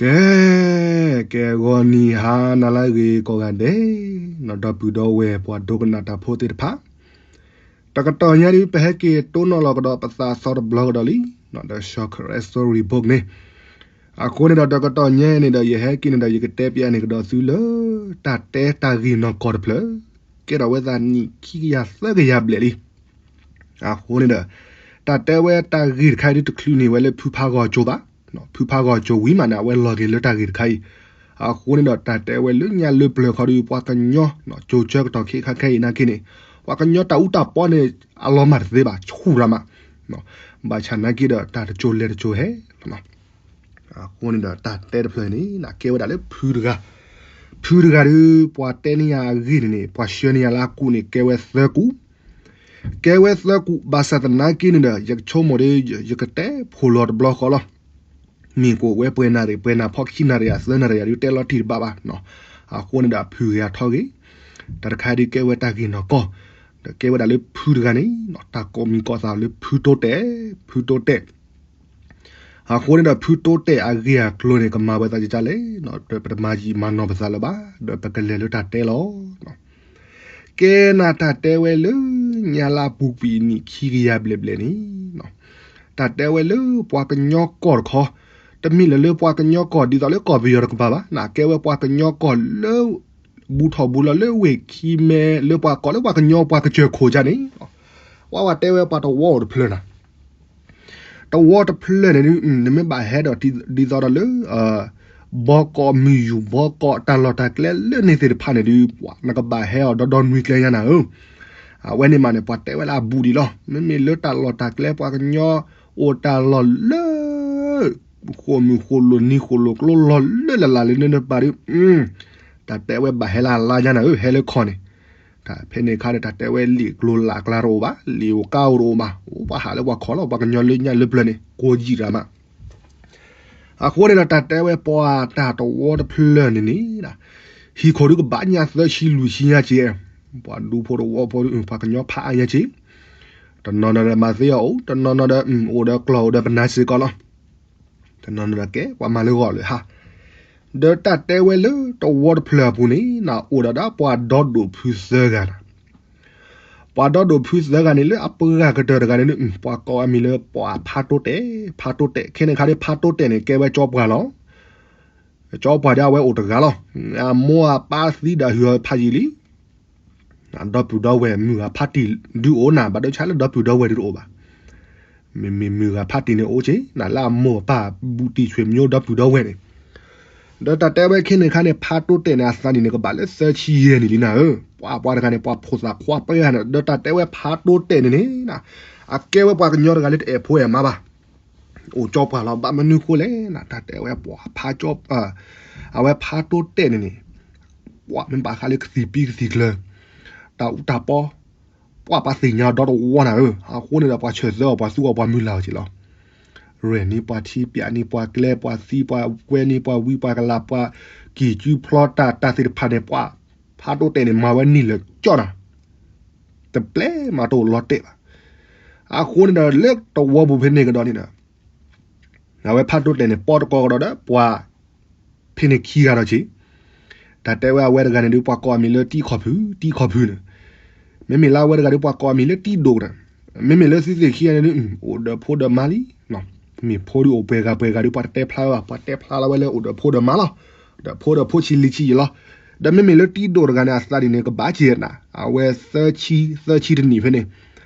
ကဲ, ကဲဂီၤနံၤဟါနၤလၢအဂ့ၤကိးဂၤဒဲး, နီၢ်ဒီပုၢ်ဒီဝဲၢ်ပှၤဒိကနၣ်တၢ်ဖိသ့ၣ်တဖၣ်, တကတီၢ်ညါဒုး ပဟဲက့ၤတိၢ်နီၣ်လီၤကဒီးပသးသီတဘျီကဒီးလံ, ဒီး Short Story Book န့ၣ်, အဃိန့ၣ်ဒီးတကတီၢ်ညါန့ၣ်ဒီး ယဟဲက့ၤန့ၣ်ဒီး ယကတဲပျးန့ၢ်ကဒီးသုလၢ တၢ်တဲတၢ်ဂ့ၢ်နီၢ်ကီၢ်တဖျၢၣ်, ကဲထီၣ်ဝဲသးနံၣ်ခံကယၤသၢကယၤဘျဲၣ်လံ. အဃိန့ၣ်ဒီး တၢ်တဲဝဲတၢ်ဂ့ၢ်တခါအံၤဒုး တချုးန့ၢ်ဝဲလၢဖုဖါဂီၤကၠိဘၣ်. ဖုဖါဂီၤကၠိဝံၤမးန့ၣ် အဝဲလီၤက့ၤလၢတၢ်ဂ့ၢ်တခါအံၤ, အဃိန့ၣ်ဒီး တၢ်တဲဝဲလၢညါလၢပျၢၤခီဒုး ပှၤကညီ ကၠိဆၢကတီၢ်ခဲခါခဲအံၤနာ်က့န့ၣ်, ပှၤကညီတၢ်အူတၢ်ပီန့ၣ် အလီၤမၢ်တသ့ဘၣ် ဆူၣ်ရၤမး, ဘၣ်ဆၣ်နာ်က့ဒီး တၢ်တကၠိလဲၤတကၠိဟဲ အဃိန့ၣ်ဒီး တၢ်တဲတဖျၢၣ်န့ၣ် ကဲဝဲဒၣ်လၢဖုတဂၤ, ဖုတဂၤဒီး ပှၤတဲန့ၢ်ယၤအဂ့ၢ်န့ၣ်န့ၣ် ပှၤဆှၢန့ၢ်ယၤလၢအကူးန့ၣ် ကဲဝဲသၢကူး, ကဲဝဲသၢကူး ဘၣ်ဆၣ်သနာ်က့န့ၣ်ဒီး ယကဆိကမိၣ်ဒီး ယကတဲဖိလီၤတဘျီဃီလီၤ. မ့ၢ်ကအိၣ်ဝဲပှဲၤနၣ်ရံၣ် ပှဲၤနၣ်ဖီခံနၣ်ရံၣ် သၢနၣ်ရံၣ်ဒုး တဲလီၤတံၢ်တဘၣ်ဘၣ်. အဃိန့ၣ်ဒီး ဖုဂ့ၤအထီဂ့ၤ, တၢ်တခါဒုးကဲဝဲတၢ်ဂ့ၢ်နီၢ်ကီၢ်, ဒီးကဲဝဲဒၣ်လၢဖုတဂၤန့ၣ် တၢ်ကိးမံၤကိးသးလၢဖုတိတဲာ်, ဖုတိတဲာ် အဃိန့ၣ်ဒီး ဖုတိတဲာ်အဂ့ၢ်အကျိၤန့ၣ် ကမၤဝဲသးဒ်လဲၣ်, ဒီးပတမၤယံာ်မၤနီၢ်ပသးလၢၤဘၣ်, ဒီးပကလဲၤလၢတၢ်တဲလီၤ. ကဲနၤ တၢ်တဲဝဲလၢ ညါလၢအပူၤကွံာ်နံၣ်ခံကယၤဘျဲၣ်ဘျဲၣ်န့ၣ်, တၢ်တဲဝဲလၢပှၤကညီကီၢ်တခီ, တမ့ၢ်လၢလၢပှၤကညီကီၢ် ဒ်သိးလၢကီၢ်ပယီၤတကပၤဘၣ်, နကဲဝဲပှၤကညီကီၢ်လၢ ဘူးထီၣ်ဘူးလီၤလၢဝ့ၢ်ခံမဲ လၢပှၤကိးလၢပှၤကညီပှၤကစၢၢ်ခိၣ်ကန့ၣ်, ပှၤဝဲတဲဝဲပှၤတဝီအိၣ်တဖျၢၣ်နၤ တဝီတဖျၢၣ်န့ၣ်ဒုး နမ့ၢ်ဘၣ်ဟဲဒီးဒ်သိးဒီးလၢ ဘီကီးမုၢ်ယူၢ် ဘီကီးတၢ်လီၢ်တၢ်ကျဲလၢန့ၣ်သ့ၣ်တဖၣ်န့ၣ်ဒုး နကဘၣ်ဟဲအီၤဒီဒီနွံကျဲညါနၤဧၢ, အဝဲန့ၣ်မးန့ၣ် ပှၤတဲဝဲလၢအဘူးဒံးလီၤ. မ့မ့ၢ်လၢတၢ်လီၢ်တၢ်ကျဲပှၤကညီအိၣ်တၢ်လီၢ်လၢ ဃိာ်မုၢ်ဃိာ်လိာ်နံၤဃိာ်လိာ်ကျိလီၤလၢလၢ်လၢ်လၢနတပၤဒုး တၢ်တဲဝဲဘၣ်ဟဲလၢအလါညါနၤဧၢ ဟဲလၢခီၣ်န့ၣ်, တၢ်ဖဲန့ၣ်အခါန့ၣ် တၢ်တဲဝဲလံာ်ကျိၤလၢ်ကျါတအိၣ်ဘၣ်, လံာ်ဧိၤကါဧိၤတအိၣ်ဘၣ်, အိၣ်ပှၤဟးလၢပှၤခီၣ်လီၤ ပှၤကညီလၢညါလၢပျၢၤန့ၣ် ကိးယံာ်ရၤမး. အဃိန့ၣ်ဒီး တၢ်တဲဝဲပှၤတၢ်တဝီတဖျၢၣ်န့ၣ်န့ၣ်, ဟံၣ်ခိၣ်ဒုးကဘၣ်ညါသၢဆံလွံၢ်ဆံညါက့, ပှၤဒူဖိတဝီဖိဒုး ပှၤကညီဖးအါညါက့, တနီၤနီၤဒီးမၤသ့အီၤအိၣ်, တနီၤနီၤဒီးအိၣ်ဒီးကျီၢ်အိၣ်ဒီးပနါစ့ၢ်ကီးလီၤ. တနီၤနီၤဒီးကဲ ပှၤမၤလၢဂီၤလၢဟါ, ဒီးတၢ်တဲဝဲလၢတဝီတဖျၢၣ်အပူၤန့ၣ် အိၣ်ဒီးဒီးပှၤဒီဒိၣ်ဖုသၢဂၤနၤ ပှၤဒီဒိၣ်ဖုသၢဂၤန့ၣ် လၢအပှၤဂၤကတၢၢ်တဂၤန့ၣ် ပှၤကိးအမံၤလၢပှၤဖးတိတဲာ်, ဖးတိတဲာ် ခဲန့ၣ်ခါဒ်ဖးတိတဲာ်န့ၣ် ကဲဝဲကၠီပှၢ်လီၤ. ကၠီပှၢ်ဒီးအဝဲအိၣ်တဂၤလီၤ. အမိၢ်အပၢ်သံဒီးဟုၣ်အီၤဖးယံာ်လံ. ဒီပုၢ်ဒီဝဲၢ်မုၢ်ဂၤဖးတံၢ်ဒုးအိၣ်နၤ ဘၣ်ဒိဆါလၢဒီပုၢ်ဒီဝဲၢ်ဒုးတအိၣ်ဘၣ်. မ့မ့ၢ်မုၢ်ဂၤဖးတံၢ်န့ၣ်အိၣ်က့ နလၢအမိၢ်အပၢ်ဘူးတံၢ်ဆွေမျိုးဒီပုၢ်ဒီဝဲၢ်န့ၣ်, ဒီးတၢ်တဲဝဲခဲန့ၣ်ခါန့ၣ် ဖးတိတဲာ်န့ၣ် အသးနံၣ်န့ၣ် ကဘၣ်လၢသၢဆံယဲၢ်နံၣ်လံနၤဧၢ, ပှၤပှၤတဂၤန့ၣ် ပှၤဖိသၣ်ခွါပှဲၤဂၤန့ၣ် ဒီးတၢ်တဲဝဲဖးတိတဲာ်န့ၣ်န့ၣ် အကဲဝဲပှၤကညီတဂၤလၢတအဲၣ်ဖိအဲၣ်မါဘၣ်. အိၣ်ကၠီပှၢ်လီၤ ဘၣ်မနုၤဃိလဲၣ်နၤ တၢ်တဲဝဲပှၤဖးကၠီ, အဝဲဖးတိတဲာ်န့ၣ်န့ၣ် ပှၤမ့ၢ်ဘၣ်ဃးလၢကသံၣ်ပံကသံၣ်ကျၢၤ, တၢ်အူတၢ်ပီ, ပှၤပှၤသ့ၣ်ညါဒီတဝီနၤဧၢ, အဃိန့ၣ်ဒီးပှၤဆၢၣ်သၢအီၤ ပှၤသူအီၤ ပှၤမုၢ်လၢ်အီၤက့လီၤ. ရဲၣ်န့ၢ်ပှၤထံ ပျးန့ၢ်ပှၤကျဲ ပှၤသံပှၤကွဲန့ၢ်ပှၤဝံပှၤကလၤ ပှၤကံၢ်ကူဖျီတၢ် တၢ်သ့ၣ်တဖၣ်န့ၣ် ပှၤဖးတိတဲာ်န့ၣ် မၤဝဲနံၣ်လၢာ်ကၠီနၤ, တပျဲမၤတအိၣ်လီၤတဲာ်ဘၣ်. အဃိန့ၣ်ဒီး လၢတဝီပူၤဖဲန့ၣ်ကဒီးန့ၣ်ဒီး အဝဲဖးတိတဲာ်န့ၣ် ပီတကိးကဒီးဒီးပှၤ ဖဲန့ၣ်ခံဂၤဒီးက့, တၢ်တဲဝဲအဝဲတဂၤန့ၣ်ဒုး ပှၤကိးအမံၤလၢတံခီၣ်ဖုး တံခီၣ်ဖုးန့ၣ်, မ့မ့ၢ်လၢအဝဲတဂၤဒုး ပှၤကိးအမံၤလၢတံဒိၣ်န့ၣ်, မ့မ့ၢ်လၢသုသ့ၣ်ခံဂၤန့ၣ်ဒုး အိၣ်ဒီးဖိဒီးမါလံ. မ့ၢ်ဖိဒုးအိၣ်ပှဲၤဂၤပှဲၤဂၤဒုး ပှၤတတဲဖျါဝဲဘၣ်, ပှၤတဲဖျါလီၤဝဲလၢအိၣ်ဒီးဖိဒီးမါလီၤ, ဒီးဖိဒီးဖိဆံးလံဆံးယံာ်လီၤ. ဒီးမ့မ့ၢ်လၢတံဒိၣ်တဂၤန့ၣ် အသးဒ်န့ၣ် ကဘၣ်က့ၤနၤ အဝဲသၢဆံ သၢဆံတနံၣ်ဖဲန့ၣ်,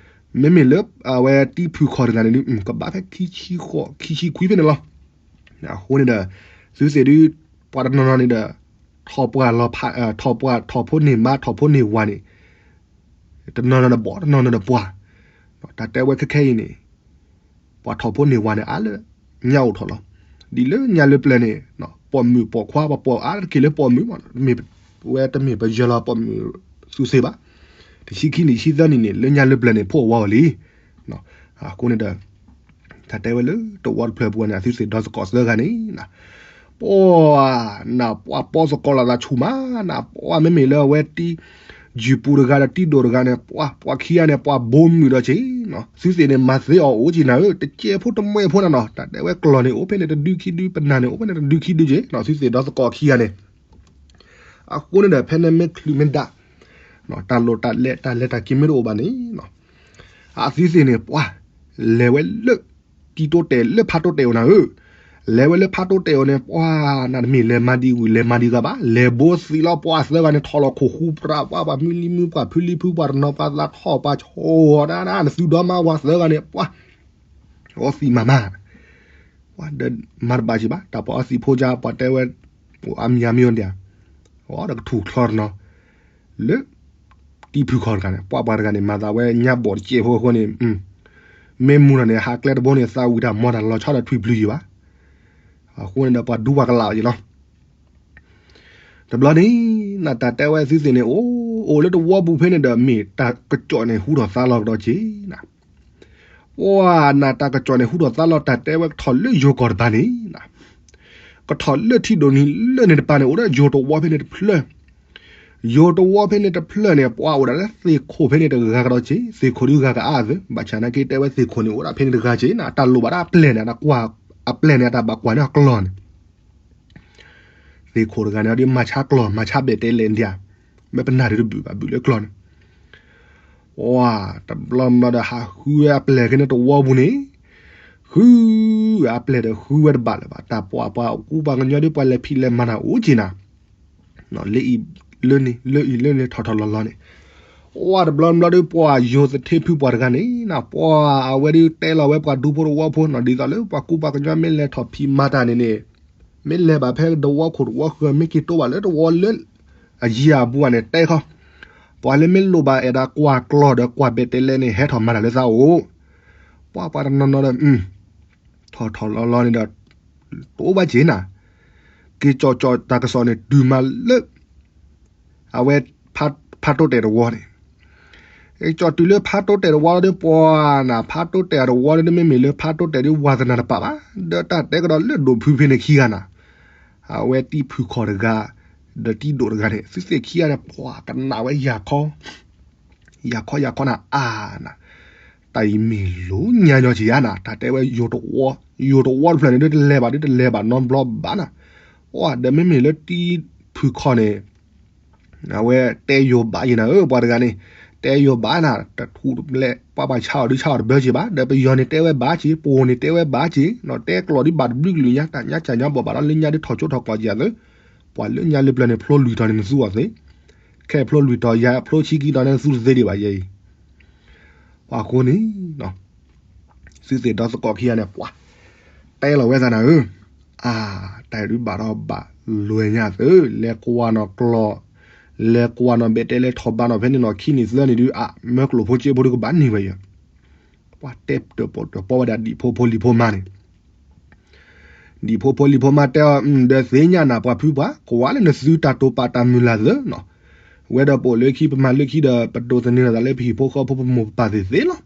မ့မ့ၢ်လၢအဝဲတံဖုၣ်ခီၣ်တဂၤန့ၣ်ဒုး ကဘၣ်ဖဲခံဆံဃိး ခံဆံခွံဖဲန့ၣ်လီၤ. အဃိန့ၣ်ဒီး သုသ့ၣ်ဒုး ပှၤတနီၤနီၤန့ၣ်ဒီး ထီၣ်ပှၢ်လီၤဖး ထီၣ်ပှၢ်ထီၣ်ဖိန့ၢ်မါ ထီၣ်ဖိန့ၢ်ဝၤန့ၣ် တနီၤနီၤဒီးဘီၣ် တနီၤနီၤဒီးပှၢ်, တၢ်တဲဝဲခဲခဲအံၤန့ၣ် ပှၤထီၣ်ဖိန့ၢ်ဝၤန့ၣ် အါလၢညါအိၣ်ထီၣ်လီၤ. ဒ်လၢညါလၢပျၢၤန့ၣ် ပိာ်မုၣ်ပိာ်ခွါ ပှၤပိာ်အါတက့ၢ်လၢပိာ်မုၣ်မး ဝဲတမ့ၢ်ပယီၤလီၤပိာ်မုၣ်သူစ့ၢ်ဘၣ်. တဆံခံနံၣ် ဆံသၢနံၣ်န့ၣ် လၢညါလၢပျၢၤန့ၣ် ဖိအဝီအီၤလံ. အဃိန့ၣ်ဒီး တၢ်တဲဝဲလၢတဝီတဖျၢၣ်ပူၤန့ၣ် အသုသ့ၣ်ဒီသကိးသၢဂၤန့ၣ် ပှၤနၢ်ပှၤပီသကိးလိာ်သးဆူၣ်မး နၢ်ပှၤမ့မ့ၢ်လၢအဝဲတံ ယုၢ်ပူၤတဂၤဒီးတံဒိၣ်တဂၤန့ၣ် ပှၤ ပှၤခံဂၤန့ၣ် ပှၤဘိမုၢ်ဒီးက့ၤနီၤ, သုသ့ၣ်န့ၣ် မၤသ့အီၤအိၣ်က့ၤနၤဧၢ, တကဲဖိတမှဲဖိနၤနီၤ, တၢ်တဲဝဲကျီၢ်န့ၣ် အိၣ်ဖဲန့ၣ်တဒုခံဒု, ပနၢ်န့ၣ် အိၣ်ဖဲန့ၣ်တဒုခံဒုက့ၤနီၤ, သုသ့ၣ်ဒီသကိးခံဂၤန့ၣ်, အဃိန့ၣ်ဒီး ဖဲန့ၣ်မ့ၢ်ချုးမ့ၢ်ဒၣ်, တၢ်လိၣ်တၢ်လဲၤ တၢ်လဲၤတၢ်က့ၤမ့ၢ်တအိၣ်ဘၣ်န့ၣ်နီၤ, အသုသ့ၣ်န့ၣ် ပှၤ လဲၤဝဲလၢ တံတိတဲာ်လၢဖးတိတဲာ်အိၣ်နၤဧၢ, လဲၤဝဲလၢဖးတိတဲာ်အိၣ်န့ၣ် ပှၤ နတမ့ၢ်လဲၤမၤဒံးဝံၤ လဲၤမၤဒံးဂၤဘၣ်, လဲၤဘိသံလီၤ ပှၤသၢဂၤန့ၣ် ထီၣ်လီၤခိၣ်ဃူပြး ပှၤ ပှၤမုၢ်လံမုၢ် ပှၤဖုလံဖု ပှၤတနီၤပှၤသးထီၣ် ပှၤဆီၣ်ဝီၤဒၣ်ဒၣ် နသုဒီမါဝၤသၢဂၤန့ၣ် ပှၤ အီသံးမၤမၤ ပှၤဒီးမၤတဘၣ်က့ၤဘၣ် တၢ်ပှၤအီသံးဖိကါ ပှၤတဲဝဲ အမံၤအမံၤအိၣ်ဒံးဧါ, အီဒီးကထူၣ်ချီတနီၤ လၢ တံဖုခီၣ်တဂၤန့ၣ် ပှၤပှၤတဂၤန့ၣ် မၤသးဝဲညါဘီၣ်တစဲးဖိအဃိန့ၣ် မ့ၢ်မူနီၤန့ၣ် ဟးကျဲတဘိန့ၣ် သးဝံၤတၢ်မီတၢ်လီၤဆီဒီးထွံၣ်ပျုၤယံၤဘၣ်, အဃိန့ၣ်ဒီးပှၤဒူပှၤကလာ်အီၤယံၤလီၤ. တဘျီန့ၣ် နတၢ်တဲဝဲသုသ့ၣ်န့ၣ် အိၣ် အိၣ်လၢတဝီပူၤဖဲန့ၣ်ဒီး မ့ၢ်တၢ်ကစီၣ်န့ၣ် ဟူထီၣ်သါလီၤကဒီးက့ၤနၤ, ပှၤနတၢ်ကစီၣ်န့ၣ် ဟူထီၣ်သါလီၤ တၢ်တဲဝဲကထီၣ်လၢယိၤကီၢ်တပၤန့ၣ် ကထီၣ်လၢထံဒိၣ်နံၤလၢန့ၣ်တပၤန့ၣ် အိၣ်ဒီးယိၤတဝီဖဲန့ၣ်တဖျၢၣ်, ယိၤတဝီဖဲန့ၣ်တဖျၢၣ်န့ၣ် ပှၤအိၣ်ဒၣ်လၢသ့ၣ်ခိၣ်ဖဲန့ၣ်တဂၤကဒီးက့ၤ သ့ၣ်ခိၣ်ဒုးဂၤကအါသၢ ဘၣ်ဆၣ်နာ်က့တဲဝဲသ့ၣ်ခိၣ်န့ၣ် အိၣ်ဒၣ်ဖဲန့ၣ်တဂၤက့ၤနၤ တၢ်လိၣ်ဘၣ်ဒၣ်အပျဲၢ်န့ၣ် တၢ်ကွၢ် အပျဲၢ်န့ၣ် အတၢ်ဘၣ်ကွၢ်န့ၣ်အကျီၢ်န့ၣ် သ့ၣ်ခိၣ်တဂၤန့ၣ် အဒုးမၤဆါကျီၢ် မၤဆါဘဲၣ်တဲလဲၣ်ဒံးဧါ, မ့ၢ်ပနၢ်တဒုးဘုၣ်ဘၣ်ဘုၣ်လၢကျီၢ်န့ၣ် ပှၤ တဘျီဘျီဒီးဟးဃုဝဲအပျဲၢ်က့ၤန့ၣ်တဝီပူၤန့ၣ်, ဃု အပျဲၢ်ဒီးဃုဝဲတဘၣ်လၢၤဘၣ် တၢ်ပှၤပှၤကူပှၤကညီဒ်ပှၤလဲၤဖံးလဲၤမၤတၢ်အိၣ်က့ၤနၤ, လၢအံၤလၢန့ၣ် လၢအံၤလၢန့ၣ် ထီၣ်ထီၣ်လီၤလီၤန့ၣ်, ပှၤတဘျီဘျီဒီးပှၤယိၤသထ့ဖုပှၤတဂၤန့ၣ်နၤ ပှၤအဝဲဒုးတဲလီၤဝဲပှၤဒူဖိတဝီဖိနီၤ ဒ်သိးလၢပှၤကူပှၤကညီမ့ၢ်လဲၤထီၣ်ဖံးမၤတၢ်န့ၣ်န့ၣ်, မ့ၢ်လဲၤဘၣ်ဖဲတဝီခိၣ်တဝီဃၢၤ မ့ၢ်က့ၤတိဘၣ်လၢတဝီလၢ အယံၤအဘူးဘၣ်န့ၣ် တဲခီ, ပှၤလၢမ့ၢ်လိၣ်ဘၣ်အဲၣ်ဒိးကွၢ်ကျီၢ်ဒီးကွၢ်ဘဲၣ်တဲလဲၣ်န့ၣ် ဟဲထီၣ်မၤတၢ်လၢသးအိၣ်, ပှၤပှၤတနီၤနီၤဒီး ထီၣ်ထီၣ်လီၤလီၤန့ၣ်ဒီး တအိၣ်ဘၣ်က့ၤနၤ, က့ၤကၠီၣ်ကၠီၣ်တၢ်ကစီၣ်န့ၣ် တုၤမးလၢ အဝဲ ဖးတိတဲာ်တဝီန့ၣ်, ကၠီၣ်တုၤလၢဖးတိတဲာ်တဝီလီၤဒီး ပှၤနၤ ဖးတိတဲာ်တဝီလီၤဒီး မ့မ့ၢ်လၢဖးတိတဲာ်ဒ်ဝါသနၢ်တပာ်ဘၣ်, ဒီးတၢ်တဲကဒီးလၢဒိၣ်ဖုဖဲန့ၣ်ခံဂၤနၤ, အဝဲတံဖုၣ်ခီၣ်တဂၤ ဒီးတံဒိၣ်တဂၤန့ၣ် သုသ့ၣ်ခံဂၤန့ၣ် ပှၤကနၣ်ဝဲယၤခီ ယၤခီယၤခီနၤအါနၤ, တၢ်အံၤမ့ၢ်လိၤညါညီက့ၤယါနၤ တၢ်တဲဝဲယိၤတဝီ, ယိၤတဝီတဖျၢၣ်န့ၣ် ဒ်တလဲၤဘၣ်ဒ်တလဲၤဘၣ်နီတဘျီဘၣ်နၤ, အိၣ်ဒီးမ့မ့ၢ်လၢတံဖုၣ်ခီၣ်န့ၣ် အဝဲတဲယိၤဘၣ်ယံၤနၤဧၢ ပှၤတဂၤန့ၣ်, တဲယိၤဘၣ်နၤ တထူၣ်တဘျဲၣ် ပှၤဘၣ်ဆါအီၤဒုးဆါအီၤတဘၢက့ၤဘၣ် ဒီးပယီၤန့ၣ်တဲဝဲဘၣ်က့ၤ ပအိၣ်န့ၣ်တဲဝဲဘၣ်က့ၤ, တဲကျိာ်ဒ်ဘၣ်တဘျုးကလုာ်ညါ တၢ်ညါစၢ်ညါဘီၣ်ဘၣ်ဒီးလၢညါဒ်ထီၣ်ကၠိထီၣ်ကွၢ်က့ၤအသး, ပှၤလၢညါလၢပျၢၤန့ၣ် ဖျိလွံၢ်တီၤန့ၣ်နသူအီၤသ့, ခဲဖျိလွံၢ်တီၤယၤဖျိဆံခံတီၤန့ၣ်နသူတသ့ဒံးဘၣ်ယဲအံၤ, ပှၤဃိန့ၣ် သုသ့ၣ်ဒီသကိးခံဂၤန့ၣ် ပှၤ တဲလီၤဝဲသးနၤဧၢ, အါ တၢ်ဒုးဘၣ်ထီၣ်ဘၣ်လွဲညါသၢ လဲၤကွၢ်နီၣ်ကျီၢ်, လဲၤကွၢ်နီၣ်ဘဲၣ်တဲလဲၣ်ထီၣ်ဘးနီၣ်ဖဲန့ၣ်နီၣ်ခံနံၣ်သၢနံၣ်ဒုး အါ မၢကျိၣ်ဖိစ့ဖိဒုးကဘၣ်န့ၢ်ဝဲယၤ, ပှၤတဲတၢ်ပီၣ်တၢ်ပီဝဲဒၣ်ဒံၣ်ဖိဖိလံၤဖိမါန့ၣ် ဒံၣ်ဖိဖိလံၤဖိမါတဲအီၤ ဒီးသ့ၣ်ညါနၤပှၤဖုပှၤ ကွၢ်လၢနသုတၢ်တိာ်ပာ်တၢ်မုၢ်လၢ်သၢနီၤ, ဝဲဒီးပအိၣ်လၢခံ ပမၤလၢခံဒီး ပဒိးသန့ၤလီၤသးလၢပဟံၣ်ဖိဃီဖိ ပမိၢ်ပပၢ်သ့ၣ်သ့လီၤ,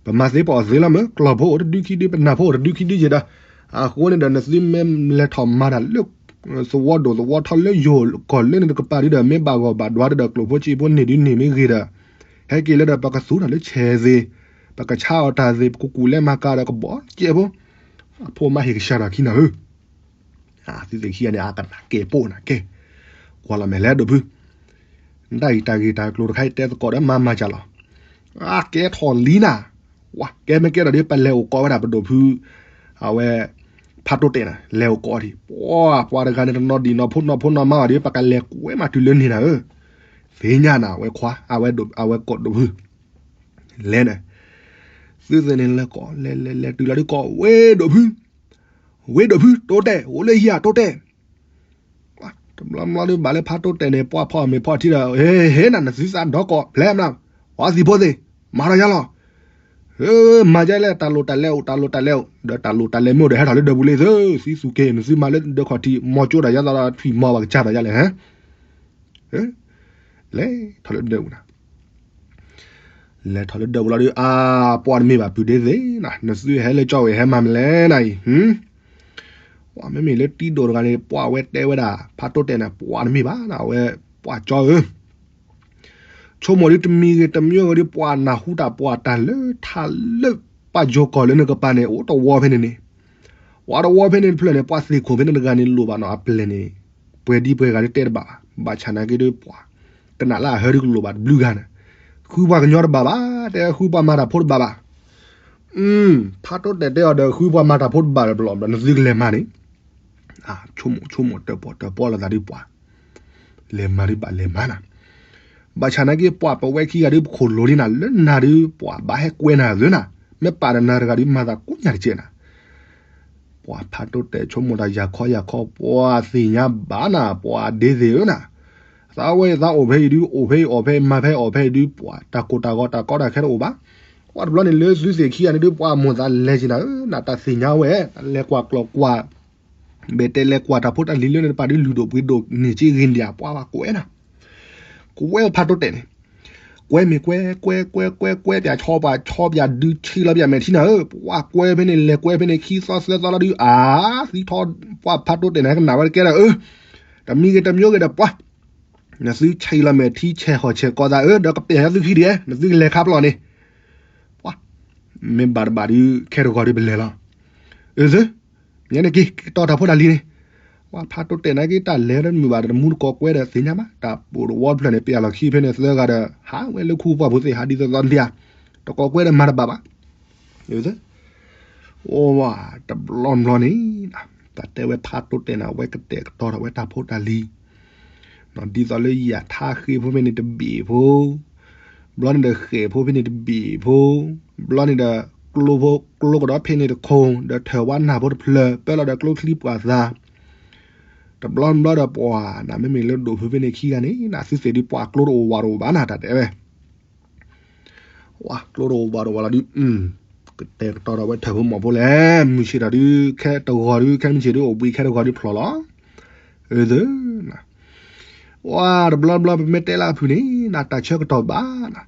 ပမၤသ့ပအီၣ်သ့လီၤမၢ် ကျီၢ်ဖိအိၣ်တဒုခံဒု ပနၢ်ဖိအိၣ်တဒုခံဒုက့ၤဒီး, အဃိန့ၣ်ဒီး နသုမ့ၢ်လဲၤထီၣ်မၤတၢ်လၢ သဝီဒိၣ်သဝီထီလၢယိၤကီၢ်လၢန့ၣ်တကပၤဒုဒီး မ့ၢ်ဘၣ်ဂီၢ်ဘၣ်ဒွးဒုဒီး ကျိၣ်ဖိစ့ဖိန့ၢ်ဒုန့ၢ်မ့ၢ်ဂ့ၤဒီး, ဟဲက့ၤလၢဒီး ပကသူတၢ်လၢဆဲးသ့ၣ်, ပကဆါအီၣ်တၢ်သ့ၣ် ပကကူၣ်လဲၤမၤကၤဒီးကဘီစဲးဖိ, အဖိမါဟ့ၣ်ကစၢ်ဒီးခံနၤဧၢ သုသ့ၣ်ခံဂၤန့ၣ် အကနၣ်ကဲပိာ်နၤကဲ, ကွၢ်လီၤမဲာ်လဲၤဒိၣ်ဖု, နတၢ်အံၤတၢ်ဂ့ၢ်တၢ်ကျိၤတခါအံၤတဲသကိးဒီးမၤမၤစၢ်လီၤ, အကဲထီၣ်လံနၤ, ဝဲကဲမ့ၢ်ကဲထီၣ်ဒီး ပလဲၤအိၣ်ကိးဝဲဒၣ်ပဒိၣ်ဖု, အဝဲ ဖးတိတဲာ်နၤ လဲၤအိၣ်ကိးဒံး, ပှၤပှၤတဂၤန့ၣ် တနီၤဒံၣ်နီၤဖိနီၤဖိနီၤမါဘၣ်ဒီး ပကလဲၤကွဲမးတုၤလၢန့ၣ်နၤဧၢ, သ့ၣ်ညါနၤ အဝဲခွါ အဝဲကိးဒိၣ်ဖု, လဲၤနၤ, သုသ့ၣ်န့ၣ်လဲၤကိး လဲၤလဲၤလဲၤတုၤလီၤဒုးကိး ဝ့ဒိၣ်ဖု ဝ့ဒိၣ်ဖု တိတဲာ် အိၣ်လၢဟံၣ်ဧါ တိတဲာ်, တဘျီဘျီဒုးဘၣ်လၢဖးတိတဲာ်န့ၣ် ပှၤဖီၣ်မ့ၤဖီၣ်ထံဒီး ဟ့ၣ်နၤ နသုသးဒီးကိးဖျဲးမး, ပှၤသံၣ်ဖိသ့ၣ် မၤထီၣ်ယါလီၤ, မၤယါလဲၣ် တၢ်လိၣ်တၢ်လဲအိၣ် တၢ်လိၣ်တၢ်လဲအိၣ် ဒီးတၢ်လိၣ်တၢ်လဲမ့ၢ်အိၣ်ဒီး ဟဲထီၣ်လၢဒၢးပူၤလံသု သံသူက့ၤ နသုမၤလၢဒၢးခီၣ်ထံး မီၢ်ကၠိတၢ်ယါသးဒီး ထွံၣ်မီၢ်ဘၣ်ကစၢ်တၢ်ယါလဲၣ်ဟဲ လဲၤထီၣ်လၢဒၢးပူၤနၤ လဲၤထီၣ်လၢဒၢးပူၤလီၤဒုး အါ ပှၤတမ့ၢ်ဘၣ်ပုၢ်ဒ့သ့ၣ်နၤ နသုဟဲလၢကၠီဝဲဟဲမၤမနုၤလဲၣ်နၤအံၤ ပှၤမ့မ့ၢ်လၢတံဒိၣ်တဂၤန့ၣ် ပှၤဝဲတဲဝဲဒၣ် ဖးတိတဲာ်နၤ ပှၤတမ့ၢ်ဘၣ်နၤ အဝဲ ပှၤကၠီဧၢ ဆိကမိၣ်ဒ်တမံၤဂ့ၤတမံၤဂ့ၤဒ် ပှၤနၢ်ဟူတၢ်ပှၤတၢ်လၢထးလၢပယီၤကီၢ်လၢနကပၤန့ၣ် အိၣ်တဝီဖဲန့ၣ်န့ၣ်, ပှၤတဝီဖဲန့ၣ်တဖျၢၣ်န့ၣ် ပှၤသ့ၣ်ခိၣ်ဖဲန့ၣ်တဂၤန့ၣ်လိၣ်ဘၣ်နီၤ အပျဲၢ်န့ၣ်, ပှဲၤဒ်ပှဲၤဂၤဒ်တဲတဘၣ်ဘၣ်, ဘၣ်ဆၣ်နာ်က့ဒ်ပှၤ ကနၣ်လၢအဟၢဒ်ကလိၣ်ဘၣ်တဘျုးဂၤန့ၣ်, ဃုပှၤကညီတဘၣ်ဘၣ်, တဲဃုပှၤမၤတၢ်ဖိတဘၣ်ဘၣ်. ဖးတိတဲာ်တဲအီၤဒီး ဃုပှၤမၤတၢ်ဖိတဘၣ်ဒီး ဘျီဘျီနသုကလဲၤမၤန့ၣ်, ဆိကမိၣ်ဆိကမိၣ်တၢၣ်ပီၣ်တၢၣ်ပီလိာ်သးဒ်ပှၤ လဲၤမၤဒ်ဘၣ်လဲၤမၤနၤ, ဘၣ်ဆၣ်နာ်က့ပှၤပဝဲခံဂၤဒ်ပခိၣ်လိၤဒ်နၤ လၢနၤဒ်ပှၤဘၣ်ဟဲကွဲနၤသုနၤ, မ့ၢ်ပာ်ဒီးနၤတဂၤဒ်မၤသးကိးညါတကဲးနၤ ပှၤဖးတိတဲာ်ဆိကမိၣ်တၢ်ယၤခီယၤခီ ပှၤသ့ၣ်ညါဘၣ်နၤ ပှၤဒ့သ့ၣ်ဧၢနၤ, သးဝဲသးအိၣ်ဖဲအံၤဒ် အိၣ်ဖဲအံၤအီၣ်ဖဲအံၤမၤဖဲအံၤအီၣ်ဖဲအံၤဒ် ပှၤတၢ်ကိၢ်တၢ်ဂီၤတၢ်ကီတၢ်ခဲတအိၣ်ဘၣ်, ပှၤတဘျီန့ၣ်လၢသုသ့ၣ်ခံဂၤန့ၣ်ဒ် ပှၤမိၢ်သးလဲၤက့ၤနၤဧၢနၤ တၢ်သ့ၣ်ညါဝဲ တၢ်လဲၤကွၢ်ကျီၢ်ကွၢ် ဘဲၣ်တဲလဲၤကွၢ်တၢ်ဖိတၢ်လံၤလၢနတပၤဒ်လုၢ်ဒိၣ်ပှ့ၤဒိၣ်န့ၢ်က့ဂ့ၤဒံး ပှၤဘၣ်ကွဲးနၤ, ကွဲးဖးတိတဲာ်န့ၣ်, ကွဲးမ့ၢ်ကွဲး ကွဲးကွဲးကွဲးကွဲး ပျးဆီပှၤဆီပျးဒုးဆံလီၤပျးမဲာ်ထံနၤဧၢ, ပှၤကွဲးဖဲန့ၣ် လဲၤကွဲးဖဲန့ၣ် ခံသီသၢသီလီၤဒုး အါ သံထီၣ် ပှၤဖးတိတဲာ်န့ၣ်ကနၣ်ဝဲတကဲဒီး အၢ တမံၤဂ့ၤတမံၤဂ့ၤဒီး ပှၤ နသုဆံလီၤမဲာ်ထံဆဲးဟီၣ်ဆဲးကီးသးဧၢ ဒီးကပျဲၢ်ဟဲသုခံဒံး နသုကလဲၤခါပျီၢ်န့ၣ်, ပှၤ မ့ၢ်ဘၣ်တဘၣ်ဒုး ခဲတဂီၤဒုးပလဲၤလီၤ, အၢ သု မ့ၢ်န့ၣ်က့ၤ ကတီၤတၢ်ဖိတၢ်လံၤန့ၣ်, ပှၤဖးတိတဲာ်နာ်က့ တၢ်လဲၤလၢမုာ်ဘၣ်ဒီး တမူတကိးကွဲးဒီးသ့ၣ်ညါဘၣ် တၢ်ပိာ်တဝီတဖျၢၣ်န့ၣ် ပျးလီၢ်ခံဖဲန့ၣ်သၢဂၤဒီး ဟးဝဲလၢခူပှၢ်ဖိသ့ၣ် ဟးဒ်သိးသိးဒံးဧါ, တကိးကွဲးဒီးမၤတဘၣ်ဘၣ်, အိၣ်ဝဲ တဘျီဘျီန့ၣ် တၢ်တဲဝဲဖးတိတဲာ်န့ၣ် အဝဲကတဲာ်ကတီၤထီၣ်ဝဲတၢ်ဖိတၢ်လံၤ ဒ်သိးလၢယၤထါဃ့ဖိဖဲန့ၣ်တဘ့ၣ်ဖိ, ဘျီန့ၣ်ဒီးဃဲၣ်ဖိဖဲန့ၣ်တဘ့ၣ်ဖိ, ဘျီန့ၣ်ဒီး ကျိကဒီးဖဲန့ၣ်တခိၣ် ဒီးထၢၣ်ဝါနၢ်ဖိတဖျၢၣ် ပၢလီၤဒီးကျိချံပှာ်သၣ်, တဘျီဘျီဒီးပှၤနၤ မ့မ့ၢ်လၢဒိၣ်ဖုဖဲန့ၣ်ခံဂၤန့ၣ် နသုသ့ၣ်ဒ်ပှၤကျိတအိၣ်ဝးတအိၣ်ဘၣ်နၤ တၢ်တဲဝဲ ဝါကျိတအိၣ်ဘၣ်တအိၣ်ဘၣ်လီၤဒုး, ကတဲာ်ကတီၤဒီးဝဲထၢၣ်ဖိမီၤဖိလဲၣ်, မုၢ်ဆ့ၣ်ထီၣ်ဒုး ခဲတဂီၤဒုး ခဲမုၢ်ဆ့ၣ်ဒုး အိၣ်ဘှံးခဲတဂီၤဒုးဖျိးလီၤ, အၢ ဝါတဘျီဘျီ ပမ့ၢ်တဲလၢအဖုၣ်န့ၣ် နတၢ်ဆၢကတီၢ်ဘၣ်နၤ,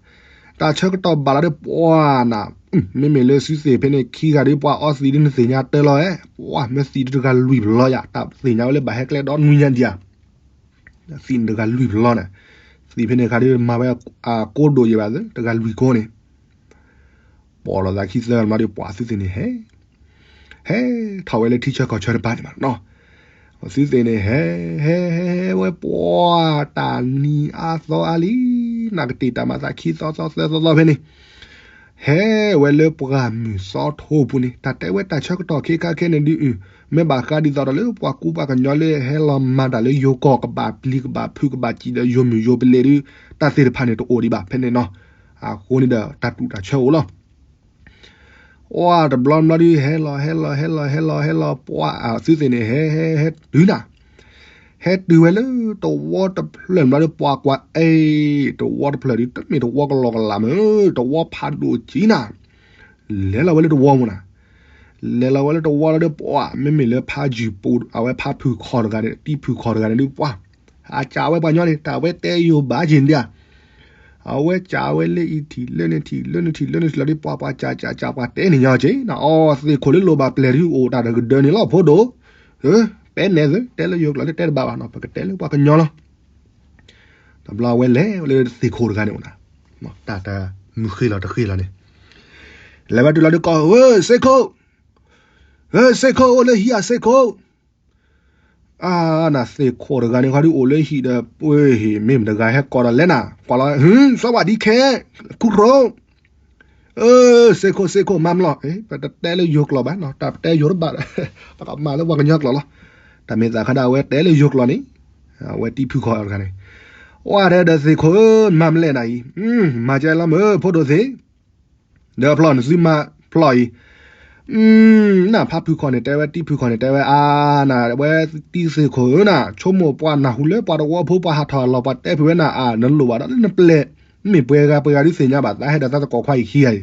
တၢ်ဆၢကတီၢ်ဘၣ်လီၤဒီးပှၤနၤ, မ့မ့ၢ်လၢသုသ့ၣ်ဖဲန့ၣ်ခံဂၤဒုး ပှၤအီသံးဒုး နသ့ၣ်ညါတၢ်လီၤဧဲ, ပှၤမ့ၢ်သံးဒုးတဂၤလွံၢ်ပလီယၤ တၢ်သ့ၣ်ညါဝဲလၢဘၣ်ဟဲကျဲဒီနွံညါဒံးဧါ သံးန့ၣ်တဂၤလွံၢ်ပလီန့ၣ်, သံးဖဲန့ၣ်ခါဒုးမၤဝဲအကိဒိၣ်ယံၤဘၣ်သၢ တဂၤလွံၢ်ကိန့ၣ်, ပိာ်လိာ်သးခံသၢမးဒီးပှၤသုသ့ၣ်န့ၣ်ဟဲ, ဟဲထီၣ်ဝဲလၢထံဆၢကီၢ်ဆၢတပၤန့ၣ်ဘၣ်နီၤ, သုသ့ၣ်န့ၣ်ဟဲ, ဟဲဟဲဟဲဝဲပှၤတၢ်နံၤအါသီအါလံ, နကတ့ၢ်တၢ်မၤသးခံသီသီသၢသီသီဖဲန့ၣ် ဟဲဝဲလၢပှၢ်မုၢ်သီထိပူၤန့ၣ် တၢ်တဲဝဲတၢ်ဆၢကတီၢ်ခဲခါခဲန့ၣ်ဒုး, မ့ၢ်ဘၣ်ဃးဒ်သိးဒီးလၢပှၤကူပှၤကညီလၢဟဲလီၤမၤတၢ်လၢယိၤကီၢ် ကဘၣ်ပျံၤကဘၣ်ဖုးကဘၣ်စံၣ်ဒီးယိၤမုၢ်ယိၤပလဲၣ်ဒုး, တၢ်သ့ၣ်တဖၣ်န့ၣ်တအိၣ်ဒံးဘၣ်ဖဲန့ၣ်နီၤ, အဃိန့ၣ်ဒီးတၢ်တူၢ်တၢ်ဆၢအိၣ်လီၤ ဝါတဘျီဘျီဒုး ဟဲလီၤ ဟဲလီၤ ဟဲလီၤ ဟဲလီၤ ဟဲလီၤ ပှၤ သုသ့ၣ်န့ၣ် ဟဲ ဟဲ ဟဲတုၤနၤ, ဟဲတုၤဝဲလၢတဝီတဖျၢၣ်ဘျီဒီး ပှၤကွၢ် အဲ တဝီတဖျၢၣ်ဒုး တမ့ၢ်တဝီကလီကလးမ့ၢ် တဝီဖးဒိၣ်ကံနၤ, လဲၤလီၤဝဲလၢတဝီမူနၤ, လဲၤလီၤဝဲလၢတဝီလီၤဒီး ပှၤ မ့မ့ၢ်လၢဖးယုၢ်ပူၤ အဝဲဖးဖုၣ်ခီၣ်တဂၤန့ၣ် တံဖုၣ်ခီၣ်တဂၤန့ၣ်ဒုး ပှၤ အစံးဝဲပှၤညီန့ၣ် တၢ်ဝဲတဲယိၤဘၣ်က့ၤဒံးဧါ အဝဲစံးဝဲလၢအံၤထံၣ်လၢန့ၣ်ထံၣ် လၢန့ၣ်ထံၣ် လၢန့ၣ်ထံၣ်လီၤဒီး ပှၤပှၤစံးစံးစံး ပှၤတဲန့ၣ်ညီက့ၤ အီ သ့ၣ်ခိၣ်လၢလိၣ်ဘၣ်ပျဲၢ်ဒုးအိၣ်တၢ်ဒီးကဒၢန့ၣ်လီၤ ဖိဒိၣ်, ပဲနဲၣ်သု တဲလၢယိၤကျိာ်လၢတဲတဘၣ်ဘၣ်နီၤ ပကတဲလၢပှၤကညီလီၤ. တဘျီဝဲလဲၤဝဲလၢသ့ၣ်ခိၣ်တဂၤန့ၣ်အိၣ်နၤ, တၢ်တမုၢ်ဃ့လီၤတဃ့လီၤန့ၣ်, လဲၤဝဲတုၤလီၤဒုးကိး ဧၢ သ့ၣ်ခိၣ်, ဧၢ သ့ၣ်ခိၣ် အိၣ်လၢဟံၣ်ဧါ သ့ၣ်ခိၣ် အါ နသ့ၣ်ခိၣ်တဂၤန့ၣ်ခီဒုးအိၣ်လၢဟံၣ်ဒီး ပှ့ၤဟ့ၣ် မ့ၢ်မတဂၤဟဲကိးဒီးလဲၣ်နၤ ကွၢ်လီၤ ဟူ စီၤဝၣ်ဒံခဲ ခူရိ ဧၢ သ့ၣ်ခိၣ် သ့ၣ်ခိၣ် မၤမလီၤ ပတတဲလၢယိၤကျိာ်ဘၣ်နီၤ တၢ်ပတဲယိၤတဘၣ် ပကမၤလၢပှၤကညီကျိာ်လီၤ. တၢ်မ့ၢ်သးခါဒၣ်ဝဲတဲလၢယိၤကျိာ်န့ၣ် အဝဲတံဖုၣ်ခီၣ်တဂၤန့ၣ် ဝဲတဲဒီးသ့ၣ်ခိၣ်ဧၢ မၤမလဲၣ်နၤအံၤ မၤကဲလီၤမ့ၢ် ဖိဒိၣ်သ့ၣ် ဒီးဖျီၣ်နသုမၤဖျီၣ်အံၤ နဖးဖုၣ်ခီၣ်န့ၣ်တဲဝဲ တံဖုၣ်ခီၣ်န့ၣ်တဲဝဲ အါ နဝဲတံသ့ၣ်ခိၣ်ဧၢနၤ ဆိကမိၣ်ပှၤနၢ်ဟူလၢပှၤတဝီဖိ ပှၤဟးထီၣ်လီၤ ပှၤတဲဖုၣ်ဝဲနၤ အါ နလိၣ်ဘၣ်ဒီးလၢနပျဲၢ် မ့ၢ်ပှဲၤဂၤပှဲၤဂၤဒုးသ့ၣ်ညါဘၣ် သးဟဲဒီးသးသကိးခွါအံၤခံဂၤအံၤ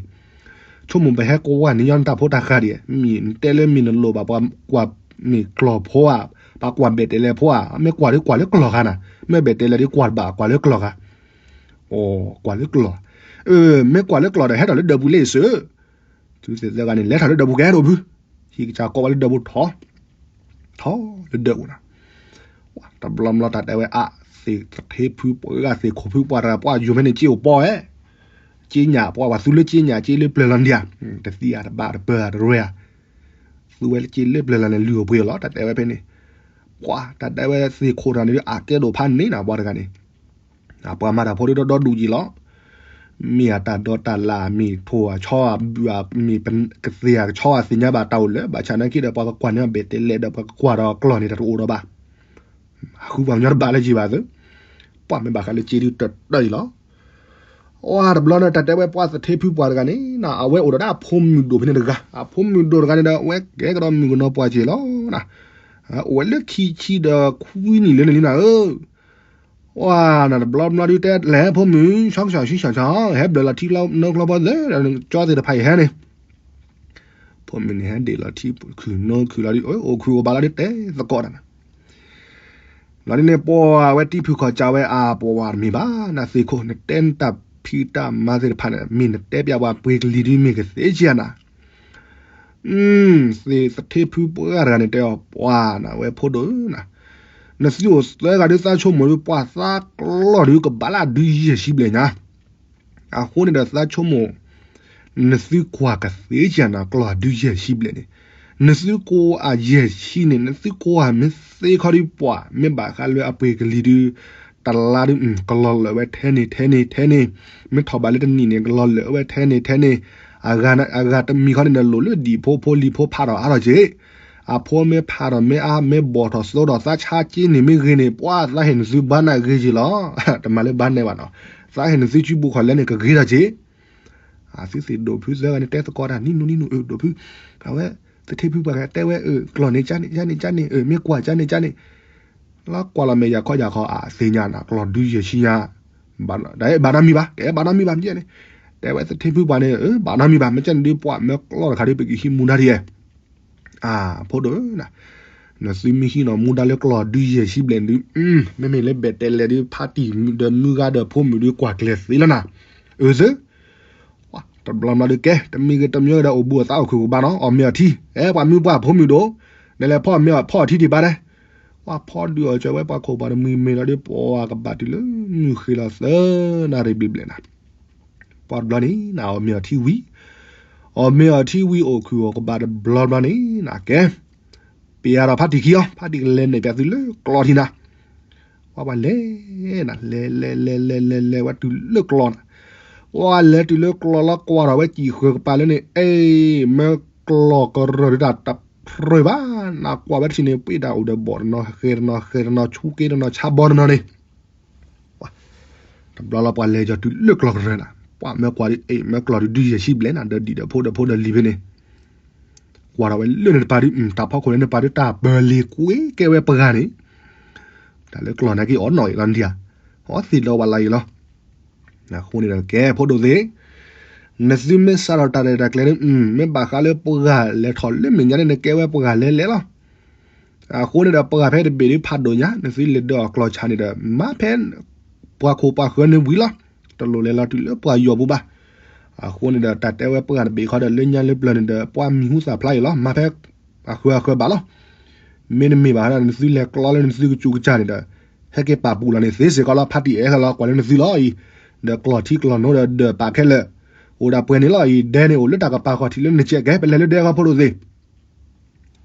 ဆိကမိၣ်ပဟဲကွၢ်န့ၢ်ညီနတၢ်ဖိတၢ်ဃာ်ဒံး မ့ၢ်နတဲလၢမ့ၢ်နလိၣ်ဘၣ်ပှၤကွၢ်မ့ၢ်ကျီၢ်ဖိဧါ ပှၤကွၢ်ဘဲၣ်တဲးလဲးဖိဧါ မ့ၢ်ကွၢ်ဒုးကွၢ်လၢကျီၢ်ဃာ်နၤ မ့ၢ်ဘဲၣ်တဲးလဲးဒုးကွၢ်တဘၣ် ကွၢ်လၢကျီၢ်ဃာ် အိ ကွၢ်လၢကျီၢ်, မ့ၢ်ကွၢ်လၢကျီၢ်ဒီး ဟဲထီၣ်လၢဒၢးပူၤလၢအံၤစ့ၢ်, သုသ့ၣ်သၢဂၤန့ၣ် လဲၤထီၣ်လၢဒၢးပူၤကဲဒိၣ်ဘု, ဟံၣ်ကစၢ်ကိးဝဲလၢဒၢးပူၤထီၣ်, ထီၣ်လၢဒၢးပူၤနၤ, တဘျီဘျီတၢ်တဲဝဲအါ သ့ၣ်သထ့ဖုပှၢ်ဂၤ သ့ၣ်ခိၣ်ဖုပှၢ်တဂၤ ပှၤယိၤဖဲန့ၣ် စ့အိၣ်ပီၢ်ဝဲ, စ့ညၣ် ပှၤဝဲသူလၢစ့ညၣ် စ့လၢပျၢၤလီၤဒံးဧါ, တသံဧါတဘၣ်တပၢၤတရဲဧါ, သူဝဲလၢစ့လၢပျၢၤလီၤန့ၣ် လုၢ်အိၣ်ပှ့ၤအီၤလီၤ တၢ်တဲဝဲဖဲန့ၣ်, ပှၤတၢ်တဲဝဲသ့ၣ်ခိၣ်တဂၤန့ၣ် အကဲဒိၣ်ဖးန့ၣ်နၤ ပှၤတဂၤန့ၣ် ပှၤမၤတၢ်ဖိဒ်ဒီဒူၣ်ယံာ်လီၤ. မ့ၢ်အတၢ်ဒိးတၢ်လၢ် မ့ၢ်ထိၣ်အဆီ မ့ၢ်ကသ့ၣ်အကဆီ အသ့ၣ်ညါဘၣ်တၢ်အိၣ်လၢၤဘၣ်ဆၣ်နာ်က့ဒီး ပှၤကကွၢ်န့ၢ်အီၤဘၣ်တဲလဲၣ်ဒီး ပှၤကကွၢ်ဒီးကျီၢ်န့ၣ် တၢ်တအိၣ်ဒီးဘၣ်. အဃုပှၤကညီတဘၣ်လၢယံာ်ဘၣ်သ့, ပှၤမ့ၢ်ဘၣ်ဃးလၢစ့ဒုတတၢၢ်အံၤလီၤ. အတဘျီန့ၣ် တၢ်တဲဝဲပှၤသထ့ဖုပှၢ်တဂၤန့ၣ် အဝဲအိၣ်ဒီးဒၣ်အဖိမုၣ်ဒိၣ်ဖဲန့ၣ်တဂၤ, အဖိမုၣ်ဒိၣ်တဂၤန့ၣ်ဒီး အဝဲကဲကဒီးမုၣ်ကနီၤပှၢ်စ့ၢ်လီၤ. အိၣ်ဝဲလၢခံဆံဒီးခွံနံၣ်လၢန့ၣ်လံနၤဧၢ ပှၤနတဘျီဘျီဒုတဲလဲၤဖိမုၣ် ဆီကစီၣ်ဆံဆၣ်ဆၣ် ဟဲဘျၢလီၤထံလီၤနိချီဘီသၢ ကၠီသ့ၣ်တဖၣ်အံၤဟဲန့ၣ်, ဖိမုၣ်န့ၣ်ဟဲဒ့ၣ်လီၤထံခုၣ်နိခုၣ်လီၤဒု အိၣ်ခုၣ်အိၣ်ဘၣ်လီၤဒုတဲသကိးတၢ်နၤ, လီၤဒုန့ၣ် ပှၤဝဲတံဖုခီၣ်ကၢဝဲအပှၤတမ့ၢ်ဘၣ် နသ့ၣ်ခိၣ် နတဲနတၢ်ဖံးတၢ်မၤသ့ၣ်တဖၣ်န့ၣ် မ့ၢ်နတဲပျးပှၤပှ့ၤကလံၤဒုမ့ၢ်ကသ့ကၢနၤ သ့ၣ်သထ့ဖုပှၢ်ဂၤတဂၤန့ၣ် တဲအီၤပှၤနဝဲဖိဒိၣ်ဧၢ, နသုအိၣ်သၢဂၤဒုသးဆိကမိၣ်ဒု ပှၤသးကျီၢ်ဒုကဘၣ်လၢဒုယဲၢ်ဆံဘျဲၣ်ညါ, အဃိန့ၣ်ဒီးသးဆိကမိၣ် နသုကွၢ်ကသ့ကၢနၤ ကျီၢ်ဒုယဲၢ်ဆံဘျဲၣ်န့ၣ်, နသုကွၢ်အယဲၢ်ဆံန့ၣ် နသုကွၢ်မ့ၢ်သ့ခီဒုပှၤ မ့ၢ်ဘၣ်ဃးလၢအပှ့ၤကလံၤဒု တလါဒု ကလီၤလၢာ်ဝဲထဲန့ၣ်ထဲန့ၣ်ထဲန့ၣ်, မ့ၢ်ထီၣ်ဘးလၢတနံၣ်န့ၣ် ကလီၤလၢာ်ဝဲထဲန့ၣ်ထဲန့ၣ်, အဂၤတမံၤခီန့ၣ်ဒီး လိၣ်လၢဒံၣ်ဖိဖိလံၤဖိဖးထီၣ်အါထီၣ်က့ၤ, အဖိမ့ၢ်ဖးထီၣ်မ့ၢ်အါ မ့ၢ်ဘီၣ်ထီၣ်သိထီၣ် သးဆါက့န့ၣ်မ့ၢ်ဂ့ၤန့ၣ် ပှၤသးဟ့ၣ်နသုဘါနၢ်ဂ့ၤက့ၤလီၤ, တမၤလၢဘါနဲဘၣ်နီၤ, သးဟ့ၣ်နသုစုပူၤခီၣ်လဲန့ၣ် ကဂ့ၤထီၣ်က့ၤ အသုသ့ၣ်ဒိၣ်ဖုသၢဂၤန့ၣ် တဲသကိးတၢ် နံၤနူနံၤနူ အၢ ဒိၣ်ဖု, အဝဲ သထ့ဖုပှၢ်ဂၤတဲဝဲ အၢ ကျီၢ်န့ၣ်ကန့ၣ် ကန့ၣ် ကန့ၣ် အၢ မ့ၢ်ကွၢ်ကန့ၣ် ကန့ၣ်, လီၤကွၢ်လီၤမဲာ်ယၤခီယၤခီ အသ့ၣ်ညါနၤ ကျီၢ်ဒုယဲၢ်ဆံညါ, တအဲၣ်ဘၣ်နီတမံၤဘၣ် တအဲၣ်ဘၣ်နီတမံၤဘၣ် မ့ၢ်န့ၣ်, တဲဝဲသထ့ဖုပှၢ်န့ၣ် အၢ ဘၣ်နီတမံၤဘၣ် မ့ၢ်ကန့ၣ်ဒုး ပှၤမ့ၢ်ကျီၢ်တခါဒုး ပကဟံးမူဒါဒ်ယဲၢ် အဖိဒိၣ်ဧၢ, နသုမ့ၢ်ဟံးနီၤမူဒါလၢကျီၢ်ဒုယဲၢ်ဆံဘျဲၣ်ဒုး, မ့မ့ၢ်လၢဘဲၣ်တဲလဲၣ်ဒုး ဖါတံၢ်ဒီးမုၢ်ဂၤဒီးဖိမုၣ်ဒုး ကွၢ်ကျဲၤသ့လီၤနၤ, အၢသု, တဘျီဘျီဒုးကဲ တမံၤဂ့ၤတမံၤဂ့ၤဒီး အိၣ်ဘူးအိၣ်သါအိၣ်ခုၣ်အိၣ်ဘါနီၤ အီၣ်မ့ၤအီထံ, အဲ ပှၤမုၢ်ပှၢ်ဖိမုၣ်ဒိၣ်, နလဲၤဖီအီၣ်မ့ၤဖီအီထံဒံးဘၣ်ဒဲး, ပှၤဖီဒုးအီၣ်စၢၤဝဲပှၤခိၣ်ပှၤတမှံၤမ့ၤလီၤဒုး ပှၤကဘၣ်တုၤလၢမုၢ်ဃ့လီၤသၢနၣ်ရံၣ်ဘျဲၣ်ဘျဲၣ်နၤ, ပှၤတဘျီန့ၣ် နအီၣ်မ့ၤအီထံဝံၤ အီၣ်မ့ၤအီထံဝံၤအိၣ်ခုၣ်အိၣ်ကဘၣ်တဘျီဘျီန့ၣ် နကဲ, ပယၤဒီးဖါတံၢ်ခံအီၤ ဖါတံၢ်ကလဲၤနဲၣ်ပၠးသုလၢကျီၢ်ထံနၤ, ပှၤပှၤလဲၤနၤ လဲၤလဲၤလဲၤလဲၤလဲၤလဲၤဝဲတုၤလၢကျီၢ်နၤ, ပှၤလဲၤတုၤလၢကျီၢ်လီၤကွၢ်ထီၣ်ဝဲစံၣ်ဃၢၤကပၤလၢန့ၣ် အဲ မ့ၢ်ကျီၢ်ကရၢၢ်ဒုးတၢ်တပြၢၢ်ဘၣ်, နကွၢ်ဝဲတထံၣ်န့ၣ် ပှ့ၤတၢ်အိၣ်ဒီးဘီၣ်တနီၤ ဃဲၤတနီၤ ဃဲၤတနီၤ ဆူက့တနီၤဆါဘီတနီၤန့ၣ် တဘျီလီၤပှၤလဲၤကီၤတုၤလၢကျီၢ်ကရၢၢ်နၤ, ပှၤမ့ၢ်ကွၢ်ဒုး အဲ မ့ၢ်ကျီၢ်ဒုးဒုးယဲၢ်ဆံဘျဲၣ်နၤ ဒီးဒံၣ်ဒီးဖိဒီးဖိဒီးလံၤဖဲန့ၣ်, ကွၢ်ထီၣ်ဝဲလၢန့ၣ်တပၤဒုး တၢ်ဖီခိၣ်လၢန့ၣ်ပၤဒုး တၢ်ပၢၤလံၤကွ့ကဲဝဲပှၤဂၤန့ၣ်, တၢ်လၢကျီၢ်နာ်က့အီၣ်နီၣ်အံၤလီၤဒံးဧါ, အီသ့ၣ်ဒီးဝဲလၢအံၤလီၤ, အဃိန့ၣ်ဒီးကဲဖိဒိၣ်သ့ၣ်, နသုမ့ၢ်စးထီၣ်တၢ်ရဲၣ်တၢ်ကျဲၤန့ၣ် မ့ၢ်ဘၣ်ဃးလၢပှၤဂၤလဲၤထီၣ်လၢမဲာ်ညါန့ၣ် နကဲဝဲပှၤဂၤလဲၤလဲၤလီၤ အဃိန့ၣ်ဒီး ပှၤဖဲတဘ့ၣ်ဒုးဖးဒိၣ်ညါ နသုလဲၤဒၢအီၣ်ကျီၢ်ဆါန့ၣ်ဒီး မၤဖဲပှၤခိၣ်ပှၤဃၢၤန့ၣ်ဝံၤလီၤ. တလိၣ်လဲၤလီၤတုၤလၢပှၤယီၤပူၤဘၣ်. အဃိန့ၣ်ဒီး တၢ်တဲဝဲပှၤတဘ့ၣ်ခီဒီး လၢညါလၢပျၢၤန့ၣ်ဒီး ပှၤမံၤဟူသၣ်ဖျါအံၤလီၤ. မၤဖဲအဃၢၤအဃၢၤဘၣ်လီၤ. မ့တမ့ၢ်ဘၣ်ဒီး နသုလဲၤကျီလၢနသုကစူးကစၢ်န့ၣ်ဒီး ဟဲက့ၤပာ်ပူၤလီၤန့ၣ် သ့စ့ၢ်ကီးလီၤ. ဖါတံၢ်အဲၣ်လီၤ ကွၢ်လၢနသုလီၤအံၤ, ဒီးကျီၢ်ထံကျီၢ်နိဒီးဒၢးပာ်ခဲလၢာ်, အိၣ်ဒၣ်ပှဲၤန့ၣ်လီၤအံၤ, ဒဲန့ၣ်အိၣ်လၢတၢ်ကပၤခီၣ်ထံးလၢနကဲးကဲး ပလဲၤလၢဒဲခီဖိဒိၣ်သ့ၣ်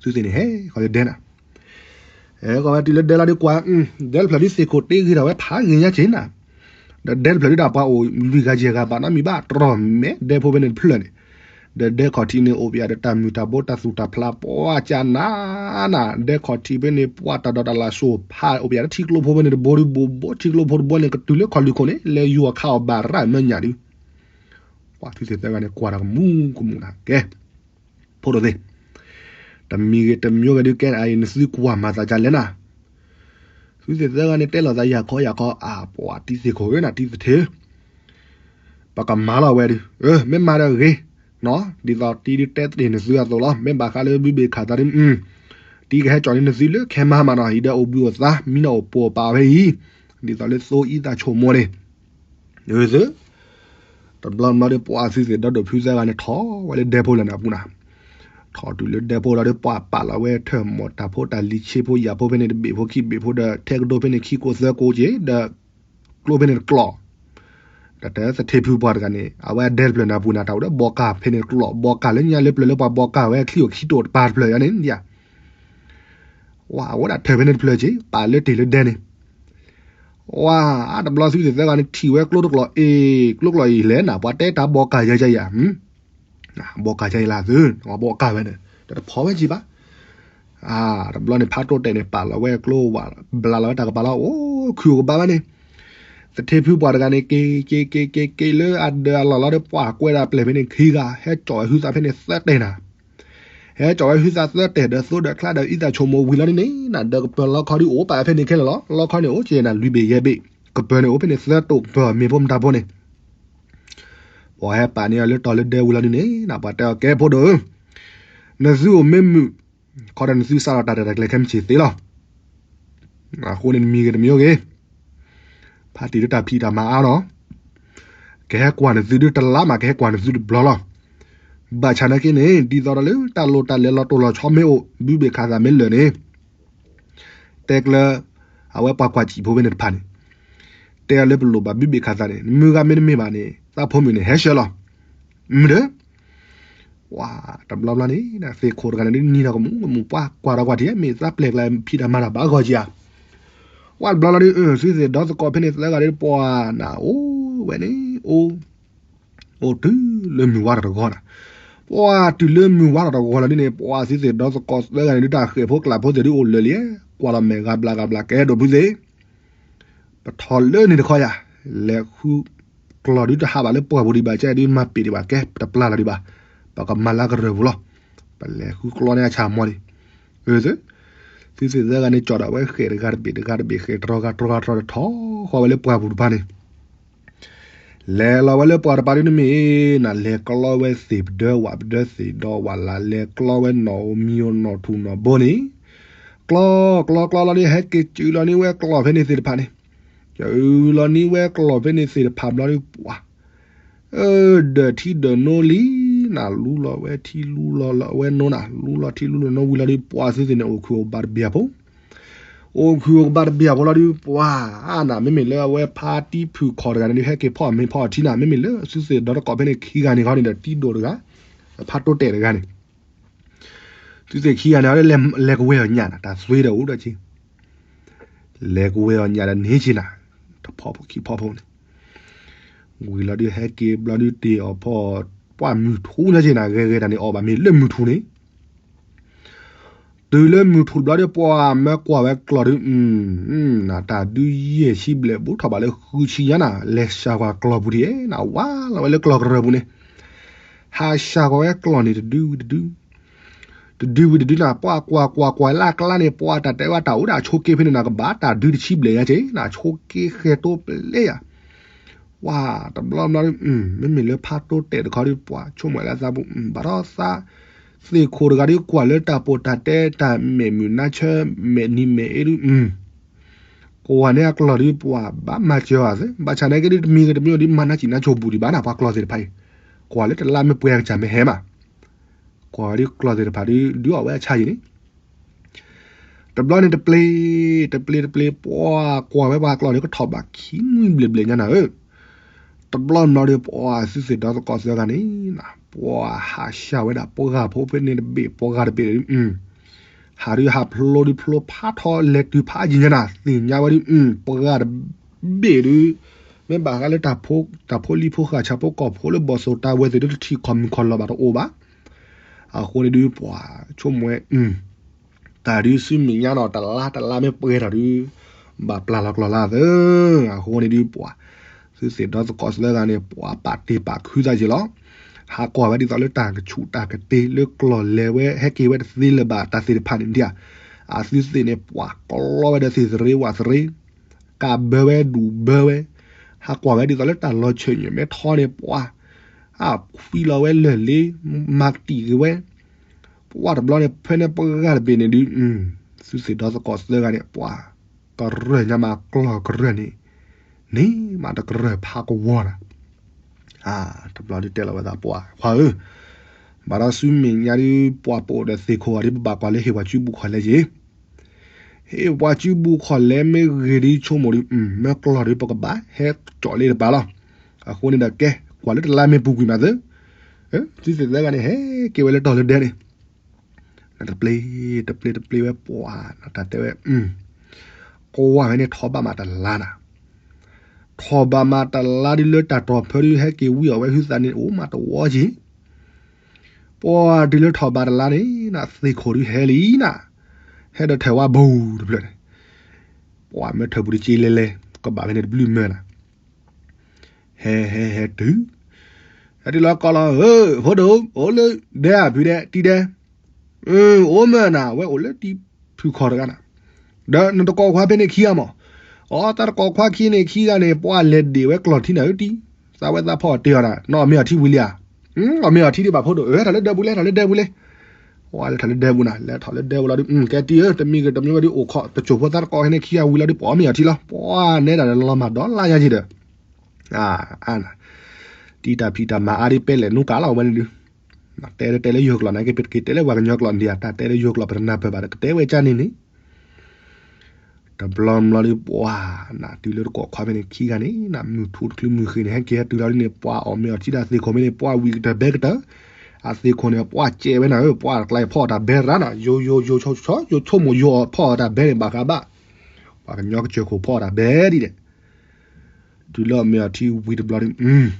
သုသ့ၣ်န့ၣ် ဟဲဃီၤလၢဒဲနၤ, ဟဲဃီၤဝဲတုၤလၢဒဲလီၤဒုးကွၢ်, ဒဲတဖျၢၣ်ဒုးသ့ၣ်ခိၣ်တ့ဂ့ၤထီၣ်ဝဲဖးဂ့ၤညါက့ၤနၤ, ဒီးဒဲတဖျၢၣ်ဒုးတၢ်ပှၤအိၣ်လွံၢ်ဂၤယဲၢ်ဂၤဘၣ်နီတမံၤဘၣ် တြီၢ်မဲာ်ဒဲဖိဖဲန့ၣ်တဖျၢၣ်န့ၣ်, ဒီးဒဲခီၣ်ထံးန့ၣ်အိၣ်ပယၣ်ဒီးတၢ်မုာ်တၢ်ဘိတၢ်သူၣ်တၢ်ဖျးပှၤကနၤနၤ, ဒဲခီၣ်ထံးဖဲန့ၣ် ပှၤတၢ်ဒိးတၢ်လၢ်စိၤဖးအိၣ်ပယၣ်ဒီးထံကျိဖိဖဲန့ၣ်တဘိဒုးဘိဘိ ထံကျိဖိတဘိန့ၣ် ကတုၤလၢခီၣ်လွံၢ်ခိၣ်န့ၣ် လဲၤယူၤအခါအီၤဘၣ်ရၣ်မဲာ်ညၣ်ဒုး ပှၤသုသ့ၣ်သၢဂၤန့ၣ် ကွၢ်တၢ်ကမူကမူနၤကဲ ဖိဒိၣ်သ့ၣ်, တမံၤဂ့ၤတမံၤဂ့ၤဒုးကဲနၤအံၤ နသုကွၢ်မၤသးဒ်လဲၣ်နၤ, သုသ့ၣ်သၢဂၤန့ၣ် တဲလိာ်သးယၤခီယၤခီ အပှၤတံၤသ့ၣ်ခိၣ်ဧၢ နၤတံၤသထ့ဧၢ, ပကမၤလီၤဝဲဒုး, မ့ၢ်မၤဒီးဂ့ၤ, ဒ်သိးတံၤဒုးတဲတ့ၢ်နသုအသိးလီၤ. မ့ၢ်ဘၣ်ဃးလၢဘုဘ့ၣ်ခးသးဒုး, တံၤကဟဲကၠီၣ်န့ၢ်နသုလၢခဲမၤမးနီၤ အံၤဒီးအိၣ်ဘှံးအိၣ်သါ မံနီၤအိၣ်ပိာ်ပာ်ဝဲအံၤ, ဒ်သိးလၢသိအံသးဆိကမိၣ်န့ၣ် သု, တဘျီဘျီဒီးပှၤသုသ့ၣ်ဒီဒိၣ်ဖုသၢဂၤန့ၣ် ထီၣ်ဝဲလၢဒဲဖိလၢာ်န့ၣ်အပူၤနၤ, ထ ထီၣ်တုၤလၢဒဲဖိလီၤဒီး ပှၤပာ်လီၤဝဲထၢၣ်မီၢ်တၢ်ဖိတၢ်လံၤဆ့ဖိယာ်ဖိဖဲန့ၣ် တဘ့ၣ်ဖိခံဘ့ၣ်ဖိဒီး ထဲကဒိဖဲန့ၣ် ခံကိးသၢကိးက့ၤ ဒီး ကျိဖဲန့ၣ်တကျိး ဒီးတဲသထ့ဖုပှၤတဂၤန့ၣ် အဝဲအဒဲတဖျၢၣ်န့ၣ် အပူၤန့ၣ် တၢ်အိၣ်ဒီးဘီကၢ်ဖဲန့ၣ်တကျိး ဘီကၢ်လၢညါလၢပျၢၤလၢပှၤဘီကၢ်ဝဲချံအိၣ်ခံတိာ်တပၤတဖျၢၣ်ယါန့ၣ် ဝဲအိၣ်ဒၣ်ထၢၣ်ဖဲန့ၣ်တဖျၢၣ်က့ၤ ပာ်လၢတ့ၢ်လၢဒဲန့ၣ် ဝဲတဘျီသုသ့ၣ်သၢဂၤန့ၣ် ထံၣ်ဝဲကျိတကျိးအ့ၣ် ကျိကျိးအံၤလဲၣ်နၤ ပှၤတဲတၢ်ဘီကၢ်ယါယါယါ ဘီကၢ်ယါယါလၢသု ဘီကၢ်ဝဲန့ၣ် တတဖီဝဲကံဘၣ် တဘျီန့ၣ် ဖးတိၢ်တဲာ်န့ၣ် ပာ်လီၤဝဲကျိဝဲ ဘျးလီၤဝဲတၢ်ကပၤလီၤ အိၣ်ခုၣ်အိၣ်ကဘၣ်ဘၣ်န့ၣ် သထ့ဖုပှၤတဂၤန့ၣ် က့ၤက့ၤက့ၤက့ၤက့ၤလၢအဒၢးအလီၢ်လီၤဒီး ပှၤကွဲးဒၣ်ပျဲၢ်ဖဲန့ၣ်ခံဂၤ ဟဲကၠီၣ်ဝဲဟုသၣ်ဖဲန့ၣ်သၢတဲာ်နၤ ဟဲကၠီၣ်ဝဲဟုသၣ်သၢတဲာ် ဒီးသိဒီးချါဒီးအံသၣ်ဆိကမိၣ်ဝံၤလီၤဒ်န့ၣ်နၤ ဒီးကပၢၤလီခီဒ်အိၣ်ပာ်ဖဲန့ၣ်ခဲလၢာ်လီၤ လီခီန့ၣ်အိၣ်က့ၤနၤ လွံၢ်ဘ့ၣ်ယဲၢ်ဘ့ၣ် ကပၢၤန့ၣ်အိၣ်ဖဲန့ၣ်သၢတိာ်ကပၢၤမ့ၢ်ဖိမတၤဖိန့ၣ် ပှၤဟဲပာ်န့ၢ်အီၤလၢတီၤလၢဒဲဝံၤလီၤဒ်န့ၣ်နၤ ပှၤတဲအီၤကဲဖိဒိၣ်ဧၢ နသုအိၣ်မ့ၢ်မုာ် ခီဒီးနသုစးထီၣ်တၢ်ရဲၣ်တၢ်ကျဲၤခဲမုၢ်ဆ့ၣ်သ့လီၤ အဃိန့ၣ်နမံၤဂ့ၤတမံၤအိၣ်ဂ့ၤ ဖါတံၢ်လၢတၢ်ဖံးတၢ်မၤအါနီၤ ကဟဲကွၢ်နသုဒုတလါမး ကဟဲကွၢ်နသုတဘျီလီၤ ဘၣ်ဆၣ်နာ်က့န့ၣ် ဒ်သိးဒီးလၢတၢ်လိၣ်တၢ်လဲၤလီၤတိၢ်လီၤဆီမ့ၢ်အိၣ် ဘုဘ့ၣ်ခးသးမ့ၢ်လၢာ်န့ၣ် တဲကျၢ အဝဲပှၤကွၢ်စံၣ်ဖိဖဲန့ၣ်တဖၣ်န့ၣ် တဲအီၤလၢပလိၣ်ဘၣ်ဘုဘ့ၣ်ခးသးန့ၣ် နမုၢ်ဂၤမ့တမ့ၢ်ဘၣ်န့ၣ် သးဖိမုၣ်န့ၣ် ဟဲဆှၢလီၤ မုၢ်ဒီး ဝဲတဘျီဘျီန့ၣ် သ့ၣ်ခိၣ်တဂၤန့ၣ်ဒ်နံၤထီၣ်ကမူးကမူး ပှၤကွၢ်ထီၣ်ကွၢ်ထံ မ့ၢ်သးပျဲၢ်ကျါဖံးတၢ်မၤတၢ်ဘၣ်ဂီၢ်ကံဧါ ဝဲတဘျီဘျီဒ် သုသ့ၣ်ဒီသကိးဖဲန့ၣ်သၢဂၤဒ်ပှၤနၤအိၣ်ဝဲန့ၣ် အိၣ် အိၣ်တုၤလၢမုၢ်ဝါထီၣ်တဂီၤနၤ ပှၤတုၤလၢမုၢ်ဝါထီၣ်တဂီၤလီၤဒ်န့ၣ် ပှၤသုသ့ၣ်ဒီသကိးသၢဂၤန့ၣ်ဒ်တၢ်ဃဲၣ်ဖိကျၢ်ဖိသ့ၣ်ဒ်အိၣ်လၢာ်လံ ကွၢ်လီၤမဲာ်ဂၤဘျးဂၤဘျးကဲဒိၣ်ဖုသ့ၣ် ပထီၣ်လၢန့ၣ်တခီယၤ လဲၤဃုကျီၢ်ဒ်တဟးဘၣ်လၢပှၢ်ပူၤဒံးဘၣ် ကဲဒ်မၤပ့ၤဒံးဘၣ် ကဲပတပျၢ်လီၤဒံးဘၣ် ပကမၤလၢကရၢၢ်ပူၤလီၤ ပလဲၤဃုကျီၢ်န့ၣ်အဆၣ်မီၢ်လံ အၢ သုသ့ၣ်သၢဂၤန့ၣ် ကၠီၣ်ဒၣ်ဝဲဃဲၣ်တဂၤတဘ့ၣ်တဂၤတဘ့ၣ် ဃဲၣ်တြီဂၤတြီဂၤတြီဒီးထီၣ်ဃီဝဲလၢပှၢ်ပူၤတဖၣ်န့ၣ် လဲၤလီၤဝဲလၢပှၢ်တဖၣ်ဒ်န့ၣ်မ့ၢ်နၤ လဲၤကျီဝဲသ့ၣ်ပဒၢဝးပဒၢသ့ၣ်ဒီးဝးလၢ် လဲၤကျီဝဲနီၣ်ဧိၤမံၤဧိၤနီၣ်ထူၣ်နီၣ်ဘိန့ၣ် ကျီ ကျီ ကျီလီၤဒ် ဟဲက့ၤစုလီၤန့ၢ်ဝဲကျီၢ်ဖဲန့ၣ်သ့ၣ်တဖၣ်န့ၣ် စုလီၤန့ၢ်ဝဲကျီၢ်ဖဲန့ၣ်သ့ၣ်တဖၣ်ဘျီဒ်ပှၤ အၢ ဒၢးထံဒၢးနိလံ နလူလီၤဝဲထံ လူလီၤလီၤဝဲနိနၤ လူလီၤထံလူလီၤနိဝံၤလီၤဒ်ပှၤသုသ့ၣ်န့ၣ် အိၣ်ခုၣ်အိၣ်ဘၣ်တဘ့ၣ်အဖိ အိၣ်ခုၣ်အိၣ်ကဘၣ်တဘ့ၣ်အဖိလီၤဒ်ပှၤ အါနၤ မ့မ့ၢ်လၢအဝဲဖါတံၢ်ဖုၣ်ခီၣ်တဂၤန့ၣ်ဒ် ဟဲက့ၤဖီၣ်မ့ၤဖီၣ်ထံနၤ မ့မ့ၢ်လၢသုသ့ၣ်ဒီသကိးဖဲန့ၣ်ခံဂၤန့ၣ်ခီန့ၣ်ဒီး တံဒိၣ်တဂၤ ဖါတိတဲာ်တဂၤန့ၣ် သုသ့ၣ်ခံဂၤန့ၣ် လဲၤကဝဲၤအီၤညၣ်နၤ တၢ်သွ့ဒီးအိၣ်ဒီးက့ လဲၤကဝဲၤအီၤညၣ်ဒီးန့ၣ်က့နၤ တဖီဖိခံဖီဖိန့ၣ် ဝံၤလီၤဒ်ဟဲက့ၤဘျီဒ်တ့ၢ်အီၤဖီၣ် ပှၢ်မုၢ်ထူညါက့နၤ ဂဲၤဂဲၤတၢ်န့ၣ် အီၣ်ဘၣ်မ့ၤလၢမုၢ်ထူန့ၣ် တုၤလၢမုၢ်ထူၣ်တဘျီဒီး ပှၤမၢကွၢ်ဝဲကျီၢ်ဒီး နတၢ်ဒုးယဲၢ်ဆံဘျဲၣ် ဘူးထီၣ်ဘၣ်လၢဃုဆံညါနၤ လဲၤစှၤကွၢ်ကျီၢ်ပူၤဒ်နၤ ဝါလီၤဝဲလၢကျီၢ်ကရၢၢ်ပူၤန့ၣ် ဟးစှၤကွၢ်ဝဲကျီၢ်န့ၣ်တဒုဝံၤတဒု တဒုဝံၤတဒုနၤ ပှၤကွၢ်ကွၢ်ကွၢ်လၢအကျါန့ၣ် ပှၤတၢ်တဲဝဲတၢ်အိၣ်ဒၣ်ဆိးက့ဖဲန့ၣ်နၤ ကဘၣ်တၢ်ဒုးတဆံဘျဲၣ်ညါက့နၤ ဆိးက့ဃဲၤတိပလဲယၤ ဝါ တဘျီဘျီ မ့မ့ၢ်လၢဖါတိတဲာ်တခီဒီး ပှၤဆိကမိၣ်လၢအသးပူၤ ဘၣ်ထီၣ်သး သ့ၣ်ခိၣ်တဂၤဒီး ကွၢ်လၢတၢ်ပိာ်တၢ်တဲ တၢ်မဲာ်မုာ်နါဆၢ မဲာ်နံၤမဲာ်အ့ဒုး ကွၢ်န့ၢ်အကျီၢ်ဒီး ပှၤဘၣ်မၤစၢၤအီၤသ့ ဘၣ်ဆၣ်နာ်က့ဒီး တမံၤဂ့ၤတမံၤဒီး မၤနၢ်စံၣ်နါဆိၣ်ဘူၣ်ဒံးဘၣ်နၤ ပှၤကျီၢ်သ့ၣ်တဖၣ်အံၤ ကွၢ်လၢတလါမ့ၢ်ပှဲၤအကစၢ်မ့ၢ်ဟဲမး ကွၢ်ဒ်ကျီၢ်သ့ၣ်တဖၣ်ဒီး ဒုးအီၣ်ဝဲအဆၣ်ယံၤန့ၣ် တဘျီန့ၣ်တပျ့ၤ တပျ့ၤတပျ့ၤ ပှၤကွၢ်ဝဲပှၤကျီၢ်န့ၣ် ကထီၣ်ဘၣ်ခံနွံဘျဲၣ်ဘျဲၣ်ညါနၤဧၢ တဘျီဘျီဒီး ပှၤသုသ့ၣ်ဒီသကိးသၢဂၤန့ၣ် ပှၤဟးစှၤဝဲဒၣ်ပှၤဖိဖဲန့ၣ်တဘ့ၣ် ပှၤဂၤတဘ့ၣ်ဒီး ဟးဒုးဟးဖျိဒုးဖျိဖးထီလဲၤတုၤဖးယံၤညါနၤ သ့ၣ်ညါဝဲဒုး ပှၤဂၤတဘ့ၣ်ဒုး မ့ၢ်ဘၣ်ဃးလၢတၢ်ဖိ တၢ်ဖိလံၤဖိဃာ်ဆၣ်ဖိကီၢ်ဖိလၢဘီၣ်စိၣ်တၢ်ဝဲသ့ၣ်ဒုး တထံၣ်ခီၣ်မုၢ်ခီၣ်လီၤဘၣ်တအိၣ်ဘၣ် အဃိန့ၣ်ဒုး ပှၤဆိကမိၣ်ဝဲ တၢ်ဒုးဆူမဲာ်ညါနီၤ တလါတလါမ့ၢ်ပှဲၤထီၣ်ဒုး ဘၣ်ပျၢ်လီၤကျီၢ်လၢသၢ အဃိန့ၣ်ဒုးပှၤ သုသ့ၣ်ဒီသကိးသၢဂၤန့ၣ် ပှၤပာ်တ့ၢ်ပာ်ခုသးက့ၤလီၤ. ဟးကွၢ်ဝဲဒ်သိးလၢတၢ်ကဆူးတၢ်ကတ့လၢကျီၢ်လဲၤဝဲ ဟဲက့ၤဝဲတသ့လၢၤဘၣ်တၢ်သ့ၣ်တဖၣ်န့ၣ်ဒ်ဧါ. အသုသ့ၣ်န့ၣ် ပှၤကျီဝဲဒီးသ့ၣ်သရ့ဝးသရ့ ကးဘၢဝဲဒူၣ်ဘၢဝဲ ဟးကွၢ်ဝဲဒ်သိးလၢတၢ်လီၤဆၢၣ်ညါမဲထီန့ၣ် ပှၤ အဖှံလီၤဝဲလၢာ်လ့ မၤကတံာ်က့ၤဝဲ ပှၤတဘျီန့ၣ် ဖဲန့ၣ်ပှၤဂၤတဘ့ၣ်န့ၣ်ဒုး သုသ့ၣ်ဒီသကိးသၢဂၤန့ၣ် ပှၤကရၢၢ်ညါမးကျီၢ်ကရၢၢ်န့ၣ် န့ၣ်မးတကရၢၢ်ဖးကဝီၤနၤ. တဘျီဒုးတဲလီၤဝဲသးပှၤ ခွါဧၢ ဘၣ်ဒီးဆူမဲာ်ညါဒုး ပှၤပအိၣ်ဒီးသ့ၣ်ခိၣ်အီၤဒုး ပဘၣ်ကွၢ်လၢဟ့ၣ်ပှၤစုဘူၣ်ခီၣ်လဲယ့ၤ, ဟ့ၣ်ပှၤစုဘူၣ်ခီၣ်လဲမ့ၢ်ဂ့ၤဒုး ဆိကမိၣ်ဒုး မ့ၢ်ကျီၢ်ဒုးပကဘၣ်ဟဲကၠီၣ်လ့တပၤလီၤ. အဃိန့ၣ်ဒီးကဲ ကွၢ်လၢတလါမ့ၢ်ပူၤကွံာ်မးသု, သုသ့ၣ်သၢဂၤန့ၣ် ဟဲက့ၤဝဲလၢတီၢ်လၢဒဲန့ၣ် တပျ့ၤ တပျ့ၤတပျ့ၤဝဲပှၤ တၢ်တဲဝဲ ကွၢ်ဝဲန့ၣ် ထီၣ်ဘၣ်မးတလါနၤ, ထီၣ်ဘၣ်မးတလါဒုးလၢတၢ်တီၢ်ဖၢဒုး ဟဲက့ၤဝံအီၤဝဲဟုသးန့ၣ် အိၣ်မးတဝီက့ၤ, ပှၤဒုးလၢထီၣ်ဘၣ်တလါန့ၣ် သ့ၣ်ခိၣ်ဒုးဟဲလံနၤ, ဟဲဒီးထၢၣ်ဝါဘိတဖျၢၣ်န့ၣ်, ပှၤမ့ၢ်ထၢၣ်ပူၤတက့လဲလဲ ကဘၣ်ဖဲန့ၣ်တဘျုးမၢနၤ ဟဲဟဲဟဲတုၤ, ဟဲတုၤလီၤကိးလီၤ ဖိဒိၣ် အိၣ်လၢဒဲဧါ ဖုဒဲ တံၤဒဲ, အိၣ်မၢနၤ အဝဲအိၣ်လၢတံၤဖုၣ်ခီၣ်တဂၤနၤ, ဒီးနတကိးခွါဖဲန့ၣ်ခံဂၤမး, အတၢ်တကိးခွါခံန့ၣ်ခံဂၤန့ၣ် ပှၤလဲၤဒ့ၣ်ဝဲကျီၢ်ထံနၤဧၢတံၤ, သးဝဲသးဖီၣ်အီၤတ့ၢ်အီၤနၤ နအီၣ်မ့ၤအီထံဝံၤလံဧါ, အီၣ်မ့ၤအီထံဒံးဘၣ်ဖိဒိၣ် အၢ ထီၣ်လၢဒဲပူၤလဲၣ် ထီၣ်လၢဒဲပူၤလဲၣ်, ပှၤလဲၤထီၣ်လၢဒဲပူၤနၤ လဲၤထီၣ်လၢဒဲပူၤလီၤဒုး ကဲတံၤဧၢ တမံၤဂ့ၤတမံၤဝဲဒုး အိၣ်ခိးတစိၢ်ဖိသးတကိးခဲန့ၣ်ခံဂၤဝံၤလီၤဒုး ပအီၣ်မ့ၤအီထံလီၤ ပှၤနဲဒၣ်လီၤမၢ်ဒီးလါညါက့ၤဒီး တံၤတၢ်ဖံးတၢ်မၤအါဒ်ပဲလဲၣ်နူကၤလီၤဝဲန့ၣ်ဒုး, တဲတဲလၢယိၤကျိာ်န့ၣ်က့ၤ ပတက့ၤတဲလၢပှၤကညီကျိာ်ဒံးဧါ တၢ်တဲလၢယိၤကျိာ်ပတနၢ်ပၢၢ်ဘၣ်ဒီး ကတဲဝဲကၢ်န့ၣ်န့ၣ်, တဘျီဘျီဒုးပှၤနၤ တုၤလၢတကိးခွါဖဲန့ၣ်ခံဂၤန့ၣ် နမုၢ်ထူၣ်တချုးမုၢ်ဃ့န့ၣ် ဟဲက့ၤဟဲတုၤလီၤဒ်န့ၣ် ပှၤအီၣ်မ့ၤအီထံဒီးအသ့ၣ်ခိၣ်မ့ၢ်န့ၣ် ပှၤဝံၤကတၢၢ်ဘဲကတၢၢ်, အသ့ၣ်ခိၣ်န့ၣ် ပှၤကဲဝဲနၤဧၢ ပှၤတကျါအံၤဖီၣ်အီၤတၢ်ဘဲရၣ်နၤ ယိယိယိဆိဆိ ယိဆိကမိၣ်ယိအီၤဖီၣ်အီၤတၢ်ဘဲန့ၣ် ဘၣ်ဃးဘၣ်, ပှၤကညီကစၢၢ်ခိၣ်ဖီၣ်အီၤတၢ်ဘဲဒ်န့ၣ် တုၤလၢအီၣ်မ့ၤအီထံဝံၤတဘျီဒုး,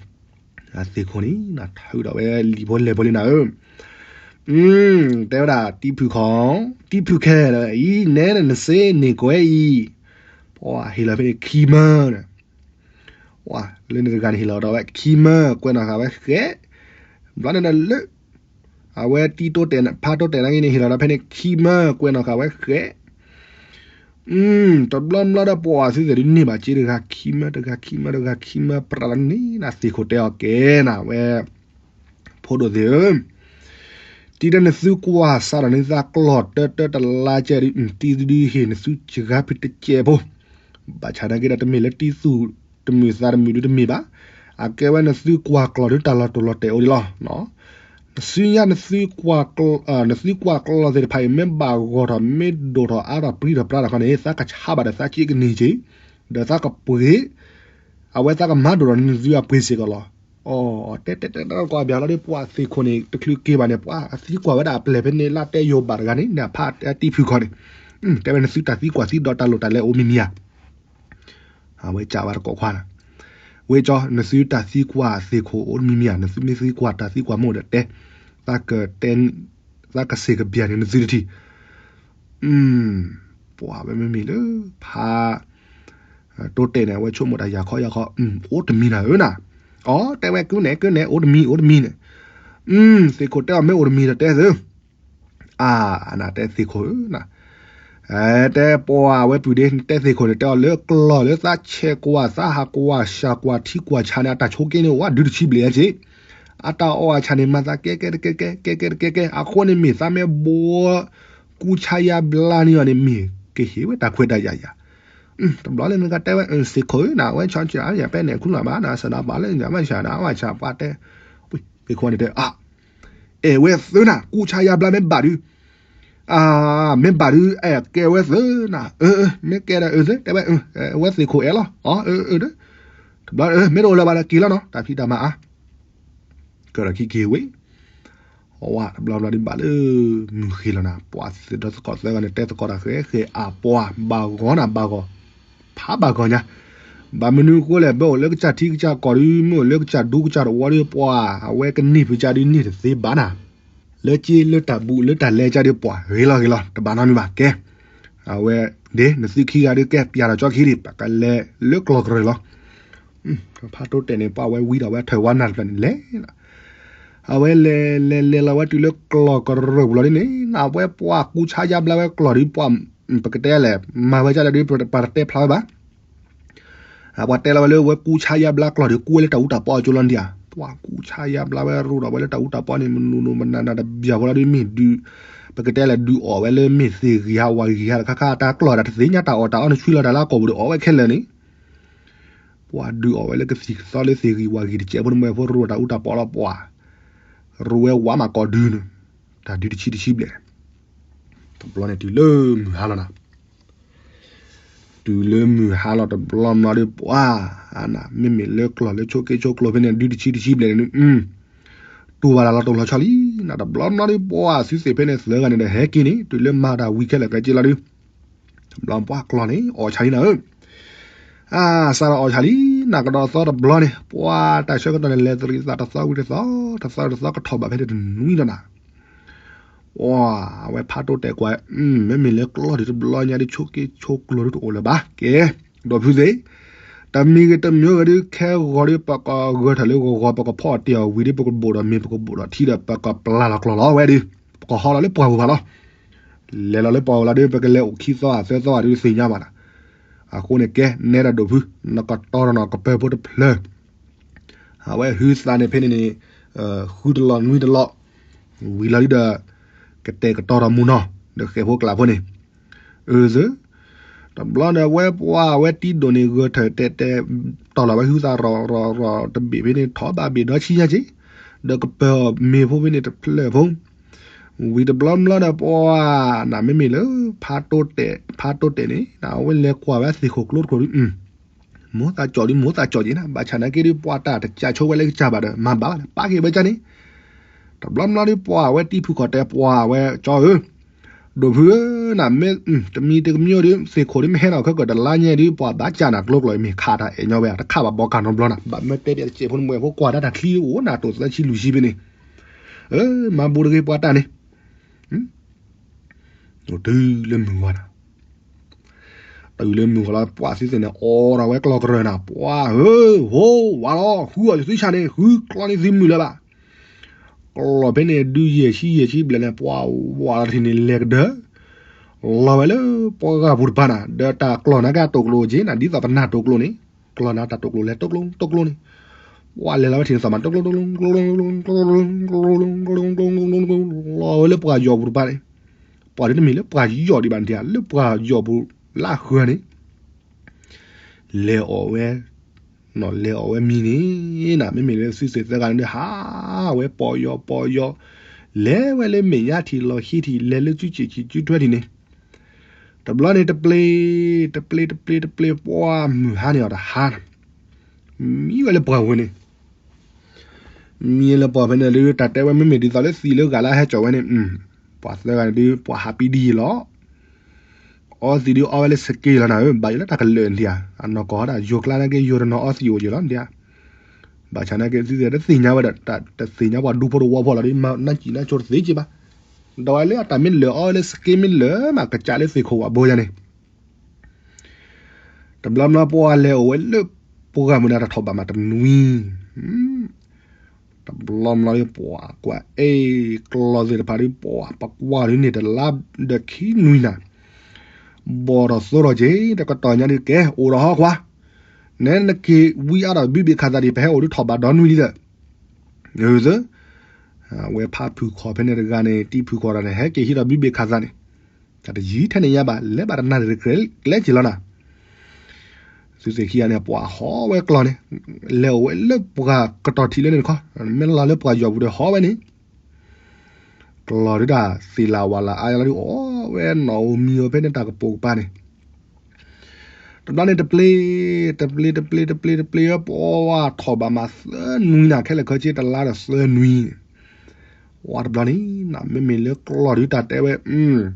အသ့ၣ်ခိၣ်န့ၣ် နထုးဒီးဝဲလံာ်ဖိလဲၢ်ဖိလံနၤဧၢ, တဲဝဲဒၣ် တံၤဖုၣ်ခီၣ်, တံၤဖုၣ်ခဲလၢာ်အံၤ နဲနစ့န့ၢ်ကွဲအံၤ, ပှၤဟ့ၣ်လီၤဖဲန့ၣ်ခံမၢန့ၣ်, လၢန့ၣ်တဂၤန့ၣ်ဟ့ၣ်လီၤဒီးဝဲခံမၢ ကွဲးနီၣ်ဃာ်ဝဲဃဲး, ဘျီန့ၣ်ဒီးလၢ အဝဲတံၤတိတဲာ်ဖါတိတဲာ်နာ်က့န့ၣ် ဟ့ၣ်လီၤဒီးဖဲန့ၣ်ခံမၢ ကွဲးနီၣ်ဃာ်ဝဲဃဲး, တဘျီဘျီဒီးပှၤသုသ့ၣ်ဒုးန့ၢ်ဘၣ်စ့တဂၤခံမၢ တဂၤခံမၢ တဂၤခံမၢ ပြးလီၤန့ၣ် နသ့ၣ်ခိၣ်တဲအီၤကဲနၤဝဲ, ဖိဒိၣ်သ့ၣ်ဧၢ, တံၤဒီးနသုကွၢ်စးထီၣ်န့ၣ် သးကျီၢ်တၢတၢတလါကဲဒုး တံၤဒုးဟ့ၣ်နသုစှၤဖုတကဲးဖိ, ဘၣ်ဆၣ်နာ်က့ဒီးတမ့ၢ်လၢတံၤသူၣ်တမုာ်သးတမုာ်ဒုးတမ့ၢ်ဘၣ်, အကဲဝဲနသုကွၢ်ကျီၢ်ဒုးတၢ်လီၤတိၢ်လီၤတဲာ်အိၣ်ဒံးလီၤ. နသုညါ နသုကွၢ်ကျီၢ်သ့ၣ်တဖၣ်အံၤ မ့ၢ်ဘၣ်ဂီၢ်ထီၣ် မ့ၢ်ဒိၣ်ထီၣ်အါထီၣ်ပြံထီၣ်ပြါထီၣ်ခီန့ၣ် သးကဆါဘၣ်ဒီးသးက့ကန့ၢ်က့ၤ, ဒီးသးကပှ့ၤ, အဝဲသးကမၤဒိၣ်ထီၣ်နသုအပှ့ၤစ့ၢ်ကီးလီၤ. အီ တဲတဲတဲတၢ်ကိးဘၣ်လီၤဒီး ပှၤသ့ၣ်ခိၣ်န့ၣ် တချုးက့ၤဘၣ်န့ၣ် ပှၤအသံကွၢ်ဝဲဒၣ်အပျဲၢ်ဖဲန့ၣ် လၢတဲယိၤဘၣ်တဂၤန့ၣ် နဖးတံၤဖုၣ်ခီၣ်န့ၣ်, တဲဝဲနသုတၢ်သံကွၢ်သံဒီးတၢ်လိၣ်တၢ်လဲၤအိၣ်မံၤမံၤဧါ အဝဲကးဝဲတကိးခွါန့ၣ်, ဝဲကၠီ နသုတၢ်သံကွၢ်သ့ၣ်ခိၣ်အိၣ်တမံၤမံၤဧါ, နသုမ့ၢ်သံကွၢ်တၢ်သံကွၢ်မ့ၢ်အိၣ်ဒီးတဲ, သးကတဲ, သးကစ့ၢ်ကပျၢ်န့ၣ်နသုတထံၣ်, ပှၤဝဲမ့မ့ၢ်လၢ ဖး တိတဲာ်န့ၣ် အဝဲဆိကမိၣ်တၢ်ယၤခီယၤခီ, အိၣ်တမံၤနၤဧၢနၤ, အီ တဲဝဲကုန့ၣ် ကုန့ၣ် အိၣ်တမံၤ အိၣ်တမံၤန့ၣ်, သ့ၣ်ခိၣ်တဲအီၤမ့ၢ်အိၣ်တမံၤဒီးတဲသု အါ နတဲသ့ၣ်ခိၣ်ဧၢနၤ, တဲပှၤဝဲပုၢ်ဒ့ နတဲသ့ၣ်ခိၣ်န့ၣ် တဲအီၤလၢကျီၢ်လၢသးဆဲးကွၢ် သးဟးကွၢ် ဆှၣ်ကွၢ် ထံကွၢ်ဆးန့ၣ် အတၢ်ဆိးက့န့ၣ် အိၣ်ဝဲဒုတဆံဘျဲၣ်အက့, အတၢ်အီၣ်အဆၣ်န့ၣ် မၤသးကဲကဲတကဲကဲ ကဲကဲတကဲကဲ အဃိန့ၣ်မ့ၢ်သးမ့ၢ်ဘိ ကူဆါယါဘျါန့ၢ်အီၤန့ၣ်မ့ၢ် ကဟ့ၣ်ဝဲတၢ်ခွဲးတၢ်ယာ်ယၤ, တဘျီလၢနကတဲဝဲ သ့ၣ်ခိၣ်ဧၢနၤ အဝဲဆီဆၢ ယၤပဲန့ၣ် ခူလီၤဘၣ်နၤ စနၢပှၤလၢညါမ့ၢ်ဆှၣ်နၤ အဝဲဆှၣ်ပှၤတဲ, သ့ၣ်ခိၣ်န့ၣ်တဲ အါ အဲၣ်ဝဲသၢနၤ ကူဆါယါဘျါမ့ၢ်ဘၣ်ဒုး, မ့ၢ်ဘၣ်ဒုး အဲၣ်ကဲဝဲသၢနၤ, မ့ၢ်ကဲဒီးအၢသၢ တဲဝဲ, ဝဲသ့ၣ်ခိၣ်အဲၣ်လီၤ, အီ အၢ တဘျီ မ့ၢ်တအိၣ်လၢၤဘၣ်ဒီးက့ၤလီၤနီၤ တၢ်ဖံးတၢ်မၤအါ, ကဒီးခံက့ၤဝံၤ, အဝဲတဘျီဘျီဒုးဘၣ်လၢ မုၢ်ဃ့လီၤနၤ ပှၤသ့ၣ်ဒီသကိးသၢဂၤန့ၣ် တဲသကိးတၢ်ဃဲဃဲအါ ပှၤဘၣ်ဂီၤနၤဘၣ်ဂီၤ, ဖးဘၣ်ဂီၤညါ, ဘၣ်မနုၤဃိလဲၣ် ဘၣ်အိၣ်လၢကစၢ်ထံကစၢ်ကီၢ်ဒုး မ့ၢ်အိၣ်လၢကစၢ်ဒူကစၢ်တဝီဒုး ပှၤ အဝဲကန့ၢ်ဖုးကၢ်ဒုးန့ၢ်တသ့ဘၣ်နၤ, လၢက့လၢတၢ်ဘူးလၢတၢ်လဲကၢ်ဒုးပှၤ ဂ့ၤလီၤဂ့ၤလီၤ တဘၣ်နီတမံၤဘၣ် ကဲ, အဝဲဒ် နသုခံဂၤဒုးကဲ ပျၢ်ထီၣ်ကၠီခံဒံး ပကလဲၤလၢကျီၢ်ကရၢၢ်လီၤ, ဖးတိတဲာ်န့ၣ် ပှၤဝဲဝံဒီးဝဲထၢၣ်ဝါနၢ်တဖျၢၣ်န့ၣ်လဲၤ, အဝဲလဲၤလဲၤလဲၤလီၤဝဲတုၤလၢကျီၢ်ကရၢၢ်ပူၤလီၤဒ်န့ၣ် အဝဲပှၤကူဆါယါဘျါဝဲကျီၢ်ဒုးပှၤ, ပကတဲလဲၣ်, မၤဝဲကၢ်လၢဒုး ပတတဲဖျါဝဲဘၣ် ပှၤတဲလီၤဝဲလၢဝဲကူဆါယါဘျါကျီၢ်ဒုး ကူဝဲလၢတၢ်အူတၢ်ပီအကၠိလီၤဒံးဧါ, ပှၤကူဆါယါဘျါဝဲရူဒီးဝဲလၢတၢ်အူတၢ်ပီန့ၣ် မနုၤမနုၤမနုၤတဘျီဃီလီၤဒုး မ့ၢ်ဒုး, ပကတဲလဲၣ်ဒုးအီၣ်ဝဲလၢမ့ၢ်သ့ၣ်ဂံၢ်ဟးဝၣ်ဂံၢ်ဟးတခါခါ တၢ်ကျီၢ်တၢ်တသ့ၣ်ညါတၢ်အီၣ်တၢ်အီန့ၣ် ဆွံလီၤတၢ်လၢအကိာ်ပူၤဒီးအီၣ်ဝဲခဲလၢာ်န့ၣ်, ပှၤဒုးအီၣ်ဝဲလၢကသံၣ်ကသီလၢသ့ၣ်ဂံၢ်ဝၣ်ဂံၢ်တကဲးဖိန့ၣ် မ့ၢ်ဖိရူဒီးတၢ်အူတၢ်ပီလီၤပှၤ ရူဝဲဝးမးကိးဒုန့ၣ်, တၢ်ဒုတဆံတဆံဘျဲၣ်, တဘျီန့ၣ်တုၤလၢမုၢ်ဟါလီၤနၤ, တုၤလၢမုၢ်ဟါလီၤတဘျီဘျီဒီးပှၤ, မ့မ့ၢ်လၢကျီၢ်လၢဆိးက့ဆိးကျိၤဖဲန့ၣ် ဒုတဆံတဆံဘျဲၣ်န့ၣ်, တူၢ်ဘၣ်တၢ်လီၤတိၢ်လီၤဆီလံ, နတဘျီဘျီဒီးပှၤ သုသ့ၣ်ဖဲန့ၣ်သၢဂၤန့ၣ်ဒီးဟဲက့ၤန့ၣ် တုၤလၢမၤတၢ်ဝံၤခဲလၢာ်ခဲဆ့လီၤဒု, တဘျီပှၤကျီၢ်န့ၣ် အီၣ်ဆါလံနၤဧၢ အါ, စးထီၣ်အီၣ်ဆါလံ, နကဒီးသီတဘျီန့ၣ် ပှၤတၢ်ဆၢကတီၢ်န့ၣ် လဲၤသရံးသးတသီဝံၤတသီ, တသီတသီကထီၣ်ဘၣ်ဖဲန့ၣ်တနွံဒီးနၤ, ပှၤအဝဲဖးတိၢ်တဲာ်ကွၢ်, မ့မ့ၢ်လၢကျီၢ်ဒုတဘျီညါဒု ဆိးက့ဆိးကျိၤဒုတအိၣ်လၢၤဘၣ်ကဲ, ဒီးဖုသ့ၣ်, တမံၤဂ့ၤတမံၤဂ့ၤဒု ခဲဂီၤဒု ပကဂၢၢ်ထၢၣ်လၢဂီၤဂီၤ ပကဖီၣ်တ့ၢ်အီၤဝံၤဒု ပကဘိၣ်ဒီးမ့ၤ ပကဘိၣ်ဒီးထံဒီး ပကပျၢ်လီၤကျီၢ်လီၤဝဲဒု, ပကဟီလီၤလၢပှၢ်ပူၤဖးလီၤ လဲၤလီၤလၢပှၢ်ပူၤလီၤဒု ပကလဲၤအိၣ်ခံသီသၢသီဒုသ့ၣ်ညါဘၣ်နၤ, အဃိန့ၣ်ကဲ နဲဒၣ်ဒိၣ်ဖု နကတီၤဒီးနကပၢၤဖိတဖျၢၣ်, အဝဲဟုသးန့ၣ်ဖဲန့ၣ်န့ၣ်, ဃုတလီၢ်နွံတလီၢ်, ဝံၤလီၤဒုဒီး, ကတဲာ်ကတီၤဒီးမူနီၤ, ဒီးဃဲၤဖိကျးဖိန့ၣ်, အၢ တဘျီန့ၣ် အဝဲပှၤအဝဲတံၤဒိၣ်န့ၣ် ဂၢၢ်ထၢၣ်တဲာ်တဲာ်တီၢ်လီၤဝဲဟုသးရီၣ်ရီၣ်ရီၣ်တဘ့ၣ်ဖဲန့ၣ် ထီၣ်ဘၣ်ဘ့ၣ်ဒီဆံညါက့, ဒီးကပၢၤအီၤမ့ၤဖိဖဲန့ၣ်တဖျၢၣ်ဖိ, ဝံၤတဘျီဘျီဒီးပှၤ, နမ့မ့ၢ်လၢ, ဖးတိၢ်တဲာ်န့ၣ် အဝဲလဲၤကွၢ်ဝဲသ့ၣ်ခိၣ်ကျိတကျိၤဒု မိၢ်သးကၠီၣ်ဒု မိၢ်သးကၠီၣ်က့ၤနၤ ဘၣ်ဆၣ်နာ်က့ဒု ပှၤတၢ်တကးဆိဝဲလၢကစၢ်ဘၣ်ဒီး မၤဘၣ်ဘၣ်န့ၣ် ပာ်က့ၤဝဲကန့ၣ်, တဘျီဘျီဒု ပှၤအဝဲတံၤဖုခီၣ်တဲပှၤဝဲကၠီဧၢ, ဒိၣ်ဖုဧၢ, နမ့ၢ်တမံၤတကမံၤဒု သ့ၣ်ခိၣ်ဒုမ့ၢ်ဟဲနီၣ်ခဲကၢၣ်တလါညါဒု ပှၤဘၣ်ကၢ်နၤကျိကျိၤ မ့ၢ်ခးတၢ်အဲၣ်ညီဝဲ တခးဘၣ်ဘီကၢ်နီတဘျီနၤ ဘၣ်မ့ၢ်တဲပျးတစဲးဖိနမဲာ်ဖိကွၢ်ဒၣ်တၢ်ချံအိၣ်နၤတိၢ်သၢဆံလွံၢ်ဆံဖဲန့ၣ်, မၤဘူးတဂ့ၤပှၤတၢ်န့ၣ် တုၤလၢမုၢ်ဂီၤနၤ, တုၤလၢမုၢ်ဂီၤလီၤ ပှၤသုသ့ၣ်န့ၣ် အိးထီၣ်ဝဲကျီၢ်ကရၢၢ်နၤ ပှၤဧၢ, ဟိဝၤလီၤ ဃုအီၣ်ယသုဆၣ်န့ၣ် ဃုကျီန့ၢ်သုမုၢ်လၢၤဘၣ်, ကျီၢ်ဖဲန့ၣ်ဒုယဲၢ်ဆံယဲၢ်ဆံဘျဲၣ်န့ၣ် ပှၤဝၤလီၤတထံၣ်န့ၣ် လဲၤကဒၢ, လီၤဝဲလၢပှၤဂၤပူၤတပၤနၤ ဒီးတၢ်ကျီၢ်နၤက့တိာ်ကျိၤက့ၤနၤ ဒ်သိးပနၢ်တိာ်ကျိၤန့ၣ်, ကျီၢ်နၤတၢ်တိာ်ကျိၤလဲၤတိာ်ကျိၤတိာ်ကျိၤန့ၣ်, ပှၤလဲၤလီၤဝဲထံၣ်န့ၣ်သးမး တိာ်ကျိၤတိာ်ကျိၤ လီၤဝဲလၢပှၤယီၢ်ပူၤတပၤန့ၣ်, ပှၤဒ်တမ့ၢ်လၢပှၤယီၢ်ဒံးဘၣ်နၤ လၢပှၤယီၢ်ပူၤလၢဃၢၤန့ၣ်, လဲၤအီၣ်ဝဲ, လဲၤအီၣ်ဝဲမံၤန့ၣ်, နမ့မ့ၢ်လၢသုသ့ၣ်သၢဂၤန့ၣ် ဟးဝဲပီၢ်ယီၢ်ပီၢ်ယီၢ်, လဲၤဝဲလၢမဲာ်ညါထံၣ်လီၤဃံထံၣ် လဲၤလၢစုစ့ၣ်ခံစုထွဲထံၣ်န့ၣ်, တဘျီန့ၣ်တပျ့ၤ, တပျ့ၤတပျ့ၤတပျ့ၤ ပှၤမုၢ်ဟါန့ၣ်အီၤတဟါ မံဝဲလၢပှၢ်ဝဲန့ၣ်, မံလၢပှၢ်ဖဲန့ၣ်ဒု တၢ်တဲဝဲမ့မ့ၢ်ဒ်သိးလၢသံလၢဂၤလၢဟဲကၠီၣ်ဝဲန့ၣ်, ပှၤသၢဂၤန့ၣ်ဒု ပှၤဟးပံဒ်ယံာ်လီၤ, အီသံးဒုအီဝဲလၢစက့လီၤနၤဧၢ, ဘၣ်ယိၣ်လၢတၢ်ကလၢာ်ဒံးဧါ, အနီၢ်ကီၢ်ဒၣ်ယိၤကျါနာ်က့ ယိၤတနီၤအီသံးအိၣ်ယံာ်လီၤဒံးဧါ, ဘၣ်ဆၣ်နာ်က့သုသ့ၣ်တသ့ၣ်ညါဝဲဒီး တသ့ၣ်ညါပှၤဒူဖိတဝီဖိလီၤဒု မၤနၢ်စံၣ်နၢ်ဆိတသ့က့ဘၣ်, ဒီးဝဲလၢအတၢ်မ့ၢ်လၢာ်အီဝဲလၢစက့မ့ၢ်လၢာ်မး ကစးလၢသ့ၣ်ခိၣ်ဝဲဘိယါန့ၣ် တဘျီဘျီပှၤလဲၤအိၣ်ဝဲလၢပှၢ်မုၢ်နၤတထီၣ်ဘၣ်မးတနွံ, တဘျီဘျီဒုပှၤကွၢ်အဲၣ်ကျီၢ်သ့ၣ်တဖၣ်ဒု ပှၤပကွၢ်ဒုန့ၣ်တလါဒီးခံနွံနၤ, ဘီၣ်ထီၣ်သိထီၣ်က့ၤ တကတီၢ်ညါဒုကဲ အိၣ်ဒီးဟီခွါ, နဲနက့ၤဝံအါဒီးဘုဘ့ၣ်ခးသးဒံး ပဟဲအိၣ်ဒုထီၣ်ဘၣ်ဒီနွံလံဒီး, အဝဲဖးဖုၣ်ခီၣ်ဖဲန့ၣ်တဂၤန့ၣ် တံၤဖုၣ်ခီၣ်တဂၤန့ၣ် ဟဲက့ၤဟံးဒီးဘုဘ့ၣ်ခးသးန့ၣ်, တၢ်တယံၤထဲန့ၣ်ညါဘၣ် လဲၤဘၣ်တနၢ်တကျဲက့လီၤနၤ သုသ့ၣ်ခံဂၤန့ၣ် ပှၤဟီဝဲကျီၢ်န့ၣ်, လဲၤအိၣ်ဝဲလၢပှၤကတီၢ်ထံးလၢန့ၣ်တခီ, မ့ၢ်လီၤလၢပှၤယီၢ်ပူၤဒီးဟီဝဲန့ၣ်, ကျီၢ်ဒုတၢ်သ့ၣ်လၢ်ဝၣ်လၢ်အါလီၤဒု အိၣ်ဝဲနီၣ်ဧိၤမံၤဧိၤဖဲန့ၣ်တၢ်ကပိာ်ကပၤန့ၣ်, တဘျီန့ၣ်တပျ့ၤ, တပျ့ၤတပျ့ၤတပျ့ၤတပျ့ၤ ပှၤထီၣ်ဘၣ်မးသၢနွံနၤ ခဲလၢာ်ခဲဆ့တလါဒီးသၢနွံန့ၣ် ဝဲတဘျီန့ၣ် နမ့မ့ၢ်လၢကျီၢ်ဒုတၢ်တဲဝဲ, အီၣ်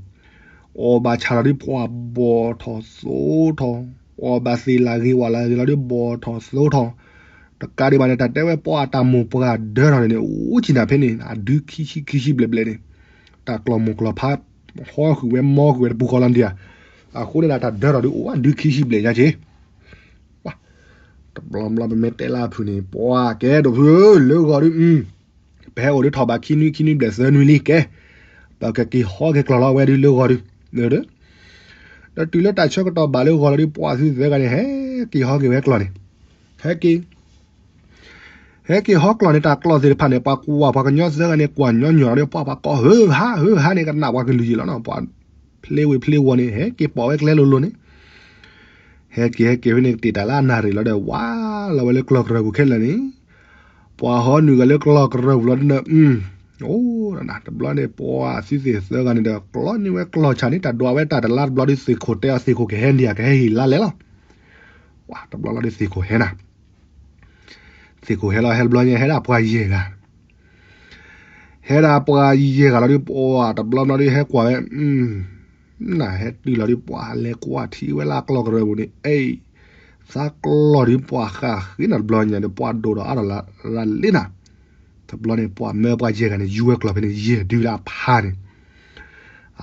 ဘၣ်ဆၣ်လီၤဒု ပှၤဘီၣ်ထီၣ်သိထီၣ်, အီၣ်ဘၣ်သ့ၣ်လၢဂ့ၤဝၣ်လၢဂ့ၤလီၤဒု ဘီၣ်ထီၣ်သိထီၣ်, တကးဒံးဘၣ်န့ၣ် တၢ်တဲဝဲပှၤအတၢ်မိၢ်ပှၢ်ဒၢထီၣ်န့ၣ် အိၣ်ကံနၤဖဲန့ၣ် အဒုခံဆံခံဆံဘျဲၣ်ဘျဲၣ်န့ၣ်, တၢ်ကျီၢ်မိၢ်ကျီၢ်ဖး ဟီဃုာ်ဝဲမီဃုာ်ဝဲတပူၤဃီလီၤဒံးဧါ, အဃိန့ၣ်ဒၣ်တၢ်ဒၢထီၣ်ဒုအိၣ်အဒုခံဆံဘျဲၣ်ညါက့ တဘျီဘျီပမ့ၢ်တဲလၢအဖုၣ်န့ၣ် ပှၤကဲဒိၣ်ဖုၣ်ဧၢ လၢဂီၤဒု ပဟဲအိၣ်ဒုထီၣ်ဘၣ်ခံနွံခံနွံဘျဲၣ်သၢနွံလံကဲ, ပကက့ၤဟီက့ၤကျီၢ်လီၤဝဲဒုလၢဂီၤဒု, ဒီးတုၤလၢတၢ်ဆၢကတီၢ်ဘၣ်လၢဂီၤလီၤဒု ပှၤသုသၢဂၤန့ၣ် ဟဲက့ၤဟီက့ၤဝဲကျီၢ်န့ၣ်, ဟဲက့ၤ ဟဲက့ၤဟီကျီၢ်န့ၣ် တၢ်ကျီၢ်သ့ၣ်တဖၣ်န့ၣ် ပှၤကွၢ်ပှၤကညီသၢဂၤန့ၣ် ကွၢ်ညီညီဒီး ပှၤပှၤကိးဟၢဟါဟၢဟါန့ၣ် ကနၣ်ပှၤကလုၢ်ယံၤလီၤနီၤ, ပှၤဖျ့ဝ့ၤဖျ့ဝီၤန့ၣ် ဟဲက့ၤပိာ်ဝဲကျဲလိၤလိၤန့ၣ်, ဟဲက့ၤဟဲက့ၤဖဲန့ၣ် ကတ့ၢ်တၢ်လၢအနၣ်ရံၣ်လီၤဒီး ဝါလီၤဝဲလၢကျီၢ်ကရၢၢ်ပူၤခဲလၢာ်န့ၣ်, ပှၤဟီနုာ်ဂၤလၢကျီၢ်ကရၢၢ်ပူၤလီၤဒ်န့ၣ်, အိၣ်, တဘျီန့ၣ် ပှၤသုသ့ၣ်သၢဂၤန့ၣ်ဒီး ကျီၢ်န့ၢ်ဝဲကျီၢ်ဆါန့ၣ် တၢ်ဒွးဝဲတၢ်တလါတဘျီဒီး သ့ၣ်ခိၣ်တဲအီၤ သ့ၣ်ခိၣ်ကဟဲန့ၣ်ဧါ ကဟဲဟ့ၣ်လါလဲၣ်လီၤ. ပှၤတဘျီလီၤဒီးသ့ၣ်ခိၣ်ဟဲနၤ, သ့ၣ်ခိၣ်ဟဲလီၤ ဟဲတဘျီညါ ဟဲဒၣ်ပှၤယဲၢ်ဂၤ ဟဲဒၣ်ပှၤယဲၢ်ဂၤလီၤဒီး ပှၤတဘျီဘျီဒီး ဟဲကွၢ်ဝဲ, နဟဲတုၤလီၤဒီး ပှၤလဲၤကွၢ်ထံဝဲလၢကျီၢ်ကရၢၢ်ပူၤန့ၣ် အဲၣ်, သးကျီၢ်ဒီး ပှၤဃၣ်ဃ့နၤတဘျီညါဒီး ပှၤဒိၣ်ဒီးအါထီၣ်လၢလ့နၤ, တဘျီန့ၣ် ပှၤမၢပှၤယဲၢ်ဂၤန့ၣ် ယူၤဝဲကျီၢ်ဖဲန့ၣ် ယဲၢ်ဒုလၢအဖါန့ၣ်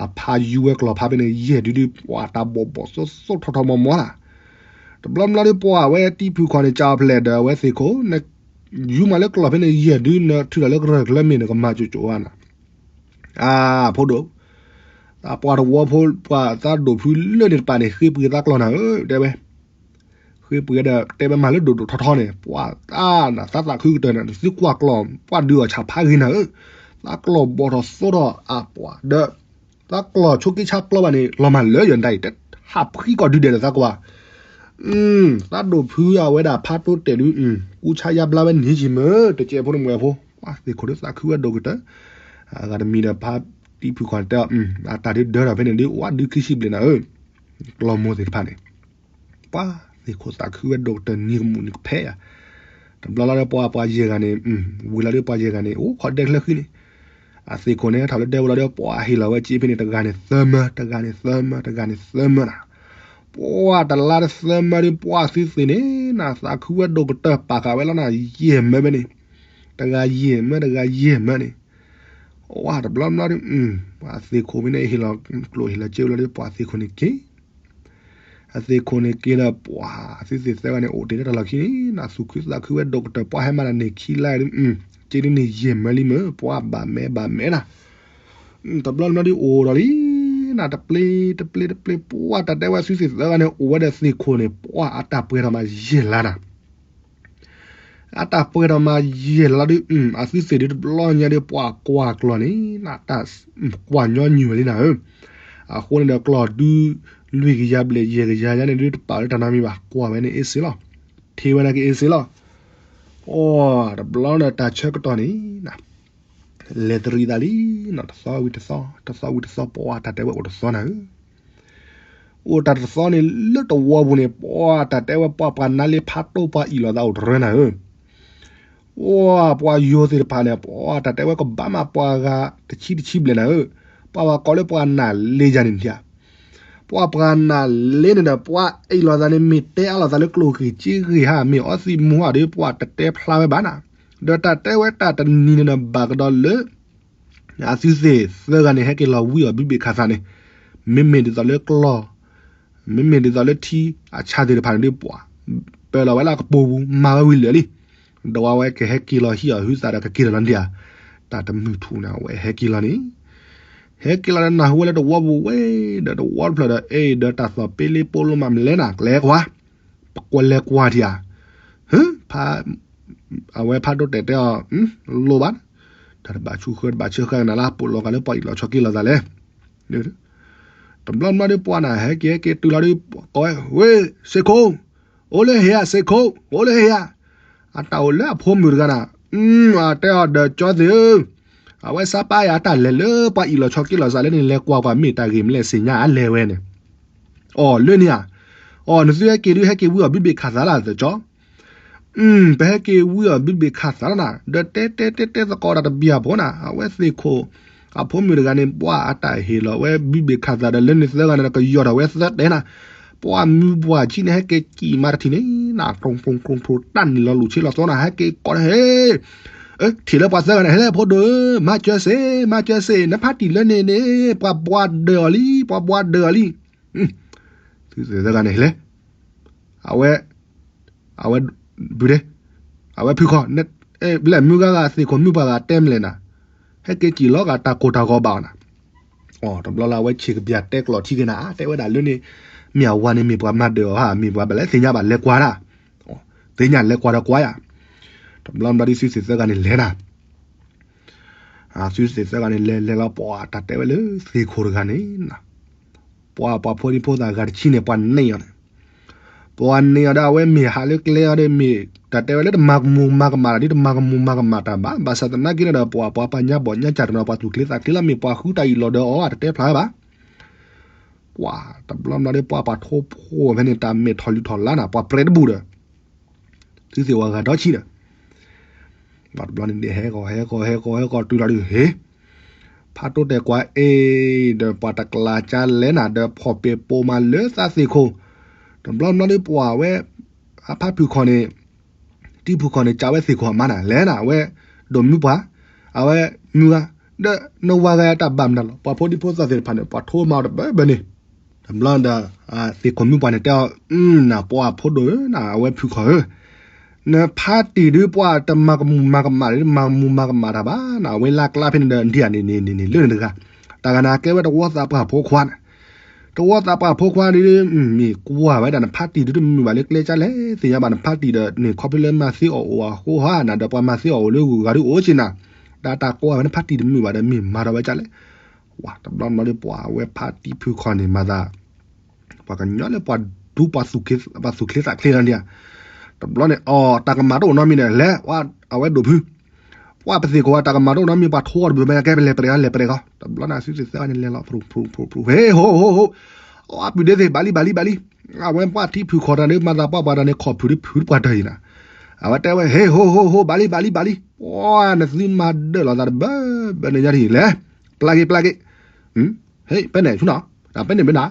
အဖါယူၤဝဲကျီၢ်ဖါဖဲန့ၣ် ယဲၢ်ဒုဒု ပှၤတၢ်ဘီၣ်ဘီၣ်သိသိထီထီမီမီလီၤ. တဘျီဘျီဒီး ပှၤဝဲတံၢ်ဖုၣ်ခီၣ်န့ၣ် ကၠီဖျဲၣ်ဒီး အဝဲသ့ၣ်ခိၣ် ယူၤမးလၢကျီၢ်ဖဲန့ၣ် ယဲၢ်ဒု နထုးထီၣ်လၢကရၢၢ်ကျဲမ့ၢ် နကမၤကၠိကၠိဧါနၤ, အါ, ဖိဒိၣ်, သးပှၤတဝီဖိ ပှၤသးဒိၣ်ဖုလၢန့ၣ်တပၤန့ၣ် ဃ့ပှ့ၤသးကျီၢ်နၤဧၢ တဲဝဲ, ဃ့ပှ့ၤဒီး တဲဝဲမၤလၢဒိၣ်ဒိၣ်ထီထီန့ၣ် ပှၤသးနၤ သးသးခုကတၢၢ်နၤ နသုကွၢ်ကျီၢ် ပှၤဒုးအီၣ်ဆၣ်ဖးဂ့ၤနၤဧၢ, သးကျီၢ်ဘီၣ်ထီၣ်သိထီၣ်အပှၤဒီး သးကျီၢ်ဆိက့ဆါကျီဘၣ်န့ၣ် လီၤမၢ်လၢယိာ်ဒၣ်အံၤ တဟးဖှံကီၢ်ဒုးဒဲးဒီးသးကွၢ်, သးဒိၣ်ဖုအဝဲဒၣ်ဖးတိတဲာ်ဒုး, ကူဆါယါဘျါဝဲန့ၣ်ဟံးကံၤမၢ် တကဲဖိတမွဲဖိ, သ့ၣ်ခိၣ်ဒီးသးခုဝဲဒိၣ်ကတၢၢ်, အဂၤတမံၤဒီးဖါတံၢ်ဖုၣ်ခီၣ်တဲအီၤ, အတၢ်ဒုးဒၢထီၣ်ဖဲန့ၣ်ဒုး ဝဲဒုးခံဆံဘျဲၣ်နၤဧၢ, ကျီၢ်မိၢ်သ့ၣ်တဖၣ်န့ၣ် ပှၤသ့ၣ်ခိၣ်သးခုဝဲဒိၣ်ကတၢၢ် နံၤကမူၣ်နံၤကဖဲယၤ, တဘျီလီၤဒီးပှၤပှၤယဲၢ်ဂၤန့ၣ်, ဝံၤလီၤဒီးပှၤယဲၢ်ဂၤန့ၣ် အိၣ်ခိးဒဲချၢဃံန့ၣ်, အသ့ၣ်ခိၣ်န့ၣ် ထီၣ်လၢဒဲဝဲလီၤဒီး ပှၤဟ့ၣ်လီၤဝဲစ့ဖဲန့ၣ် တဂၤန့ၣ်သၢမၢ, တဂၤန့ၣ်သၢမၢ, တဂၤန့ၣ်သၢမၢနၤ, ပှၤတလါတသၢမၢဒီး ပှၤသုသ့ၣ်န့ၣ်နၤ သးခုဝဲဒိၣ်ကတၢၢ် ပာ်ဃာ်ဝဲလီၤနၤ ယဲၢ်မၢဖဲန့ၣ်, တဂၤယဲၢ်မၢ တဂၤယဲၢ်မၢန့ၣ်, ဝါတဘျီဘျီဒီး ပှၤသ့ၣ်ခိၣ်ဖဲန့ၣ် ဟ့ၣ်လီၤကျိၣ်ဟ့ၣ်လီၤစ့ဝဲလီၤဒီး ပှၤသ့ၣ်ခိၣ်န့ၣ်က့ၤ အသ့ၣ်ခိၣ်န့ၣ်က့ၤဒီး ပှၤသုသ့ၣ်သၢဂၤန့ၣ် အိၣ်တ့ၢ်တၢ်လီၢ်ခံန့ၣ် နၤသူၣ်ခုသးခုဝဲဒိၣ်ကတၢၢ် ပှၤဟဲမၤတၢ်န့ၣ်ခံလါဒီး က့ၤဒ်န့ၣ်ယဲၢ်မၢလံမၢ ပှၤဘၣ်မဲဘၣ်မဲနၤ, တဘျီဘျီဒီးအိၣ်ဒီးလံ, နၤတပျ့ၤတပျ့ၤတပျ့ၤ ပှၤတၢ်တဲဝဲသုသ့ၣ်သၢဂၤန့ၣ် အိၣ်ဝဲဒီးသ့ၣ်ခိၣ်န့ၣ် ပှၤအတၢ်ပှဲၤထီၣ်မးယဲၢ်လါနၤ အတၢ်ပှဲၤထီၣ်မးယဲၢ်လါဒီး အသုသ့ၣ်ဒုးတဘျီညါဒီး ပှၤကွၢ်ကျီၢ်န့ၣ် နတၢ်ကွၢ်ညီနုၢ်ဝဲလံနၤဧၢ, အဃိန့ၣ်ဒီးကျီၢ်ဒုး လွံၢ်ကယၤဘျဲၣ်ယဲၢ်ကယၤညါန့ၣ်ဒုး တပာ်လၢတၢ်နီတမံၤဘၣ် ကွၢ်ဝဲန့ၣ်အ့ၣ်စ့လီၤ, ထံၣ်ဝဲန့ၣ်က့ၤအ့ၣ်စ့လီၤ, အိ တဘျီဒီးတၢ်ဆၢကတီၢ်န့ၣ် လဲၤတရံးသးလံ, တသီဝံၤတသီ တသီဝံၤတသီ ပှၤတၢ်တဲဝဲအိၣ်တသီနၤဧၢ အိၣ်တၢ်တသီန့ၣ် လၢတဝီပူၤန့ၣ် ပှၤတၢ်တဲဝဲပှၤပှၤနါလ့ဖးတိၢ်ပှၤအံၣ်လိာ်သးအိၣ်တရၢနၤဧၢ, အိ ပှၤယိၤသ့ၣ်တဖၣ်န့ၣ် ပှၤတၢ်တဲဝဲကဘၣ်မးပှၤဂၤတဆံတဆံဘျဲၣ်နၤဧၢ, ပှၤဘၣ်ကိးလၢပှၤနါလ့ယၤန့ၣ်ဧါ, ပှၤပှၤနါလ့န့ၣ်ဒီး ပှၤအံၣ်လိာ်သးန့ၣ် မ့ၢ်တဲအါလိာ်သးလၢကျိၣ်ဂ့ၤစ့ဂ့ၤဟါ မ့ၢ်အီသံးမူဟါဒီး ပှၤတတဲဖျါဝဲဘၣ်နၤ, ဒီးတၢ်တဲဝဲတၢ်တနံၤန့ၣ်ဒီး ဘၣ်ကဒီးလၢ အသုသ့ၣ်သၢဂၤန့ၣ် ဟဲက့ၤလီၤဝံအီၤဘံဘ့ၣ်ခးသးန့ၣ်, မ့မ့ၢ်ဒ်သိးလၢကျီၢ်, မ့မ့ၢ်ဒ်သိးလၢထံအဆါသ့ၣ်တဖၣ်န့ၣ်ဒ်ပှၤ, ပၢလီၤဝဲလၢအကပိာ်ပူၤ မၤဝဲဝံၤလၢာ်လံ, ဒီးအဝဲကဟဲက့ၤလီၤဟံၣ်အီၤဟုသးဒီးကက့ၤလီၤလီၤဒံးဧါ, တၢ်တမုာ်ထူၣ်န့ၣ် အဝဲဟဲက့ၤလီၤန့ၣ်, ဟဲက့ၤလီၤဒီးနၢ်ဟူဝဲလၢတဝီပူၤဝဲ, ဒီးတဝီတဖျၢၣ်ဒီး အဲၣ်ဒီးတၢ်သီၣ်ပ့လ့ပိလိမးမလဲၣ်နၤ ကလဲၤကွၢ် ပကွၢ်လဲၤကွၢ်ထံဧါ, ဟၢ, ဖး, အဝဲဖးဒိၣ်တဲာ်တဲအီၤ, လိၣ်ဘၣ်, တၢ်တဘၣ်ဆူၣ်ဃၢတဘၣ်ဆၢဃၢကနၤလၢ ပိာ်လီၤဂာ်လၢပှၤအံၣ်လီၤဆီက့ၤလိာ်သးလဲၣ်, တဘျီဘျီဒီးပှၤနၤဟဲက့ၤဟဲက့ၤတုၤလီၤဒီး ကိးဝဲ, ဝ့ၢ်, စ့ၢ်ခိၣ်, အိၣ်လၢဟ့ဧါ စ့ၢ်ခိၣ်, အိၣ်လၢဟ့ဧါ, အတၢ်အိၣ်လၢအဖိမုၣ်တဂၤနၤ, အတဲအီၤဒီးကၠီသ့ၣ်ဧၢ, အဝဲစးပာ်ယၤအတၢ်လဲၤလၢပှၤအံၣ်လီၤဆီက့ၤလိာ်သးလၢန့ၣ် လဲၤကွၢ်ကွၢ်မ့ၢ်တၢ်ဂ့ၢ်မလဲၣ် စ့ၣ်ညါအလဲၤဝဲန့ၣ်, အိ လၢန့ၣ်ဧါ, အိ နသုဟဲက့ၤဒုးဟဲက့ၤဝံအီၤဘံဘ့ၣ်ခးသးလၢသကၠီ ပဟဲက့ၤဝံအီၤဘံဘ့ၣ်ခးသးလီၤနၤ, ဒီးတဲတဲတဲတဲသကိးတၢ်တဘျီအဖိနၤ, အဝဲသ့ၣ်ခိၣ်, အဖိမုၣ်တဂၤန့ၣ် ပှၤအတၢ်ဟ့ၣ်လီၤဝဲဘံဘ့ၣ်ခးသးဒီးလၢန့ၣ်သၢဂၤန့ၣ် ကယီၢ်ထီၣ်ဝဲသၢတဲနၤ, ပှၤမုၢ်ပှၢ်ဆံးန့ၣ် ဟဲက့ၤကံၣ်မးတထံၣ်န့ၣ်, နကျိကျိကျိကျိတၢ်နံၤလီၤလူၢ်ဆ့လီၤသီနၤ ဟဲက့ၤကိးန့ၣ်ဟ့ၣ် ထံၣ်လၢပှၤသၢဂၤန့ၣ် ဟဲလၢဖိဒိၣ်ဧၢ, မၤစၢၤစ့ၢ်, မၤစၢၤစ့ၢ်, နဖးတံၢ်လၢန့ၣ်န့ၣ် ပှၤဘှါဒၢးအီၤလံ, ပှၤဘှါဒၢးအီၤလံ, သုသၢဂၤန့ၣ်ဟဲလဲၣ်, အဝဲ, အဝဲ, ဘုဒဲ, အဝဲဖုခီ, ဘျဲၣ်မုၢ်ဂၤဂၤသ့ၣ်ခိၣ်မုၢ်ပှၤဂၤတဲမလဲၣ်နၤ, ဟဲက့ၤကံၣ်လီၤဂာ်တၢ်ကိၢ်တၢ်ဂီၤဘၣ်နၤ, အိ တဘျီလၢအဝဲဆံးကပျၢ်တဲကျိးထံက့ၤနၤ တဲဝဲဒၣ်လၢန့ၣ်, မ့ၢ်အဝၤန့ၣ်မ့ၢ်ပှၤမၤဒၢးအီၤဧါ မ့ၢ်ပှၤဘၣ်လဲၣ်သ့ၣ်ညါဘၣ်လဲၤကွၢ်နၤ, သ့ၣ်ညါလဲၤကွၢ်ဒီးကွၢ်ယၤ, တဘျီဘျီဒ်သုသ့ၣ်သၢဂၤန့ၣ်လဲၤနၤ သုသ့ၣ်သၢဂၤန့ၣ် လဲၤလဲၤလီၤ ပှၤတၢ်တဲဝဲလၢသ့ၣ်ခိၣ်တဂၤန့ၣ်, ပှၤပှၤဖိဒံဖိသၣ်ဂၤတဆံန့ၣ် ပှၤနဲၣ်အီၤန့ၣ်, ပှၤန့ၢ်အီၤဒီး အဝဲမ့ၢ်ဟးလၢကျဲအီၤဒီး မ့ၢ်တၢ်တဲဝဲလၢတမၤကမူၤမၤကမၣ်တၢ်ဒီး တမၤကမူၤမၤကမၣ်တၢ်ဘၣ်. ဘၣ်ဆၣ်သနာ်က့န့ၣ်ဒီး ပှၤ ပှၤပာ်ညါဘီၣ်ညါစၢ်တနီၤ ပှၤသူၣ်ချ့သးချ့လီၤ မ့ၢ်ပှၤဃုတၢ်အံၤလီၤဒီးအီၤ တတဲဖျါဝဲဘၣ်. ပှၤတဘျီဘျီဒီး ပှၤပာ်ထိဖိဝဲဖဲန့ၣ် တၢ်မဲာ်ထီၣ်လံထီၣ်လါနၤ ပှၤပြဲတဘူၣ်ဒီး သုသ့ၣ်ဝဲဂၤဒီဆံးဒီး ပှၤတဘျီန့ၣ်ဒ်ဟဲကီၢ် ဟဲကီၢ် ဟဲကီၢ် ဟဲကီၢ်တုၤလီၤဒုး ဟ့ၣ် ဖးတိၢ်တဲာ်ကွၢ်အ့ၣ်ဒီး ပှၤတကျးကၢလဲၣ်နၤဒီး ဖီၣ်ပဲာ်ပိာ်မးလၢသးသ့ၣ်ခိၣ်, တဘျီဘျီဒီး ပှၤဝဲ အဖးဖုၣ်ခီၣ်န့ၣ် တံၤဖုၣ်ခီၣ်န့ၣ် ကးဝဲသ့ၣ်ခိၣ်အမါနၤ လဲၣ်နၤ အဝဲ ဒိၣ်မုၢ်ပှၢ် အဝဲမုၢ်ဂၤ ဒီးနဝၤဂၤတၢ်ဘၣ်မနုၤလီၤ ပှၤဖိဒံဖိသၣ်သ့ၣ်တဖၣ်န့ၣ် ပှၤထိမးအီၤတဘၢဘၢန့ၣ်, တဘျီဒီး သ့ၣ်ခိၣ်မုၢ်ပှၢ်န့ၣ်တဲအီၤ နၤ ပှၤဖိဒိၣ်ဧၢ နၤ အဝဲဖုၣ်ခီၣ်ဧၢ နဖးတံၢ်ဒုး ပှၤတမၤကမူၤမၤကမၣ် မၤကမူၤမၤကမၣ်တၢ်ဘၣ်နၤ အဝဲလၢကျါဖဲန့ၣ်ဒီး ဒ်အန့ၣ်န့ၣ်န့ၣ် လၢန့ၣ်တဂၤ, တၢ်ဂၤန့ၣ် ကဲဝဲတဝီသးပှၢ်ဖိခွါန့ၣ်, တဝီသးပှၢ်ဖိခွါဒုး မ့ၢ်ကွၢ်ဝဲဒၣ် နဖးတံၢ်ဒုးတမုာ်ဘၣ်လၢကျဲကၢလဲၣ် သ့ၣ်ညါဘၣ် နဖးတံၢ်ဒီးန့ၣ် ခီဖျိလၢမၤသ့အီၣ်အိၣ်အဃိဧါနၤ ဒီးပှၤမၤသ့အီၣ်အိၣ်လၢဂုၤဂၤဒုးအိၣ်က့နၤ, ဒီးတၢ်ကွၢ်ဝဲ နဖးတံၢ်တမုာ်ဘၣ်ဒီး မ့ၢ်မၤထီၣ်ဝဲကၢလဲၣ် ဝဲတဘျီဘျီဒီး ပှၤဝဲဖးတံၢ်ဖုၣ်ခီၣ်န့ၣ် မၤသး ပှၤကညီလၢပှၤဒူပှၤသူၣ်ချ့သးချ့လီၤဒံးဧါ, တဘျီန့ၣ် အီၤ တၢ်ကမၣ်တအိၣ်နီတမံၤဒီး လဲၤ အဝဲဒိၣ်ဖု ပှၤပသ့ၣ်ခိၣ်ဝဲ တၢ်ကမၣ်တအိၣ်နီတမံၤ ပှၤထိအီၤတဘၢဘၢ ကဲပလဲၤပရဲၤအီၤ လဲၤပရဲၤအီၤ တဘျီန့ၣ် အသုသ့ၣ်သၢဂၤန့ၣ် လဲၤလီၤ ဖရူး ဖရူး ဖရူး ဖရူး ဟ့ၣ် ဟိ ဟိ ဟိ အီၣ်ပုၢ်ဒ့သ့ၣ် ဘၣ်လံ ဘၣ်လံ ဘၣ်လံ, အဝဲပှၤထံဖုၣ်ခီၣ်တၢ်န့ၣ် မၤသးပှၢ်ပှၢ်တၢ်န့ၣ် ခီၣ်ဖုၣ်ဒ်ဖုၣ်ပှၢ်တၢ်အံၤနၤ, အဝဲတဲဝဲ ဟ့ၣ် ဟိ ဟိ ဟိ ဘၣ်လံ ဘၣ်လံ ဘၣ်လံ, ပှၤနသုမၤဒၢးလိာ်သးတဘၢဘၢန့ၣ်ညါတဟံၣ်လဲၣ်, ပျၢ်က့ၤ ပျၢ်က့ၤ ဟ့ၣ် ဖဲန့ၣ်ဆူနီၤ, ဖဲန့ၣ်မ့ၢ်နၤ,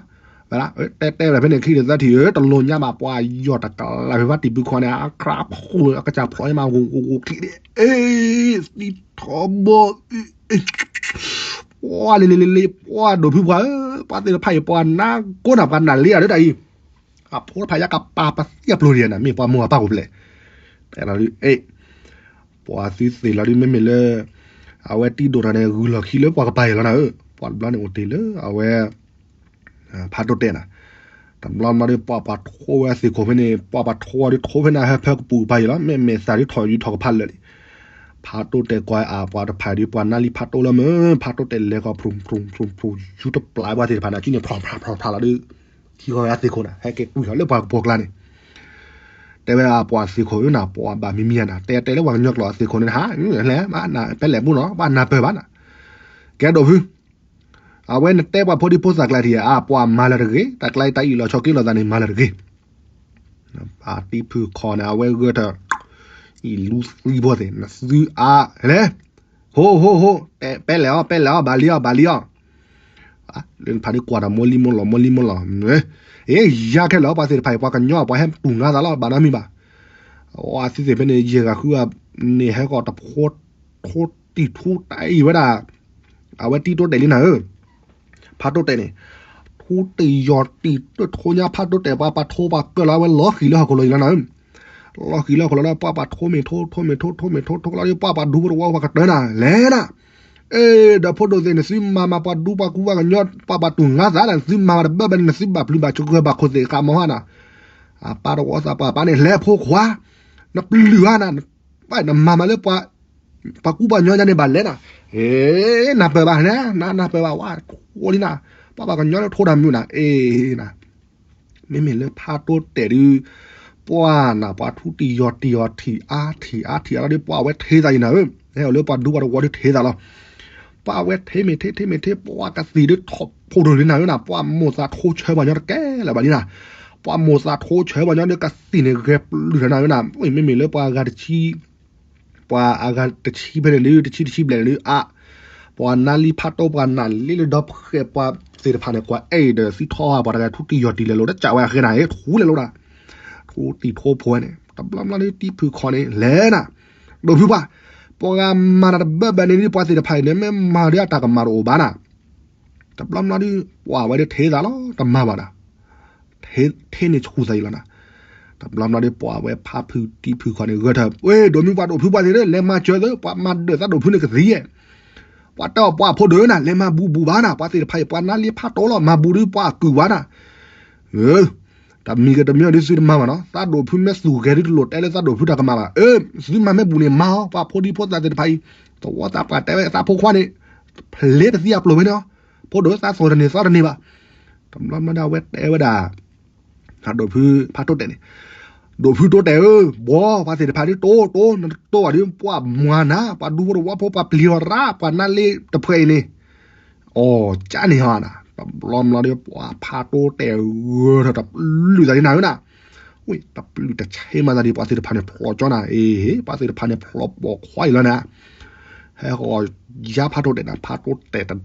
ဝဲဒၣ် တဲတဲဝဲဒၣ်ဖဲန့ၣ် ခံဒီးသၢထံၣ်ဧၢ တလိၣ်ညါဘၣ် ပှၤယီၣ်တကလးဖဲဖးတံၢ်ဖုၣ်ခီၣ်န့ၣ် အခရၣ်ဖိ အကစၢ်ဖျိးညါမး ဂိၢ်ဂိၢ်ဂိၢ်ချံးန့ၣ် အ့ သံထီဘိ ပှၤလံလံလံလံ ပှၤဒိၣ်ဖုပှၤဧၢ, ပှၤသ့ၣ်တဖၣ်အံၤ ပှၤနၢ်ကိးနၤ ပှၤနၢ်လံဧါ လၢတၢ်အံၤ, အဖိတဖၣ်ယါကပၤပသံအပျိၤဒံးနၤ မ့ၢ်ပှၤမိၢ်အပၢ်အိၣ်ဖျဲၣ်, အဲၣ် ပှၤသုသ့ၣ်လီၤဒုး မ့မ့ၢ်လၢ အဝဲတံၤဒိၣ်တၢ်န့ၣ် ဂုာ်လီၢ်ခံလၢပှၤကပၤအံၤလီၤနၤဧၢ, ပှၤတဘျီန့ၣ်အိၣ်တ့ၢ်လၢအဝဲ ဖးတိၢ်တဲာ်နၤ, တဘျီဘျီဒီး ပှၤပှၤထိဝဲသ့ၣ်ခိၣ်ဖဲန့ၣ် ပှၤပှၤထိဝဲဒုးထိဖဲန့ၣ် ဟဲဖၢကပူၤကပၤအံၤလီၤ, မ့မ့ၢ်သးဒုးထီၣ်ယူၤထီၣ်ကဖးလၢာ်လံ, ဖးတိၢ်တဲာ်ကွၢ်အပှၤတဖၣ်ဒုး ပှၤနၢ်လံဖးတိၢ်လၢမုၢ် ဖးတိၢ်တဲာ်လဲၤကီၢ် ဖရူး ဖရူး ဖရူး ဖရူး ယူၤတပျၢ်ပှၤသ့ၣ်တဖၣ်န့ၣ် ကံန့ၣ် ဖျီၣ်ဖျါဖျီၣ်ဖျါလီၤဒုး ထံဃီၤဝဲသ့ၣ်ခိၣ်န့ၣ် ဟဲက့ၤကွံာ်ထီၣ်လၢပှၤကပီၤကျါန့ၣ်, တဲဝဲအပှၤသ့ၣ်ခိၣ်ဧၢနၤ ပှၤဘၣ်မံမံယါနၤ တဲတဲလၢပှၤကညီကျိာ်အသ့ၣ်ခိၣ်န့ၣ် ဟးလဲၣ် ပလဲၣ်ပူၤနီၤ ပှၤနၢ်ပၢၢ်ဘၣ်နၤ, ကဲဒိၣ်ဖု အဝဲနတဲပှၤဖိဒံဖိသၣ်ကျါထံၣ်ဧါ ပှၤမၤလၢတဂ့ၤ, တၢ်ကျါအံၤတၢ်အံၣ်လီၤဆီက့ၤလီၤသးန့ၣ် မၤလၢတဂ့ၤ, ဖးတံၢ်ဖုၣ်ခီၣ်န့ၣ် အဝဲဂၢၢ်ထၢၣ် အံၣ်လူသံဘိသ့ၣ် နသုအါလဲၣ်, ဟိဟိဟိ, ပဲလဲၣ်အီၤ ပဲလဲၣ်အီၤ ဘၣ်လံအီၤ ဘၣ်လံအီၤ, လၢနဖးဒုးကွၢ်တၢ်မိၢ်လံမိၢ်လီၤ မိၢ်လံမိၢ်လီၤ, အ့ ယါခဲလၢာ် ပှၤသ့ၣ်တဖၣ်အံၤ ပှၤကညီ ပှၤဟဲတူၢ်ငါသးလီၤ ဘၣ်နီတမံၤဘၣ်, အသုသ့ၣ်ဖဲန့ၣ် ယဲၢ်ဂၤဃုဂၤန့ၣ် ဟဲကီၢ်တဖိ ထိတံၢ်ထူတၢ်အံၤဝဲဒၣ် အဝဲတံၤတိၢ်တဲာ်လံနၤဧၢ, ဖးတိၢ်တဲာ်န့ၣ်, ထူတံၢ်ယီၢ်တံၢ်တထိညါ ဖးတိၢ်တဲာ် ပှၤပှၤထိပှၤကၢၢ်လီၤ အဝဲလီၤဃံၤလၢဟီၣ်ခိၣ်လိၤအံၤလီၤနၤဧၢ, လီၤဃံၤလၢဟီၣ်ခိၣ်လိၤဒီး ပှၤပှၤထိမ့ၢ်ထိ ထိမ့ၢ်ထိ ထိမ့ၢ်ထိလီၤဒီး ပှၤပှၤဒူဖိတဝီပှၤကတၢၢ်နၤ လဲၤနၤ, အ့ ဒီးဖိဒိၣ်သ့ၣ် နသုမၤမၤပှၤဒူပှၤကူပှၤကညီ ပှၤပှၤတူၢ်ငါသးနၤ နသုမၤမၤတဘၢဘၢန့ၣ် နသုဘၣ်ပျုၤဘၣ်ဆှၢဘၣ်ခိၣ်သ့ၣ်ဃာ်မဟါနၤ, အပၢ်တဝီသးပှၢ်ပၢ်န့ၣ် လဲၤဖိခွါ, နပျုၤဧါနၤ, နမၤမၤလၢ ပှၤကူပှၤကညီန့ၣ်ဘၣ်လဲၣ်နၤ, အ့ နၢ်ပၢၢ်ဘၣ်နၤ နၢ်ပၢၢ်ဘၣ်ဝဲ ထိလံနၤ, ပှၤပှၤကညီလၢထိတၢ်မုာ်နၤ အ့နၤ, မ့မ့ၢ်လၢဖးတိၢ်တဲာ်ဒုး ပှၤနၤ ပှၤထူတံၢ်ယီၢ်တံၢ်အီၤထံၣ်အါထံၣ်အါထံၣ်အါလီၤဒီး ပှၤဝဲထ့သးအံၤနၤဧၢ, ဟဲအိၣ်လၢပှၤဒူပှၤတဝီဒုးထ့သးလီၤ, ပှၤဝဲထ့မ့ၢ်ထ့ ထ့မ့ၢ်ထ့ ပှၤကသံၣ်ဒုးထီၣ်ဖိဒိၣ်လံနၤဧၢနၤ, ပှၤမိၢ်သးထိဆၢပှၤကညီတကဲလၢၤဘၣ်လံနၤ, ပှၤမိၢ်သးထိဆၢပှၤကညီဒီး ကသံၣ်န့ၣ်ဂဲၤပျုၢ်ထီၣ်နၤဧၢနၤ, မ့မ့ၢ်လၢပှၤဂၤတဆံ ပှၤအဂၤတဆံဖဲန့ၣ်ဒုး တဆံတဆံဘျဲၣ်န့ၣ်ဒုး အါ ပှၤနါလံဖးတိၢ် ပှၤနၢ်လံလၢဒီဖှဲးပှၤသ့ၣ်တဖၣ်န့ၣ် ကွၢ်အဲၣ်ဒီးသံထီၣ်ပှၤတဂၤ ထူတံၢ်ယီၢ်တံၢ်လဲၤလိာ် တၢ်ကးဝဲအဃဲနၤ ထူလဲၤလိာ်နၤ, ထူတံၢ်ထိဖိန့ၣ် တဘျီဘျီဒုး တံၤဖုၣ်ခီၣ်န့ၣ် လဲၤနၤ, ဒိၣ်ဖုပှၤ, ပှၤဂၤမၤနၤတဘၢဘၢန့ၣ်ဒုး ပှၤသ့ၣ်တဖၣ်အံၤန့ၣ် မ့ၢ်မၤဒုးအတၢ်ကမၣ်တအိၣ်ဘၣ်နၤ တဘျီဘျီဒုး ပှၤဝဲဒၣ်ထဲသးလီၤ တမၤဘၣ်နၤ, ထဲန့ၣ်ဆူၣ်သးအံၤလီၤနၤ, တဘျီဘျီဒုး ပှၤဝဲဖးဖုၣ်တံၤဖုၣ်ခီၣ်န့ၣ် ဂၢၢ်ထၢၣ် ဝ့ၢ် ဒိၣ်မုၢ်ပှၤဒိၣ်ဖုပှၤသ့ၣ်ဧၢ လဲၤမၤစၢၤသ့ ပှၤမၤဒၢးသးဒိၣ်ဖုန့ၣ်ကသံယဲၢ်, ပှၤတဲအီၤပှၤဖိဒိၣ်ဧၢနၤ လဲၤမၤဘူးဘူးဘၣ်နၤ ပှၤသ့ၣ်တဖၣ်အံၤ ပှၤနါလံဖးတိၢ်လီၤ မၤဘူးဒုး ပှၤအကုၢ်ဝါနၤ တမံၤဂ့ၤတမံၤဂ့ၤဒုး သုတမၤဘၣ်နီၤ, သးဒိၣ်ဖုမ့ၢ်သူၣ်ဂဲၤဒုး တလိၣ်တဲလၢသးဒိၣ်ဖုတၢ်ကမၣ်ဘၣ်. အၢ သုမၤမ့ၢ်ဘူးန့ၣ်မၤအီၤ, ပှၤဖိဒံဖိသၣ်သ့ၣ်တဖၣ်အံၤ, သဝီသးပှၢ်တဲဝဲသးဖိခွါန့ၣ်, ဖျ့ပသံအပျိၢ်ဝဲန့ၣ်, ဖိဒိၣ်သးသိၣ်တန့ၢ်သီတန့ၢ်ဘၣ်. တဘျီဘျီဒၣ်ဝဲတဲဝဲဒၣ် ဒိးဖုဖးတိၢ်တဲာ်န့ၣ်, ဒိးဖုတိၢ်တဲာ်ဧၢ, ဘှီပှၤသ့ၣ်တဖၣ်ဒ်တိၢ်တိၢ် နတိၢ်ဘၣ်ဒ်ပှၤမၤနၤ ပှၤဒူဖိတဝီဖိ ပှၤပျံၤအီၤရၣ် ပှၤနါလ့တဖှဲးအံၤန့ၣ်, အီ ကၠၢန့ၣ်ဟီနၤ တဘျီဘျီဒီး ပှၤဖးတိၢ်တဲာ်ဂၢၢ်ထီၣ်တပျုၢ်သးဒ်နၤဧၢနၤ, ဝ့ၢ် တပျုၢ်တဆ့မၤသးဒ် ပှၤသ့ၣ်တဖၣ်န့ၣ်ဖျိးကၠီနၤ အ့ ပှၤသ့ၣ်တဖၣ်န့ၣ်ဖျိးပိာ်ခွါအံၤလီၤနၤ, ဟဲဃီၤယါဖးတိၢ်တဲာ်နၤ ဖးတိၢ်တဲာ်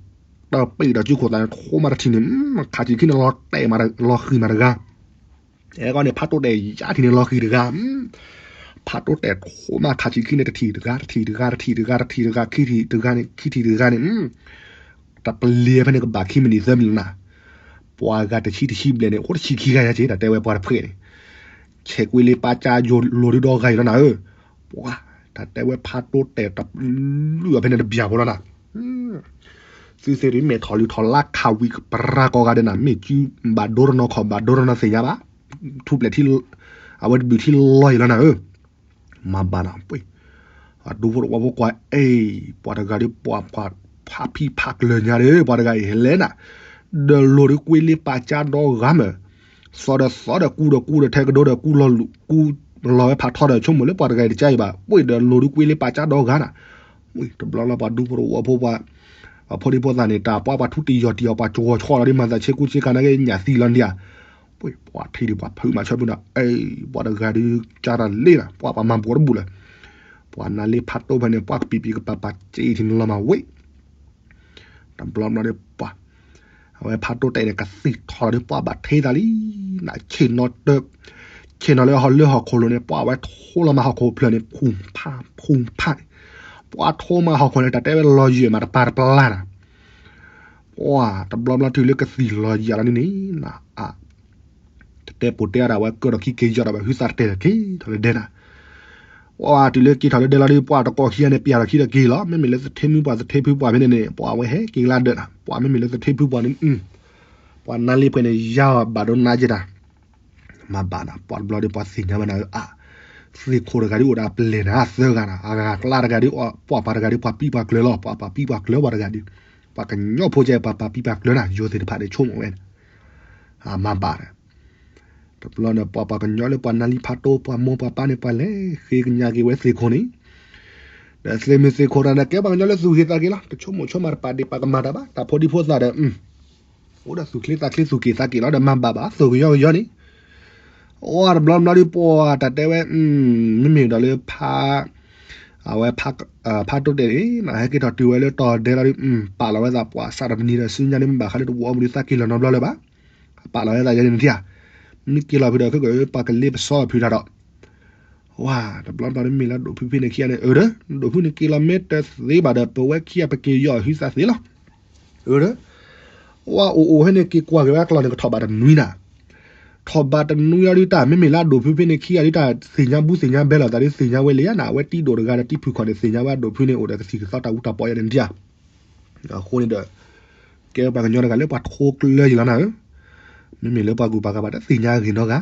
တပ့ၢ်ဒီးစုခိၣ်သးန့ၣ် ထိမးတထံၣ်န့ၣ် ခးဆံခံန့ၣ် လီၤတဲာ်မး လီၤဃံၤမးတဂၤ, အဲကီန့ၣ် ဖးတိၢ်တဲာ်ယါထံၣ်န့ၣ် လီၤဃံၤတဂၤ, ဖးတိၢ်တဲာ်ထိမး ခးဆံခံန့ၣ် တထံၣ်တဂၤ တထံၣ်တဂၤ တထံၣ်တဂၤ တထံၣ်တဂၤ ခံထံၣ်တဂၤန့ၣ် ခံထံၣ်တဂၤန့ၣ် တပလ့ၤဖဲန့ၣ် ကဘၣ်ခံမံးနံးသၢမံးနံးလီၤနၤ, ပှၤဂၤတဆံတဆံဘျဲၣ်န့ၣ် အိၣ်တဆံခံဂၤယါက့ၤ တၢ်တဲဝဲပှၤတဖှဲးန့ၣ်, ဆဲးကွ့လ့ပၢ်ကၠါယိၤလိၤဒုဒီဂၤအံၤလီၤနၤဧၢ, ပှၤ တၢ်တဲဝဲဖးတိၢ်တဲာ်တပျုၢ်အီၤဖဲန့ၣ်တဘျီဖိလီၤနၤ, သုသ့ၣ်ဒုးမ့ၢ်ထီၣ်လုၢ်ထီၣ်လါခးဝံၤပရၢကိးဂၤဒဲးနၤ မ့ၢ်ကုဘၣ်ဒိတနီၤခီၣ် ဘၣ်ဒိတနီၤသ့ၣ်ညါဘၣ်, ထူပျဲၢ်ထံ အဝဲတဘျုးထံလီၤယံၤလီၤနၤဧၢ, မၤဘၣ်နၤပှ့ၤ, အဒူဖိတဝီဖိကွၢ် အ့ ပှၤတဂၤဒီးပှၤ ပှၤဖံးဖးကျၢၤညါဒီး ပှၤတဂၤအံၤဟဲလဲၣ်နၤ, ဒီးလိၤဒီးကွ့လ့ပၢ်ကၠါဒီဂၤမၢ်, သီဒီးသီဒီးကူဒီးကူဒီးထဲကဒိဒီးကူလီၤလူၤ ကူလီၤဝဲဖးထီဒီး ဆိကမိၣ်လၢပှၤတဂၤအံၤတကါအံၤဘၣ် ပှ့ၤဒီးလိၤဒီးကွ့လ့ပၢ်ကၠါဒီဂၤနၤ, တဘျီလၢပှၤဒူဖိတဝီဖိပှၤ အဖိဒံဖိသၣ်န့ၣ် တၢ်ပှၤပှၤထူတယီၤတယီၤ ပှၤကဝီၤဆီလီၤဒ်မၤသးဆ့ကူဆ့ကၤနာ်က့ညၣ်သံလီၤဒံးဧါ, ပှၤထံၣ်ဒံးပှၤဖုးမၤဆၢဖုးနၤ အ့ ပှၤတဂၤဒုးကၢ်တၢ်လ့နၤ ပှၤပှၤမၤဘူးတဘူးလၢၤ, ပှၤနါလ့ဖးတိၢ်ဖဲန့ၣ် ပှၤကပံာ်ပံာ်ကပၤပၤစ့ထံန့ၣ်လီၤမၤဝဲ တဘျီဘျီဒီးပှၤ အဝဲဖးတိၢ်တဲာ်န့ၣ် ကသံၣ်ထီၣ်လီၤဒီးပှၤဘၣ်ထဲသးလံ, ဆ့ၣ်နီၤတၢ ဆ့ၣ်နီၤလၢဟီၣ်လၢဟီၣ်ခိၣ်လိၤန့ၣ် ပှၤဝဲထိလီၤမၤဟီၣ်ခိၣ်ဖျၢၣ်န့ၣ် ဖူဖးဖူဖးန့ၣ်, ပှၤထိမၤဟီၣ်ခိၣ်န့ၣ် တၢ်တဲဝဲလီၤယံာ်မးတပၤတပျၢ်နၤ, ပှၤတဘျီဘျီတုၤလၢကသံၣ်လီၤယံာ်လီၤန့ၣ်န့ၣ် တတဲပိာ်တဲအီၤဒၣ်ဝဲကၢထီၣ်ခံက့ၤယီၤဒီးဝဲဟုသးတတဲာ်က့ၤထီၣ်လၢဒဲနၤ, ပှၤတုၤလၢက့ၤထီၣ်လၢဒဲလီၤဒီး ပှၤတကိးခံဂၤန့ၣ် ပျၢ်ထီၣ်ခံဒီးက့ၤလီၤ, မ့မ့ၢ်လၢသထ့မုၢ်ပှၢ်သထ့ဖုပှၢ်ဖဲန့ၣ်န့ၣ် ပှၤဝဲဟဲက့ၤလၢဒဲနၤ, ပှၤမ့မ့ၢ်လၢသထ့ဖုပှၢ်န့ၣ် ပှၤနါလ့ဖှဲးန့ၣ် ယါအီၤဘၣ်ဒိနါက့ၤတၢ်, မၤဘၣ်နၤ ပှၤတဘျီဒီးပှၤသ့ၣ်ညါဝဲနၤဧၢအါ, သ့ၣ်ခိၣ်တဂၤဒုးအိၣ်ဒီးအပျဲၢ်နၤသၢဂၤနၤ, အဂၤကျါတဂၤဒုး ပှၤပှၤတဂၤဒုး ပှၤပံးပှၤကျၢၤလီၤ, ပှၤပှၤပံးပှၤကျၢၤပှၤတဂၤဒုး, ပှၤကညီဖိကဲ ပှၤပှၤပံးပှၤကျၢၤနၤ ယိၤသ့ၣ်တဖၣ်န့ၣ် ဆိကမိၣ်ဝဲနၤ အမၤဘၣ်ဒီး တဘျီန့ၣ် ပှၤပှၤကညီလၢပှၤနါလံဖးတိၢ် ပှၤမိၢ်ပှၤပၢ်န့ၣ် ပှၤလဲၤဃ့ကညးက့ၤဝဲသ့ၣ်ခိၣ်န့ၣ်, ဒီးသ့ၣ်မုၢ်သ့ၣ်ခိၣ်တဂၤန့ၣ် ကဲပှၤကညီလၢသူၣ်ဂ့ၤသးဂ့ၤလီၤ, တဆိကမိၣ်ဆိကမးတပာ်ဒ့ၣ်ပာ်ကမၣ်တၢ်ဘၣ်, တၢ်ဖိဒံဖိသၣ်ဒီး အိၣ်ဒီးသူၣ်ချ့သးချ့သူၣ်က့ၤသးက့ၤလီၤဒီးမၤဘၣ်ဘၣ် သူၣ်ကယီကယီန့ၣ်, အိၣ်တဘျီဘျီဒီးပှၤတၢ်တဲဝဲ မ့မ့ၢ်ဒီးလၢ အဝဲ ဖးတိၢ်တဲာ်န့ၣ် ဟဲက့ၤထီၣ်တုၤဝဲလၢတီၤဒဲလီၤဒီး ပာ်လီၤဝဲသးပှၤစးထီၣ်တနံၤဒီး စုညါန့ၣ် မ့ၢ်ဘၣ်ဃးလၢတဝီအီၤမနုၤသးက့ၤလီၤနီတဘျီလၢၤဘၣ်, ပာ်လီၤဝဲသးယဲန့ၣ်နထံၣ်ဧါ, မ့ၢ်က့ၤလီၤဖုးဒီး ခဲကပှၤကလ့ပစီဖုးတၢ်ဒီး ဝါ တဘျီဘျီန့ၣ်မ့ၢ်လၢဒိၣ်ဖုဖဲန့ၣ်ခံဂၤန့ၣ် အၢ ဒီး ဒိၣ်ဖုန့ၣ်က့ၤလီၤမ့ၢ်တသ့ဘၣ်ဒီး ပဝဲခံဂၤပက့ၤယီၤအဟုသးသ့လီၤ, အၢ ဒီး ဝါအိၣ်အိၣ်ဖဲန့ၣ်က့ၤကွၢ်က့ၤဝဲအကျီၢ်န့ၣ် ကထီၣ်ဘးတနွံနၤ, ထီၣ်ဘးတနွံလီၤဒုးတၢ် မ့မ့ၢ်လၢအဒိၣ်ဖုဖဲန့ၣ်ခံဂၤဒုးတၢ် သ့ၣ်ညါဘူးသ့ၣ်ညါဘဲလီၤသးဒုး သ့ၣ်ညါဝဲလံဧါနၤ အဝဲတံၢ်ဒိၣ်တဂၤဒီးတံၢ်ဖုၣ်ခီၣ်န့ၣ် သ့ၣ်ညါဝဲအဒိၣ်ဖုန့ၣ် အိၣ်ဒီးကသံၣ်ကသီတၢ်အူတၢ်ပီယဲန့ၣ်နထံၣ်ဧါ, အဃိန့ၣ်ဒီး ကဲပှၤကညီတဂၤလၢပှၤထိကျၢယံၤလီၤနၤဧၢ, မ့မ့ၢ်လၢပှၤကူၣ်ပှၤကၤဘၣ်တသ့ၣ်ညါဂ့ၤနီတဂၤ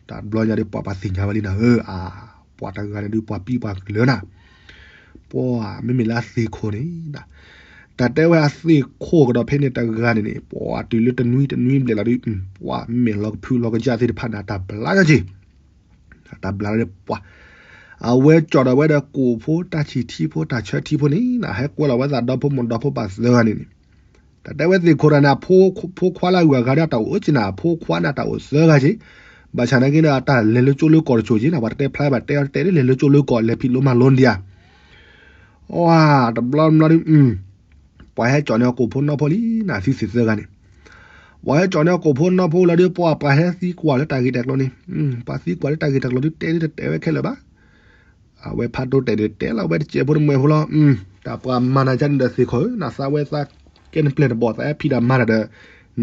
တဘျီညါဒီးပှၤပှၤသ့ၣ်ညါဝဲလံနၤဧၢ, အါ ပှၤတဂၤန့ၣ်ဒုးပှၤပံးပှၤကျၢၤနၤ, ပှၤမ့မ့ၢ်လၢအသ့ၣ်ခိၣ်န့ၣ်, တၢ်တဲဝဲအသ့ၣ်ခိၣ်ကဒီးဖဲန့ၣ်တဂၤန့ၣ်န့ၣ် ပှၤတုၤလၢတနွံတနွံဘျဲၣ်လီၤဒုး ပှၤမ့မ့ၢ်လီၤကဖုလီၤကယၢ်သ့ၣ်တဖၣ်န့ၣ် တၢ်ဘျါက့ၤ တၢ်ဘျါလီၤဒီးပှၤ, အဝဲကၠီၣ်ဒီးဝဲဒီးကိၣ်ဖိတၢ်ဆံၣ်ထံဖိတၢ်ဆၢထံဖိန့ၣ် ဟဲကွဲလီၤဝဲသးဒီဖိမိၢ်ဒီဖိပၢ်သၢဂၤန့ၣ်န့ၣ်, တၢ်တဲဝဲသ့ၣ်ခိၣ်တဂၤန့ၣ် အဖိခွါလၢအဂုၤအဂၤဒီးတၢ်အိၣ်အၢက့ၤနၤ အဖိခွါန့ၣ်တၢ်အိၣ်သၢဂၤက့ၤ, ဘၣ်ဆၣ်နာ်က့ဒီးတၢ်လဲၤလၢကၠိလၢကီၢ်တစိၤက့ၤနၤ ပှၤတတဲဖျါဘၣ်တဲတဲလၢလဲၤလၢကၠိလၢကီၢ်လဲၤဖံးလိမၤလိဒံးဧါ, အတဘျီဘျီဒုး ပှၤဟဲကၠီၣ်န့ၢ်အကိၣ်ဖိနီဖိလံနၤ သုသ့ၣ်သၢဂၤန့ၣ်, ပှၤဟဲကၠီၣ်န့ၢ်အကိၣ်ဖိနီဖိလီၤဒီး ပှၤပှၤဟဲသံကွၢ်လၢတၢ်ဂ့ၢ်တၢ်ကျိၤန့ၣ်, ပှၤသံကွၢ်လၢတၢ်ဂ့ၢ်တၢ်ကျိၤဒုးတဲဒုးတတဲဝဲခဲလၢာ်ဘၣ်, အဝဲဖးတိၢ်တဲာ်ဒုးတဲလီၤဝဲတစဲးဖိတမှဲးဖိလီၤ, တၢ်ပှၤမၤနၤကၢ်န့ၣ်ဒီးသ့ၣ်ခိၣ်ဧၢ နသးဝဲသးကဲနပျဲၢ်တဘီၣ်သးဟဲဖံးတၢ်မၤတၢ်ဒီး,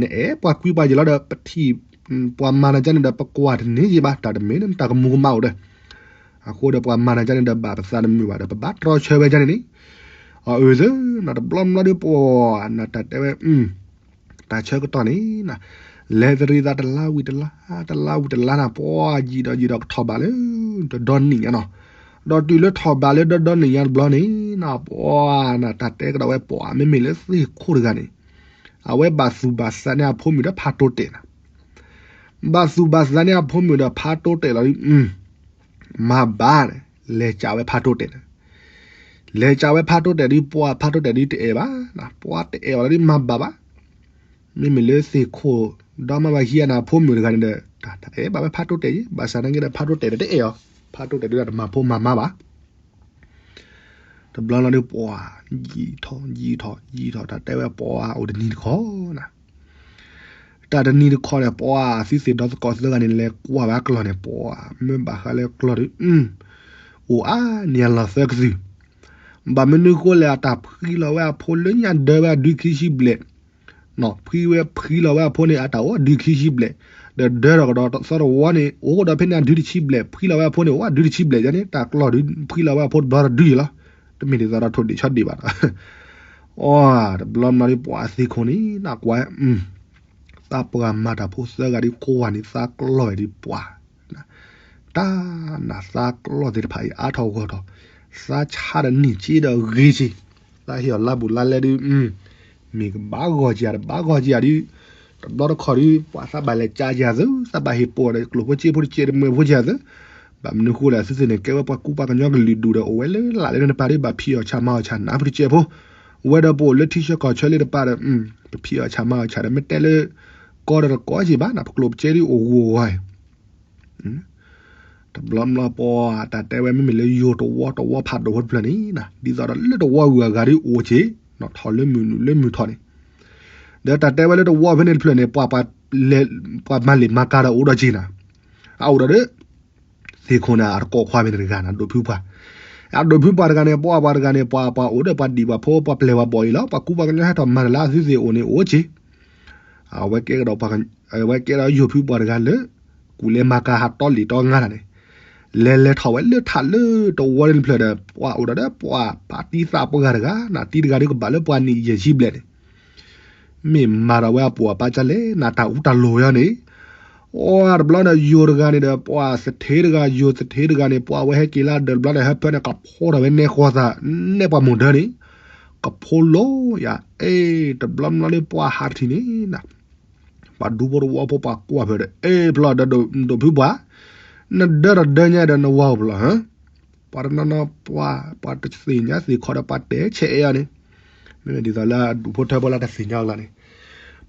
နအဲၣ်ပှၤကွံပှၤယံာ်လီၤဒီး ပထံၣ် ပှၤမၤနၤကၢ်န့ၣ်ဒီး ပကွၢ်တန့ၢ်ယံာ်ဘၣ် တၢ်တမ့ၢ်လၢနတၢ်ကမူၤကမၣ်အိၣ်ဒီး, အဃိဒီးပှၤမၤနၤကၢ်န့ၣ်ဒီး ဘၣ်ပသးတမုာ်ဘၣ်ဒီး ပဘၣ်တြီဆၢဝဲကၢ်န့ၣ်န့ၣ်, အအၢသၢ နတဘျီဘျီဒီးပှၤ နတၢ်တဲဝဲ တၢ်ဆၢကတီၢ်န့ၣ် လဲၤတရံးသးတလါဝံၤတလါ တလါဝံၤတလါနၤ ပှၤယံာ်ဒီးယံာ်ဒီးကထီၣ်ဘးလၢ တဒီနံၣ်ညါနီၤ, ဒီးတုၤလၢထီၣ်ဘးလၢဒီဒီနံၣ်ညါတဘျီန့ၣ်နၤ ပှၤနတၢ်တဲကဒီးဝဲပှၤ မ့မ့ၢ်လၢသ့ၣ်ခိၣ်တဂၤန့ၣ်, အဝဲဘၣ်သူၣ်ဘၣ်သးန့ၢ်အဖိမုၣ်ဒီးဖးတိၢ်တဲာ်နၤ ဘၣ်သူၣ်ဘၣ်သးန့ၢ်အဖိမုၣ်ဒီးဖးတိတဲာ်လီၤဒုး, မၤဘၣ်န့ၣ်, လဲၤကးဝဲဖးတိတဲာ်န့ၣ်, လဲၤကးဝဲဖးတိတဲာ်ဒုး ပှၤဖးတိတဲာ်ဒုးတအဲၣ်ဘၣ်, ပှၤတအဲၣ်ဘၣ်လီၤဒုး မၤဘၣ်ဘၣ်. မ့မ့ၢ်လၢသ့ၣ်ခိၣ်ဒီမါဘၣ်ဟံးအနၤဖိမုၣ်တဂၤန့ၣ်ဒီး တအဲၣ်ဘၣ်ဝဲဖးတိတဲာ်ယံၤ, ဘၣ်ဆၣ်သနာ်က့ဒီး ဖးတိတဲာ်ဒီးတအဲၣ်အီၤ, ဖးတိတဲာ်ဒုးတမၤဖိမၤမါဘၣ်. တဘျီလီၤဒုး ပှၤယံာ်ထီၣ်ယံာ်ထီၣ်ယံာ်ထီၣ် တၢ်တဲဝဲပှၤအိၣ်တနံၤတခီနၤ, တၢ်တနံၤတခီန့ၣ် ပှၤသုသ့ၣ်ဒီသကိးသၢဂၤန့ၣ် လဲၤကွၢ်ဝဲအကျီၢ်န့ၣ် ပှၤမ့ၢ်ဘၣ်ဃးလၢကျီၢ်ဒုး အိၣ်အါန့ၢ်အလီၢ်သၢကသုး, ဘၣ်မနုၤဃိလဲၣ် အတၢ်ဖှံလီၤဝဲအဖိလၢညါဒၢဝဲအဒုခံဆံဘျဲၣ်, ဖှံဝဲဖှံလီၤဝဲအဖိန့ၣ် အတၢ်အိၣ်ဒုခံဆံဘျဲၣ်, ဒီးဒၢထီၣ်ကဒီးသီတဝီန့ၣ် အိၣ်ကဒီးဖဲန့ၣ်အဒုတဆံဘျဲၣ်, ဖှံလီၤဝဲအဖိန့ၣ် အိၣ်အဒုတဆံဘျဲၣ်ယါန့ၣ် တၢ်ကျီၢ်ဒုးဖှံလီၤဝဲအဖိတဘျီတဒုယံၤလီၤ, တမ့ၢ်ဒ်သိးဒီးထိၣ်ဒံးဆီဒံးဘၣ်ဒီး အီ တဘျီမနုၤဒုး ပှၤသ့ၣ်ခိၣ်န့ၣ် နကွၢ် သးပှၢ်မၤတၢ်ဖိသၢဂၤဒုး ကွၢ်န့ၢ်သးကျီၢ်ဝဲဒုး ပှၤ တၢ်နးသးကျီၢ်သ့ၣ်တဖၣ်အံၤ အါထီၣ်ဂီၢ်ထီၣ်, သးဆါဒီးနံၣ်က့ဒီးဂ့ၤက့, သးဟ့ၣ်အီၤလါဘူးလါလဲဒုး, မ့ၢ်ကဘၣ်ဂီၢ်က့ၤဧါ တဘၣ်ဂီၢ်က့ၤဧါဒုး, တဘျီတခီၣ်ဒုး ပှၤသးဘၣ်လဲၤကးက့ၤအသး, သးဘၣ်ဟ့ၣ်ပိာ်ဒီးကျိၣ်ဖိစ့ဖိတကဲးတမှဲၤဖိက့ၤအသး, ဘၣ်မနုၤဃိလဲၣ် သုသ့ၣ်န့ၣ် ကဲဝဲပှၤကူပှၤကညီကလုာ်ဒူၣ်ဒီး အိၣ်ဝဲလၢလာ်လၢနပၤဒုး ဘၣ်ဖံးအီၣ်ဆၣ်မၤအီၣ်ဆၣ်နးဖုတကဲးဖိ, ဝဲဒီးပအိၣ်လၢထံဆၢကီၢ်ဆၢလၢတပၤဒီး ပဖံးအီၣ်ဆၣ်မၤအီၣ်ဆၣ်ဒီး မ့ၢ်တဲလၢ ကီဒီးတကီးက့ၤဘၣ်နၤ ပကျိၣ်ပစ့ဒုးအိၣ်ဂူာ်ဂီၢ် တဘျီဘျီပှၤတၢ်တဲဝဲမ့မ့ၢ်လၢယိၤတဝီတဝီဖးဒိၣ်ဖိတဖျၢၣ်န့ၣ်, ဒ်သိးဒီးလၢတဝီဂုၤအဂၤဒုးအိၣ်က့ၤ, ထီၣ်လၢမုၢ်နုာ်လၢမုၢ်ထီၣ်န့ၣ်, ဒီးတၢ်တဲဝဲလၢတဝီဖဲန့ၣ်တဖျၢၣ်န့ၣ် ပှၤ ပှၤမၤလ့ၣ်မၤကၤဒီးအိၣ်ဒီးက့ၤနၤ, အအိၣ်ဒီး သ့ၣ်ခိၣ်န့ၣ် အတကိးခွါဖဲန့ၣ်တဂၤနၤ ဒိၣ်ဖုပှၤ, အဒိၣ်ဖုပှၤတဂၤန့ၣ် ပှၤပှၤတဂၤန့ၣ် ပှၤပှၤအိၣ်ဒီးပှၤဒံၣ်ပှၤဖိ ပှၤပျဲၢ်ပှၤဘီၣ်အံၤလီၤ, ပှၤကူပှၤကညီဟဲထီၣ်မၤတၢ်လၢအသုသ့ၣ်အိၣ်န့ၣ်အိၣ်က့ၤ အဝဲကဲကဒီးပှၤ, အဝဲကဲဒီးယိၤဖုပှၤတဂၤလၢ ကူၣ်လဲၤမၤကၤဟးတီလ့ၣ်တီငါတၢ်န့ၣ်, လဲၤလဲၤထီၣ်ဝဲလၢထးလၢတဝီန့ၣ်တဖျၢၣ်ဒီး ပှၤအိၣ်ဒီးဒီးပှၤဖးတံၢ်သးပှၢ်တဂၤနၤ, တံၢ်တဂၤဒုးကဘၣ်လၢပှၤနံၣ်ယဲၢ်ဆံဘျဲၣ်န့ၣ်, မ့ၢ်မၤဒီးဝဲအပိာ်အပၢ်ကလဲၣ်နၤ တၢ်အူတၢ်လိၤယီၤန့ၣ်, အိၣ်တဘျီဒီးယိၤတဂၤန့ၣ်ဒီး ပှၤသထ့တဂၤ ယိၤသထ့တဂၤန့ၣ် ပှၤဝဲဟဲက့ၤလၢအဒၢးတဘျီဒီး ဟဲဖၢန့ၣ် ကဖိထီၣ်ဝဲနဲဃီသး နဲပှၤမိၢ်ဒၢန့ၣ်, ကဖိလီၤယၤ, အဲ တဘျီဘျီလၢပှၤဟးထံၣ်န့ၣ်နၤ ပှၤဒူဖိတဝီဖိ ပှၤကွၢ်ဖဲဒီး အဲ ဖျီၣ်ဒီးဒိၣ်ဖုပှၤ, နဒၢဒီးဒၢညါဒီးနဝၤအိၣ်ဖျီၣ်, ပှၤတနီၤနီၤ ပှၤ ပှၤတသ့ၣ်ညါသ့ၣ်ခီဒီး ပှၤတဲဆဲးအဲၣ်အီၤန့ၣ်, မ့မ့ၢ်ဒ်သိးလၢအဒူၣ်ဖိထၢဖိလၢတသ့ၣ်ညါအကျါန့ၣ်,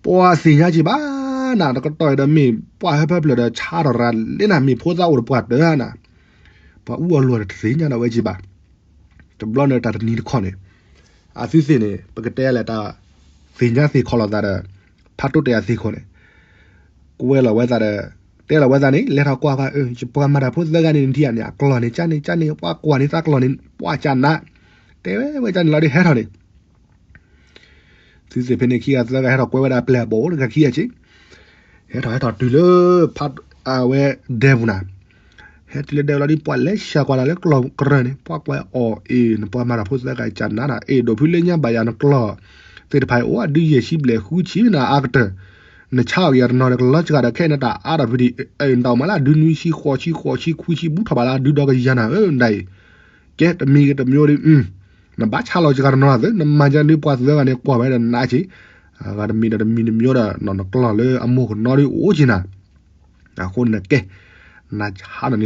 ပှၤသ့ၣ်ညါက့ၤဘၣ်နၤ တကတီၢ်အံၤဒီး မ့ၢ်ပှၤဟၢဖၢဖျၢၣ်ဒီး ဆါထီၣ်ရၤလၢနၤ မ့ၢ်ဖိသၣ်အိၣ်ဒီးပှၤတၢၢ်နၤ, ပှၤအူအလီၢ်ဒီးတသ့ၣ်ညါဒီးဝဲက့ၤဘၣ် တဘျီန့ၣ်တၢ်တနံၤတခီန့ၣ်, အသုသ့ၣ်န့ၣ် ပကတဲလဲၣ်တၢ် သ့ၣ်ညါသ့ၣ်ခီလီၤသးဒီး ဖးတိတဲာ်အသ့ၣ်ခိၣ်န့ၣ်, ကွဲလီၤဝဲသးဒီး တဲလီၤဝဲသးန့ၣ် လဲၤထီၣ်ကွၢ်ကွၢ် ယပှၤမၤတၢ်ဖိသၢဂၤန့ၣ် နထံၣ်ဧါန့ၣ် အကျီၢ်န့ၣ် ကန့ၣ် ကန့ၣ် ပှၤကွၢ်န့ၣ်သးကျီၢ်န့ၣ် ပှၤကနး, တဲဝဲဝဲကန့ၣ်လီၤဒီးဟဲထီၣ်န့ၣ် သုသ့ၣ်ဖဲန့ၣ်ခံဂၤသၢဂၤဟဲထီၣ်ကွဲဝဲဒၣ်ပျဲၢ်အဘီၣ်အိၣ်တဂၤခံဂၤက့, ဟဲထီၣ်ဟဲထီၣ်တုၤလၢ ဖး အဝဲဒဲပူၤနၤ, ဟဲတုၤလၢဒဲပူၤလီၤဒီး ပှၤလဲၤဆှၢကွၢ်လၢကျီၢ်ကရၢၢ်န့ၣ် ပှၤကွၢ်အီၤ အ့ၣ် နပှၤမၤတၢ်ဖိသၢဂၤကနးနၤ အ့ၣ် ဒိၣ်ဖုလၢညါဘၣ်ယၤနကျီၢ်သ့ၣ်တဖၣ်အံၤ အိၣ်အဒုယဲၢ်ဆံဘျဲၣ်ဃုဆံနၤအါကတၢၢ်, နဆါအီၤကယၤတနီၤဒီးကလီၤစှၤဒီး ခဲအံၤနတၢ်အါထီၣ်ဖဲဒံး နတၢ်အိၣ်မးလၢအဒုနွံဆံဃိးဆံဃိးဆံခွံဆံ ဘူးထီၣ်ဘၣ်လၢအဒုဒီကယၤနၤဧၢ ဒ်အံၤ, ကဲတမံၤဂ့ၤတမံၤဒုး နဘၣ်ဆါလီၤစှၤတနီၤသ့ နမၤကန့ၣ်ဒုး ပှၤသၢဂၤန့ၣ်ကွၢ်ဝဲဒီးနးက့ၤ, အဂၤတမံၤဒီးတမံၤတမံၤဒီး နကျီၢ်လၢအမိၢ်ကနီၤဒုးအိၣ်က့ၤနၤ, အဃိန့ၣ်ကဲ, နဆါန့ၣ်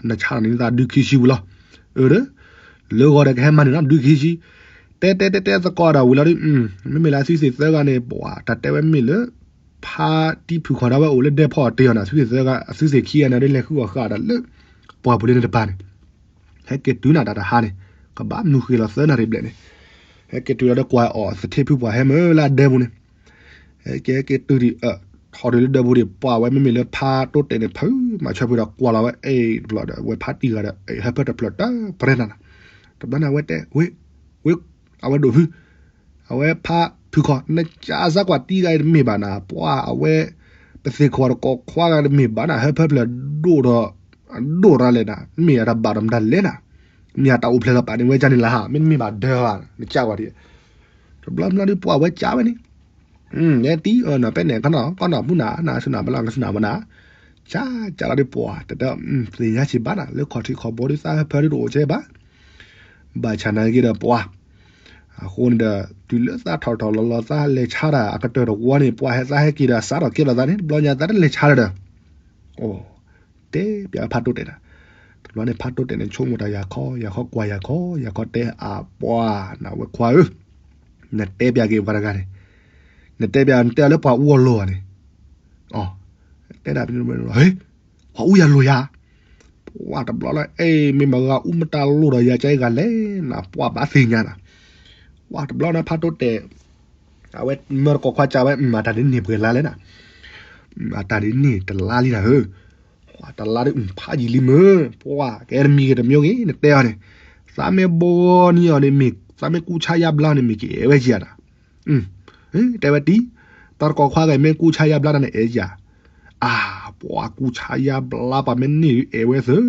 နဆါန့ၣ်နသးဒုခံဆံဝံၤလီၤ, အၢ လၢဂီၤဒီးကဟဲမၤန့ၢ်နီၤ ဒုခံဆံ, တဲတဲတဲတဲသကိးဒီးဝံၤလီၤဒုး, မ့မ့ၢ်လၢအသုသ့ၣ်သၢဂၤန့ၣ် ပှၤတၢ်တဲဝဲမ့ၢ်လၢ ဖါတံၢ်ဖုၣ်ခီၣ်ဒီးဝဲအိၣ်လၢဒဲဖီအီၤတ့ၢ်အီၤနၤ သုသ့ၣ်သၢဂၤ အသုသ့ၣ်ခံဂၤန့ၣ်ဒုး လဲၤဃုအီၣ်ဃာ်ဒီးလၢ ပှၢ်ပူၤလၢန့ၣ်တပၤန့ၣ်, ဟဲက့ၤတုၤနၤတၢ်တဟါန့ၣ်, ကဘၣ်မနုၤဃ့လီၤသၢနၣ်ရံၣ်ဘျဲၣ်န့ၣ်, ဟဲက့ၤတုၤလီၤဒီးကွၢ်အီၤသထ့ဖုပှၢ်ဟဲမုၢ်လၢအဒဲပူၤန့ၣ် ဟဲက့ၤဟဲက့ၤတုၤဒံး ထီၣ်တုၤလၢဒဲပူၤဒံး ပှၤဝဲမ့မ့ၢ်လၢဖါတိတဲာ်န့ၣ် ဖုမၤဆၢဖုဒီးကွၢ်လီၤဝဲ အဲၣ်တဘျီဒီး ဝဲဖါတံၢ်ဂၤဒီး ဟၢဖၢတဖျၢၣ်တၢ်ပြဲနၤနၤ, တဘျီန့ၣ် အဝဲတဲ ဝ့ ဝ့ အဝဲဒိၣ်ဖု အဝဲဖါဖုၣ်ခီၣ် နကးစၢ်ကွၢ်တံၢ်ဂၤအံၤတမ့ၢ်ဘၣ်နၤ ပှၤအဝဲ ပသ့ၣ်ခီၣ်တကိးခွါဂၤတမ့ၢ်ဘၣ်နၤ ဟၢဖၢဖျၢၣ်ဒိၣ်ဒီး ဒိၣ်ရၤလဲၣ်နၤ မ့ၢ်အတၢ်ဘၣ်ဒီးမတၤလဲၣ်နၤ, မ့ၢ်အတၢ်အိၣ်ဖျဲၣ်လီၤပာ်န့ၢ်ဝဲကန့ၣ်လၢဟါ မ့တမ့ၢ်ဘၣ်ဒၢဘၣ် နကးကွၢ်တံၢ် တဘျီဘျီဒုးပှၤဝဲကးဝဲန့ၣ်, နဲတံၢ် နပဲန့ၣ် ကနီၢ်ကနီၢ်မူနၤ နဆူနၤဘၣ်လီၤ ကဆူနၤဘၣ်နၤ, ကးကးလီၤဒုးပှၤ တတၢ် သ့ၣ်ညါစံးဘၣ်နၤ လၢခီၣ်ထံးခီၣ်ဘိဒုးသးဟၢဖၢဒုးတအိၣ်ကဲဘၣ်, ဘၣ်ဆၣ်နာ်က့ဒီးပှၤ, အဃိန့ၣ်ဒီး တုၤလၢသးထီၣ်ထီၣ်လီၤလီၤသးလဲၤဆါတၢ်အကတၢၢ်တဝီန့ၣ် ပှၤဟဲသးဟဲက့ၤဒီးစးထီၣ်ကဲထီၣ်သးန့ၣ် တဘျီညါသးတလဲၤဆါလၢၤဒီး အိ, တဲပျးဝဲဖးတိၢ်တဲာ်နၤ, တဘျီန့ၣ် ဖးတိၢ်တဲာ်န့ၣ် ဆိကမိၣ်တၢ်ယၤခီ ယၤခီကွၢ်ယၤခီ ယၤခီတဲအပှၤ နဝဲခွါဧၢ, နတဲပျးက့ၤပှၤတဂၤန့ၣ်, နတဲပျး နတဲအီၤလၢပှၤအူအီၤလိၤဧါန့ၣ်, အ တဲဒၣ် ဟ့, ပှၤအူယၤလိၤယၤ, ပှၤတဘျီလၢ အဲ မ့ၢ်မတၤဂၤအူမတၤလိၤဒီးယၤကဲဂၤလဲၣ်နၤ ပှၤဘၣ်သ့ၣ်ညါနၤ, ပှၤတဘျီန့ၣ် ဖးတိၢ်တဲာ် အဝဲမၢတကိးခွါကးဝဲ အတၢ်ဒ်န့ၣ်ပှဲၤလါလဲၣ်နၤ, အတၢ်ဒ်န့ၣ်တလါလံနၤဧၢ, ပှၤတလါဒ်ဖးယံာ်လံမ့ၢ် ပှၤကဲတမံၤဂ့ၤတမံၤဂ့ၤ နတဲအီၤန့ၣ်, သးမ့ၢ်ဘိနံၤအီၤန့ၣ်မ့ၢ် သးမ့ၢ်ကူၣ်ဆါယါဘျါန့ၣ်မ့ၢ်ကအဲၣ်ဝဲကယၤနၤ, တဲဝဲတံၢ်, တၢ်တကိးခွါဂၤမ့ၢ်ကူၣ်ဆါယါဘျါနၤန့ၣ်အဲၣ်ယၤ, အါ, ပှၤကူၣ်ဆါယါဘျါပှၤမ့ၢ်န့ၢ်အဲၣ်ဝဲသု,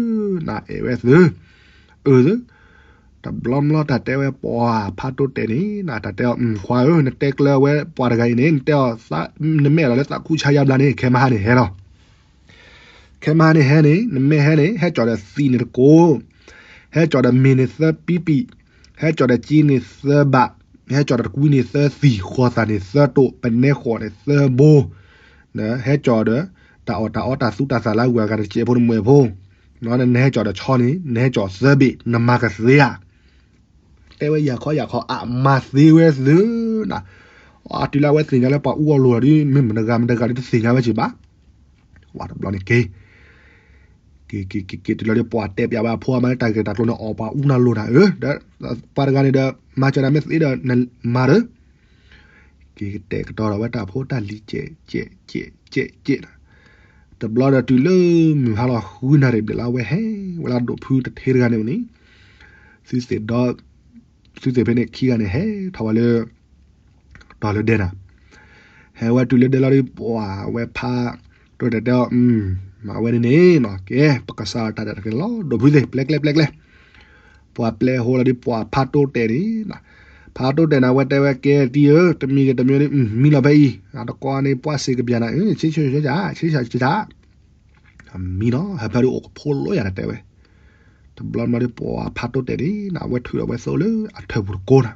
နအဲၣ်ဝဲသု, အၢသု, တဘျီဘျီတၢ်တဲဝဲပှၤဖးတိၢ်တဲာ်န့ၣ် နတၢ်တဲအီၤ ခွါဧၢ နတဲကျၢၤဝဲပှၤတဂၤအံၤန့ၣ် နတဲအီၤ နမ့ၢ်အဲၣ်ဒိးလၢသးကူၣ်ဆါယါဘျါန့ၣ် ခဲမဟါန့ၣ်ဟဲလီၤ ခဲမဟါန့ၣ်ဟဲန့ၣ် နမ့ၢ်ဟဲန့ၣ် ဟဲကၠီၤဒီးသံးန့ၣ်တကိး, ဟဲကၠီၤဒီးမ့ၤန့ၣ်သၢပံပံ, ဟဲကၠီၤဒီးက့န့ၣ်သၢဘး, ဟဲကၠီၤဒီးတကွံန့ၣ်သၢသံး, ဃီၤသၣ်န့ၣ်သၢတိာ်, ပနဲဃိးန့ၣ်သၢဘိ, ဟဲကၠီၤဒီး တၢ်အီၣ်တၢ်အီတၢ်သူတၢ်သၣ်လၢအဂုၤအဂၤတစဲးဖိတမှဲၤဖိ, နဟဲကၠီၤဒီးဆီန့ၣ် နဟဲကၠီၤသၢဘ့ၣ် နမၤကသ့ဧါ တဲဝဲယၤခီယၤခီ အမၤသ့ဝဲသုနၤ, အတုၤလၢအဝဲသ့ၣ်ညါလၢပှၤအူအီၣ်လိၤဒီး မ့ၢ်မတၤဂၤမတၤဂၤဒီးတသ့ၣ်ညါဝဲက့ၤဘၣ်, ဝဲတဘျီန့ၣ်က့ၤ, က့ၤက့ၤက့ၤက့ၤတုၤလီၤဒီး ပှၤတဲပျးဝဲအဖိအမါလၢတၢ်ဂ့ၢ်တၢ်ကျိၤန့ၣ် အီၣ်ပှၤအူနၤလိၤနၤဧၢ, ဒီးပှၤတဂၤန့ၣ်ဒီး မၤစၢၤနၤမ့ၢ်သ့ဒီး နမၤဒီး က့ၤကတဲာ်ကတီၤဒီးဝဲတၢ်ဖိတၢ်လံၤ ကဲးကဲးကဲးကဲးကဲး, တဘျီဒီးတုၤလၢမုၢ်ဟါလီၤဃုနၣ်ရံၣ်ဘျဲၣ်လၢအဝဲဟဲဝဲလၢဒိးဖုတထ့တဂၤန့ၣ်န့ၣ်, သုသ့ၣ်ဒီ, သုသ့ၣ်ဖဲန့ၣ်ခံဂၤန့ၣ် ဟဲထီၣ်ဝဲလၢ, တီၤလၢဒဲနၤ, ဟဲဝဲတုၤလၢဒဲလီၤဒီး ပှၤဝဲဖးတိၢ်တဲာ်တဲအီၤ, မၤဝဲန့ၣ်န့ၣ်နီၤ ကဲ ပကစးတၢ်ဒဲးတကဲလီၤ ဒိးဖုသ့ၣ် ပျဲကျဲပျဲကျဲ ပှၤပျဲဟိလီၤဒီး ပှၤဖးတိၢ်တဲာ်န့ၣ်, ဖးတိၢ်တဲာ်န့ၣ် အဝဲတဲဝဲကဲတံၢ်ဧၢ, တမံၤဂ့ၤတမံၤဒီး မံလီၤဖဲအံၤ, အတကိးန့ၣ် ပှၤစ့ၢ်ကပျၢ်နၤ, ဆ့ဆ့ဆ့ဆ့ဆ့, မံနီၤ ဟၢဖၢဒုးအိၣ်ကဖိလီၤယၤနတဲဝဲ, တဘျီမၤဒီးပှၤဖးတိၢ်တဲာ်န့ၣ် အဝဲထုးဒီးဝဲသိလၢအထၢၣ်ပူၤတကိးနၤ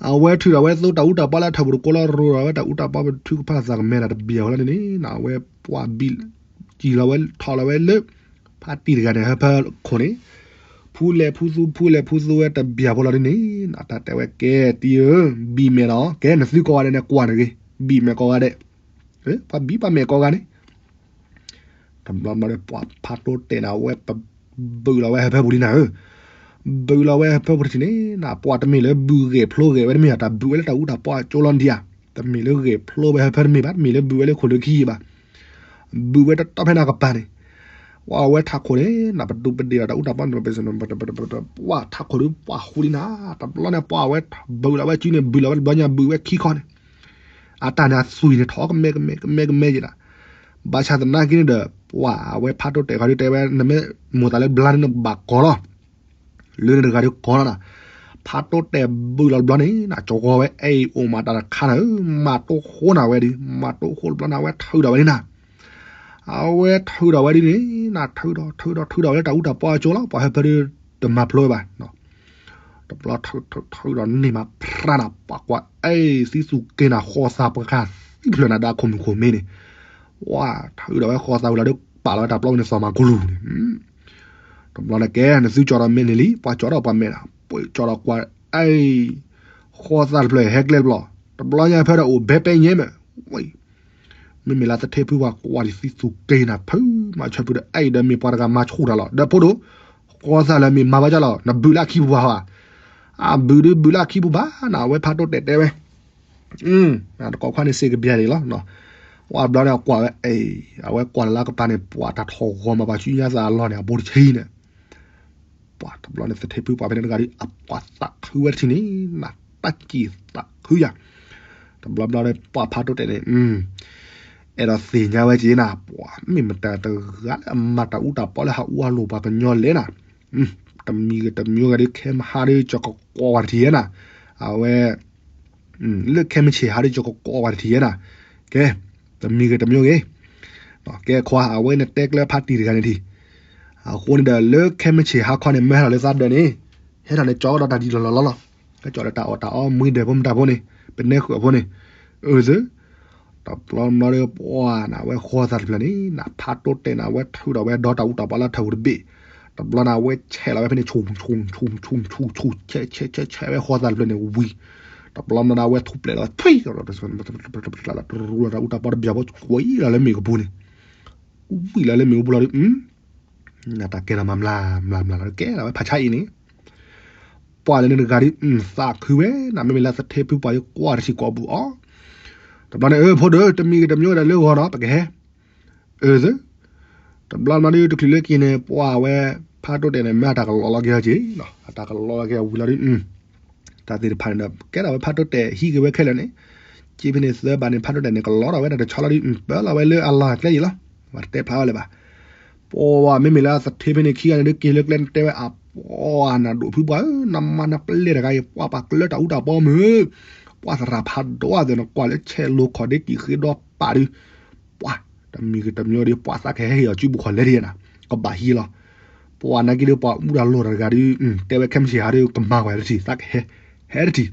အဝဲထုးထီၣ်ဝဲသိတၢ်အူတၢ်ပီလၢအထၢၣ်ပူၤတကိးလီၤ ရိၤထီၣ်ဝဲတၢ်အူတၢ်ပီပထုကဖၣ်သးကမဲနၤတဘျီဃီလီၤန့ၣ်န့ၣ် အဝဲပှၤဘံၣ်, စံၢ်လီၤဝဲထီၣ်လီၤဝဲလၢ, ဖါတံၢ်တဂၤန့ၣ် ဟၢဖၢခိၣ်န့ၣ်, ဖူလဲၤဖူသူ ဖူလဲၤဖူသူဝဲတဘျီဃီလီၤန့ၣ်န့ၣ် တၢ်တဲဝဲကဲတံၢ်ဧၢ, ဘံၣ်မဲာ်နီၤ ကဲနသုကိးဂၤဒဲးန့ၣ်ကွၢ်န့ၣ်ဂ့ၤ, ဘံၣ်မဲာ်ကိးဂၤဒဲး, ပှၤဘံၣ်ပှၤမဲာ်ကိးဂၤန့ၣ် တဘျီဘျီဒီးပှၤဖးတိၢ်တဲာ်န့ၣ် အဝဲပဘုးလီၤဝဲဟၢဖၢပူၤလံနၤဧၢ, ဘုးလီၤဝဲဟၢဖၢပူၤတထံၣ်န့ၣ် ပှၤတမ့ၢ်လၢဘုးဂဲၤဖျိဂဲၤဝဲတမ့ၢ်ဧါ, တၢ်ဘုးဝဲလၢတၢ်အူတၢ်ပီအကၠိလီၤဒံးဧါ, တမ့ၢ်လၢဂဲၤဖျိဝဲဟၢဖၢတမ့ၢ်ဘၣ်, တမ့ၢ်လၢဘုးဝဲလၢခိၣ်လၢခံဘၣ်, ဘုးဝဲတတီဖဲန့ၣ်ကပၤန့ၣ်, ပှၤဝဲထးခိၣ်န့ၣ် နပဒူပဒ့ၣ်ဒီးတၢ်အူတၢ်ပီန့ၣ် ပှၤထးခိၣ်ဒုးပှၤဃူလံနၤ, တဘျီန့ၣ်ပှၤဝဲဘုးလီၤဝဲစုန့ၣ် ဘုးလီၤဝဲတဘျီညါဘုးဝဲခံခီန့ၣ် အတၢ်န့ၣ်အသွံၣ်န့ၣ်ထီၣ်ကမဲကမဲကမဲကမဲယဲဒၣ်, ဘၣ်ဆၣ်သနာ်က့န့ၣ်ဒီး ပှၤအဝဲဖးတိၢ်တဲာ်ခီဒုးတဲဝဲ နမ့ၢ်မိၢ်သးလၢဘျါန့ၣ်နဘၣ်ကိးလီၤ, လၢန့ၣ်တဂၤဒုးကိးလီၤနၤ, ဖးတိၢ်တဲာ်ဘုးလီၤတဘျီန့ၣ် နကၠီၤဂီၤဝဲအဲၣ်အိၣ်မးတၢ်တခါနၤဧၢ, မၤတိၢ်ဃိနၤဝဲဒုး မၤတိၢ်ဃိတဘျီန့ၣ် အဝဲထုးဒီးဝဲန့ၣ်နၤ, အဝဲထုးဒီးဝဲဒုးန့ၣ် နထုးဒီးထုးဒီးထုးဒီးဝဲလၢတၢ်အူတၢ်ပီအကၠိလီၤ, ပှၤဟၢဖၢဒုးတမၤဖျိဝဲဘၣ် တဘျီထုးထုးထုးဒီးန့ၢ်မးဖြါနၤ ပှၤကွၢ်အဲၣ်သံသူၣ်က့ၤနၤ ဃီသးပှၤခါသံဖျၢၣ်နၤဒီးအခိၣ်မုၣ်ခိၣ်မ့ၢ်န့ၣ်, ဝါထုးဒီးဝဲဃီသးဝံၤလီၤဒီး ပာ်လီၤဝဲတၢ်ပျီန့ၣ် သီၣ်မၤကိၢ်လူၤန့ၣ်, တဘျီန့ၣ်ကဲ နသုကၠီၤဒီးမ့ၢ်န့ၣ်လံ ပှၤကၠီၤဒီးပှၤမဲာ်နၤ ပှၤကၠီၤဒီးကွၢ်အဲၣ် ဃီသးတဖျၢၣ်ဟဲကျဲတဘျီ, တဘျီညါဖဲဒီးအိၣ်ဘဲပဲညဲမ့ၢ် ဝဲ မ့မ့ၢ်လၢသထ့ဖုပှၤကွၢ်ဒံးသံသူၣ်က့ၤနၤဖု မၤဆၢဖုဒီး အဲၣ်ဒီးမ့ၢ်ပှၤတဂၤမၤဆူၣ်တၢ်လီၤ ဒီးဖိဒိၣ်, ဃီသးလၢမ့ၢ်မၤဘၣ်ကၢ်လီၤ နဘုးလၢအခံပူၤဘၣ်ဧါ, အဘုးဒုးဘုးလၢအခံပူၤဘၣ်နၤ အဝဲဖးတိၢ်တဲာ်တဲဝဲ, တကိးခွါန့ၣ်စ့ၢ်ကဘျၢၣ်န့ၣ်လီၤ, ဝဲဘျီန့ၣ်ကွၢ်ဝဲ, အဝဲကွၢ်လၢကပၤန့ၣ် ပှၤတၢ်ထီၣ်ဂီၤမးပှၤဆူညါသးအလီၢ်န့ၣ် အဘိတဆံန့ၣ် ပှၤတဘျီန့ၣ်သထ့ဖုပှၤဖဲန့ၣ်တဂၤဒီး အပှၤသးခုဝဲတထံၣ်န့ၣ် နတၢ်က့ၤသးခုယၤ, တဘျီဘျီဒီးပှၤဖးတိၢ်တဲာ်န့ၣ်, အဲၣ်ဒိးသ့ၣ်ညါဝဲက့ၤနၤ ပှၤမ့ၢ်မတၤတဂၤလၢအမၤတၢ်အူတၢ်ပီလၢဟးအူအလီၢ်ပှၤကညီလဲၣ်နၤ, တမံၤဂ့ၤတမံၤဂ့ၤဒီးခဲမဟါဒီးကၠီၤကကိးဝဲတထံၣ်ဧါနၤ, အဝဲ လၢခဲမုၢ်ဆ့ၣ်ဟါဒီးကၠီၤကကိးဝဲတထံၣ်ဧါနၤ, ကဲ, တမံၤဂ့ၤတမံၤဂ့ၤ, ကဲခွါ အဝဲန့ၣ်တဲကျၢၤဖးတံၢ်တဂၤန့ၣ်ထံၣ်, အဃိန့ၣ်ဒီးလၢခဲမုၢ်ဆ့ၣ်ဟါခီန့ၣ် မၢဟဲထီၣ်လၢသးဒၢးန့ၣ်, ဟဲထီၣ်န့ၣ်ကၠီၤဒီးတၢ်ဒ်လီၤလီၤလီၤလီၤ, ကၠီၤဒီးတၢ်အီၣ်တၢ်အီ မှံဒၢးဖိမတၤဖိန့ၣ်, ပနဲဃုာ်အဖိန့ၣ်, အၢသု တဘျီတဘျီဒီး ပှၤနဝဲဃီသးတဖျၢၣ်န့ၣ် နဖးတိၢ်တဲာ်နဝဲထုးဒီးဝဲဒီတၢ်အူတၢ်ပီလၢထၢၣ်ပူၤတဘ့ၣ်, တဘျီနဝဲဆဲးလီၤဝဲဖဲန့ၣ် ဆူၣ်ဆူၣ်ဆူၣ်ဆူၣ်ဆူၣ်ဆူၣ် ဆဲးဆဲးဆဲးဆဲးဝဲဃီသးတဖျၢၣ်န့ၣ်ဝံၤ, တဘျီတဘျီနဝဲထူၣ်ပျဲးလီၤ ဖံး တရူးလီၤတၢ်အူတၢ်ပီတဘျီဘျီ ကွံာ်လီၤလၢမ့ၣ်ကပူၤန့ၣ်, ကွံာ်လီၤလၢမ့ၣ်ကပူၤလီၤဒီး နတၢ်ကဲထီၣ်မၤမျးမျးမျးလီၤ ကဲထီၣ်ဝဲဖးဆါအံၤန့ၣ်, ပှၤလၢန့ၣ်တဂၤဒီး သးခုဝဲ နမ့မ့ၢ်လၢသထ့ဖုပှၤဒီးကွၢ်တထံၣ်ကိာ်ပူၤအီၤ, တဘျီန့ၣ် အၢ ဖိဒိၣ် တမံၤဂ့ၤတမံၤဂ့ၤဒီးလၢဂီၤနီၤ ပကဟဲ, အၢ သၢ တဘျီတဘျီဒီး တချုးလၢက့ၤန့ၣ် ပှၤဝဲ ဖးတိၢ်တဲာ်န့ၣ် မ့ၢ်အတၢ်ကလီလီၤက့ၤဟီက့ၤ, အတၢ်ကလီလီၤက့ၤအဝံၤလီၤဒီး တၢ်သ့ၣ်တဖၣ်န့ၣ်ဒီး ကဲထီၣ်ဝဲဖးတိၢ်တဲာ်ဟံးက့ၤဝဲခဲလၢာ်န့ၣ်, က့ၤဖဲန့ၣ်သၢဘးန့ၣ် ဖးတိၢ်တဲာ်န့ၣ် ကလီထီၣ်ဝဲဒၣ်တဆီလီၤဒီး ပၢလီၤဝဲလၢအလီၢ်အကျဲအံၤလီၤ, ပှၤတတဲဖျါဝဲလၢၤဘၣ်, ပှၤမ့မ့ၢ်လၢသထ့ဖဲန့ၣ်ခံဂၤန့ၣ်ဒီး က့ၤလၢကျဲန့ၣ်တဲဝဲ အပှၤနဒိၣ်ဖုပှၤဧၢ နမၤနပျဲၢ်တဂၤအံၤ ပှၤပှၤကျၢတၢ်အူတၢ်ပီမုၢ်, ပှၤသရၣ်ဖးဒိၣ်အသးန့ၣ် ကွၢ်လၢဆဲးလိၤခီၣ်ဒ့ကံၣ်ဃ့ဒီပာ်ဒုး, ပှၤ တမံၤဂ့ၤတမံၤဒီး ပှၤသးကဟဲဟ့ၣ်အီၤစုပူၤခီၣ်လဲတယဲနၤ, ကဘၣ်ဟံးလီၤ, ပှၤနာ်က့ဒီးပှၤအူတၢ်လိၣ်တဂၤဒီး တဲဝဲခဲမုၢ်ဆ့ၣ်ဟါဒီး ကမၤဝဲတထံၣ် သးကဟဲ, ဟဲတထံၣ်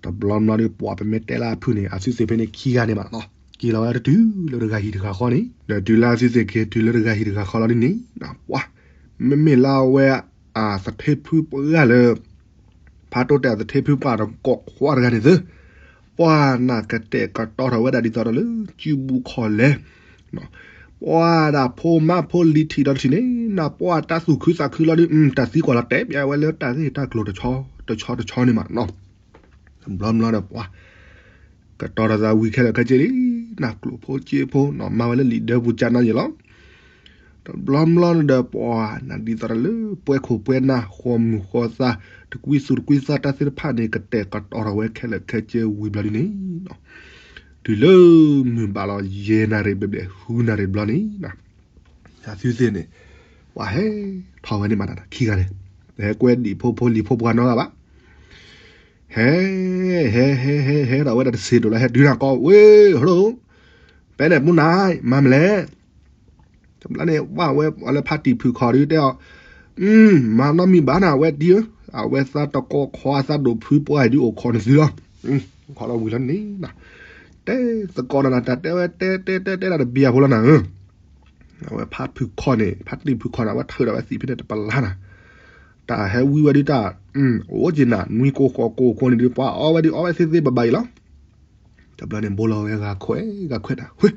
တဘျီဘျီဒီး ပှၤပမ့ၢ်တဲလၢအဖုၣ်န့ၣ် အသုသ့ၣ်ဖဲန့ၣ်ခံဂၤန့ၣ်မးနီၤ, က့ၤလီၤဝဲတတုၤလၢတဂၤဟံၣ်တဂၤဃီန့ၣ် ဒီးတုၤလၢအသုသ့ၣ်က့ၤတုၤလၢတဂၤဟံၣ်တဂၤဃီလီၤဒ်န့ၣ်, ပှၤ မ့မ့ၢ်လၢအဝဲ အသထ့ဖုပှၢ်လၢ ဖးတိၢ်တဲာ်အသထ့ဖုပှၢ်ဒီးကိးခွါတဂၤန့ၣ်သ့, ပှၤနၢ်ကတဲာ်ကတီၤထီၣ်ဝဲဒၣ်ဒ်သိးဒီးလၢ စုပူၤခီၣ်လဲ ပှၤဒၣ်ဖိမါဖိလံၤထံၣ်ဒီးတထံၣ်န့ၣ် နပှၤတၢ်သူၣ်ခုသးခုလီၤဒီး တၢ်သံကွၢ်လီၤတဲာ်ပျးဝဲလၢတၢ်ဂ့ၢ်တၢ်ကျိၤတဆီတဆီန့ၣ်မးနီၤ, ဘျီဘျီဒီးပှၤ ကတီၤထီၣ်သးဝံၤခဲလၢာ်ခဲဆ့လံ, နကျိၣ်ဖိစ့ဖိ မၤဝဲလၢလံာ်ဒၢပူၤကနါယဲလီၤ, တဘျီဘျီဒီးပှၤနၢ်ဒ်သိးဒီးလၢ ပှဲခိၣ်ပှဲနၢ် ဃီမုၢ်ဃီသး တကွံသူၣ်တကွံသးတၢ်သ့ၣ်တဖၣ်န့ၣ် ကတဲာ်ကတီၤထီၣ်ဝဲခဲလၢာ်ခဲဆ့ဝံၤဘျီဒ်န့ၣ် တုၤလၢမုၢ်ဘၣ်လီၤယဲၢ်နၣ်ရံၣ်ဘျဲၣ်ဘျဲၣ် ဃုနၣ်ရံၣ်ဘျီန့ၣ် အသုသ့ၣ်န့ၣ် ပှၤဟဲထီၣ်ဝဲန့ၣ်မး ခံဂၤန့ၣ် ဟဲကွဲဒံၣ်ဖိဖိလံၤဖိပှၤနီတဂၤဘၣ်, ဟဲ ဟဲ ဟဲ ဟဲ ဟဲထီၣ်ဝဲဒၣ်တစ့ၢ်ဒိၣ်လၢဟဲတုၤနၤကီး ဝ့ၢ် ဟဲလိၣ် ဖဲန့ၣ်မူနၤ မၤမလဲၣ်, တဘျီန့ၣ် ဝဲဝဲလၢဖါတံၢ်ဖုၣ်ခီၣ်ဒုးတဲအီၤ, မၤနီတမံၤဘၣ်နၤ အဝဲတံၢ်ဧၢ, အဝဲသးတကိးခွါသးဒိၣ်ဖုပှၢ်ဒုးအိၣ်ခိးနသုလီၤ, ခိးလီၤဝံၤလီၤန့ၣ်, တဲသကိးနၤ တၢ်တဲဝဲတဲတဲတဲတဲဒၣ်တဘျီဖိလီၤနၤဧၢ, အဝဲဖါဖုၣ်ခီၣ်န့ၣ် ဖါတံၢ်ဖုၣ်ခီၣ်န့ၣ် အဝဲထုးဒီးဝဲသံၣ်ဖဲန့ၣ်တပလါနၤ, တၢ်ဟဲဝံဝဲဒုးတၢ် အိၣ်က့ၤနၤ နွံကိၢ်ဃိးကိၢ်အဃိန့ၣ်ဒုး ပှၤအီဝဲဒုးအီဝဲသ့သ့ဘၣ်ဘၣ်အံၤလီၤ, တဘျီန့ၣ် ဘိလီၤဝဲဂၤခွဲးဂၤခွဲးတၢ် ဝ့ၢ်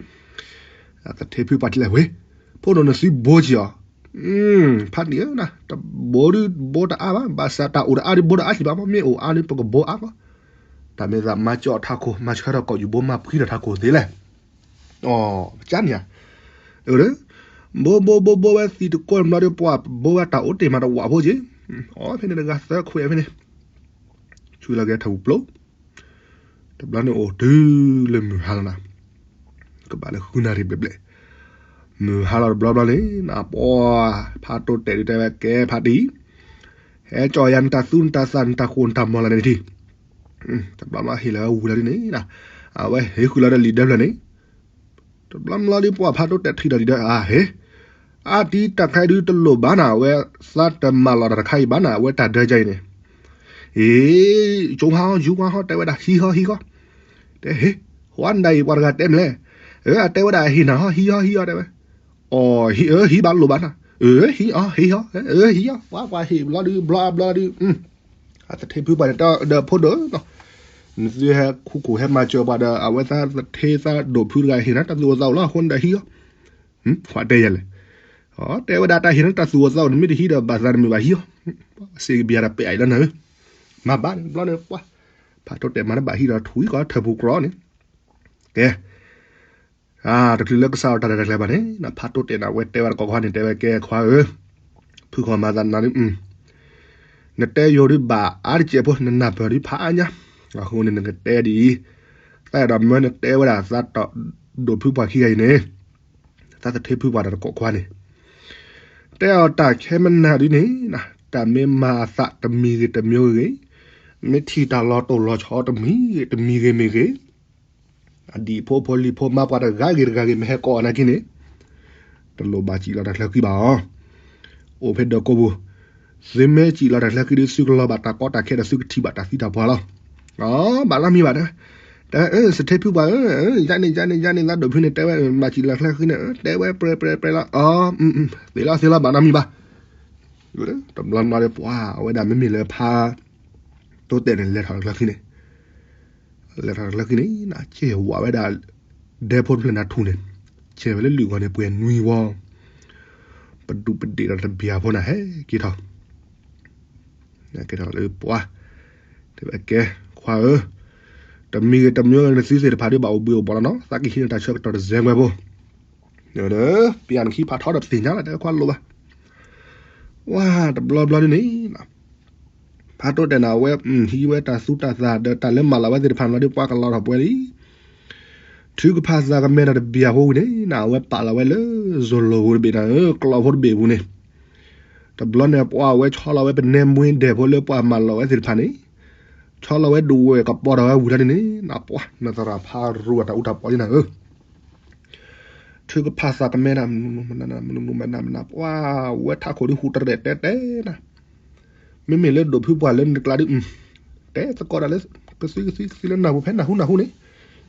အသထ့ဖုပှၢ်ထံၣ်လဲၣ်ဝ့ၢ်, ဖိဒိၣ်နသုဘိက့ၤအီၤ, ဖါတံၢ်ဧၢ တဘိဒုးဘိတအါဘၣ်, ဘၣ်ဆၣ်တၢ်အိၣ်တအါဒုးဘိတအါကံၣ်ဘၣ်မး, မ့ၢ်အိၣ်အါဒုးပကဘိအါကီး, တၢ်မ့ၢ်သးမၤစၢၤအီၤထးခိၣ် မၤဆၢထီၣ်ကိာ်ယူၢ်ဘိ မၤဖှံထီၣ်ထးခိၣ်သ့လဲၣ်, ပကၢ်န့ၣ်ဧါ, အၢ ဘိဘိဘိဘိဝဲသံတကိးတဘျီဒီး ပှၤဘိဝဲတၢ်အိၣ်တ့ၢ်မးတဝးဖိက့ၤ, အီဖဲန့ၣ်တဂၤသၢခွဲးဖဲန့ၣ်, ဆူလီၤက့ၤထးပူၤပျိ တဘျီန့ၣ်အိၣ်တုၤလၢမုၢ်ဟါလီၤနၤ, ကဘၣ်လၢဃုနၣ်ရံၣ်ဘျဲၣ်ဘျဲၣ်, မုၢ်ဟါလီၤတဘျီဘျီန့ၣ် နပှၤဖးတိၢ်တဲာ်ဒုးတဲဝဲကဲဖါတံၢ်, ဟဲကၠီယၤနတၢ်သူနတၢ်သၣ်နတၢ်ဃိၣ်နတၢ်မီၤလၢန့ၣ်တထံၣ်, တဘျီဘျီဟ့ၣ်လီၤဝဲဝံၤလီၤဒ်န့ၣ်, အဝဲဟ့ၣ်ဃုာ်လီၤဒီးလံာ်ဒၢဖျၢၣ်န့ၣ် တဘျီဘျီဒီးပှၤဖးတိၢ်တဲာ်ထံၣ်ဒီးလံာ်ဒၢ အဟ့ၣ်, အါတံၢ်တၢ်ခါအံၤဒုးတလိၣ်ဘၣ်နၤ အဝဲသးတမၤလီၤတၢ်တခါအံၤဘၣ်နၤ အဝဲတၢ်ဒၢကါအံၤန့ၣ်, အ့ ကၠိဟါဟီ ယူၤဟါဟီ တဲဝဲဒၣ်ဟံးဟီဟံးဟီ, တဲဟ့ၣ်, ဃိးနဒၣ်အံၤပှၤတဂၤတဲမလဲၣ်, အတဲဝဲဒၣ်ဟ့ၣ်နၤဟီဟံးဟီဟံးဟီတဲဝဲ, အီ ဟံးအၢဟံးဘၣ်လိၣ်ဘၣ်နၤ, အၢ ဟံးအီ ဟံးဟီ အၢ ဟံးအီ ပှၤပှၤဟ့ၣ်ဘျီဒုးဘျီဘျီဒုး အသထ့ဖုပှၢ်န့ၣ် ဒီးဖိဒိၣ်နီၤ, နသုဟဲခူခိၣ်ဟဲမၤစၢၤပှၤဒီး အဝဲသးသထ့သးဒိၣ်ဖုတဂၤဟ့ၣ်နၤတၢ်သူၣ်အိၣ်သးအိၣ်လီၤ အဃိန့ၣ်ဒီးဟံးအီၤ, ပှၤတဲယၤလဲၣ်, တဲဝဲဒၣ်တၢ်ဟ့ၣ်နၤတၢ်သူၣ်အိၣ်သးအိၣ် နမ့ၢ်တဟံးဒီးဘၣ်သးတမုာ်ဘၣ်ဟံးအီၤ, စ့ကဘံယၤတၢ်ပဲာ်အံၤလီၤနၤဧၢ, မၤဘၣ်န့ၣ်ဘျီန့ၣ်ပှၤ, ဖးတိၢ်တဲာ်မၤတဘၣ်ဟံးဒီးထွံၣ်ကီးထၢၣ်ပူၤကြီန့ၣ်, ကဲ တချုးလၢကစၢ်အီၤတၢ်ရဲၣ်တၢ်ကျဲၤဘၣ်န့ၣ် ဖးတိၢ်တဲာ်နၤဝဲတဲဝဲတကိးခွါန့ၣ် တဲဝဲကဲခွါဧၢ, ဖုၣ်ခီၣ်မၤသးနၤဒုး, နတဲယိၤဒုးဘၣ်အါတကဲးဖိ နနၢ်ပၢၢ်ဒုးဖးအါညါ, အဃိန့ၣ်နကတဲဒ်အံၤ, သးအဲၣ်ဒိးမၢနတဲဝဲဒၣ်သးတီၢ်ဒိၣ်ဖုပှၢ်ခံဂၤအံၤန့ၣ်, သးသထ့ဖုပှၢ်တကိးခွါန့ၣ် တဲအီၤတၢ်ခဲမနၤဒုးန့ၣ်, တၢ်မ့ၢ်မၤအသးတမံၤဂ့ၤတမံၤဂ့ၤ, မ့ၢ်ထံၣ်တၢ်လီၤတိၢ်လီၤဆီတမံၤဂ့ၤတမံၤဂ့ၤမ့ၢ်ဂ့ၤ, အဒံၣ်ဖိဖိလံၤဖိမါပှၤတဂၤဂ့ၤတဂၤဂ့ၤ မ့ၢ်ဟဲကိးအီၤနာ်က့န့ၣ်, တလိၣ်ဘၣ်စံၣ်လီၤတၢ်ချၢဃံဘၣ်အီၤ, အိၣ်ဖဲဒၢးကိးပူၤ, သုမ့ၢ်စံၣ်လီၤတၢ်ချၢဃံဒီး သုကလီၤဘၣ်တၢ်ကီတၢ်ခဲဒီး သုကထံၣ်ဘၣ်တၢ်သံတၢ်ပှၢ်လီၤ, အဘၣ်နီတမံၤဘၣ်တဲဝဲ, တဲဝဲ သထ့ဖုပှၢ်ဧၢ, ယါန့ၣ် ယါန့ၣ် ယါန့ၣ် သးဒိၣ်ဖုန့ၣ် တဲဝဲ ဘၣ်စံၣ်လီၤချၢဃံန့ၣ် တဲဝဲပြဲပြဲပြဲလီၤ, အီ သ့လီၤသ့လီၤ ဘၣ်နီတမံၤဘၣ်. တဘျီနီၤဒီး ပှၤအဝဲဒၣ်မ့မ့ၢ်လၢဖါတိတဲာ်န့ၣ် လဲၤထီၣ်လၢချၢဃံန့ၣ်, လဲၤထီၣ်လၢချၢဃံန့ၣ် ကဲဝဲဒၣ် ဒဲဖိတဖျၢၣ်နၤထူၣ်န့ၣ်, ကဲဝဲလၢလုၢ်ဂီၤန့ၣ် ပှဲၤနွံဝီ, ပဒူးပဒ့ၣ်ဒီးတဘျီဖိနၤ ဟဲက့ၤထီၣ် ကဲထီၣ်လၢပှၤ, တဲဝဲကဲ ခွါဧၢ, တမံၤဂ့ၤတမံၤဂ့ၤ နသုသ့ၣ်တဖၣ်ဒ်ဘၣ်အိၣ်ဘှံးအိၣ်ဘှီလီၤနီၤ, သးကဟံးန့ၢ်တၢ်ဆၢကတီၢ်တစဲးဝဲဖိ, ဒီး ပယၢ်နခံဖးထီဒီးတသ့ၣ်ညါလီၤ တဲခွါလိၤဘၣ်. ဝါ တဘျီဘျီဒ်န့ၣ် ဖါတိတဲာ်န့ၣ် အဝဲဟံးဝဲတၢ်သူတၢ်သၣ်ဒီးတၢ်လၢမၤလီၤဝဲသ့ၣ်တဖၣ်န့ၣ်လီၤဒီး ပှၤကလီၤထီၣ်ပှဲၤလံ. ထုကဖၣ်သးကမဲဒီးတဘျီဖိဝံၤန့ၣ် အဝဲပာ်လီၤဝဲလၢ ဇိလိၤဖိတဘ့ၣ်န့ၣ် ကျီၢ်ဖိတဘ့ၣ်ပူၤန့ၣ်, တဘျီန့ၣ် ပှၤအဝဲဆီလီၤဝဲပနဲမွ့ဒဲးဖိလၢပှၤမၤလီၤဝဲသ့ၣ်တဖၣ်န့ၣ်, ဆီလီၤဝဲဒိၣ်ဝဲၢ်ကပီၤထီၣ်ဝဲဝံၤလီၤဒ်န့ၣ် နပှၤ နသရၣ်ဖးရူအတၢ်အူတၢ်ပီၢ်လံနၤဧၢ. ထုကဖၣ်သးကမဲနၤ မနၤမနၤ ပှၤဝဲထးခိၣ်ဒ်ဟူးတရဲၣ်တဲတဲနၤ, မ့မ့ၢ်လၢဒိၣ်ဖုပှၢ်လၢနကျါဒ် တဲသကိးတၢ်လၢ ကသံကသံကသံလၢနၢ်ဟူဖဲနၢ်ဟူနၢ်ဟူန့ၣ်,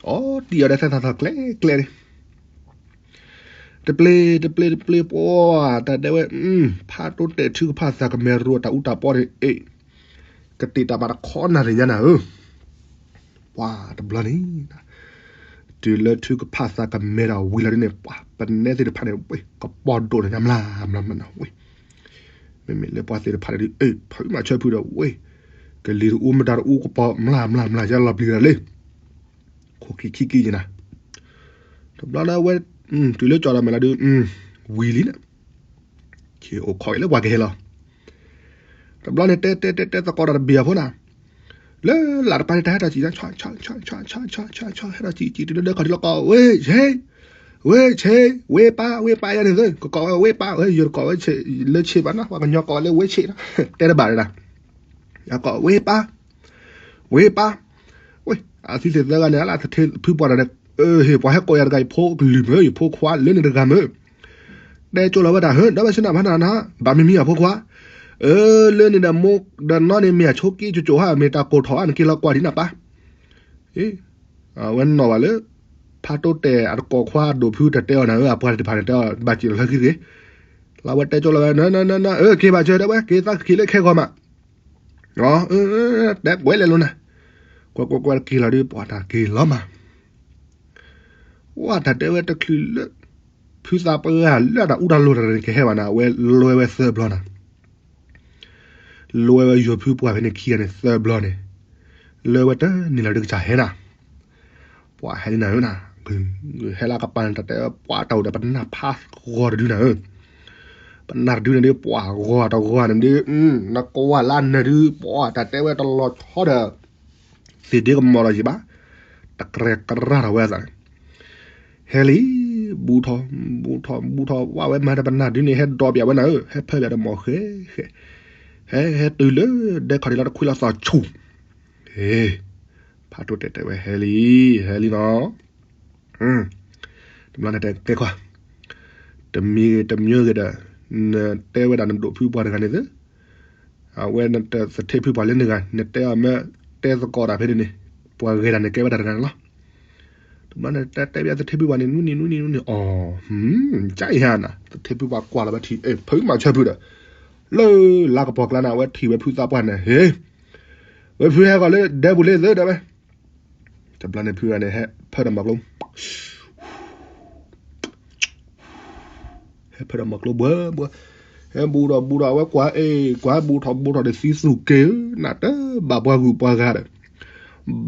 အီ တံၢ်အီၤဒီးသဲသးသီၣ်ကျဲကျဲန့ၣ် တပျ့ၤတပျ့ၤတပျ့ၤ ပှၤတၢ်တဲဝဲ ဖးတိတဲာ်ထုကဖၣ်သးကမဲရူအတၢ်အူတၢ်ပီၢ်န့ၣ် အ့ၣ် ကတ့ၢ်တၢ်ဘၣ်တခီနၢ်သ့ၣ်ညါနၤဧၢ. ပှၤတဘျီန့ၣ် တုၤလၢထုကဖၣ်သးကမဲဒီးဝံၤလီၤဒ်န့ၣ် ပှၤပနဲသ့ၣ်တဖၣ်န့ၣ် ဝ့ၢ်ကပီၤဒိၣ်န့ၣ်ညါမျၢ်မျၢ်မျၢ်နၤဝ့ၢ်, မ့မ့ၢ်လၢပှၤသ့ၣ်တဖၣ်န့ၣ်ဒ် အ့ၣ် ဖုမၤဆၢဖုဒီးဝ့ၢ်, ကလံၤတအူမတၤတအူကပီၤမျၢ်မျၢ်မျၢ် ယလီၤပျံၤဒီးလံ ခိၣ်ခံခံကံယနၤ, တဘျီလၢဝဲ တုၤလၢကၠီၤဒီးမဲာ်လီၤဒုး ဝံၤလံန့ၣ်, အိၣ်ခိးအံၤလၢပှၤကဟဲလီၤ. တဘျီန့ၣ် တဲတဲတဲတဲသကိးတၢ်တဘ့ၣ်အဖိနၤ, လၢလာ်တပၤန့ၣ် တၢ်ဟဲထီၣ်စံၣ် ဆီဆီဆီဆီဆီဆီဆီ ဟဲထီၣ်စံၣ်စံၣ်တုၤလၢဒဲခီၣ်ထံးလီၤ ကိးဝ့ၢ်ဆ့း, ဝ့ၢ်ဆ့း ဝ့ၢ်ပၢ် ဝ့ၢ်ပၢ်ယါန့ၣ်သ့ ကကိးဝဲဝ့ၢ်ပၢ် ယတကိးဝဲဆ့းလၢဆ့းဘၣ်နီၤ ပှၤကညီကိးဝဲလၢဝ့ၢ်ဆ့းနီၤ တဲတဘၣ်ဒၣ် ယကိးဝ့ၢ်ပၢ် ဝ့ၢ်ပၢ်, ဝ့ၢ် အသုသ့ၣ်သၢဂၤန့ၣ် အလၢသထ့ဖုပှၢ်တၢ်န့ၣ် ဟ့ၣ်ပှၤဟဲကိးယၤတဂၤ ယဖိကလုၢ်မ့ၢ် ယဖိခွါလၢန့ၣ်တဂၤမ့ၢ်, တဲကၠိလီၤဝဲဒၣ် ဟၢ ဒီးဝဲဆ့ၣ်နၤဖးနၤနၤ ဘၣ်မံၤမံၤအဖိခွါ, အၢ လၢန့ၣ်ဒီးမိၢ်ဒီးနီၢ်န့ၣ် မ့ၢ်အဆိးက့ကၠိကၠိဟါ မ့ၢ်တၢ်ကိၢ်ထီၣ်ဧါ နက့ၤလီၤကွၢ်ဒ်နပၢ်, အဝဲနီၢ်ဘၣ်လၢ ဖးတိတဲာ်အတကိးခွါဒိၣ်ဖုတတဲအီၤနၤဧၢ အပှၤသ့ၣ်တဖၣ်န့ၣ် တဲအီၤဘၣ်စံၣ်လီၤလၢခံသ့, လၢဝဲတဲကၠိလီၤဝဲ နနနန အၢ က့ၤဘၣ်စၢၤ တဲဝဲ က့ၤသးက့ၤလၢခဲဂီၤမး တဲကွဲးလဲၤလိာ်နၤ, ကွဲးကွဲးကွဲးက့ၤလီၤဒုး ပှၤတၢ်က့ၤလီၤမး, ဝဲတၢ်တဲဝဲတချုးလၢ ဖုသးပှၢ်လၢတၢ်အူတၢ်လိၤတၢ်န့ၣ် ကဟဲဘၣ်နၤ အဝဲလွဲဝဲသၢဘျီနၤ, လွဲဝဲယိၤဖုပှၢ်ဖဲန့ၣ်ခံဂၤန့ၣ်သၢဘျီန့ၣ်, လၢဝဲတန့ၢ်လီၤဒုးကစၢ်ဟဲနၤ ပှၤဟဲလံနၤဧၢနၤ, ဟဲလၢကပၤန့ၣ် တၢ်တဲပှၤတၢ်အိၣ်ဒီးပနၢ်ဖးဂီၤတဒုနၤဧၢ, ပနၢ်တဒုန့ၣ်ဒုး ပှၤဂီၤတဂီၤန့ၣ်ဒုး နကွၢ်လၢနၢၤဒုး ပှၤတၢ်တဲဝဲတလီၤဆီဒီး သ့ၣ်ဒ့ကမီၤလီၤယံၤဘၣ်, တကြဲးကြၤထီၣ်ဝဲအသးန့ၣ်, ဟဲလံ ဘူးထီၣ်ဘူးထီၣ်ဘူးထီၣ် ဝဲမၤဒီးပနၢ်ဒုးန့ၣ် ဟဲဒီးပၠးဝဲနၤဧၢ ဟဲဖၢပၠးဒီးမီၢ်ဃဲဃဲ, ဟဲဟဲတုၤလၢဒဲခီၣ်ထံးလီၤတခွံလီၤသီၣ်ဆူၣ် ဟ့ၣ်, ဖးတိတဲာ်တဲဝဲ ဟဲလံ ဟဲလံနီၤ, တဘျီန့ၣ်တဲကဲခွါ, တမံၤဂ့ၤတမံၤဂ့ၤဒီး နတဲဝဲဒၣ်နဒိၣ်ဖုပှၢ်တဂၤန့ၣ်သ့, အဝဲနတသထ့ဖုပှၢ်လၢနဂၤ နတဲအီၤမ့ၢ်တဲသကိးတၢ်ဖဲန့ၣ်န့ၣ်, ပှၤဂဲၤတၢ်န့ၣ်ကဲဝဲဒၣ်တဂၤန့ၣ်လီၤ. တဘျီန့ၣ်တဲတဲဘၣ်သထ့ဖုပှၢ်န့ၣ် နွံနံၤနွံနံၤနွံနံၤ အီၤ, ကၢ်အံၤဟါနၤ သထ့ဖုပှၢ်ကွၢ်လီၤဝဲထံၣ် အ့ၣ် ဖုမၤဆၢဖုဒီး လၢလါကပီၤကျါန့ၣ် အဝဲထံၣ်ဝဲဖုသးပှၢ်န့ၣ် ဟ့ၣ်, ဝဲဖုဟဲဂီၤလၢဒဲပူၤလၢသ့ဒီးဝဲ တဘျီန့ၣ်ဖုဂၤန့ၣ် ဟဲဖၢဒီးမီၤကျိ ဟဲဖၢဒီးမီၤကျိဘှၢဘှၢ, ဟဲဘူးထီၣ်ဘူးထီၣ် အဝဲကွၢ်အ့ၣ် ကွၢ်ဘူးထီၣ်ဘူးထီၣ်ဒီးသံသူၣ်က့ၤဧၢ နတဘၣ်ပှၤဂုၤပှၤဂၤဒီး,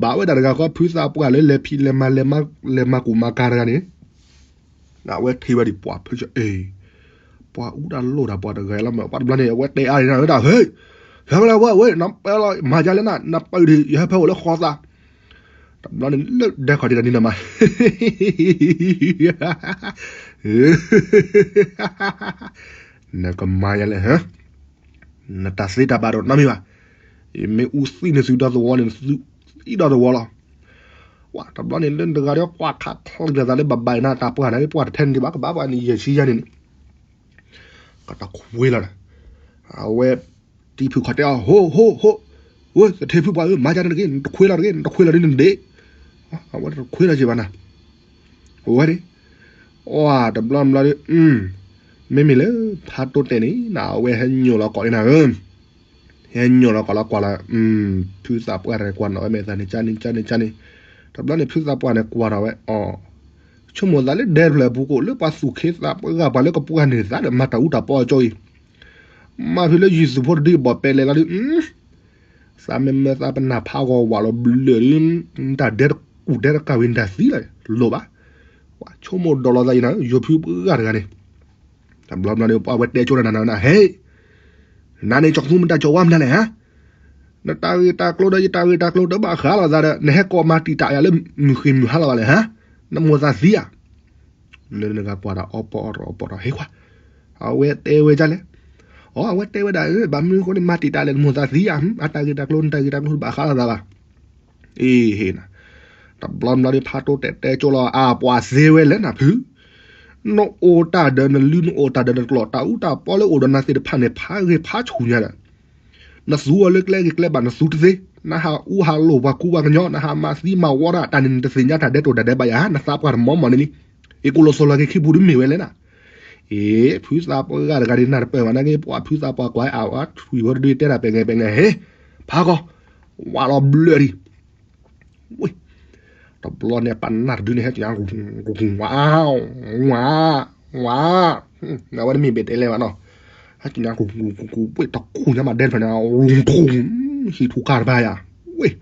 ဘၣ်ဝဲဒၣ်တဂၤဃီ ဖုသးပှၢ်လၢလဲၤဖံးလဲၤမၤလဲၤမၤကူၣ်မၤကၤတဂၤန့ၣ် အဝဲထံၣ်ဝဲဒံးပှၤဖုအ့ၣ်, ပှၤအူတၢ်လိၣ်တၢ်ပှၤတဂၤလီၤမး ပှၤတဘျီန့ၣ် အဝဲတဲအါန့ၣ်ဝဲဒၣ် ဟ့ၣ်, ဟဲမလၢဝဲဝဲ နပၢလီၤမၤယါလၢန နပၢဒံး ယဟဲဖၢအိၣ်လၢဃီသး တဘျီန့ၣ်လၢဒဲခီၣ်ဒံးတၢ်န့ၣ်နမၤ နကမၤယါလဲၣ်, နတၢ်သ့တၢ်ဘၣ်ဒီးနီတမံၤဘၣ်, ယမ့ၢ်အူသံနသုဒီသဝီန့ၣ် နသုသံဒီသဝီလီၤ. ဝဲတဘျီန့ၣ်လၢတဂၤဒီး ပှၤခးချီကသးလၢဘၣ်ဘၣ်နၤတၢ်ပှၢ်န့ၣ် ပှၤတထဲန့ၣ်ဒံးဘၣ် ကဘၣ်ပှၤန့ၣ်ယဲၢ်ဆံယါန့ၣ်န့ၣ် ကတခွ့လီၤဒီး အဝဲ တံၤဖုခီၣ်တဲအီၤ ဟိ ဟိ ဟိ ဝဲ သထ့ဖုပှၢ်ဧၢ မၤယါန့ၣ်တဂ့ၤ နတခွ့လီၤတဂ့ၤ နတခွ့လီၤဒ်န့ၣ်ဒံး, အဝဲတခွ့လီၤက့ၤဘၣ်နၤ, အဝဲန့ၣ်, အတဘျီဘျီဒီး, မ့မ့ၢ်လၢဖးတိတဲာ်န့ၣ် နအဝဲဟဲညိးလီၤကိးန့ၣ်နၤဧၢ, ဟဲညိးလီၤကိးလီၤကွၢ်လီၤ, ဖုသးပှၢ်တဂၤကွၢ်နီၣ်ဝဲမဲာ်သၣ်န့ၣ် ကန့ၣ်ကန့ၣ်ကန့ၣ်, တဘျီန့ၣ် ဖုသးပှၢ်န့ၣ်ကွၢ်ထီၣ်ဝဲအီၤ, ဆိကမိၣ်သးလၢဒဲတဖျၢၣ်အပူၤကိး လၢပှၤသူၣ်ခ့သးပှၢ်ဂၤ ပှၤလၢကပှၢ်န့ၢ်သးဒီး မၤတၢ်အူတၢ်ပီအကၠိအံၤ, မ့ၢ်ဖဲလၢယုၢ်သူၣ်ဖိတဒုအဘီၣ်ပဲလဲၤလီၤဒုး, သးမ့မ့ၢ်သးပနၢ်ဖးဂီၤဝးလီၤဘျၢၣ်ဒုး, တၢ်ဒဲတကူၣ်ဒဲတကၢ်ဝံၤ နတၢ်သံလီၤ, လိၣ်ဘၣ်, ဆိကမိၣ်ဒိးလီၤသးအံၤနၤ ယိၤဖုပှၢ်တဂၤန့ၣ်, တဘျီဘျီန့ၣ် ပှၤဝဲတဲကၠိတၢ်နၤနၤနၤ ဟဲ, နၤန့ၣ်ကၠီသူမတၤကၠီဝါမနုၤလဲၣ်ဟါ, နတၢ်ဂ့ၢ်တၢ်ကျိၤဒီး ယတၢ်ဂ့ၢ်တၢ်ကျိၤတဘၣ်ဃးလိာ်သးဒီး နဟဲကိးမၤတံာ်တာ်ယၤလၢမုၢ်ဃ့ၢ်မုၢ်ဟါလီၤဘၣ်လဲၣ်ဟါ, နမိၢ်သးသံဧါ လၢနဂၤကွၢ်တၢ်အီပီအီပီထီၣ်ဟ့ခွါ, အဝဲတဲဝဲဒ်လဲၣ်, အဝဲတဲဝဲဒၣ် ဘၣ်မနုၤဃိန့ၣ် မၤတံာ်တာ်လဲၣ် နမိၢ်သးသံဧါ, အတၢ်ဂ့ၢ်တၢ်ကျိၤ နတၢ်ဂ့ၢ်တၢ်ကျိၤတဘၣ်ဃးလိာ်သးဘၣ်, အ့ဟ့ၣ်နၤ, တဘျီဘျီဒီး ဖးတိတဲာ်တဲကၠိလီၤ အပှၤသ့ဝဲလဲၣ်နၤဖု, နအိၣ်တၢ်ဒီးနလုၢ် နအိၣ်တၢ်ဒီးနကျိာ် တၢ်အူတၢ်ပီလၢအိၣ်ဒီးနၤသ့ၣ်တဖၣ်န့ၣ် ဖးဂ့ၤဖးဆူၣ်ညါဒီး နသူအီၤလၢကျဲဂ့ၤကျဲဘၣ် နသူတသ့, နဟးအူဟးလိာ်ပှၤကူပှၤကညီ နဟးမၤသံမၤဝီတၢ် တၢ်န့ၣ်နတသ့ၣ်ညါတၢ်ဒဲးတိၢ်တၢ်ဒဲးဘၣ်ယၤ နသးပှၢ်တမီၤမီၤန့ၣ်လံ, အ့ၣ်ကိၣ်လိာ်စိၤလီၤက့ၤခံပူၤဒုးမ့ၢ်ဝဲလဲၣ်နၤ, အ့ၣ် ဖုသးပှၢ်ဂၤတဂၤန့ၣ် နၢ်တပၢၢ်ဘၣ်နာ်က့ ပှၤဖုသးပှၢ်ကွၢ်အဝဲထွံၣ်ဝဲတဒုးတဲတၢ်ပဲၤငဲပဲၤငဲဟ့ၣ်, ဖးကီ, ဝးလီၤဘျၢၣ်ဒံး ဝ့ၢ်, တဘျီန့ၣ် ပနၢ်တဒုန့ၣ် ဟဲက့ၤညါ, ဝါ, ဝါ, ဝါ, အဝဲတမ့ၢ်ဘ့ၣ်တဲလဲၣ်ဘၣ်နီၤ, ဟဲက့ၤညါ, ဝ့ၢ်တကူၣ်ညါမးဒဲတဖျၢၣ်န့ၣ်, ဟံၣ်ထူၣ်ခါတဘၣ်ယၤ, ဝ့ၢ်,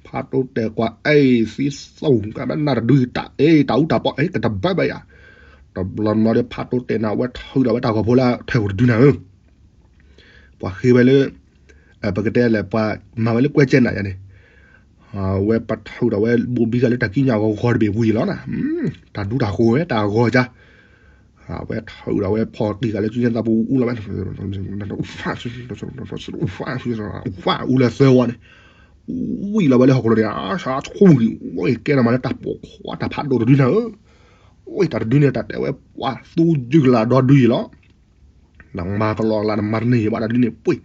ဖးတိတဲာ်ကွၢ် အဲၣ်သံသိၣ် ကဘၣ်နၢ်တဒုတၢ် အဲၣ်တၢ်အူတၢ်ပီ အဲၣ်ကတဘၣ်ဘၣ်ယၤ, တဘျီဘျီဒီး ဖးတိတဲာ်န့ၣ် အဝဲထုးဒီးဝဲတၢ်ဂီၤဖိလၢထၢၣ်ဧိၤတဒုန့ၣ်ဧၢ ပှၤဃ့ဝဲလၢ, ပကတဲလဲၣ် ပှၤမၤဝဲလၢကွဲကဲနၤယၤန့ၣ်, အဝဲပထုးဒီးဝဲဘိးဘံဂၤလၢတၢ်ကံးညာ်ဂီၤဂီၤတဘ့ၣ်ဝံၤလီၤနၤ, တၢ်ဒူတၢ်ဃိၤဝဲတၢ်ဂီၤကါ, အဝဲထုးဒီးဝဲဖီၣ်တံၢ်ဂၤလၢကံညါသးပူၤအူလီၤဝဲ, အူလၢသၢဝီန့ၣ်, ဝံၤလီၤဝဲလၢဟီၣ်ခိၣ်ဒီး အါဆါဆူၣ်လံ, ဝဲကဲထီၣ်မးလၢတၢ်ပိာ်ခွါတၢ်ဖးဒိၣ်တဒုန့ၣ်ဧၢ, ဝဲတၢ်တဒုန့ၣ် တၢ်တဲဝဲပှၤသူယုၢ်ကလးဒီဒုအံၤလီၤ နမၤကလီကလး နမၤတန့ၢ်ယဘၣ်တၢ်ဒ်န့ၣ် ပှ့ၢ်,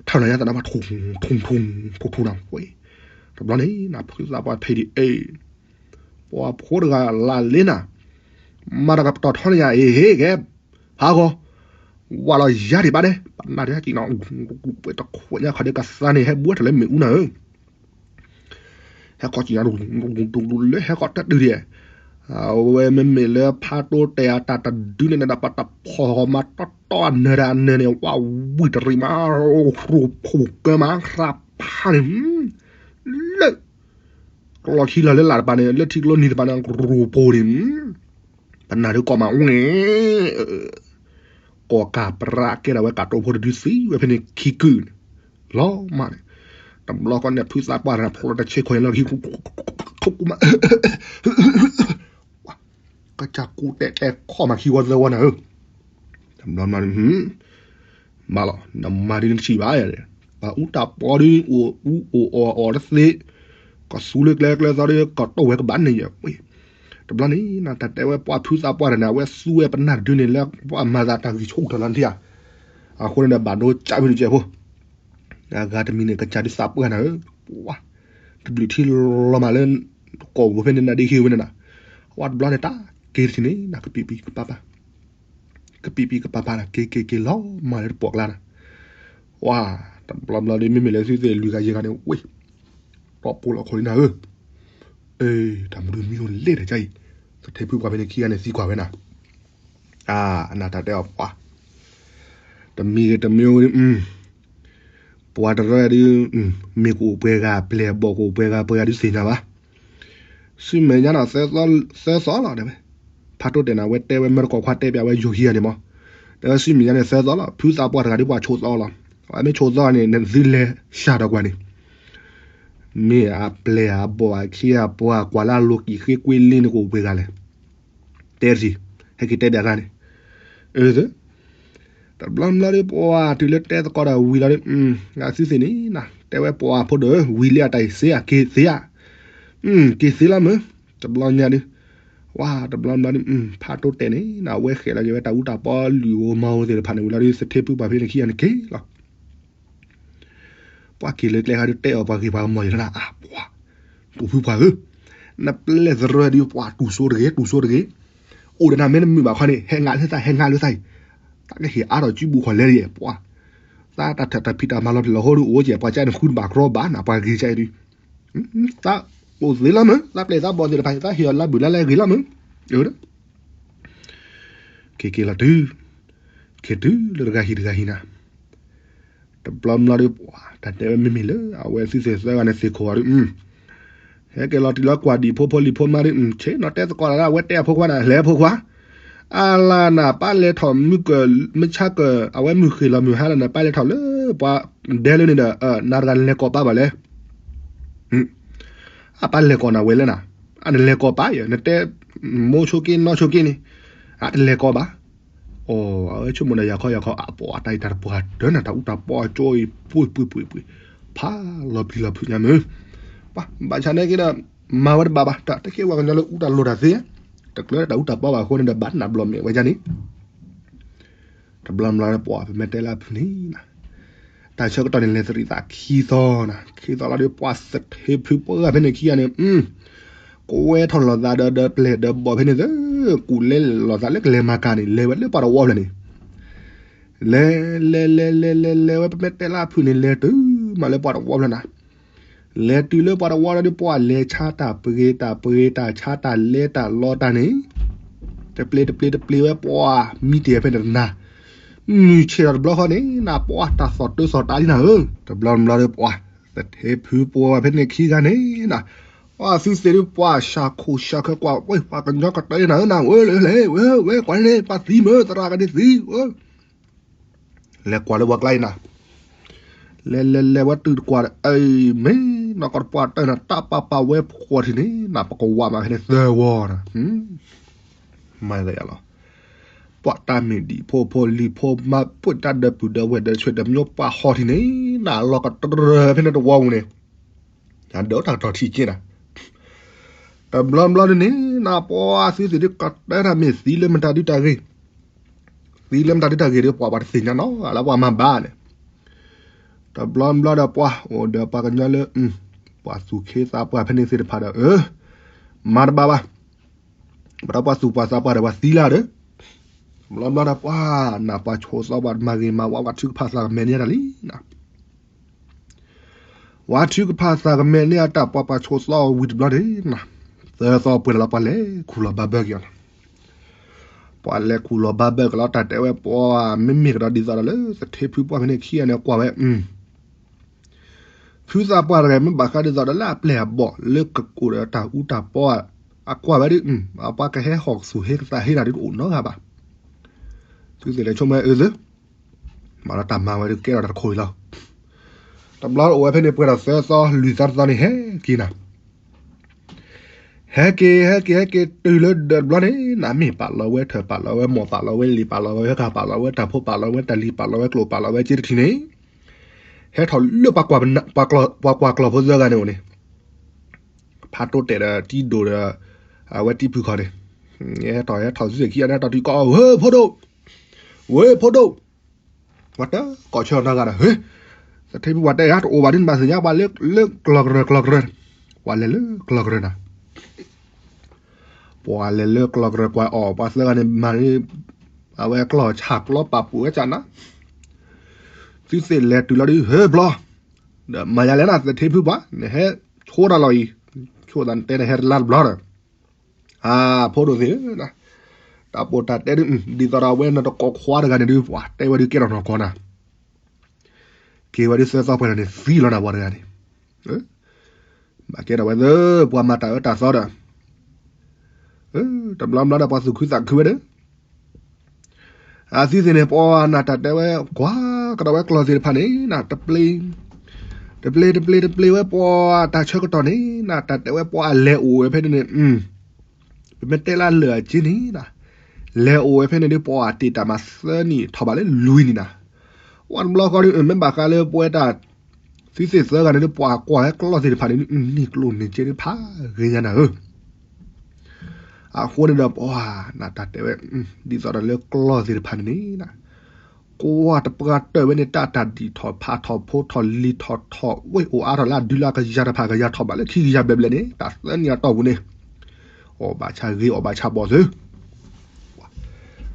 ထၢၣ်နၤယါသးနဘၣ်ထူၣ်ထူၣ်ထူၣ်ထူၣ်ထူၣ်နၤ ပှ့ၢ်, တဘျီန့ၣ် နဖုသးပှၢ်ဖံးဒံးအ့ၣ်, ပှၤဖိတဂၤလၢလ့နၤ, မၤတၢ်ကပတီၢ်ထီန့ၣ်ယၤအ့ၣ်ဟ့ၣ်ကဲ, ဖးဂီၤ, ဝးလီၤယါဒံးဘၣ်ဒဲး ပနၢ်ဒုးဟဲက့ၤနီၤ, ပှ့ၢ်တခွဲးညါခီဒ်ကသါန့ၣ် ဟဲဘှီထီၣ်လၢမ့ၣ်အူနၤဧၢ ဟဲခီက့ၤညါ လၢဟဲခီတၢ်ဒုးဒံး, အဝဲမ့မ့ၢ်လၢဖးတိတဲာ်အတၢ်တဒုန့ၣ် နဒၣ်ပတၢ်ဖီၣ်မၤတီတီအနၢၤဒီးအနၢၤန့ၣ် ဝးဝံၣ်တရံးမး, ရိဖူကၢမး ရးဖးန့ၣ်, လၢ, ကလီၤခံလီၤလၢလာ်တပၤန့ၣ် လၢထံကျိနံၤတပၤန့ၣ် ရိဖူန့ၣ် ပနၢ်ဒုးကိးမးဝဲ ကိးကၢ်ပြးကဲဒၣ်ဝဲကးတိဖိတဒုသံဝဲဖဲန့ၣ်ခံကုာ်န့ၣ်, လီၤမးန့ၣ်, တဘျီဃီန့ၣ် ဖုသးပှၢ်တဂၤဖျိလီၤတၢ်ဆ့ခွီန့ၣ်လီၤခံ, ကစၢ်ကူတဲာ်တဲာ်ခီၣ်မးခံဝီသၢဝီန့ၣ်ဧၢ, တဘျီန့ၣ် မးလီၤ နမၤဒ်နထံၣ်ဘၣ်ယၤ, ပှၤအူတၢ်ပီဒုး အိၣ်အူအိၣ်အီၣ်အီၤတသ့, ကသူလၢကျဲကျဲသီဒုး ကတိၢ်ဝဲကဘၣ်န့ၣ်ယၤ, တဘျီန့ၣ် နတၢ်တဲဝဲပှၤဖုသးပှၢ်တဂၤန့ၣ် အဝဲသူဝဲပနၢ်တဒုန့၁ၣ်လၢ ပှၤမၤသးတၢ်ဂံၢ်ဆူၣ်ကတၢၢ်လီၤနထံၣ်ဧါ, အဃိန့ၣ်ဒီး ဘၣ်ဒိကးဖဲန့ၣ်ကဲးဖိ အဂၤတမံၤန့ၣ် ကစၢ်ဒုးသးပှၢ်နၤဧၢ, ပှၤ, တဘျုးထံလီၤမးလၢ ကိာ်ပူၤဖဲန့ၣ်နၤဒ်ဟ့ၣ်ဝဲန့ၣ်နၤ, အဝဲတဘျီန့ၣ် တၢ်က့ၤတထံၣ်န့ၣ် နကပံာ်ပံာ်ကပၤပၤ, ကပံာ်ပံာ်ကပၤပၤနၤ က့ၤက့ၤက့ၤလီၤမးလၢတပိာ်ကျါနၤ, ပှၤ, တဘျီဘျီဒီး မ့မ့ၢ်လၢသုသ့ၣ်လွံၢ်ဂၤယဲၢ်ဂၤန့ၣ် ဝ့ၢ်, တီၢ်ပူၤလီၤခိၣ်လံနၤဧၢ, အ့ တၢ်မနုၤမံၤအိၣ်လဲၣ်တကါအံၤ, သထ့ဖုပှၢ်ဖဲန့ၣ်ခံဂၤန့ၣ်သံကွၢ်ဝဲနၤ အနၢ်တၢ်တဲအီၤပှၤ, တမံၤဂ့ၤတမံၤအိၣ်ဂ့ၤ, ပှၤတရၢဒုး, မ့ၢ်ကအိၣ်ပှဲၤဂၤ ပျဲၢ်အဘီၣ်ကအိၣ်ပှဲၤဂၤ ပှဲၤဂၤဒုးသ့ၣ်ညါဘၣ်, ဆူမဲာ်ညါနီၤ သၢသီလီၤတဲဝဲ, ဖးတိတဲာ်န့ၣ် အဝဲတဲဝဲမ့ၢ်တကိးခွါတဲပျးဝဲယိၤဟံၣ်ဧါန့ၣ်မး, တဲဝဲဆူမဲာ်ညါန့ၣ် သၢသီလီၤ ဖုသးပှၢ်တဂၤဒုးပှၤဆိးသီလီၤ, အဝဲမ့ၢ်ဆိးသီန့ၣ် နသုလဲၤစၢ်ဒီးကွၢ်န့ၣ် မ့ၢ်အပျဲၢ်အဘီၣ်အခ့အပှၤကွၢ်လၢအလိၤကံၢ်ဃ့ကွ့လ့န့ၣ်ကအိၣ်ပှဲၤဂၤလဲၣ်, တဲတထံၣ်, ဟဲက့ၤတဲဘၣ်ဂၤန့ၣ်, အၢ, တဘျီဘျီဒီးပှၤတုၤလၢတဲသကိးဒီးဝံၤလီၤဒီး, ငါသုသ့ၣ်န့ၣ်, တဲဝဲပှၤဖိဒိၣ်ဧၢ ဝံၤလံအတၢ်အံၤသ့ဧါ က့ၤသ့ဧါ, က့ၤသ့လီၤမ့ၢ်, တဘျီညါဒုး, ဝါ တဘျီဘျီဒုး, ဖးတိတဲာ်န့ၣ် အဝဲဃဲးလီၤက့ၤဝဲတၢ်အူတၢ်ပီလုၢ်ဧိၤမၤဧိၤသ့ၣ်တဖၣ်န့ၣ်ဝံၤလီၤဒီး သထ့ဖုပှၢ်ဖဲန့ၣ်ခံဂၤန့ၣ်က့ၤလီၤ ပှၤက့ၤလၢကျဲခါဒုးတဲအီၤပှၤဂ့ၤပှၤကမီၤယဲၢ်လီၤနၤ အါ ပှၤ, တ ပူၤဖုပှၤဧၢ, နပျဲၢ်သရၢဒ်ပှၤတူၢ်စိတဂ့ၤ, တူၢ်စိတဂ့ၤ, အိၣ်ဒီးနၤမ့ၢ်နမုာ်ဘၣ်ခီန့ၣ် ဟဲငါလၢသး, ဟဲငါလၢသးအံၤ, တၢ်ကဟ့ၣ်အါထီၣ်စုပူၤခီၣ်လဲတဂ့ၤ, ပှၤ, သးတၢ်ထၢၣ်တၢ်ဖံးတၢ်မၤလီၤတံၢ်လီၤဟိဒုးအိၣ်ကဲ ပှၤကနဃုတဘၣ်ကြီဘၣ်နၤ ပှၤဂ့ၤကဲဒုး, သးအိၣ်သ့လီၤမုၢ်, သးပျဲၢ်သးဘီၣ်သ့ၣ်တဖၣ် သးဟ့ၣ်အီၤလါဘုၣ်လါလဲဂ့ၤလီၤမုၢ်, က့ၤက့ၤလီၤတုၤ, က့ၤတုၤလၢတဂၤဟံၣ်တဂၤဟံၣ်နၤ တဘျီဘျီဒီး ပှၤတၢ်တဲဝဲမ့မ့ၢ်လၢ အဝဲသုသ့ၣ်သၢဂၤန့ၣ်သ့ၣ်ခိၣ်အီၤဒီး, ဟဲက့ၤလီၤတုၤလၢကွၢ်ဒံၣ်ဖိဖိလံၤဖိမါဒီး, ဆ့ၣ်နီၤတဲသကိးလၢအဝဲတဲအဖိခွါနၤ လဲၤဖိခွါ, အလၢနၤ ပၢ်လဲၤထီၣ်မုၢ်ကၢၢ်မုၢ်ဆါကၢၢ် အဝဲမုၢ်ဃ့ၢ်လီၤမုၢ်ဟါလီၤနၤ ပၢ်လဲၤထီၣ်လၢပှၤဒဲလၢန့ၣ်ဒီး နၤတဂၤနလဲၤကိးပၢ်ဘၣ်လဲၣ် အပၢ်လဲၤကိးနၤဝဲလဲၣ်နၤ, အနလဲၤကိးပၢ်ယဲ နတဲ မိၢ်ဆိက့နီၢ်ဆိက့န့ၣ်, အတလဲၤကိးဘၣ်, အဝဲဆိကမိၣ်ဒီးယၤခီယၤခီ အပှၤတၢ်အံၤတၢ်တပှၢ်တၢၢ်နၤ တၢ်အူတၢ်ပီအကၠိအံၤ ပှ့ၤပှ့ၤပှ့ၤပှ့ၤ, ဖးလီၤပျံၤလီၤဖုးညါမုၢ်, ပှၤဘၣ်ဆၣ်န့ၣ်က့ဒီး မၤဝဲတဘၣ်ဘၣ် တၢ်တကဲဝဲကညီလၢအူတၢ်လိၤတၢ်သ့, တကျၢၤတၢ်အူတၢ်ပီဘၣ်အဃိန့ၣ်ဒီး ဘၣ်နးဘျီမဲာ်ဝဲဒ်န့ၣ် တဘျီဘျီဒီး ပှၤပမ့ၢ်တဲလၢအဖုၣ်န့ၣ်, တၢ်ဆၢကတီၢ်န့ၣ် လဲၤသရံးသးခံသီနၤ, ခံသီလီၤဒီး ပှၤသထ့ဖုပှၢ်ဖဲန့ၣ်ခံဂၤန့ၣ်, ကွဲထီၣ်လိာ်သးဒီး ဒီးပျဲၢ်ဒီးဘီၣ်ဖဲန့ၣ်သ့, ကူၣ်လဲလိာ်သးလၢကလဲၤမၤကၤန့ၣ် လဲၤဝဲလၢပှၤတဝီဖျၢၣ်န့ၣ်, လဲၤ လဲၤ လဲၤ လဲၤ လဲၤ လဲၤဝဲ ပမ့ၢ်တဲလၢအဖုၣ်န့ၣ် လဲၤတုၤမးလၢပှၤတဝီဖျၢၣ်နၤ လဲၤတုၤလၢပှၤတဝီလီၤဒီး ပှၤလဲၤဆါတၢ်ပှ့ၤတၢ်ပှ့ၤတၢ်ဆါတၢ်လဲၤတၢ်လီတၢ်န့ၣ်, တပျ့ၤတပျ့ၤတပျ့ၤဝဲ ပှၤမံတ့ၢ်ဖဲန့ၣ်တနၤ, မုၢ်ဆ့ၣ်ထီၣ်တဘျီဃီန့ၣ် နပှၤတၢ်သီၣ်တၢ်သီၣ်တၢ်လံနၤဧၢ, တဘျီတဘျီဒီး ပှၤသထ့ဖုပှၢ်ဖဲန့ၣ်ခံဂၤန့ၣ်နၤ, အသုသ့ၣ်ဒုး ပှၤဆၣ်ခိၣ်ဆၣ်ခၢကွၢ်ဝဲ ပှၤကညီကတၢၢ်နၤဧၢ နၤဝဲလဲၤလဲၤဝဲ ဝဲကွၢ်န့ၣ် ပှၤသံမုၢ် သရၣ်ကဒုးသံဧၢ လဲၤကွၢ်လၢပှၤကျါအံၤနၤ, လဲၤလဲၤလဲၤဝဲတုၤတကွၢ်ဒီး အံၤမ့ၢ်နီၢ်ကီၢ်တပှၢ်တၢၢ်နၤ တၢ်ပာ်ပာ်ဝဲဖှီၣ်ထံးန့ၣ်နၤ ပကဝးမးဖဲန့ၣ်သၢဝီနၤ, မၤသးယၤလီၤ, ပှၤတၢ်မ့ၢ်ဒံၣ်ဖိဖိလံၤဖိမါ ပှၤတၢ်ဒၢးပုၢ်ဒၢးဝဲၢ်ဒၢးဆွဲၣ်ဒၢးမၠိပှၤဟီၣ်ထံးန့ၣ်နၤ လီၤကတြၢၢ်ဖဲန့ၣ်တဝီပူၤန့ၣ်, နဒၢးတၢ်ကတီၢ်ထံၣ်က့နၤ တဘျီဘျီဒ်န့ၣ် နပှၤသုသ့ၣ်ဒုးကတဲတၢ်မ့ၢ်သံလၢမတၤဒုးတၢ်ဂ့ၢ်, သံလၢမတၤဒုးတၢ်ဂ့ၢ်ဒီး ပှၤပှၤတသ့ၣ်ညါနီၤ လၢပှၤမၤဘၣ်န့ၣ်, တဘျီဘျီဒီးပှၤအိၣ်ဒီးပှၤကညီလၢ ပှၤသူၣ်ခ့သးပှၢ်ဖဲန့ၣ်သ့ၣ်တဖၣ်ဒီး မၤတဘၣ်ဘၣ်, ပဒီးပှၤသူၣ်ပှၢ်သးပှၢ်ဒီးပှၤသံလၢဒီး တဘျီဘျီဒီးပှၤနၢ်ပှၤဆိးသီပှၤမၤဂ့ၤမၤဝါ ပှၤထုကဖၣ်သးကမဲာ်န့ၢ်တၢ်လံနၤ ပှၤထုကဖၣ်သးကမဲာ်န့ၢ်အတၢ် ပှၤပှၤဆိးသီဝံၤတဘျီန့ၣ်နၤ, သၢသီပှဲၤလီၤလၢပှၤလဲၤခူၣ်လီၤဘါဘၢက့ၤအီၤနၤ, ပှၤလဲၤခူၣ်လီၤဘါဘၢက့ၤလီၤ တၢ်တဲဝဲပှၤမ့မ့ၢ်ကဒီးဒ်သိးဒီးလၢသထ့ဖုပှၢ်ဖဲန့ၣ်ခံဂၤန့ၣ်ကွၢ်ဝဲ ဖုသးပှၢ်တဂၤမ့ၢ်ဘၣ်ဃးဒ်သိးဒီးလၢအပျဲၢ်အဘီၣ်လၢကကိးဒီးတၢ်အူတၢ်ပီ အကွၢ်ဝဲဒီး ပှၤကဟဲဟီၣ်ကသူၣ်ဟ့ကသးဟ့နၤဒ်တအိၣ်နီတဂၤဘၣ်, သုသ့ၣ်လဲၤဆိကမိၣ်အၢသု မၤလီၤတၢ်မၤဝဲဒီးကဲထီၣ်တၢ်တခိၣ်အံၤလီၤ, တဘျီအိၣ်ဝဲဖဲန့ၣ်ပှဲၤဒီးသၢသီလွံၢ်သီတသီန့ၣ်ဟဲက့ၤနၤ ဟဲက့ၤ ဟဲက့ၤ ဟဲက့ၤ တုၤလၢဒၢးတဘျီန့ၣ် နမ့ၢ်ပာ်လီၤဝဲထၢၣ် ပာ်လီၤဝဲမိၢ် ပာ်လီၤဝဲလံာ် ပာ်လီၤဝဲဟဲခါ ပာ်လီၤဝဲတၢ်ဖိ ပာ်လီၤဝဲတၢ်လံၤ ပာ်လီၤဝဲကျိာ် ပာ်လီၤဝဲစ့တထံၣ်န့ၣ် ဟဲထီၣ်လၢ ပှၤကွၢ်ကျီၢ်ဖိသၢဂၤန့ၣ်အိၣ်န့ၣ် ဖးတိတဲာ်ဒီးတံဒိၣ်ဒီး အဝဲတံဖုခီန့ၣ် ဟဲထီၣ် ဟဲထီၣ်စုခံဂၤန့ၣ် ဟဲထီၣ်တုၤကီၢ် ဝ့ၢ်ဖိဒိၣ် ဝ့ၢ်ဖိဒိၣ် ပှၤတကိးဆၢနီတဂၤဒီး ဟ့ သထ့ဖုပှၢ်တဲယၤ တအိၣ်ဘၣ်ဒ်နဘၣ်သ့ၣ်ညါ ပှၤလၢကျီၢ်ကရၢ ကျီၢ်ကရၢ ပှၤလဲၤလၢကျီၢ်ကရၢနၤ ပှၤလဲၤလၢကျီၢ်ကရၢကွၢ်အီၣ် ပှၤသၢဂၤန့ၣ်မၤန့ၣ် အဝဲကျီၢ်ဆၣ်ကျီပာ်ပူၤဝဲကနၤ သုသ့ၣ်လဲၤတုၤလီၤဒုး ဟ့ဘျီ ဒီးမၤယၤလဲၣ်နၤ သထ့ဖုပှၢ် နဟဲဆိတၢ်လီၤအံၤ ဆိသးနတဲနဟဲတလါတဘျီဒီး အဖိဒိၣ်သ့ၣ်ဧၢ, တၢ်ပိာ်တၢ်တဲဒ် ဒ်သိးဒီးအဝဲနတကိးခွါတဂၤန့ၣ်ဒုး ပှၤတဲဝဲဒုးကဲထီၣ်နီၢ်ကီၢ်နၤ, က့ၤဝဲဒုးသၢသီပှဲၤလီၤန့ၣ် သံလီၤနၤပှၤတဂၤန့ၣ်, ဘၣ်ကဲထီၣ်ဝဲသၢ ပှၤမၤတၢ်အၢတၢ်သီဒီး တဘျီဘျီဒီးပှၤသူၣ်ခုသးခုဝဲဒီး အသုသ့ၣ်န့ၣ် ပှၤနၢ်တၢ်တဲဝဲ ကွၢ်ကဒီးဝဲကျီၢ်သ့ၣ်တဖၣ်န့ၣ် နတပျ့ၤ တပျ့ၤ တပျ့ၤ တပျ့ၤဝဲ ပှၤတၢ်ဆၢကတီၢ်န့ၣ် နၢ်တၢ်တဲဝဲပှၤအလဲၤအိၣ်ဝဲဖဲန့ၣ်န့ၣ် ပမ့ၢ်တဲလၢလၢာ်အက့န့ၣ် လဲၤအိၣ်ဝဲဖဲန့ၣ်ဒီး ပှၤတ့ၢ်တၢ်မၤသၢနံၣ်ထီၣ်ဘၣ်လၢလွံၢ်နံၣ်နၤ, ပှၤတဘျီဃီဒီး မ့ၢ်ဘၣ်ဃးလၢပဝဲတၢ် သုသ့ၣ်သၢဂၤန့ၣ်ဒီး ပှၤကွၢ်ဝဲကျီၢ်သ့ၣ်တဖၣ်န့ၣ် နံၣ်ကျိၣ်နံၣ်စ့ဒ်ဖးဂ့ၤညါနၤဧၢ အဃိန့ၣ်ဒီး ပှၤနၢ်တၢ်တဲဝဲ ဒ်သိးဒီးလၢကျီၢ်သ့ၣ်တဖၣ်န့ၣ်န့ၣ် ပှၤတပှၤတၢၢ်ဝဲန့ၣ် တၢ်တၢ်ဒံၣ်ထီၣ်ဖးထီၣ်ဖိထီၣ်လံၤထီၣ်ထီၣ်ဝဲအိၣ်အါထီၣ်လၢအဒုလၢအကယၤတဖၣ်ကယၤထီၣ်ဘးလၢခံကယၤဘျဲၣ်ဘျဲၣ်န့ၣ် တၢ်သၢနံၣ်အတီၢ်ပူၤန့ၣ် အီၣ်ဘၣ်ဆၣ်ဂ့ၤအီၣ်ဘၣ်ဆၣ်ဘီၣ်သု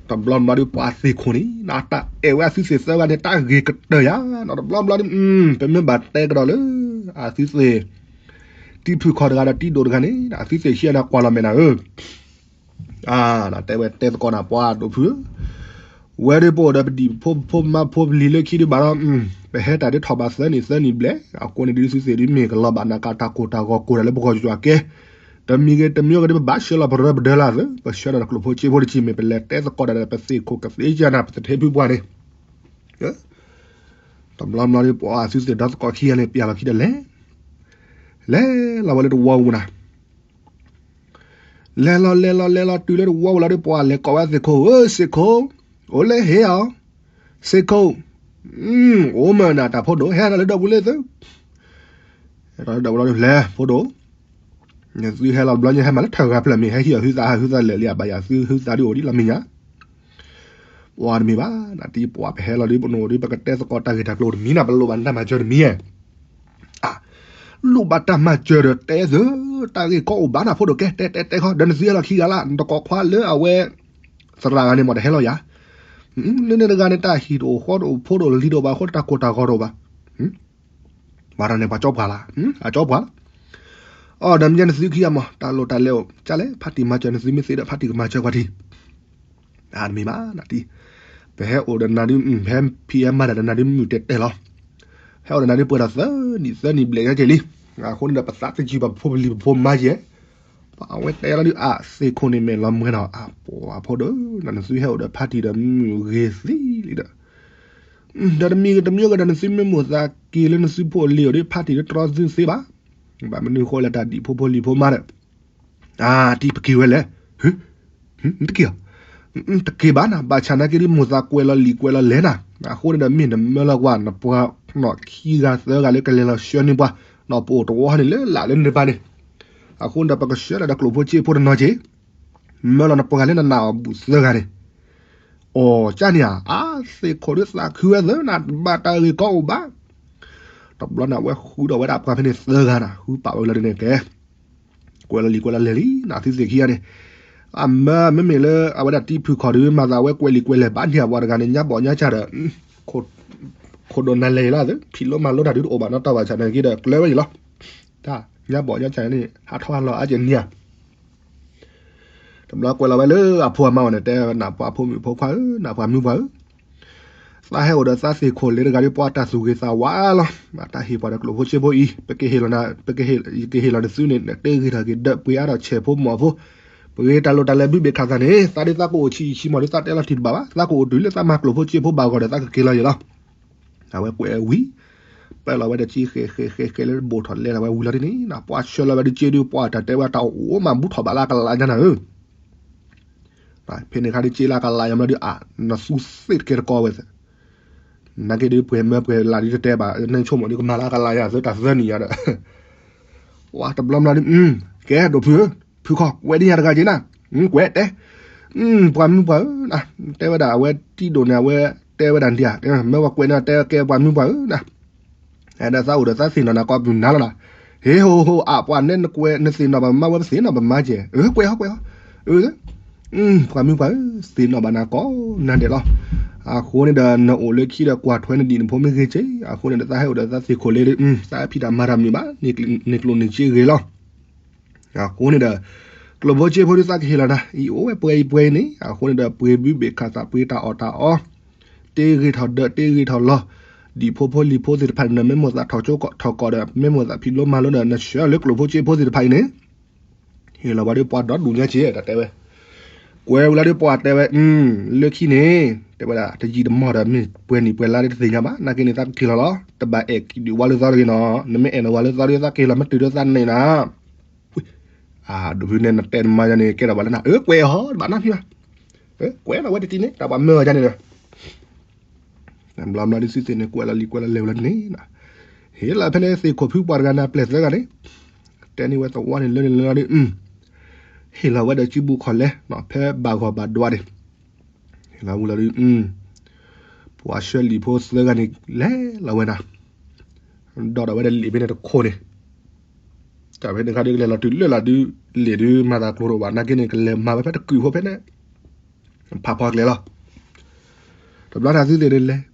တဘျီဘျီဒီးပှၤသ့ၣ်ခိၣ်န့ၣ် တၢ်အဲၣ်ဝဲအသုသ့ၣ်သၢဂၤန့ၣ် တၢ်ဂ့ၤကတၢၢ်ယၤနီၤ တဘျီဘျီဒီး ပမ့ၢ်ဘၣ်တဲကဒီးလၢ အသုသ့ၣ် တံဖုၣ်ခီၣ်တဂၤဒီးတံဒိၣ်တဂၤန့ၣ် အသုသ့ၣ်ခံဂၤန့ၣ်ကွၢ်လီၤမဲာ်နၤဧၢ တဲဝဲတဲသကိးနၤပှၤဒိၣ်ဖု ဝဲဒၣ်ပအိၣ်ဒီးပဒံၣ်ဖိဖိမါဖိပလံၤလၢခံဒုးဘၣ်ဒီး ပဟဲတၢ်ဒုးထီၣ်ဘးသၢနံၣ်သၢနံၣ်ဘျဲၣ် အဃိန့ၣ်ဒုးသုသ့ၣ်ဒုးမ့ၢ်ကလီၤဘၣ်နၤကတၢ်ကိၢ်တၢ်ဂီၤကိၢ်တၢ်လၢပဂီၢ်ယွၤကဲ တမံၤဂ့ၤတမံၤဂ့ၤဒုး ပဘၣ်ဆှၢလီၤပရၢပဒၢလၢ်သု ပဆှၢဒီးကျိာ်ဖိစ့ဖိတဆံးမ့ၢ် ပလဲၤတဲသကိးတၢ်ဒီးပသ့ၣ်ခိၣ်ကသ့ယၤနၤ ပသထ့ဖုပှၢ်န့ၣ် တဘျီဘျီဒုး ပှၤအသုသ့ၣ်ဒီသကိးခံဂၤန့ၣ် ပျၢ်လီၤခံဒီးလဲၤ လဲၤလီၤဝဲလၢတဝီပူၤနၤ လဲၤလီၤလဲၤလီၤလဲၤလီၤတုၤလၢတဝီပူၤလီၤဒီး ပှၤလဲၤကိးဝဲသ့ၣ်ခိၣ် ဧၢ သ့ၣ်ခိၣ် အိၣ်လၢဟ့ၣ်အီၤ သ့ၣ်ခိၣ် အိၣ်မ့ၢ်နၤတၢ်ဖိဒိၣ် ဟဲဒီးလၢဒီပူၤလၢသု ဟဲဒီးလၢဒီပူၤလီၤဒီး လဲၤဖိဒိၣ် နသုဟဲလီၤတဘျီညါ ဟဲမၤလၢထၢၣ်ဂၤဖျၢၣ်မ့ၢ် ဟဲဟံးအီၤဟုသးဟုသးလၢာ်လံ အဘၣ်ယၤသုဟုသးဒုးအိၣ်ဒ်လီၤမ့ၢ်ညါ ပှၤတမံၤဘၣ် နတံပှၤပဟဲလီၤဒုး ပနအိၣ်ဒုး ပကတဲသကိးတၢ်ဂ့ၢ်တၢ်ကျိၤတမံၤနၤ ပလိၣ်ဘၣ်နတၢ်မၤစၢၤတမံၤဧါ လိၣ်ဘၣ်တၢ်မၤစၢၤဒီးတဲသု တၢ်ဂ့ၢ်ကီအိၣ်ဘၣ်နၤဖိဒိၣ်ကဲ တဲတဲတဲခီ ဒီးနသုဟဲလီၤခံဂၤလၢ နတကိးခွါလၢအဝဲ သရၣ်ဂၤန့ၣ်မ့ၢ်တဟဲလီၤယၤ လၢန့ၣ်တဂၤန့ၣ် တၢ်ဟံၣ်တအိၣ်ဃီတအိၣ်ဖိတအိၣ်လံၤတအိၣ်ဘၣ်အဃိ တၢ်ကိၢ်တၢ်ဂီၤတအိၣ်ဘၣ် ပှၤတဂၤန့ၣ် ပှၤကၠီပှၤလီၤ အကၠီပှၤလီၤ အီၤဒီးမ့ၢ်နသုခံဂၤမ့ၢ် တၢ်လိၣ်တၢ်လဲၤအိၣ် ကၢ်လဲၣ် ဖါတံၢ်မၤစၢၤနသုမ့ၢ်သ့ဒီး ဖါတံၢ်ကမၤစၢၤပှၤတံၢ် တမံၤဘၣ်နတံ ပဟဲအိၣ်ဒီးနၤဒုး ဟဲဖံးဟဲမၤတၢ်ဒီးနၤဒုး မုၢ်တဲတဲလီၤ ဟဲအိၣ်ဒီးနၤဒုး ပှဲၤဒီးသၢနံၣ်သၢနံၣ်ဘျဲၣ်ညါက့ၤလံ အဃိန့ၣ်ဒီး ပသးတယုၢ်ဘၣ်ပဖိပလံၤပဖိမါယဲၢ် ပှၤအဝဲတဲလီၤဒုး အသ့ၣ်ခိၣ်န့ၣ်မ့ၢ်လီၤမွဲနီၤ အပှၤဖိဒိၣ် နသုဟဲအိၣ်ဒီးဖါတံၢ်ဒီးမုၢ်ဂ့ၤသံလံဒီး ဒီးတမံၤဂ့ၤတမံၤဂ့ၤဒီး နသုမ့ၢ်မိၣ်သးက့ၤလၢနသုဖိအလံၤအိၣ်ဒီး ဖါတံၢ်လၢတြီသုသ့ဘၣ် ဘၣ်မနုၤဃိလၢတၢ်ဒံၣ်ဖိဖိလံၤဖိမါဒီး အါတံၢ်ပက့ၤဝဲလဲၣ် တက့ၤအီၤ တက့ၤဘၣ်နၤ ဘၣ်ဆၣ်နာ်က့ဒ်မိၣ်သးကွဲးလီၤလံာ်ကွဲးလီၤလဲၢ်နၤ အဃိန့ၣ်ဒီးမ့ၢ်နမၢလီၤကွၢ် နပှၤနီၢ်ခံဂၤသၢဂၤလၢကလဲၤလီၤဆှၢန့ၢ်ပှၤ နီၢ်ပအိၣ်တဝီန့ၣ်လၢလာ်လၢနတပၤန့ၣ် အဃိန့ၣ်ဒီးပကဆှၢလီၤဒီးကျိာ်ဖိစ့ဖိတနီၤက့ၤ မၢလီၤနပှၤလၢနနာ်အီၤဘူးသၢဂၤန့ၣ် အီၤကၢ်န့ၣ်ဧါ အသ့ၣ်ခိၣ်ဒုးသးခုဝဲသၢနၤ ဘၣ်တၢ်ဂ့ၢ်ကီအိၣ်ဘၣ် တဘျီန့ၣ် အဝဲဃုဒီးဝဲဒၣ်ပှၤဖဲန့ၣ်သၢဂၤနၤ ဃုပာ်ဝဲလၢဒ်န့ၣ်ကဲ ကွဲးလီၤလံာ်ကွဲးလီၤလဲၢ်လံ နသုသ့ၣ်ခံဂၤန့ၣ် အမၢမ့မ့ၢ်လၢအဝဲဒၣ်တံဖုၣ်ခီၣ်ဒုး မၤသးဝဲကွဲးလံာ်ကွဲးလဲၢ်ဘၣ်န့ၣ် အပှၤတဂၤန့ၣ် ညါဘီၣ်ညါစၢ်ဒီး ခိၣ်ဒိၣ်နၤလဲၣ်လီၤ ဖံးလိမၤလိတၢ်ဒုးတအိၣ်ဘၣ်နီတၢ်ဘၣ်ဆၣ်နာ်က့ဒီး ကျၢၤဝဲန့ၣ်လီၤ. တၢ်ညါဘီၣ်ညါစၢ်န့ၣ် ဟးထီၣ်ဟးလီၤအါကဲၣ်နံၤဧါ တဘျီကွဲးလီၤဝဲလၢအဖိအမါအီၤန့ၣ် တဲနၢ်ပှၤဖိမုၣ်ဖိခွါဧၢ နၢ်ပှၤမုၣ်ပှၢ်ဧၢ သးဟဲအိၣ်ဒီးသးသ့ၣ်ခိၣ်လၢတဂၤဒီး ပှၤတၢ်သူၣ်ဂ့ၤသးဝါလီၤ. တၢ်ဟ့ၣ်ပှၤဒီးကျိာ်ဖိစ့ဖိအံၤ ပကဟ့ၣ်လီၤနသုန့ၣ် ယကဟ့ၣ်လီၤနသုန့ၣ် တ့ဂ့ၤထီၣ်က့ၤဒၢးပှ့ၤအါထီၣ်ဆဲးဖိမီၢ်ဖိ ပဂ့ၤတၢ်လိၣ်တၢ်လဲၤဘုဘ့ၣ်ခၣ်သးန့ၣ် သးဒ်သးကအိၣ်ဆံးဆံးမီၢ်ဒီး သးတဲလီၤထံၣ်တဘၣ်ဘၣ် သးကအိၣ်တုၤလၢသးမၤကျိာ်ဖိစ့ဖိဘၣ်ဂီၢ်ဒီး သးကက့ၤလီၤယဲၢ်လီၤ. အဝဲကွဲးဝံၤ ပာ်လီၤဝဲဒီးစ့ဃဲးဃဲးဃဲးဃဲးလၢဘိၣ်ထီၣ်လဲလီၤဝဲဝံၤလီၤဒ်န့ၣ် ပှၤဆှၢလီၤဝဲဒီးစ့ဒုး ပှၤတၢ်တဲဝဲတၢ်အိၣ်မးဘူးထီၣ်ဘၣ်လၢအကလးညါနၤဧၢ ဖဲန့ၣ်ခါဒ်စ့လၢအကလးယါမးဒီး အါ နသူသ့ၣ်တကဲတကီဝဲ နာ်က့ဒုးပှဲၤမၢပှဲၤလၢ်ဒုးတတဲဘၣ် နဆိကမိၣ်ဒုးကမၤလၢအကလးယါသၢတၢ်သၢနံၣ်ယါဒီး ပှၤတဘျီမးဒုး ကဲဒိၣ်ဖုဧၢ ဖုခီၣ် ကွဲးဒ်ယါတဂၤက့ၤနၤ ကွဲးတဲ ပှၤမုၢ်ပှၢ်ဧၢ တဲဝဲဒၣ်အဝဲတံဒိၣ်န့ၣ် အဝဲတဲဝဲဒၣ်ဒ်ယါ မၢပှၤကွဲးန့ၣ်တဲကဲပှၤမုၢ်ပှၢ်ဧၢ အဲၣ်ဒိးသးအိၣ်ဒီးသးသ့ၣ်နီၣ်နၤကိးပူၤနၤလီၤနၤ ဟ့ဟိဟိအပှၤနဲနကွဲးနသ့ၣ်နီၣ်ဘၣ်မါဝဲပသ့ၣ်နီၣ်ဘၣ်မါကဲၣ် အၢ ကွဲးဟီကွဲးဟီ အၢ ပှၤမုၢ်ပှၢ်ဧၢ သ့ၣ်နီၣ်ဘၣ်နၤကိးနၤဒဲးလီၤ. အဃိန့ၣ်ဒီး နအိၣ်လၢခံဒီးကွၢ်ထွဲနဒံၣ်နဖိမ့ၢ်ဂ့ၤက့ၢ် အဃိန့ၣ်ဒီး သးဟဲအိၣ်ဒီးသးသ့ၣ်ခိၣ်လ့ဒုး သးဖံးတၢ်မၤတၢ်မနုၤဘၣ် န့ၢ်ကျိၣ်န့ၢ်စ့ဂ့ၤလီၤ. အဃိန့ၣ်ဒီး ကျိာ်ဖိစ့ဖိဒုးသးကဟ့ၣ်လီၤနၤ အံၤအိၣ်ဝဲပှဲၤအံၤပှဲၤအံၤန့ၣ် အဃိန့ၣ်ဒီး ပှ့ၤဘုဘ့ၣ်ခၣ်သး ပှ့ၤတၢ်အီၣ်တၢ်အီ တ့ဂ့ၤထီၣ်ဒၢး တ့ဂ့ၤထီၣ်လီၤ ဒံၣ်ဖိဖိလံၤဖိသ့ၣ်တဖၣ်န့ၣ် မ့ၢ်မိၣ်သးထီၣ်ကၠိထီၣ်ကီၢ်ဒီး မ့ၢ်မိၣ်သးဖံးလိမၤလိဒီး နဆှၢလၢကျိာ်ဖိစ့ဖိသ့ၣ်တဖၣ်အံၤန့ၣ် ဟ့ၣ်လီၤဝဲဒီးပှၤဒီဒူၣ်ညါက့ၢ် တၢ်တဲဝဲ ကွဲးဝံၤလီၤဒီးပှၤတဲဝဲ လၢခံန့ၣ် တဲဝဲဒၣ် တယံာ်တမီၢ်ဒီး မ့ၢ်ပှဲၤနံၣ်ပှဲၤလါဒီးတသ့ၣ်ညါဘၣ် နာ်က့န့ၣ် သးကက့ၤလီၤလီၤ တဘၣ်အဲၣ်ကံၣ်ဒုးဝါလၢသီတဂ့ၤနီၤ နမ့ၢ်အဲၣ်နဝါလၢသီဒီး သးက့ၤလီၤမ့ၢ်တုၤဒီးသးန့ၣ်နၤ ဒိၣ်ဖုန့ၣ် နတဲနမါယါန့ၣ် ကဲထီၣ်ပှၤလၢနၤ အၢ ကွဲးဟီ တဘၣ်နၢ်ဖံးဘၣ် ကွဲးလီၤဝဲတက့ၢ်န့ၣ် တၢ်ပှၤမၢအီၤယါန့ၣ်ဒီး ဘျီဘျီဒ်သုသ့ၣ်န့ၣ် ကွဲးလီၤလံာ်ကွဲးလီၤလဲၢ်ဝဲလၢန့ၣ် ဟ့ၣ်လီၤဖဲန့ၣ်သ့ၣ်ခိၣ်ဖုပှၤတဂၤန့ၣ် ပျဲၢ်သၢဂၤန့ၣ် တဲန့ၢ်ဝဲသဝီန့ၣ်လၢန့ၣ်လၢဒုး ဟ့ၣ်လီၤဝဲဒီးစုဘူၣ်ခီၣ်လဲ ဖဲဘၣ်ဂီၢ်ဘၣ်ဒွးန့ၣ် ဟ့ၣ်လီၤဝံၤလီၤဒုး ပှၤဆှၢလံာ်ဖိသၢဂၤန့ၣ် လဲၤလီၤဝဲဒၣ်, ဒီးဒီးဝဲဒၣ်လံာ်ဖဲန့ၣ်တခိၣ်န့ၣ်, တၢ်ဖဲန့ၣ်ခါဒုးကလဲၤလီၤတုၤလၢ်လၢ်ဒုး, လံာ်ဒုးမၤသးကျိၤတအိၣ်ဘၣ် နာ်က့န့ၣ် ကလဲၤမၤဝဲဖဲတကုာ်ဖိဖဲန့ၣ်, ဖးဖီကျဲလီၤ. တဘျီန့ၣ်သုသ့ၣ်န့ၣ်လဲၤ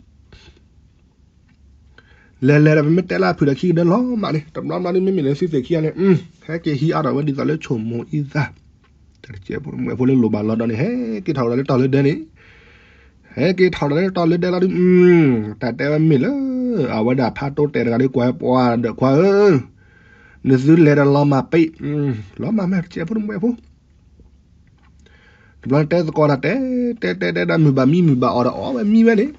လဲၤလဲၤဒီး ပမ့ၢ်တဲလၢအဖုၣ်ဒီး ခံကဒၢလီၤမးန့ၣ်, တဘျီဘျီဒုး မ့မ့ၢ်လၢသုသ့ၣ်ခံဂၤန့ၣ် ဟဲက့ၤဟံးအါထီၣ်ဝဲဒ်သိးလၢဆိမိၣ်အံသၣ်, တကဲဖိမုၣ်ဖိလၢလိၣ်ဘၣ်လီၤဒီးန့ၣ် ဟဲက့ၤထီၣ်ဒီးလၢတီၤလၢဒၢန့ၣ်, ဟဲက့ၤထီၣ်ဒီးလၢတီၤလၢဒၢလီၤဒုး, တၢ်တဲဝဲမ့ၢ်လၢ အဝဲဒၣ်ဖးတိတဲာ်တဂၤဒုး ကွၢ်ပှၤဒီးခွါဧၢ, နသုလဲၤဒီးလီၤမၢ်ပ့, လီၤမၢ်မ့ၢ်တကဲဖိတမွဲဖိ တဘျီတဲသကိးတၢ်တဲ, တဲတဲတဲဒၣ် မုၢ်ဘၣ်မံမုၢ်ဘၣ်အီၣ်ဒီးအီၣ်ဝဲမံဝဲန့ၣ်,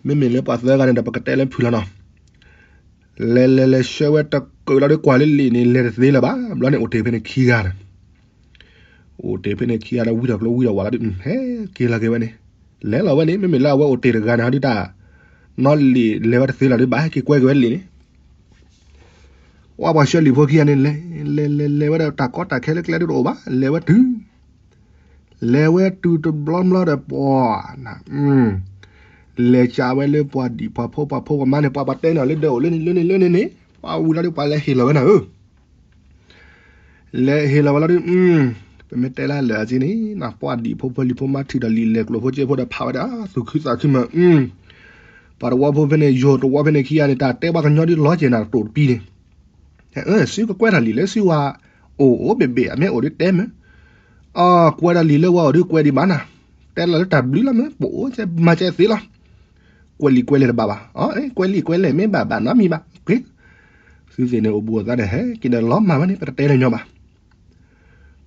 မ့မ့ၢ်လၢပှၤသၢဂၤန့ၣ်ဒီး ပကတဲလၢဖုၣ်လီၤနီၤ, လဲၤလဲၤလဲၤဆှၢဝဲတကုာ်လီၤဒုး ကွၢ်လၢလံာ်န့ၣ် လဲၤတသ့လၢၤဘၣ်, ဘျီန့ၣ်အိၣ်တ့ၢ်ဖဲန့ၣ်ခံဂၤန့ၣ်, အိၣ်တ့ၢ်ဖဲန့ၣ်ခံဂၤဒီး ဝံထီၣ်ကျိဝံထီၣ်ဝးလီၤဒုး ဟဲက့ၤလီၤက့ၤဝဲန့ၣ်, လဲၤလီၤဝဲန့ၣ် မ့မ့ၢ်လၢအဝဲအိၣ်တ့ၢ်တဂၤန့ၣ်ဒုးတၢ်, နီၢ်လံာ်လဲၤဝဲတသ့လီၤဒုး ဘၣ်ဟဲက့ၤကွဲက့ၤဝဲလံာ်န့ၣ် ဝဲပှၤဆှၢလံာ်ဖိခံဂၤန့ၣ် လဲၤလဲၤလဲၤလဲၤဝဲဒီး တၢ်ကီတၢ်ခဲလၢကျဲဒုးတအိၣ်ဘၣ် လဲၤဝဲတုၤ, လဲၤဝဲတုၤတဘျီဘျီဒီးပှၤ, လဲၤကးဝဲလၢပှၤဒံၣ်ပှၤဖိပှၤဖိပှၤမါန့ၣ် ပှၤပှၤတဲန့ၢ်အီၤလၢဒၢးအိၣ်လၢန့ၣ်လၢန့ၣ်လၢန့ၣ်န့ၣ်, ပှၤဝံၤလီၤဒုး ပှၤလဲၤဟ့ၣ်လီၤဝဲနၤဧၢ လဲၤဟ့ၣ်လီၤဝဲလီၤဒုး, ပမ့ၢ်တဲလၢလၢာ်အစ့န့ၣ် ပှၤဒံၣ်ဖိဖၢလံၤဖိမါထံၣ်ဒီးလံာ်လဲၤကျိၣ်ဖိစ့ဖိဒီး ဖးဝဲဒၣ် သူၣ်ခုသးခုမး, ပှၤတဝီဖိဖဲန့ၣ် ယိၤတဝီဖဲန့ၣ်ခံဂၤန့ၣ် တၢ်တဲပှၤကညီဒုးလီၤကဲၤနၤတတိာ်တပံန့ၣ်, စုကကွဲးတၢ်လံာ်လၢစုဝဲအိၣ်အိၣ်ဘ့ၣ်ဘ့ၣ် အမ့ၢ်အိၣ်ဒုးတဲမ့ၢ်, အကွဲးတၢ်လံာ်လၢဝဲအိၣ်ဒုးကွဲးဒံးဘၣ်နၤ, တဲလီၤလၢတၢ်ဘျုးလီၤမ့ၢ် ပအိၣ်မၤကဲသ့လီၤ ကွဲးလံာ်ကွဲးလဲၢ်တဘၣ်ဘၣ်, ကွဲးလံာ်ကွဲးလဲၢ်မ့ၢ်ဘၣ်ဘၣ်နီတမံၤဘၣ်, သုသ့ၣ်န့ၣ်အိၣ်ဘူးအိၣ်သးန့ၣ် ဟဲက့ၤဒီးလီၤမၢ်ဝဲန့ၣ် ပတတဲလၢၤညီဘၣ်,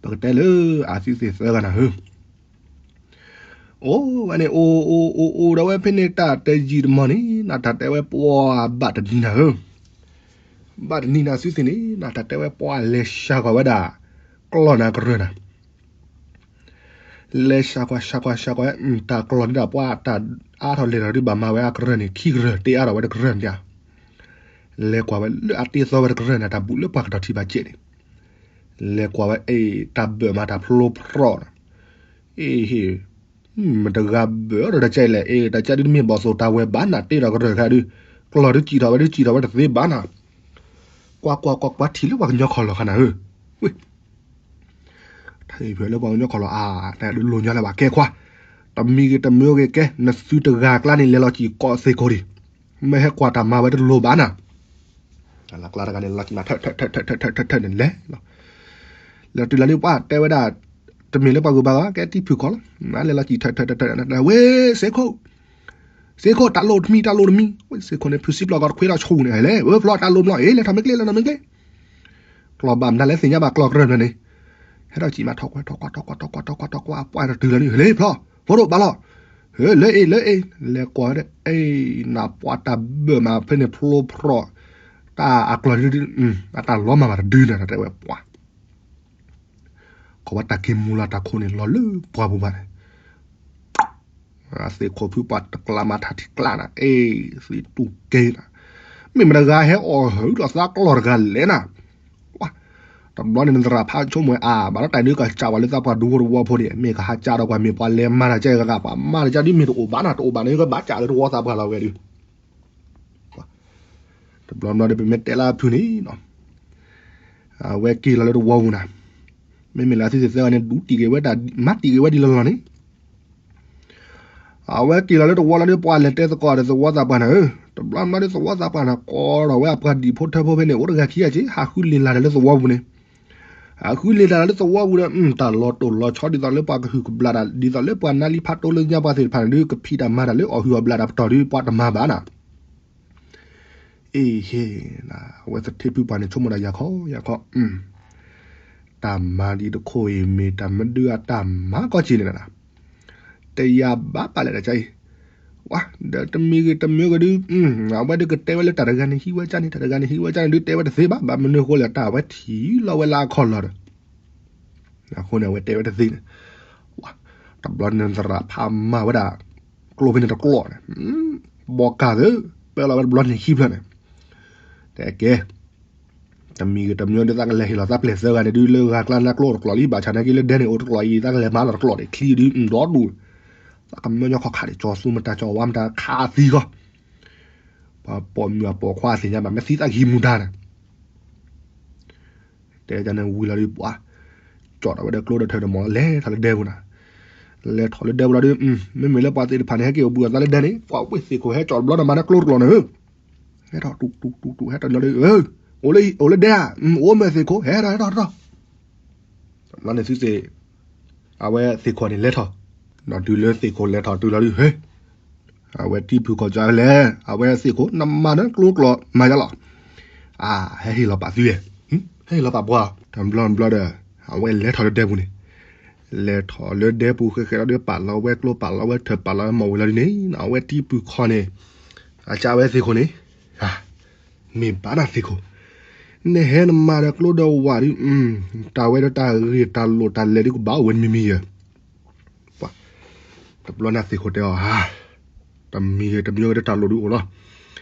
ပကတဲလၢအသုသ့ၣ်သၢဂၤနၤဧၢ, အိၣ်ဝဲန့ၣ် အိၣ်အိၣ်အိၣ်ဒီးဝဲဖဲန့ၣ် တၢ်တယံာ်တမီၢ်န့ၣ် နတၢ်တဲဝဲပှၤဘၣ်တနံၤနၤဧၢ, ဘၣ်တနံၤနၤသုသ့ၣ်န့ၣ် နတၢ်တဲဝဲပှၤလဲၤစှၤကွၢ်ဝဲဒၣ် ကျီၢ်နၤကရၢၢ်နၤ လဲၤစှၤကွၢ်စှၤကွၢ်စှၤကွၢ်ဝဲ တၢ်ကျီၢ်န့ၣ်ဒီး ပှၤတၢ်အါထီၣ်လဲၤထီၣ်ဒုးဘၣ်မၤဝဲအကရၢၢ်န့ၣ် ခံကရၢၢ် တ့အါထီၣ်ဝဲတကရၢၢ်န့ၣ်ဧါ, လဲၤကွၢ်ဝဲလၢအတ့သီဝဲတကရၢၢ်န့ၣ် တၢ်ဘူးလၢပှၤကတီၤထံဘၣ်စဲးန့ၣ်, လဲၤကွၢ်ဝဲအ့ၣ် တၢ်ဘၢၣ်မးတၢ်ဖျိဖရီၣ်န့ၣ်, အ့ၣ်ဟ့ၣ် မတဂၤဘၢၣ်ဒီးတကဲလဲၣ် အ့ၣ် တကဲဒုးတမ့ၢ်ဘီၣ်သိၣ်တၢ်ဝဲဘၣ်နၤ တ့ဒီးကရၢၢ်ခါဒုး, ကျီၢ်ဒုးစံၣ်ထီၣ်ဝဲဒုးစံၣ်ထီၣ်ဝဲတသ့ဘၣ်နၤ, ကွၢ်ကွၢ်ကွၢ်ကွၢ်ထံၣ်လၢပှၤကညီခီၣ်လီၢ်ခါနၤဧၢ, ဝ့ၢ် ထံၣ်ဖျၢၣ်လၢပှၤကညီခီၣ်လီၢ်အါ, တၢ်ဒုးလိၣ်ညီလၢၤဘၣ်ကဲခွါ, တမံၤဂ့ၤတမံၤဂ့ၤကဲ နသုတဂၤကျါန့ၣ် လဲၤလီၤစံၣ်ကိးသ့ၣ်ကိးဒံး, မ့ၢ်ဟဲကွၢ်တၢ်မၤဝဲတလိၤဘၣ်နၤ, လၢကျါတဂၤန့ၣ် လဲၤလီၤစံၣ်မး ထၢၣ်ထၢၣ်ထၢၣ်ထၢၣ်ထၢၣ်ထၢၣ်ထၢၣ်ထၢၣ်န့ၣ်လဲၤလီၤ, လဲၤတုၤလၢဒုးပှၤတဲဝဲဒၣ်, တမ့ၢ်လၢပှၤဂုၤပှၤဂၤ ကဲထံဖုၣ်ခီလီၤ, လဲၤလီၤစံၣ်ထၢၣ်ထၢၣ်ထၢၣ်ထၢၣ်ထၢၣ် ဝ့ၢ် စ့ခိၣ် စ့ခိၣ် တၢ်လိၣ်တမံၤ တၢ်လိၣ်တမံၤ, ဝ့ၢ် စ့ခိၣ်န့ၣ် ဖုးစံပျီၢ်ကီးတခွ့လီၤဆူၣ်န့ၣ် ဟဲလဲၣ် ဝ့ၢ်ဖျီ တၢ်လိၣ်ဘျီ အ့ၣ် လဲၤထီၣ်မ့ၢ်ကျ့ လဲၤထီၣ်မ့ၢ်ကျ့, ကျီၢ်ဘၣ်မနုၤလဲၣ်သ့ၣ်ညါဘၣ်ကျီၢ်ကရၢၢ်န့ၣ်, ဟဲထီၣ်စံၣ်မး ထီၣ်ကွၢ် ထီၣ်ကွၢ် ထီၣ်ကွၢ် ထီၣ်ကွၢ် ထီၣ်ကွၢ် အပှၢ်တတုၤလီၤန့ၣ် ဟဲလဲၣ်ဖျီ, ဖိဒိၣ်ဘၣ်လီၤ, ဟဲလၢအ့ၣ် လၢအ့ၣ် လဲၤကွၢ်ဝဲဒၣ် အ့ၣ် နပှၤတၢ်ဘၢၣ်မးဖဲန့ၣ်ဖျိဖရီၣ်, တၢ်အကျီၢ်ဒုး, အတၢ်လီၤမၢ်ဘၣ်တဒုနၤ တၢ်တဲဝဲပှၤ ခီဝဲတၢ်က့ၤမူလၢတၢ်ခိၣ်န့ၣ် လီၤလၢပှၢ်ပူၤဘၣ်န့ၣ်, အသ့ၣ်ခိၣ်ဖုပှၤတကျါမၤထးထံကျါနၤ, အ့ၣ် သ့ၣ်တူၢ်ကဲနၤ, မ့ၢ်မတဂၤဟဲအီၣ်ဟုၣ်ဒီးသးကျီၢ်တဂၤလဲၣ်နၤ, တဘျီန့ၣ်နသရၣ်ဖးဆိကမိၣ်အါ ဘၣ်ဒီးတၢ်ဒုးကစၢ်ဝဲ လၢသးပှၢ်ဒူဖိတဝီဖိန့ၣ် မ့ၢ်ကဟးကၢ်ဒီးကွၢ် မ့ၢ်ပှၤလဲၤမၤတၢ်ကဲဂၤဂၤ ပှၤမၤတၢ်ကၢ်ဒုးမ့ၢ်တအိၣ်ဘၣ်နၤ တအိၣ်ဘၣ်န့ၣ် ကဘၣ်ကၢ်လၢတဝီသးပှၢ်လီၤဝဲဒုး တဘျီဘျီဒီးပမ့ၢ်တဲလၢအဖုၣ်န့ၣ်နီၤ, အဝဲက့ၤလီၤလၢတဝီပူၤနၤ, မ့မ့ၢ်လၢသုသ့ၣ်သၢဂၤန့ၣ် ဒူတံၢ်က့ၤဝဲဒၣ် မၤတံၢ်က့ၤဝဲဒ်လီၤလီၤန့ၣ်, အဝဲက့ၤလီၤလၢတဝီလီၤဒီး ပှၤလဲၤတဲသကိးဒီးသဝီသးပှၢ်နၤဧၢ, တဘျီဘျီဒီးသဝီသးပှၢ်နၤ ကိးထီၣ်ဝဲအပှၤဒံၣ်ဖိထၢဖိဖဲန့ၣ် အိၣ်တဂၤခံဂၤက့ၤ ဟးဃုလ့ၤလၢ်ဒီးလၢသဝီပူၤန့ၣ် ဟးဃုလ့ၤတၢ်လၢသဝီပူၤဒီး တၢ်လီၤတိၢ်လီၤဆီဒ်သိးလၢပှၤကဟုၣ်ကဘျးတၢ် ဒ်သိးလၢပှၤနါလံဖးတိလၢညါပှၤသ့ၣ်တဖၣ်န့ၣ်ဒုး ကဖံးတၢ်မၤတၢ်လၢအီၣ်ဟုၣ်အီၣ်ဘျးတၢ်ပတီၢ်ဒုး ပှၤတမၤဘၣ်နၤ. အ့ဟ့, အဝဲသထ့ဖုပှၤန့ၣ် ဆိကမိၣ်ဒၣ်ယၤခီယၤခီ, တၢ်မၤဒ်တခိၣ်အံၤ မ့ၢ်တၢ်မဒုအတၢ်မၤကီၢ်က့ၤန့ၣ်နၤ တယၤဘၣ်ပာ်လဲၣ်တၢ်ကါအံၤ, ဝါ, ဒီးတမံၤဂ့ၤတမံၤဂ့ၤဒုး, အဝဲဒုးကတဲဝဲလၢတၢ်တဂၤန့ၣ်ဟံးဝဲကၢ်န့ၣ် တၢ်တဂၤန့ၣ်ဟံးဝဲကၢ်န့ၣ်ဒုး တဲဝဲတသ့ဘၣ်, ဘၣ်မနုၤအဃိလဲၣ် တၢ်ဝဲထံၣ်လီၤဝဲလၢအခီၣ်လီၢ်ဒီး, အဃိန့ၣ် အဝဲတဲဝဲတသ့န့ၣ်, ဝါ, တဘျီန့ၣ်သရၣ်ဖးမၤဝဲဒၣ်, ကျိဖဲန့ၣ်တကျိာ်န့ၣ်, ဘီကၢ်သ့, ပၢလီၤဝဲတဘျီန့ၣ်ခံဖျၢၣ်န့ၣ်, တဲကဲ တမံၤဂ့ၤတမံၤဒုး သးကလဲၤဟ့ၣ်လီၤသးပျဲၢ်သၢဂၤန့ၣ်ဒုး လၢဂၤကျါနါကျိတကျိာ်လံ, ဘၣ်ဆၣ်နာ်က့လၢဒဲန့ၣ်အိၣ်တကျိာ်အံၤ သးကလဲၤမၤလီၤတကျိာ်န့ၣ် ချံဒုး ဒီဒူၣ်, သးကမၢညီခီၣ်ခးန့ၣ် ကၠီၤသူမတၤ ကၠီၤဝါမတၤ ခးသံဃီ, ပှၤပိာ်မုၣ်အပိာ်ခွါသ့ၣ်ညါဘၣ် မ့ၢ်သံသးကဟံးမူဒါန့ၣ် တဲန့ၣ်ဝံၤလီၤဒီး ပှၤကၠီၣ်ထီၣ်ဝဲဒီးကျိဒီးထၢဒီးမီၤ လဲၤထီၣ်လၢဒဲပူၤနၤ, လဲၤထီၣ်လၢဒဲပူၤလီၤဒီး မ့မ့ၢ်လၢပှၤသ့ၣ်တဖၣ်န့ၣ် ဟဲက့ၤအိၣ်ဘှံးအသးလၢဒဲန့ၣ် ပှၤဝဲသ့ၣ်ခိၣ်ဟဲကၠီၣ်တဘျီန့ၣ် မၤန့ၢ်ကျိတကျိာ်န့ၣ်ဧၢ, ဟဲထီၣ်တူၢ်တူၢ်တူၢ်တူၢ် ဟဲထီၣ်လီၤဒီး အိၣ်လၢဒဲဧါ, အိၣ်မ့ၢ်သ့ၣ်ခိၣ် ဟဲထီၣ်ဟဲထီၣ်ဟဲထီၣ် တဘျီန့ၣ်သုသ့ၣ် အဝဲသ့ၣ်ခိၣ်န့ၣ်လဲၤထီၣ်, ဒီးတုၤလၢသ့ၣ်ခိၣ်လဲၤထီၣ်တုၤလီၤဒုး ဟဲ, အဝဲတံၤဖုၣ်ခီၣ်ကၠီလဲၣ် အဝဲသ့ၣ်ခိၣ် နမၤန့ၢ်ကျိကျိာ်မၤယါလီၤ, အါ ဟဲဟ့ၣ်လီၤပာ်သုဝဲ, ဟဲဟ့ၣ်လီၤပာ်ပှၤ, တဘျီတဘျီဒီး အဝဲလဲၤထီၣ်လၢဒဲပူၤန့ၣ်, လဲၤထီၣ်လၢဒဲပူၤဃဲးဃဲးလီၤဒီး ပာ်လီၤဝဲကျိပာ်လီၤဝဲထၢပာ်လီၤဝဲမီၢ်ဝံၤလီၤဒုးန့ၣ် အဝဲတံၤဖုၣ်ခီၣ်န့ၣ်, အကစၢ်ဝဲသ့ၣ်ခိၣ်န့ၣ် မ့ၢ်ဘၣ်နၤသ့ၣ်ခိၣ်, နဟဲနမၤဒီးကျိဒီးဝၣ်ဒုး, တၢ်ဝဲဒီးတၢ်ဂ့ၢ်တၢ်လိၣ်တၢ်လဲၤဒုးကဘၣ်အိၣ်ဝဲတမံၤမံၤယဲၢ်, တဘျီန့ၣ်သ့ၣ်ခိၣ်တဲအီၤ, တမံၤဂ့ၤတမံၤဂ့ၤဒီးတၢ်လိၣ်ဒုးအိၣ်လီၤ,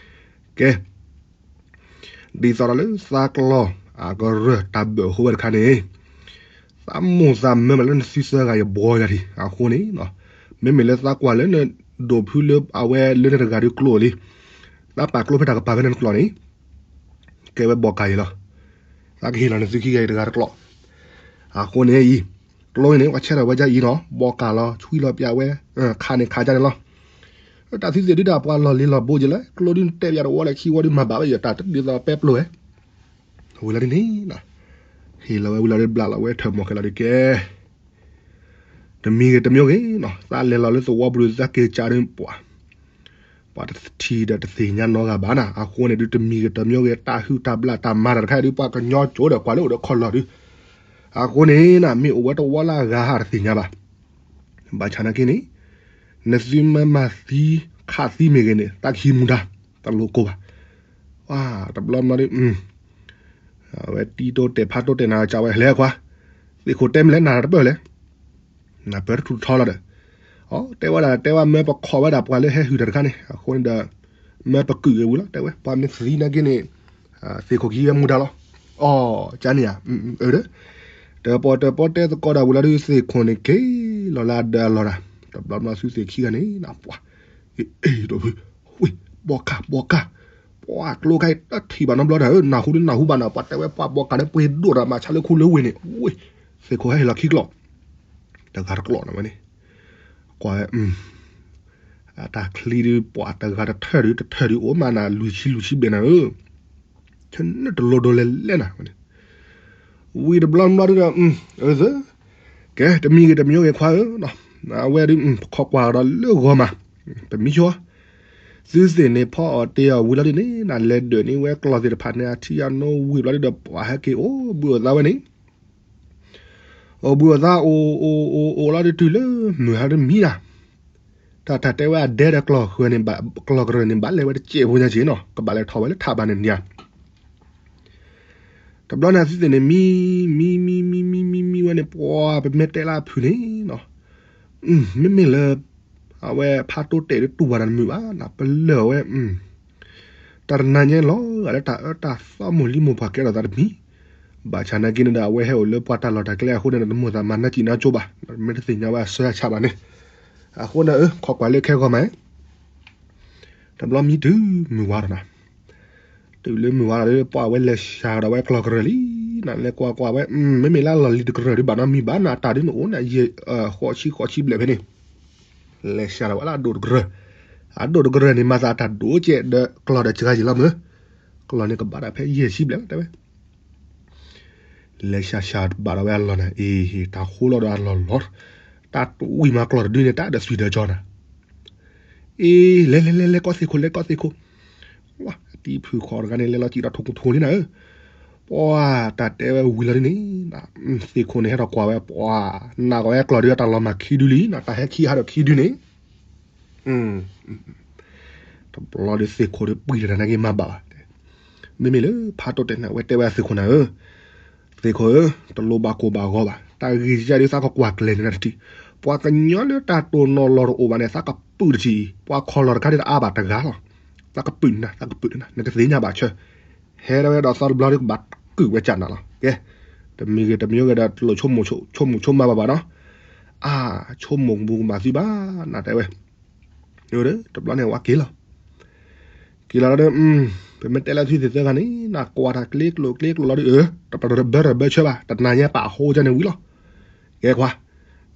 ကဲ ဒ်သိးဒီးလၢသးကျီၢ်အကရၢၢ်တၢ်ဘၢၣ်အဃိဝဲတခါန့ၣ်, သးမိၢ်သးမၢမးလၢနသုသၢဂၤယဘှီယၤဒံးအဃိန့ၣ်, မ့မ့ၢ်လၢသးကွၢ်လၢနဒိးဖုလၢအဝဲလၢနတဂၤဒုးကျိအီၤလံ, သးပာ်ကျိဖဲတၢ်ကပၤဖဲနတကျိာ်န့ၣ်, ကဲဝဲဘီကးယံၤလီၤ, သးကဟ့ၣ်လီၤနသုခံဂၤယတဂၤတကျိာ်, အဃိန့ၣ်အံၤ, ကျိန့ၣ် ပှၤဆဲးထီၣ်ဝဲဒ်အံၤနီၤ ဘီကးလီၤ ဆွံလီၤပျးဝဲ, ခးန့ၣ်ခးကန့ၣ်လီၤ တၢ်သုသ့ၣ်ဒုးဒၣ်ပှၤလီၢ်လံၤလီၢ်ဘိက့ၤလၢ ကျိဒုးတဲပျးတဝီလၢခံဝီဒုးမၤဘၣ်ဝဲယတၢ်တဒ်သိးပဲပျိဝဲ, ဝံၤလီၤဒ်န့ၣ်, ဟ့ၣ်လီၤဝဲဝံၤလီၤဒုးဘျးလီၤဝဲထၢၣ်မီၢ်ခဲလီၤဒုးကဲ, တမံၤဂ့ၤတမံၤဂ့ၤနီၤ သးလဲၤလီၤလၢသဝီပူၤဒုးသးက့ၤကးဒုးပှၤ, ပှၤတထံၣ်ဒီးတသ့ၣ်ညါနီတဂၤဘၣ်နၤ အဃိန့ၣ်ဒုးတမံၤဂ့ၤတမံၤဂ့ၤ တၢ်ဟုၣ်တၢ်ဘျးတၢ်မၤတၢ်တခါဒုး ပှၤကညီကၠိဒီးကွၢ်လၢအိၣ်ဒီးခီၣ်လီၢ်ဒုး, အဃိန့ၣ်နၤ မ့ၢ်အိၣ်ဝဲတဝီလၢအဂၤဟးတသ့ၣ်ညါဘၣ် ဘၣ်ဆၣ်နာ်က့န့ၣ်, နသုမ့ၢ်မၤသံခးသံမ့ၢ်ဂ့ၤန့ၣ် သးကဟံးမူဒါ, တလိၣ်ကိၢ်ဘၣ်. တဘျီဘျီဒ်, အဝဲတံၤတိတဲာ်ဖးတိတဲာ်နၤ ကးဝဲလဲၤခွါ, သ့ၣ်ခိၣ်တဲမ့ၢ်လဲၣ် နၤတပၢၢ်လဲၣ်, နပၢၢ်တထူၣ်ထီလီၤဒီး, အတဲဝဲဒၣ်တဲဝဲမၢပခိးဝဲဒၣ်ပှၤလၢဟဲဟုၣ်တၢ်တခါန့ၣ် အဃိန့ၣ်ဒီး, မၢပကုၢ်ဂ့ၤဝံၤလီၤ တဲဝဲ ပှၤမ့ၢ်သံနာ်က့န့ၣ် သ့ၣ်ခိၣ်ကဟံးဝဲမူဒါလီၤ. အီ, ကန့ၣ်ဧါ, အၢ, တၢၣ်ပီၣ်တၢၣ်ပီတဲသကိးဒၣ်ဝံၤလီၤဒုး သ့ၣ်ခိၣ်န့ၣ်က့ၤလီၤလၢအဒၢးအလီၢ်ဒၣ်, တဘျီဘျီသုသ့ၣ်ခံဂၤန့ၣ် ပှၤ, အ့ၣ်, ဘီကါ, ဘီကါ, ပှၤကျိခါအံၤတထံၣ်ဘၣ်နီတဘျီဒၣ်ဧၢ, နၢ်ဟူဒုးနၢ်ဟူဘၣ်နၤ ပှၤတဲဝဲပှၤဘီကါန့ၣ် ပှ့ၤဒိၣ်ဒီးမၤဆါလၢခူလၢဝ့ၢ်န့ၣ်, ဝ့ၢ်, သ့ၣ်ခိၣ်ဟဲဟ့ၣ်လီၤခံကျိာ်, တဂၤတကျိာ်နၤဝဲန့ၣ်, ကွၢ်ဝဲ အတၢ်ချံဒုးပှၤတဂၤတထၢၣ်ဒုး တထၢၣ်ဒုးအိၣ်မးနၤ လွံၢ်ဆံလွံၢ်ဆံဘျဲၣ်နၤဧၢ, ဆနၢၣ်တလိၤဒိးလဲၤလဲၣ်နၤ, ဝံၤတဘျီဘျီဒုးဒီး, ကဲ တမံၤဂ့ၤတမံၤဂ့ၤခွါဧၢ, အဝဲဒုး ပခိးကွၢ်ဒီးလၢဂီၤမး, ပမံဆိ, သုသ့ၣ်န့ၣ်ဖီအီၣ်တ့ၢ်အီၣ်ဝံၤလီၤဒ်န့ၣ် နလဲၤဒၢးန့ၢ်ဝဲကျီၢ်သ့ၣ်တဖၣ်န့ၣ် အထံအနိဝံၤဘျီဒုးဒီး ပှၤဟဲက့ၤအိၣ်ဘှံးအိၣ်သါဝဲန့ၣ် အိၣ်ဘှံးအိၣ်သါအိၣ်အိၣ်အိၣ်အိၣ်လီၤဒုးတုၤလၢမုၢ်ဟါဒုးမံနၤ, တၢ်တၢ်တဲဝဲအဒဲဒီးကျီၢ်ကရၢၢ်န့ၣ်ဘၣ်လဲၤဝဲတစဲးဖိညါက့ၤနီၤ ကဘၣ်လဲၤထီၣ်ဝဲလၢထးဘၣ်န့ၣ်န့ၣ်ဧါ တဘျီန့ၣ်သုသ့ၣ်န့ၣ် မံ, မံ, မံ, မံ, မံ, မံ, မံဝဲန့ၣ် ပှၤပမ့ၢ်တဲလၢအဖုၣ်န့ၣ်နီၤ, မ့မ့ၢ်လၢ အဝဲဖးတိတဲာ်ဒုးတူၢ်ဘၣ်တၢ်တမုာ်ဘၣ်နၤ ပလၢာ်ဝဲ, တၢ်တနၤညါလီၤဂာ်လၢတၢ်အၢတၢ်သီမိၢ်လံမိၢ်ပှၢ်ကဲထီၣ်သးတမံၤ, ဘၣ်ဆၣ်နာ်က့န့ၣ်ဒီး အဝဲဟဲအိၣ်လၢပှၤတၢ်လီၢ်တၢ်ကျဲအဃိန့ၣ်ဒီး တမိၣ်သးမၤနၢ်စံၣ်နၢ်ကၠိဘၣ်, မ့ၢ်တသ့ၣ်ညါဝဲအဆၢအဆးဘၣ်န့ၣ်, အဃိန့ၣ် ခိးကွၢ်လၢခဲဂီၤမး တဘျီမံတုၤမုၢ်ဝါထီၣ်နၤ, တုၤလၢမုၢ်ဝါထီၣ်ဒီး ပှၤဝဲလဲၤစှၤဒီးဝဲကျီၢ်ကရၢၢ်လံ, နလဲၤကွၢ်ကွၢ်ဝဲ, မ့မ့ၢ်လၢအလီၢ်လံၤတကရၢၢ်ဒုးဘၣ်နီတမံၤဘၣ်နၤ တၢ်ဒုးနအိၣ်န့ၣ် ယဲၢ်, ဃိးဆံဃိးဆံဘျဲၣ်ဖဲန့ၣ်, လဲၤစှၤဒီးဝဲလၢအဒိၣ်တကရၢၢ်, အဒိၣ်တကရၢၢ်န့ၣ် မၤသးအတၢ်ဒိၣ်ကဲဒီးကျီၢ်ဒီးစှၤယံာ်လီၤမၢ်, ကျီၢ်န့ၣ်ကဘၣ်ဒၣ်ဖဲယဲၢ်ဆံဘျဲၣ်လီၤတဲဝဲ လဲၤစှၤစှၤဘၣ်ဒီးဝဲအလီၢ်န့ၣ် အ့ၣ် တၢ်ဃိလီၤဒီးအလီၢ်လီၤ, တၢ်တဝံၤမၤကျီၢ်တဒုန့ၣ် တၢ်ဒီးသွံၣ်ဒီးကၠီနၤ, အ့ၣ် လဲၤလဲၤလဲၤလဲၤ ကီၢ်သ့ၣ်ခိၣ် လဲၤကီၢ်သ့ၣ်ခိၣ်, ဝဲတံၤဖုၣ်ခီၣ်တဂၤန့ၣ် လဲၤလီၤစံၣ်ဒီးထိၣ်ကိထိၣ်လံနၤဧၢ, ပှၤတၢ်တဲဝဲဝံၤလီၤဒ်န့ၣ်, သ့ၣ်ခိၣ်န့ၣ်ဟဲထီၣ်ကွၢ်ဝဲ ပှၤ, နာ်ကီးဝဲကျီၢ်ဒုးတၢ်လီၤမၢ်ခံဒုလံနၤ တၢ်ဟဲခံဟးဒီးခံဒုန့ၣ် တဘျီဒီးသ့ၣ်ခိၣ်ဒီးပှံၢ်တၢ်နာ်က့မၤဘၣ်ဘၣ်, မ့မ့ၢ်လၢဖးတိတဲာ်န့ၣ် အဝဲတဲဝဲသ့ၣ်ခိၣ်နၤဧၢ, သ့ၣ်ခိၣ်ဧၢ, တလိၣ်ဘၣ်ကိၢ်ဘၣ်ဂီၤဘၣ်, တၢ်ဂ့ၢ်ယၤဒုးသးကကွၢ်ကျဲၤန့ၣ်တထံၣ်, ပှၤကညီလၢတၢ်တိၢ်နီၣ်လီၤတအိၣ်ဘၣ်န့ၣ် သးကပုာ်တထံၣ်, ပှၤခီၣ်လီၢ်တခါဒုးတအါဘၣ်တဂၤလီၤ, သးကပုာ်န့ၣ် သးကပုာ်န့ၣ် နကသ့ၣ်ညါဘၣ်ဆၢ, ဟဲဒၣ်ဝဲဒီးသီတဘျီဒီးကဘၣ်ကုာ်ဝဲကၢ်နၤလီၤ, ကဲ, တမံၤဂ့ၤတမံၤဂ့ၤဒီး တလိၣ်ဆိကမိၣ်ဆိကမးဘၣ်ဘၣ်နီၤ အါ, ဆိကမိၣ်ကမူၤကမၣ်သုဘၣ် နတဲဝဲ, တဘျီန့ၣ်ဝဲက့ၤလီၤ, က့ၤလီၤဒီး, ပမ့ၢ်တဲလၢသုသ့ၣ်သၢဂၤန့ၣ် နကွၢ်တၢ်ကျ့ကျိၤကျ့ကျိၤလီၤဒီး အၢ, တပတဘၢတဘၢဆၢဘၣ် တနၤညါပာ်ဟိကန့ၣ်ဝံၤလီၤ, ကဲခွါ,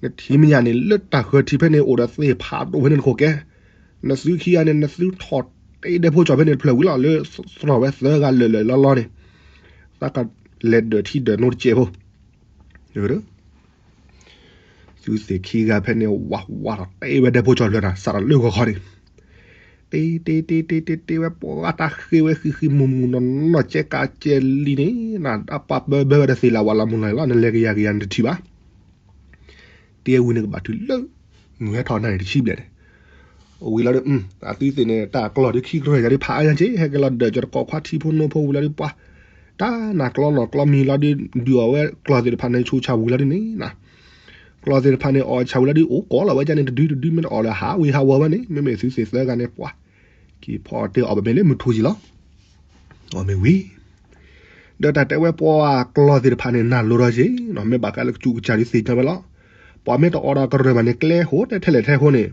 နထံၣ်မ့ၢ်ညါန့ၣ် လၢတၢ်ဃၢၤထံးဖဲန့ၣ် အိၣ်ဒီးသ့ၣ်ဖးဒိၣ်ဖဲန့ၣ်တခိၣ်ကဲ, နသုခံဂၤန့ၣ် နသုထီၣ်တ့ဒဲဖိကၠီဖဲန့ၣ်တဖျၢၣ်ဝံၤလီၤ လၢသရိာ်ဝဲသၢဂၤလၢာ်လၢာ်လီၤလီၤန့ၣ်, သးကလဲၤဒၢးထံဒၢးနိတစဲးဖိ, သုသ့ၣ်ခံဂၤဖဲန့ၣ် ဝးဝးဒီးတ့ဝဲဒဲဖိကၠီဖျၢၣ်နၤ စးထီၣ်လၢဂီၤခီန့ၣ်, တ့တ့တ့တ့တ့တ့ဝဲ ပှၤတၢ်ဃ့ဝဲဃံဃံမူၤမူၤနီၢ်နီၢ် ကဲကးကဲလံန့ၣ် နအပၢ်ဘၢဘၢဝဲဒီးသ့ၣ်လၢ်ဝးလၢ်မူၤလီၤလီၤ နလဲၤကယၤကယၤနတထံၣ်ဘၣ် တ့ဝံၤန့ၣ်ကဘၣ်တုၤလၢ မုၢ်ဟဲထီၣ်နၣ်ရံၣ်တဆံဘျဲၣ်န့ၣ်, အဝံၤလီၤဒီး အသုသ့ၣ်န့ၣ် တၢ်ကျီၢ်ဒုးခံကရၢၢ်ယၤဒုးဖးအါညါက့ ဟဲက့ၤလီၤဒၢးကၠီတကိးခွါထံဖိနိဖိဝံၤလီၤဒီးပှၤ, တၢ်နၢ်ကျီနီၢ်ကျီမံၤလီၤဒုး ဒုးအီၣ်ဝဲကျီၢ်သ့ၣ်တဖၣ်န့ၣ် ဆူၣ်ဆါဝံၤလီၤဒုးန့ၣ်, ကျီၢ်သ့ၣ်တဖၣ်န့ၣ် အီၣ်ဆါဝံၤလီၤဒုး အိၣ်ကိးလီၤဝဲဒ်န့ၣ် တဒုတဒုမ့ၢ်တအီၣ်လၢဟးဝံၤဟးဝီၤဝဲန့ၣ် မ့မ့ၢ်သုသ့ၣ်သၢဂၤန့ၣ် ပှၤ, က့ၤဖီအီၣ်တ့ၢ်အီၣ်ဘၣ်မ့ၢ်လၢမုၢ်ထူၣ်ယံၤလီၤ အီၣ်မ့ၢ်ဝံၤ, ဒီးတၢ်တဲဝဲပှၤကျီၢ်သ့ၣ်တဖၣ်န့ၣ် နၢ်လိၤထီၣ်က့ၤ, မ့ၢ်ဘၣ်ဃးလၢကစူးကစၢ်ဒုးသ့ၣ်ညါဝဲလီၤ, ပှၤမ့ၢ်တအီၣ်ဒီးကရၢၢ်ဘၣ်န့ၣ် ကျဲဟိၣ်တဲထဲလဲၣ်ထဲဃိန့ၣ်,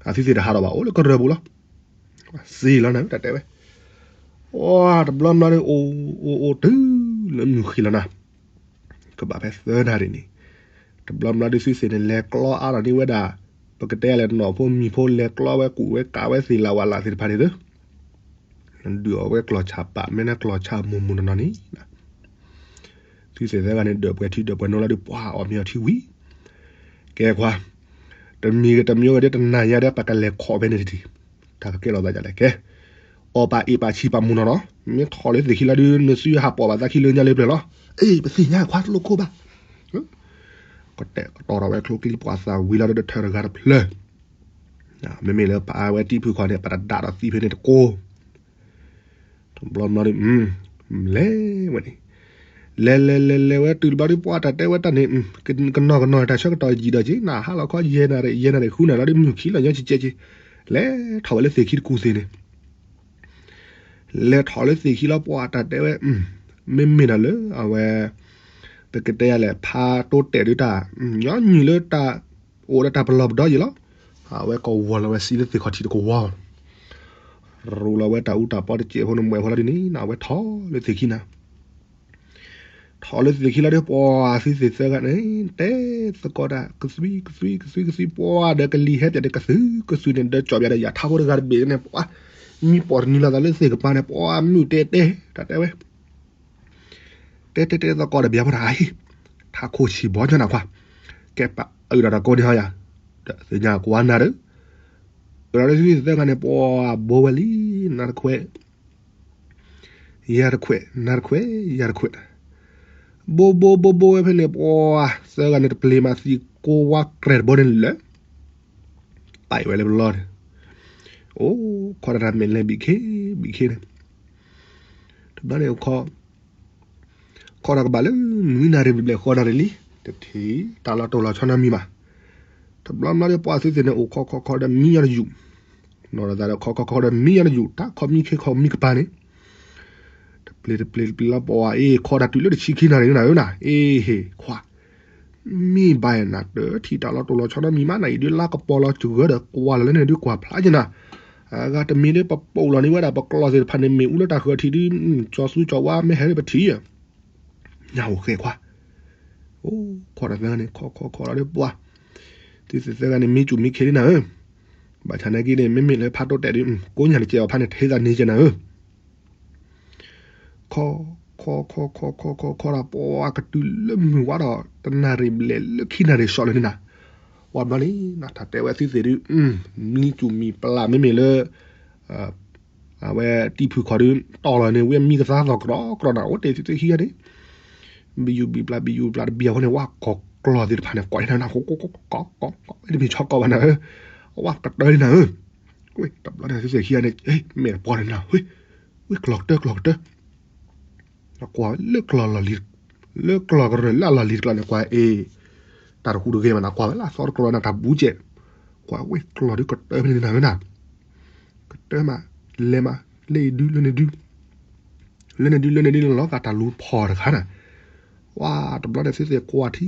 အသုသ့ၣ်တဟးထီၣ်ဘၣ် အိၣ်လၢကရၢၢ်ပူၤလီၤ, စ့လီၤနၤတၢ်တဲဝဲ, ပှၤတဘျီဘျီဒီး အိၣ်အိၣ်အိၣ်တုၤလၢမုၢ်ဃ့လီၤနၤ ကဘၣ်ဖဲသၢနၣ်ရံၣ်န့ၣ်, တဘျီဘျီဒုးသုသ့ၣ်န့ၣ် လဲၤကျီအါထီၣ်န့ၢ်ဝဲဒၣ်, ပကတဲလဲၣ်နီၢ်ဖိမံၤဖိလဲၤကျီဝဲကူၣ်ဝဲကးဝဲသ့ၣ်လၢ်ဝးလၢ်သ့ၣ်တဖၣ်န့ၣ်သၢ, ဒုးအီၣ်ဝဲကျီၢ်ဆၣ်ပာ် မ့ၢ်နကျီၢ်ဆၣ်မူၤမူၤနီၢ်နီၢ်န့ၣ်, သုသ့ၣ်သၢဂၤန့ၣ် ဒၢးပှဲၤထံဒၢးပှဲၤနိလီၤဒုး ပှၤအီၣ်မ့ၤအီထံဝံၤ, ကဲခွါ, တမံၤဂ့ၤတမံၤဂ့ၤဒီးတနၤညါဒီး ပကလဲၤခိးဖဲန့ၣ်တထံၣ်, တၢ်ကကဲလီၤသးဒ်လဲၣ်ကဲ အီၣ်ပာ်အ့ၣ်ပာ်ဆံးပာ်မူၤနီၢ်နီၢ်, မ့ၢ်ထီၣ်လၢသ့ၣ်ခံလီၤဒုး နစုဟးပိာ်ဘၣ်သးခံလၢညါလၢပျၢၤလီၤ, အ့ၣ် ပသ့ၣ်ညါခွါတလိၣ်ခိၣ်ဘၣ်, ကတဲာ်ကတီၤထီၣ်ဝဲချိကျံပှၤသးဝံၤလီၤဒီး တထၢၣ်တဂၤတဖျၢၣ်, မ့မ့ၢ်လၢပအါဝဲတံၢ်ဖုၣ်ခီန့ၣ် ပတဒၣ်ဒီးသံဖဲန့ၣ်တကိး တဘျီဘျီဒီး, လဲၤဝဲန့ၣ်, လဲၤလဲၤလဲၤလဲၤဝဲတုၤတဘျီဒီး ပှၤတၢ်တဲဝဲတၢ်န့ၣ်, ကနီၤကနီၤတၢ်ဆၢကတီၢ်ယံာ်ဒီးက့ၤ နဟးလီၤခီယဲၢ်နၣ်ရံၣ် ယဲၢ်နၣ်ရံၣ်ဃုနၣ်ရံၣ်လီၤဒီး မုၢ်ခံလီၤညီကကဲက့ၤ, လဲၤထီၣ်ဝဲလၢသ့ၣ်ခံတကူၣ်သ့ၣ်န့ၣ် လဲၤထီၣ်လၢသ့ၣ်ခံလီၤ ပှၤတၢ်တဲဝဲ, မ့မ့ၢ်ဒၣ်လၢအဝဲ, ပကတဲယၤလဲၣ် ဖးတိတဲာ်ဒုးတၢ်, ညီနုၢ်လၢတၢ်, အိၣ်ဒီးတၢ်ပလီၢ်ပဒီယံၤလီၤ, အဝဲကဝီၤလီၤဝဲစံးလၢသ့ၣ်ခီၣ်ထံးတကဝီၤ, ရူးလီၤဝဲတၢ်အူတၢ်ပီတစဲးဖိန့ၣ် မွဲၣ်ဖိလီၤဒ်န့ၣ် အဝဲထီၣ်လၢသ့ၣ်ခံနၤ ထီၣ်လၢသ့ၣ်ခံလီၤဒီး ပှၤသုသ့ၣ်သၢဂၤန့ၣ် တဲသကိးတၢ် ကသွံကသွံကသွံကသွံ ပှၤဒီးကလံၤဟဲပၠးဒီးကသုကသုန့ၣ် ဒီးကၠီၣ်ပၠးဒီးယၤထးဖိတဂၤတဘ့ၣ်န့ၣ် ပှၤ, မံပိာ်တနံၤလီၤသးလၢသ့ၣ်ကပၤန့ၣ် ပှၤမုၢ်တဲတဲ တၢ်တဲဝဲ, တဲတဲတဲသကိးဒီးဘၣ်ဖိတၢ်အဟ့ၣ်, ထးခိၣ်ဆံးဘီကၠီနၤခွါ, ကဲပာ်အုးဒီးတၢ်ကိးန့ၣ်ဟီယၤ, ဒီးသ့ၣ်ညါကွၢ်နၤဒီး, အဒီးသုသ့ၣ်သၢဂၤန့ၣ် ပှၤဘိဝဲလံ, နၤတခွဲး ယၤတခွဲး နၤတခွဲး ယၤတခွဲး, ဘိဘိဘိဘိဝဲဖဲန့ၣ် ပှၤသၢဂၤန့ၣ် တပျ့ၤမးသံကိးဝါကြဲးတဘိန့ၣ်လၢာ်, ပာ်အီၤဝဲလၢပလီၢ်န့ၣ်, အိၣ်ခိးတၢ်တၢ်မဲာ်လဲၤဘံးခ့ဘံးခ့န့ၣ်, တဘျီန့ၣ် ခိးဒီးကဘၣ်လၢ နွံနၣ်ရံၣ်ဘျဲၣ်ဃိးနၣ်ရံၣ်လံ, တထံၣ်တၢ်လီၤတိၢ်လီၤဆီနီတမံၤဘၣ်, တဘျီဘျီဒီးပှၤသုသ့ၣ်န့ၣ် အိၣ်ခိးခိးခိးဒီးမံညီတယူၢ်, နီၢ်ဒီးသးဒီးခိးခိးခိးဒီးမံညီတယူၢ် တၢ်ခိးမံခ့ခိးမံကပၤန့ၣ် တပျ့ၤတပျ့ၤတပျ့ၤလီၤပှၤအ့ၣ် ခိးတၢ်တုၤလၢတဆံခံနၣ်ရံၣ်နၤဧၢနၤ အ့ၣ်ဟ့ၣ်ခွါ, မ့ၢ်ဘၣ်နၤတထံၣ်တၢ်လီၤတိၢ်လီၤဆီနီတမံၤမး နအံၤဒုးလါကပီၤလီၤစှၤဒီးကွၢ်လီၤလၢန့ၣ်ဒုးကွၢ်ဖျါက့နၤ, အဂၤတမံၤဒီးပပိာ်လီၤန့ၢ်ဝဲဒၣ်ပကျီၢ်သ့ၣ်တဖၣ်န့ၣ် မ့ၣ်အူလၢတၢ်ဃၢၤထံးဒုး, ကၠီၤသူကၠီၤဝါမ့ၢ်ဟဲလၢပထံၣ်ဧါ ညါအိၣ်ဃဲခွါ, အိၣ်ခိးတၢ်သၢဂၤန့ၣ် ခိးခိးခိးလီၤဒီးပှၤ, သုသ့ၣ်သၢဂၤန့ၣ် မံစူၣ်မံခ့လံနၤဧၢ, ဘၣ်ဆၣ်နာ်က့န့ၣ် မ့မ့ၢ်လၢဖးတိတဲာ်ဒုး ကိးညါတကဲအီၤဖးန့ၣ် ထဲသးန့ၢ်ကဲနၤဧၢ, ခိးခိးခိးခိးခိးခိးဒီးပှၤကတုၤလၢမုၢ်ဝါဒီး တနၣ်ရံၣ်ဘျဲၣ်လၢခံနၣ်ရံၣ်ဆီလၢန့ၣ်နၤ, ပှၤဘျီန့ၣ် နတၢ်တဲဝဲသုသ့ၣ်ဒုး, မံစူၣ်မံပျၢ်မ့မ့ၢ်လၢ အဝဲတံၢ်ဖုၣ်ခီဒုး တီၢ်လီၤန့ၢ်ဝဲမံကသါသီၣ်ကြီကြီနၤ အိၣ်တ့ၢ်သုသ့ၣ်ခံဂၤန့ၣ်, ဘံယူၤဘံပျၢ်ဘံယူၤဘံပျၢ်တဘံအဃိန့ၣ် ဝဲကိးကျီၢ်သ့ၣ်တဖၣ်န့ၣ် ကိးန့ၢ်နၤကိးကိးကိးကိးကိး တမ့ၢ်ဆီကိးဘၣ်နၤဧၢ, ဝဲကတၢၢ်န့ၢ်နၤဧၢ, ဝဲတဘျီန့ၣ်သုသ့ၣ်ခံဂၤန့ၣ် မ့ၢ်တပီၢ်န့ၢ်နၤ ဝဲကျီၢ်ကတၢၢ်ကျီၢ်ကတၢၢ် ကွၢ်လၢကျီၢ်လီၢ်လံၤ, လၢကျီၢ်ကရၢၢ်လၢအလီၢ်လံၤတကျီၢ်န့ၣ် ကွၢ်အ့ၣ်, တၢ်တဟူးတဂ့ၤမးနၤ ကွၢ်ဝဲလၢအသီတကျီၢ်နၤတၢ်ဘူးကဲး, ကွၢ်ဝဲကျီၢ်ဒုးကတၢၢ်ဖဲန့ၣ်နၤဧၢနၤ, ကတၢၢ်မး, လဲၤမး, လၢအံၤဒုးလၢန့ၣ်ဒုး, လၢန့ၣ်ဒုးလၢန့ၣ်ဒုးလီၤဂာ်တၢ်လူၤဖီၣ်တခါနၤ, ဝဲတဘျီန့ၣ်သုသ့ၣ်ကွၢ်ထံ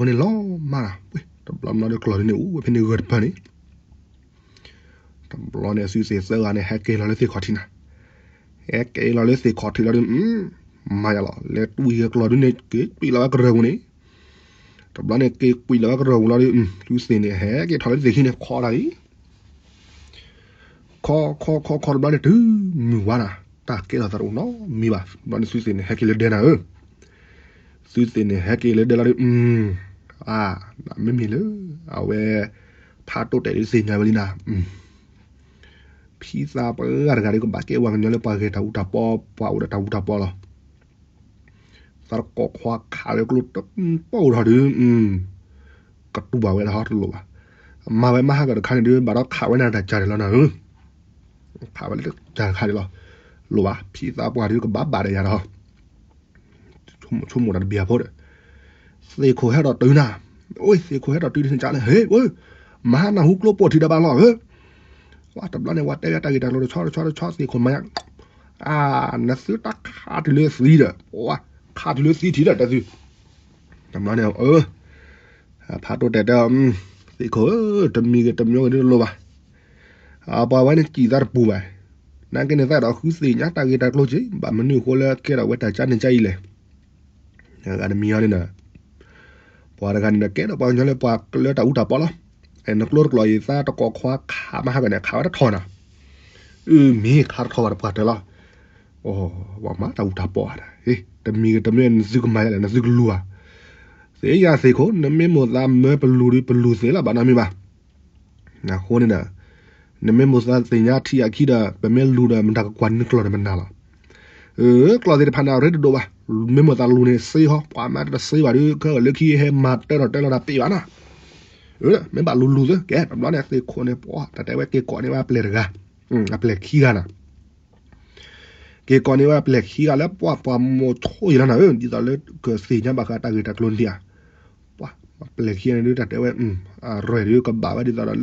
အဝဲန့ၣ်လီၤမၢ်နီၤ, တဘျီဘျီဒီးကျီၢ်ဒုန့ၣ် အိၣ်ဝဲဖဲန့ၣ်ဂၢၢ်တဖၢၣ်န့ၣ်, တဘျီန့ၣ် အစုသ့ၣ်သၢဂၤန့ၣ် ဟဲက့ၤလီၤလၢသ့ၣ်ခီၣ်ထံးနၤ, ဟဲက့ၤလီၤလၢသ့ၣ်ခီၣ်ထံးလီၤဒီး မၤယၤလီၤ လဲၤတွံၢ်က့ၤကျီၢ်ဒုန့ၣ် က့ၤကွံာ်လီၤဝဲကရၢၢ်ပူၤန့ၣ်, တဘျီန့ၣ် က့ၤကွံာ်လီၤဝဲကရၢၢ်ပူၤလီၤဒီး စုသ့ၣ်န့ၣ် ဟဲက့ၤထီၣ်လၢသ့ၣ်ခံန့ၣ် ခီတၢ်အံၤ ခီခီခီခီတဘျီန့ၣ် တုၤမုၢ်ဝါနၤ, တၢ်ကဲထီၣ်သးတအိၣ်နီတမံၤဘၣ်. တဘျီန့ၣ် စုသ့ၣ်န့ၣ် ဟဲက့ၤလၢဒဲနၤဧၢ, စုသ့ၣ်န့ၣ် ဟဲက့ၤလၢဒဲလီၤဒီး အၢ, မ့မ့ၢ်လၢ အဝဲ ဖးတိၢ်တဲာ်ဒုးသ့ၣ်ညါဝဲလံနၤ, ဖံသးပှၢ်တဂၤဒီး ကဘၣ်ကဲပှၤကညီလၢပှၤဂဲၤတၢ်အူတၢ်ပီ, ပှၤအိၣ်ဒီးတၢ်အူတၢ်ပီလီၤ. သးတကိးခွါခးဝဲကျိတပီၢ်အိၣ်ထီၣ်ဒီး ကတူၢ်ဘၣ်ဝဲဒၣ်ဟီတလိၣ်ဘၣ်. မၤဝဲမၤဟးဂီၤတခါန့ၣ်ဒုး ဘၣ်ဒီးခးဝဲန့ၣ်တၢ်ကၢ်န့ၣ်လီၤနၤဧၢ, ခးဝဲလၢတၢ်ကၢ်တခါန့ၣ်လီၤ. လိၣ်ဘၣ် ဖံသးပှၢ်ဒုးကဘၣ်ဘၣ်ဒီးယၤဒီး ဆိကမိၣ်တၢ်တဘံၤအဖိဒီး သ့ၣ်ခိၣ်ဟဲထီၣ်တုၤနၤ, အိၣ် သ့ၣ်ခိၣ်ဟဲထီၣ်တုၤန့ၣ်ကလဲၣ် ဟ့ၣ် မၤဟါနၢ်ဟူကျိပိာ်ထံးဒီးဘၣ်လီၤဧၢ. ဝဲတဘျီန့ၣ် ပှၤတဲဝဲတၢ်ဂ့ၢ်တၢ်ကျိၤတဆီတဆီတဆီ သ့ၣ်ခိၣ်မၤညါ, အၢ, နသုတၢ်ခးတုၤလၢသံဒီး ပှၤခးတုၤလၢသံထံးဒီးတၢ်သု, တဘျီန့ၣ် အၢ ဖးတိၢ်တဲာ်တဲအီၤ, သ့ၣ်ခိၣ်ဧၢ, တမံၤဂ့ၤတမံၤဂ့ၤဒုးတလိၣ်ဘၣ်. ပှၤဝဲန့ၣ်စံၣ်သးတပူၤဘၣ်. နာ်က့န့ၣ် သးဒီးဃုသ့ၣ်ညါတၢ်ဂ့ၢ်တၢ်ကျိၤက့ၤ ဘၣ်မနုၤအဃိလၢကဲထီၣ်ဝဲတၢ်ကၢ်န့ၣ်ကၢ်အံၤလဲၣ်. ဂၤတမံၤအီၤန့ၣ်ဒီး ပှၤတဂၤန့ၣ်ဒီး ကဲထီၣ်ပှၤကညီလၢပှၤလၢတၢ်အူတၢ်ပီလီၤ. နကျိတကျိၤအံၤ သးတကိးခွါခးမၤဟးဂီၤန့ၣ် ခးဝဲတထီၣ်နၤ, အၢ မ့ၢ်ခးတထီၣ်ဘၣ်ဒီးပှၤတၢၢ်လီၤ. အိ ပှၤမၤတၢ်အူတၢ်ပီၢ်ဧါ, တမံၤဂ့ၤတမံၤ နသုကမၤယၤလဲၣ် နသုကလူၤဧါ, သ့ၣ်ညါသ့ၣ်ခိၣ် နမ့ၢ်မိၣ်သးမၢပလူၤဒီး ပလူၤသ့လီၤ ဘၣ်နီတမံၤဘၣ်. အဃိန့ၣ်ဒီး နမ့ၢ်မိၣ်သးသ့ၣ်ညါထံအခံဒီး ပမ့ၢ်လူၤဒီး မတၤကကွၢ်နုာ်ကျီၢ်ဒီးမနၤလီၤ. အၢ ကျီၢ်သ့ၣ်တဖၣ်န့ၣ် အရ့တဒိၣ်ဘၣ်, မ့ၢ်မိၣ်သးလူၤန့ၣ် စ့ဟီ ပှၤမၤတၢ်တစ့ဘၣ်ဒီး ခဲအံၤလၢခံဟဲမၤတၢ်ထီၣ်တၢ်လီၤတၢ်ပ့ၢ်ဘၣ်နီၤ. အၢ မ့ၢ်ဘၣ်လူၤလူၤသ့ ကဲ တဘျီန့ၣ် သ့ၣ်ခိၣ်န့ၣ် ပှၤတၢ်တဲဝဲက့ၤကိးန့ၢ်ဝဲအပျဲၢ်တဂၤ, အပျဲၢ်ခံဂၤနီၤ. က့ၤကိးန့ၢ်ဝဲအပျဲၢ်ခံဂၤလၢပှၤ ပှၤမိၤဆိယံၤလီၤနၤဧၢ, ဒ်သိးလၢကသ့ၣ်ညါဘၣ်ဃးတၢ်ဂ့ၢ်တၢ်ကျိၤန့ၣ်ဧါ. ပှၤ ပျဲၢ်ခံဂၤန့ၣ်ဒုး တၢ်တဲဝဲ အရဲၣ်ဒုးကဘၣ်ဝဲဒ်သိးဒီးလၢ တံ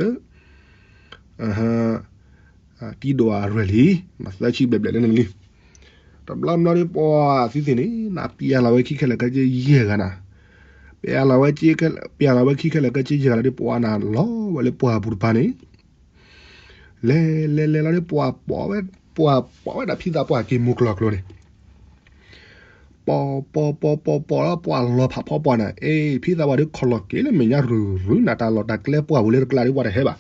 ဒိၣ်အရဲၣ်လံ, မၤသၢဆံဘျဲၣ်ဘျဲၣ်လၢန့ၣ်လံ. တဘျီဘျီဒီး ပှၤသုသ့ၣ်န့ၣ် နပျဲလီၤဝဲခံခဲလၢာ်ခဲဆ့ယဲၢ်ဂၤနၤ, ပျဲလီၤဝဲ ပျဲလီၤဝဲခံခဲလၢာ်ခဲဆ့ယဲၢ်ဂၤလီၤဒီး ပှၤနၤလီၤဝဲလၢပှၢ်ပူၤတပၤန့ၣ် လဲၤလဲၤလဲၤလီၤဒီး ပှၤပိာ်ဝဲ ပှၤပိာ်ဝဲဒၣ်ဖံသးပှၢ်က့ၤမိၢ်ကျီၢ်ကျိၤန့ၣ်, ပိာ်ပိာ်ပိာ်ပိာ်ပိာ်လီၤ ပှၤလီၤဖးဖီပှၢ်နၤ, အ့ ဖံသးပှၢ်ဒုးခီၣ်လီၤက့ၤလၢမဲာ်ညါရူၤရူၤ နၤတၢ်လီၢ်တၢ်ကျဲပှၢ်ပူၤလၢတကျါဒီး ပှၤတဟဲဘၣ်.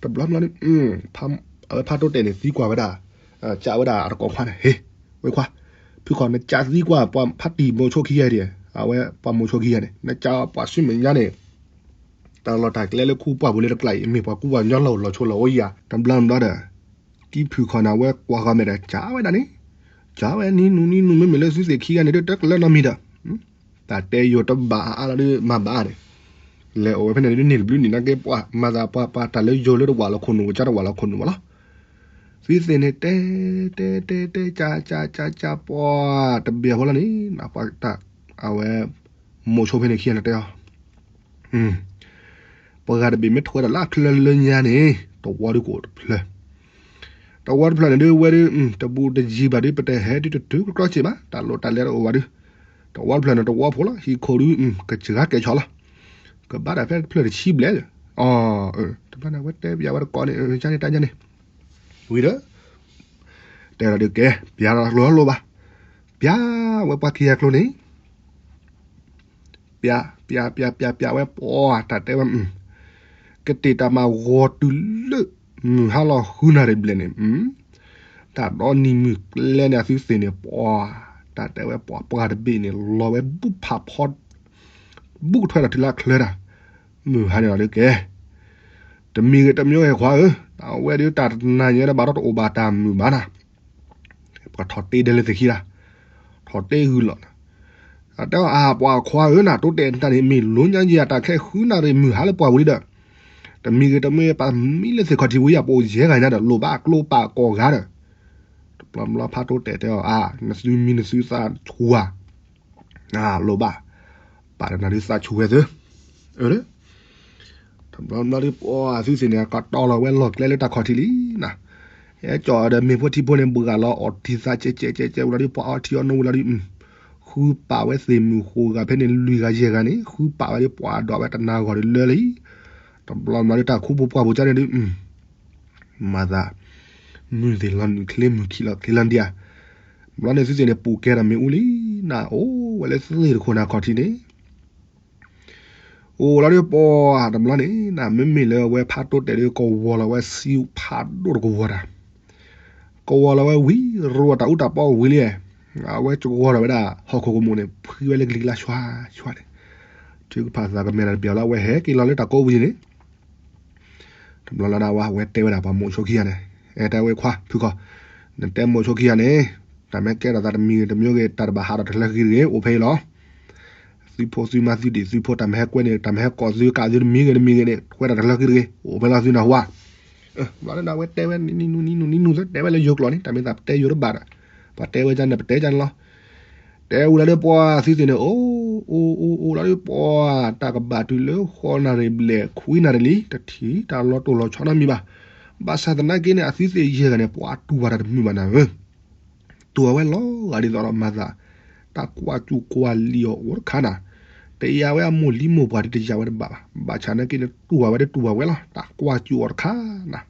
တဘျီဘျီန့ၣ် အဝဲဖးတိတဲာ်န့ၣ် သံကွၢ်ဝဲဒၣ်, ကးဝဲဒၣ်အတကိးခွါန့ၣ်, ဟ့ၣ်, ဝဲခွါ, ဖုခီၣ် နကးသံကွၢ်ပှၤဖးတံၢ်မိၤဆိခံဂၤဒံး, အဝဲပှၤမိၤဆိခံဂၤန့ၣ် နကးပှၤဆူမဲာ်ညါန့ၣ် တၢ်လီၢ်တၢ်ကျဲလၢခူပှၢ်ပူၤလၢတကျါအံၤ မ့ၢ်ပှၤကူပှၤကညီလီၤအိၣ်လီၤဆိးလီၤအိၣ်ယၤ, တဘျီဘျီဒီး တံဖုခီၣ်န့ၣ် အဝဲကွၢ်ဃီမဲာ်ဒီး ကးဝဲဒၣ်န့ၣ်, ကးဝဲနံၤနုၤနံၤနုၤ မ့မ့ၢ်လၢသုသ့ၣ်ခံဂၤန့ၣ်ဒုး တကလၢနီတမံၤဒီး တၢ်တဲယိၤတဘၣ်အါလီၤဒုး မၤဘၣ်အါန့ၣ်, လဲၤအိၣ်ဝဲဖဲန့ၣ်ဒုး န့ၢ်တဘျုးနံၣ်နာ်က့ ပှၤမၤသးပှၤပှၤတၢ်လၢယိၤလၢတဝာ်လီၤခိၣ်နူာ် ကၠါတဝာ်လီၤခိၣ်နူာ်မးလီၤ. သုသ့ၣ်န့ၣ် တဲတဲတဲတဲ ကးကးကးကး ပှၤတဘ့ၣ်အဖီလီၤန့ၣ် ပှၤတၢ် အဝဲ မိၤဆိဖဲန့ၣ်ခံဂၤန့ၣ်တဲအီၤ ပှၤဂၤတဘ့ၣ်မ့ၢ်ထွဲဒီးလၢအချၢလၢညါန့ၣ် တဝီဒုးကအိၣ်တဖျၢၣ်, တဝီတဖျၢၣ်န့ၣ်ဒုးဝဲဒုး တဘူးတယံၤဘၣ်ဒုး ပတဟဲဒုးတတုၤကကျီစ့ၢ်ဘၣ် တၢ်လီၢ်တၢ်လဲၤတအိၣ်ဘၣ်ဒုး, တဝီတဖျၢၣ်န့ၣ် တဝီဖိလီၤ ဟံၣ်ခိၣ်ဒုး ကစှၤကဲၤဆီလီၤ, ကဘၣ်တၢ်ဖဲတဖျၢၣ်တဆံဘျဲၣ်, တဘျီန့ၣ် အဝဲတဲပျးဝဲတကိးန့ၣ် ကန့ၣ်တၢ်ညါန့ၣ်, ဝံၤဒီး တဲလီၤဒုးကဲ ပျးလီၤလိၤလိၤဘၣ်, ပျးဝဲပှၤခံဂၤကျိၤန့ၣ် ပျး ပျး ပျး ပျး ပျးဝဲပှၤ တၢ်တဲဝဲ ကတ့ၢ်တၢ်မၤဂီၤတုၤလၢ မုၢ်ဟါလီၤဃုနၣ်ရံၣ်ဘျဲၣ်န့ၣ်, တၢ်ဒီနံၤမုၢ်ကျဲန့ၣ် အသုသ့ၣ်န့ၣ် ပှၤ တၢ်တဲဝဲပှၤ ပှၤတဘ့ၣ်န့ၣ် လီၤဝဲဘူၣ်ဖးဖီ ဘူၣ်ကထွဲဒီးတုၤလၢအချၢတၢ်, မုၢ်ဟါန့ၣ်လီၤဒုးကဲ တမံၤဂ့ၤတမံၤဂ့ၤခွါဧၢ, အဝဲဒုးတၢ်တနၤညါဒီးဘၣ်ဒီးတအိၣ်ဘၣ်တၢ်မုာ်ဘၣ်နၤ, ပှၤထီၣ်တ့ဒဲလၢသ့ၣ်ခံတၢ်, ထီၣ်တ့ဂုာ်လီၤ, အတဲအီၤအပှၤခွါဧၢ နၤတိတဲာ်တၢ်န့ၣ် မ့ၢ်လိညါယၤတၢ်ခဲဃုနၣ်ရံၣ်မုၢ်ဟါလၢပှၢ်ပူၤလံဒီး, တမံၤဂ့ၤတမံၤဂ့ၤ ပမံလၢသ့ၣ်ခီၣ်ထံးဝံၤယၤ ပအိၣ်ယဲၢ်ဂၤညါဒီး လိၣ်ဘၣ်ကျိပာ်ကိးဂၤဒီး, တဘျီဘျီဖးတိတဲာ်တဲအီၤအါ နသုမံနသုသးဆူၣ်ဧါ လိၣ်ဘၣ်, ပာ်ဒီးနၤဒုးသးဆူၣ်ဝဲသၢ, အၢ တဘျီဘျီဒုးပှၤသုသ့ၣ်န့ၣ် ကတီၤလီၤဝဲလီၢ်ကျဲလၢတၢ်ခီၣ်ထံးလံနၤ, ဟဲကၠီၤဒီးမ့ၢ်ဖိထံဖိန့ၣ် ဘှၤလီၤအီၣ်ထံသးကဲကဲကဲကဲဝံၤလီၤဒုး ပှၤအီထံအီနိဝံၤလီၤဒုး, ဃုပာ်ဝဲသ့ၣ်မုၢ်ဃိးဂၤဖဲန့ၣ် လွံၢ်ဂၤယဲၢ်ဂၤန့ၣ် ဃုပာ်ဝဲဒုး ပှၤဒွးဝဲတနၤဂီၤဒုးလၢလံ, တဘျီဘျီဒုးတၢ်ခူပူၤပှၢ်ပူၤကၠါန့ၣ်ဒုး မၤသး မုၢ်သ့ၣ်လီၤနုာ်ချ့မုၢ်ခံလီၤချ့လီၤဒံးဧါ, ဘျီန့ၣ်သုသ့ၣ်န့ၣ် ပူၤကဲဒီးမ့ၢ်အူလံနၤ အိၣ်ဝဲလၢသ့ၣ်တခိၣ်နၤခီၣ်ထံးန့ၣ် အိၣ်လီၤဒုးပှၤတဘျီန့ၣ် နမ့မ့ၢ်လၢအဝဲဖးတိတဲာ်ဒုး ကဝီၤလီၤဝဲဆံဖးဒိၣ်တကဝီၤတၢ်, ကဝီၤလီၤဝဲဝံၤ ရိတၢ်အူတၢ်ပီဝံၤလံ, အဝဲကဝီၤထီၣ်ဝဲဒၣ် ဟီၣ်ခိၣ်ကမူၣ်န့ၣ်ဖှံဝဲလၢကလံၤကျါဆွါဆွါန့ၣ်, ထုကဖၣ်သးကမဲာ်တပျီၤလၢအဝဲဟဲက့ၤလီၤလၢတၢ်ကိးပူၤန့ၣ် တဘျီလီၤဒၣ်ဝဲ အဝဲတဲဝဲဒၣ်ပှၤမိၤဆိခံဂၤန့ၣ်, အဲ တဲဝဲခွါ ဖုခီၣ်, နတဲမိၤဆိခံဂၤန့ၣ်, တၢ်မ့ၢ်ကဲထီၣ်သးတမံၤဂ့ၤတမံၤဂ့ၤ တၢ်တဘၣ်ဟးထီၣ်တလၢဃံတဂ့ၤ အိၣ်ဖဲအံၤလီၤ. သုဖိသုမါသုဒံၣ်သုဖိ တၢ်မ့ၢ်ဟဲကွဲန့ၣ် တၢ်မ့ၢ်ဟဲကိးသုကးသုတမံၤဂ့ၤတမံၤဂ့ၤန့ၣ် ထွဲထီၣ်တလၢဃံတဂ့ၤ အိၣ်ဖဲလီၤသုနၢ်ဟူဧါ. ဘျီလၢဒၣ်ဝဲတဲဝဲနံၤနံၤနံၤနံၤနံၤနံၤနံၤ တဲဝဲလၢယိၤကျိာ်န့ၣ် တၢ်မ့ၢ်သးပတဲယိၤတဘၣ်ဒီး ပှၤတဲဝဲကန့ၣ် ပတဲကန့ၣ်လီၤ. တဲဝံၤလီၤဒီးပှၤသုသ့ၣ်န့ၣ် အိၣ်အိၣ်အိၣ်အိၣ်လီၤဒီးပှၤ တၢ်ကဘၣ်တုၤလၢဃိးနၣ်ရံၣ်ဘျဲၣ်ခွံနၣ်ရံၣ်လံ တထံၣ်တၢ်လီၤတိၢ်လီၤဆီနီတမံၤဘၣ်. ဘၣ်ဆၣ်သနာ်က့န့ၣ် အသုသ့ၣ်ယဲၢ်ဂၤန့ၣ် ပှၤတူၢ်ဘၣ်တၢ်တမုာ်ဘၣ်နၤဧၢ. တူၢ်ဘၣ်ဝဲလီၤဂာ်ဒ်သိးဒီးမၤသး တၢ်ကွၢ်စူၣ်ကွၢ်လံၣ်အီၤအိၣ်တခါနၤ, တယာ်ဝဲအမိၢ်လံမိၢ်ပှၢ်ဒ်တယာ်ဝဲတဘၣ်ဘၣ်. ဘၣ်ဆၣ်သနာ်က့န့ၣ် တူၢ်ဘၣ်ဝဲဒ်တူၢ်ဘၣ်ဝဲလီၤ တၢ်ကွၢ်စူၣ်အီၤတခါနၤ.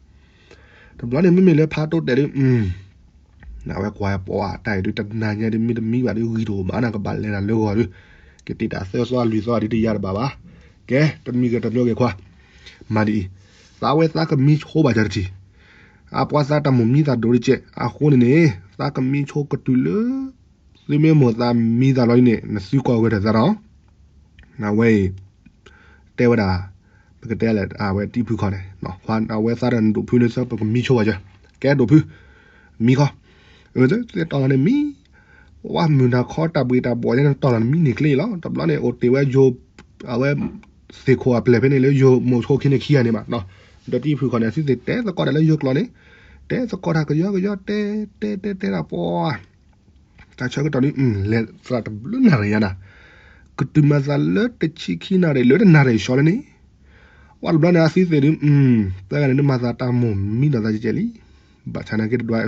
တဘျီန့ၣ် မ့မ့ၢ်လၢဖးတိတဲာ်ဒုး နဝဲကွၢ်ပှၤတၢ်အံၤဒုး တနၤညါဒုး မ့တမံဘၣ်ဒုး ဂံၢ်တအိၣ်ဘၣ်နၤ ကဘၣ်လဲၤနၤလၢဂီၤဒုး ကတ့ၢ်တၢ်သၢသီလွံၢ်သီဒုး တယာ်တဘၣ်ဘၣ်. ကဲ တမံၤဂ့ၤတမံၤဂ့ၤခွါ မၤဒ်အံၤ, သးဝဲသးကမံဆိဘၣ်ကၢတထံၣ် အပှၤသးတၢ်မိၣ်မံသးဒိၣ်တကဲး အဃိန့ၣ်န့ၣ် သးကမံဆိကတုၤလၢ သုမ့ၢ်မိၣ်သးမံသးလီၤဒ်န့ၣ် နသုကိးဂဲၤထၢၣ်သးဒီး အဝဲအံၤ တဲဝဲဒၣ် ပကတဲလဲၣ် အဝဲတံဖုခီန့ၣ် အဝဲသးဒီးနဒိၣ်ဖုန့ၣ်သၢ ပကမံဆိဘၣ်ယၤ ကဲဒိၣ်ဖု မံခီ တဲတီၢ်လီၤန့ၣ်မံ ပှၤမုၢ်နၤခီတၢ်ဘှ့ၣ်တၢ်ဘှီၣ်ယဲန့ၣ် တီၢ်လီၤန့ၣ်မံန့ၢ်ကျ့လီၤ. တဘျီန့ၣ် အိၣ်တ့ၢ်ဝဲယိၤ အဝဲ သ့ၣ်ခိၣ်အပျဲၢ်ဖဲန့ၣ်လၢယိၤမိၤဆိခံန့ၣ်ခံဂၤန့ၣ်ဘၣ် ဒီးတံဖုခီန့ၣ် သုသ့ၣ်တဲသကိးတၢ်လၢယိၤကျိာ်န့ၣ် တဲသကိးတၢ်ကယီကယီ တဲတဲတဲတဲဒၣ်ပှၤ တၢ်ဆၢကတီၢ်န့ၣ် လဲၤသးတဘျုးနၣ်ရံၣ်ညါနၤ ကတုၤမၤသးလၢတဆံခံနၣ်ရံၣ်လၢတနၣ်ရံၣ်ဆီလၢန့ၣ် ပှၤတဘျီန့ၣ် အသုသ့ၣ်ဒုး သၢဂၤန့ၣ် နမၤသးတၢ်မိၣ်မံဒီးသးကဲလံ ဘၣ်ဆၣ်နာ်က့တဒွး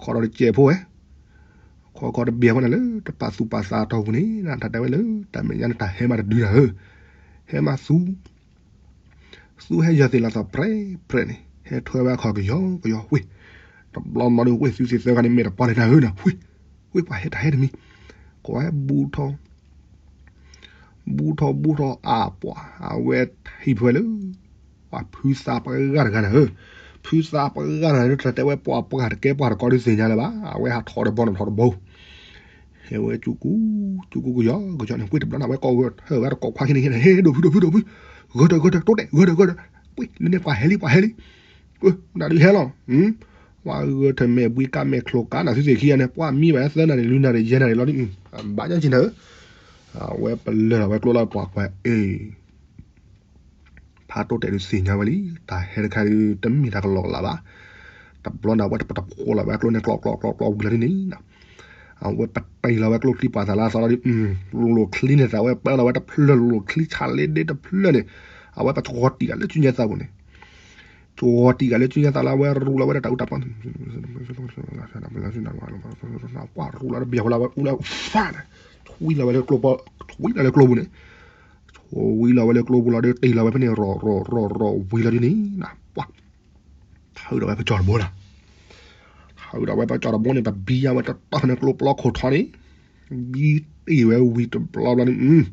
ခီဒီးတစဲးဖိဝဲ ခီခီတဘျီဖိန့ၣ်လၢ တပာ်သူၣ်ပာ်သးအတီၢ်ပူၤန့ၣ် တၢ်တဲဝဲလၢ တၢ်မဲာ်ညါန့ၣ် တၢ်ဟဲမးတဒုနၤဧၢ ဟဲမးသူ သူဟဲယၢၤသ့ၣ်လီၤသီၣ်ပြဲးပြဲးန့ၣ် ဟဲထွဲဝဲအခီၣ်ကယီကယီဝ့ၢ် တဘျီမီဒုးဝ့ၢ်သုသ့ၣ်သၢဂၤန့ၣ် မ့ၢ်တပီန့ၣ်တၢ်ဧၢနၤ ဝ့ၢ် ဝ့ၢ်ပှၤဟဲတၢ်ဟဲတမံၤ ကိးဝဲဘူးထီၣ် ဘူးထီၣ်ဘူးထီၣ်အါပှၤ အဝဲထံၣ်ဖဲလၢ ပှၤဖုသးပှၢ်ဂၤတဂၤနၤဧၢ ဖုသးပှၢ်ဂၤတဂၤန့ၣ် တၢ်တဲဝဲပှၤပှၢ်တကဲပှၤတကီဒုးသ့ၣ်ညါလၢၤဘၣ် အဝဲဟးထီၣ်တဘီန့ၣ်ထီၣ်တဘီ ဟဲဝဲကၠူကူ ကၠူကူကယီကယီန့ၣ် ဝ့ၢ်တဘျီန့ၣ် အဝဲကိးဂဲၤထၢၣ်ဝဲတကိးခွါခံန့ၣ် ဟဲဒိၣ်ဖုဒိၣ်ဖုဒိၣ်ဖု ဂဲၤထၢၣ်ဂဲၤထၢၣ် တိတဲာ် ဂဲၤထၢၣ်ဂဲၤထၢၣ် ဝ့ၢ်လၢန့ၣ်ပှၤဟဲလံပှၤဟဲလံ နဒုးဟဲလီၤ ပှၤဂဲၤထၢၣ်မဲာ်ဘှံးကါမဲာ်ချိၤကါနၤ သုသ့ၣ်ခံဂၤန့ၣ် ပှၤမံဘၣ်သၢနၣ်ရံၣ်လွံၢ်နၣ်ရံၣ်ယဲၢ်နၣ်ရံၣ်လီၤဒ် ဘၣ်ညါက့နၤဧၢ အဝဲပလၢၢ်လီၤဝဲကျိလၢပှၤကွၢ်အ့ၣ် ဖးတိတဲာ်ဒုးသ့ၣ်ညါဝဲလံ တၢ်ဟဲတခါဒုး တမ့ၢ်တၢ်ကလီကလးဘၣ် တဘျီန့ၣ် အဝဲတပတဖှိလီၤဝဲကျိန့ၣ် ကျီကျီကျီကျီဝံၤလီၤဒ်န့ၣ် အဝဲပတံၢ်လီၤဝဲကျိချံပှၤသးလၢအသီလီၤဒ် လိၣ်ချံန့ၣ်သးဝဲပၢလီၤဝဲတဖျၢၣ် လိၣ်ချံဆးလ့ဒ့တဖျၢၣ်န့ၣ် အဝဲပသဝီတံၢ်ဂၤလၢကၠူညါသးပူၤန့ၣ် သဝီတံၢ်ဂၤလၢကၠူညါသးလၢအဝဲရူလီၤဝဲဒၣ်တၢ်အူတၢ်ပီ ပှၤရူလီၤတဘျီဝဲလၢကျိပီ ထွံလီၤဝဲလၢကျိပူၤန့ၣ် ထွံလီၤဝဲလၢကျိပူၤလီၤဒီး တံၢ်လီၤဝဲဖဲန့ၣ် ရီၣ်ရီၣ်ရီၣ်ရီၣ်ဝံၤလီၤဒ်န့ၣ် ပှၤ ထုးဒီးဝဲပကၠီၣ်တဘိလီၤ ထုးဒီးဝဲပကၠီၣ်တဘိန့ၣ် ပဘံယါဝဲတတီၢ်ဖဲန့ၣ်ကျိပျီခိၣ်ထီန့ၣ် ဘံတံၢ်ဝဲဝံၤတဘျီဘျီန့ၣ်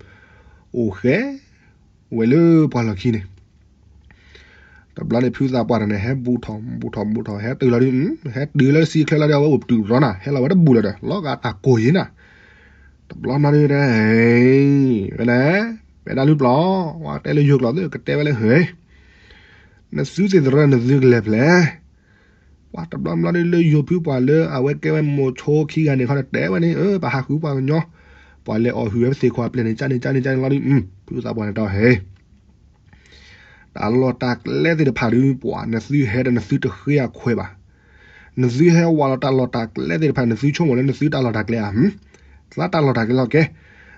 အိၣ်ဃဲ ဝဲလၢပှၤလီၢ်ခံန့ၣ် တဘျီန့ၣ် ဖုသးပှၢ်တဂၤန့ၣ် ဟဲဘူးထီၣ်ဘူးထီၣ်ဘူးထီၣ် ဟဲတုၤလီၤဒ် ဟဲတုၤလၢစံချၢလီၤဒီး အဝဲအိၣ်ပတုာ်ရီနၤ ဟဲလီၤဝဲတဘူးလီၤဒီး လီၤဂာ်တၢ်ကိၢ်ယံၤနၤ တဘျီဘျီန့ၣ် ဝဲလဲၣ် ဝဲဒၣ်လုၢ်ပျီ ဝဲတဲလၢယိၤကျိာ်သ့ၣ် ကတဲဝဲလၢဟဲ နသုသ့ၣ်သရၢနသုကလဲၤဖျဲၣ် ပှၤတဘျီဘျီဒ်လၢယိၤဖုပှၤလၢအဝဲကဲဝဲမိၤဆိခံဂၤန့ၣ်ခီန့ၣ် တဲဝဲန့ၣ် အၢ ပဟးဃုပှၤကညီ ပှၤလဲၤအီၣ်ဟုၣ်ဝဲပသ့ၣ်ခိၣ်အပျဲၢ်န့ၣ် ကၠါန့ၣ် ကၠါန့ၣ် ကၠါန့ၣ်လီၤဒ် ဖုသးပှၢ်န့ၣ်တီဟဲ တၢ်လီၢ်တၢ်ကျဲသ့ၣ်တဖၣ်ဒုး ပှၤ နသုဟဲဒီးနသုတဃ့အခွဲးဘၣ်. နသုဟဲဝးလီၤတၢ်လီၢ်တၢ်ကျဲသ့ၣ်တဖၣ် နသုဆိကမိၣ်လၢနသုတၢ်လီၢ်တၢ်ကျဲဧါ. သးတၢ်လီၢ်တၢ်ကျဲလီၤကဲ.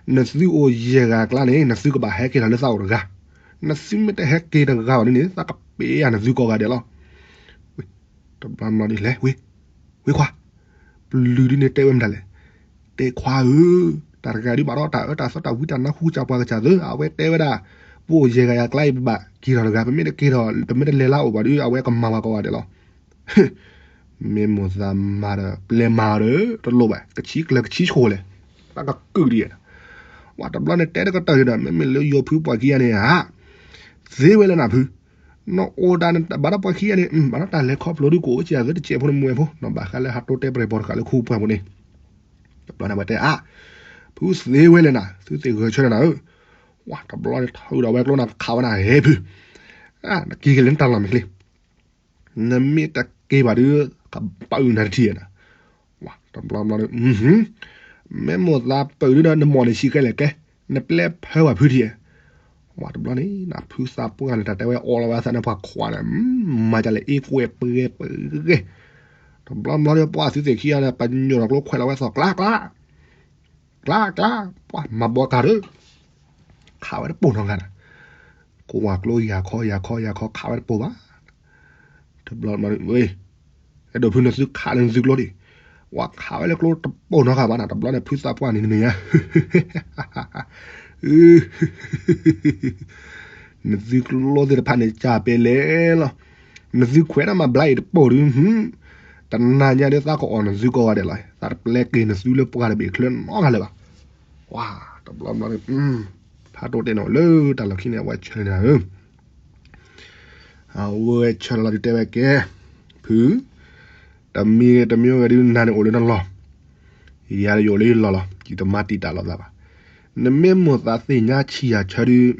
နသုအိၣ်ယဲၢ်ဂၤအကျါန့ၣ် နသုကဘၣ်ဟဲက့ၤထီၣ်လၢသးအိၣ်တဂၤ. နသုမ့ၢ်တဟဲက့ၤတဂၤဘၣ်ဒ်န့ၣ် သးကပ့ၤယၤနသုကိးဂၤဒဲးလီၤ. တဘျီဘျီဒ်လဲၣ်ဝ့ၢ်, ဝ့ၢ်ခွါ, ပျုၤဒ်န့ၣ်တဲဝဲမတၤလဲၣ်. တဲခွါဧၢ, တၢ်တဂၤဒ်ဘၣ်ဒီးတၢ်အၢတၢ်သီတၢ်ဝံတၢ်နါဃူကၢ်ပှၤကစၢ်သၢ, အဝဲတဲဝဲဒၣ်, ပအိၣ်ယဲၢ်ဂၤယၤကျါအံၤ ပဘၣ်က့ၤထီၣ်တဂၤ, ပမ့ၢ်တက့ၤထီၣ် ပမ့ၢ်တလဲၤလၢအအိၣ်ဘၣ်ဒီး အဝဲကမၤဝဲကိးဂၤဒဲးလီၤ. မ့ၢ်မိၢ်သးမၤဒီး ပျဲမၤဒီး တလိၣ်ဘၣ်, ကဆံကျၢၤကဆံဆိလဲၣ်, တၢ်ကကုာ်ဒ်, ဝဲတဘျီန့ၣ်တဲတကတၢၢ်ဒီး မ့မ့ၢ်လၢယိၤဖုပှၤခံဂၤန့ၣ်ဧါ, သ့ဝဲလၢနၤဖု, နအိၣ်တၢ်ဘၣ်ဒီးပှၤခံဂၤန့ၣ် ဘၣ်ဒီးတၢ်လဲၤခီဖျိဒုးကအိၣ်ကဲသၢတစဲးဖိန့ၣ်မူဝဲဖိ, နဘၣ်ဃးလၢဟးတိတဲပရဲၣ်ဘီတဃာ်လၢခူပှၢ်ပူၤန့ၣ်, တဘျီန့ၣ်ဝဲတဲအါ, ဖုသ့ဝဲလၢနၤ သုသ့ၣ်ဂဲၤဆၢလၢနၤဧၢ, ဝဲတဘျီန့ၣ်ထုးဒီးဝဲကျိနၤခးဝဲနၤဟဲဖု, နက့ၤက့ၤလၢနတၢ်လီၢ်မ့ၢ်ချ့ နမ့ၢ်တက့ၤဘၣ်ဒုး ကပာ်အုၣ်နၤတထံၣ်နၤ, တဘျီဘျီဒုး, မ့ၢ်မိၢ်သးပၢၢ်ဒုးဒီး နမီၢ်န့ၣ်ဆံးကဲလဲၣ်ကဲ, နပျဲဖၢဝဲဖုထံၣ်, ဝဲတဘျီန့ၣ် နဖုသးပှၢ်န့ၣ် တၢ်တဲဝဲအီလီၤဝဲအသးန့ၣ်ပှၤခွါန့ၣ်, မၤဒ်လဲၣ်အ့ကွဲပှဲၤပှဲၤ, တဘျီဘျီဒုး ပှၤသုသ့ၣ်ခံဂၤန့ၣ် ပညိၣ်ထီၣ်ကျိခွဲးလီၤဝဲသီၣ်ကျါကျါ ကျါကျါ, ပှၤမၤဘီကၤဒီး, ခးဝဲတပိာ်နီတဂၤန့ၣ်, ကွၢ်ကျိယၤခီယၤခီယၤခီ ခးဝဲတပိာ်ဘၣ်, တဘျီဘျီဒုး, အဲၣ်ဒိးဖုနသုခးလၢနသုကျိဒံး, ဝဲခးဝဲလၢကျိတပိာ်နီတဂၤဘၣ်နၤ, တဘျီန့ၣ် ဖုသးပှၢ်န့ၣ်န့ၣ်ညါ နသုကျိသ့ၣ်တဖၣ်န့ၣ် ကၢ်ပဲလဲၣ်လီၤ, နသုခွဲးတၢ်မၤဘျါအံၤတပိာ်ဒုး, တနၤညါဒုးသးကအီၣ်နသုကိးဂၤဒဲးလီၤ, သးတပျဲက့ၤနသုလၢပှၢ်တဘ့ၣ်ချၢနီတဂၤလၢၤဘၣ်, ဝဲတဘျီဘျီဒုး, ဖးတိတဲာ်န့ၣ်လၢတၢ်လီၢ်ခံန့ၣ် အဝဲဆၢလၢနၤဧၢ အဝဲဆၢလီၤလီၤဒုးတဲဝဲကဲ, ဖု, တမံၤဂ့ၤတမံၤဂ့ၤဒုး နၤန့ၣ်အိၣ်လၢနလီၢ်, ယၤယအိၣ်လၢယလီၢ်လီၤ, ယတမၤတံာ်တာ်လိာ်သးဘၣ်. နမ့ၢ်မိၣ်သးသ့ၣ်ညါဆံးယၤဆၢဒုး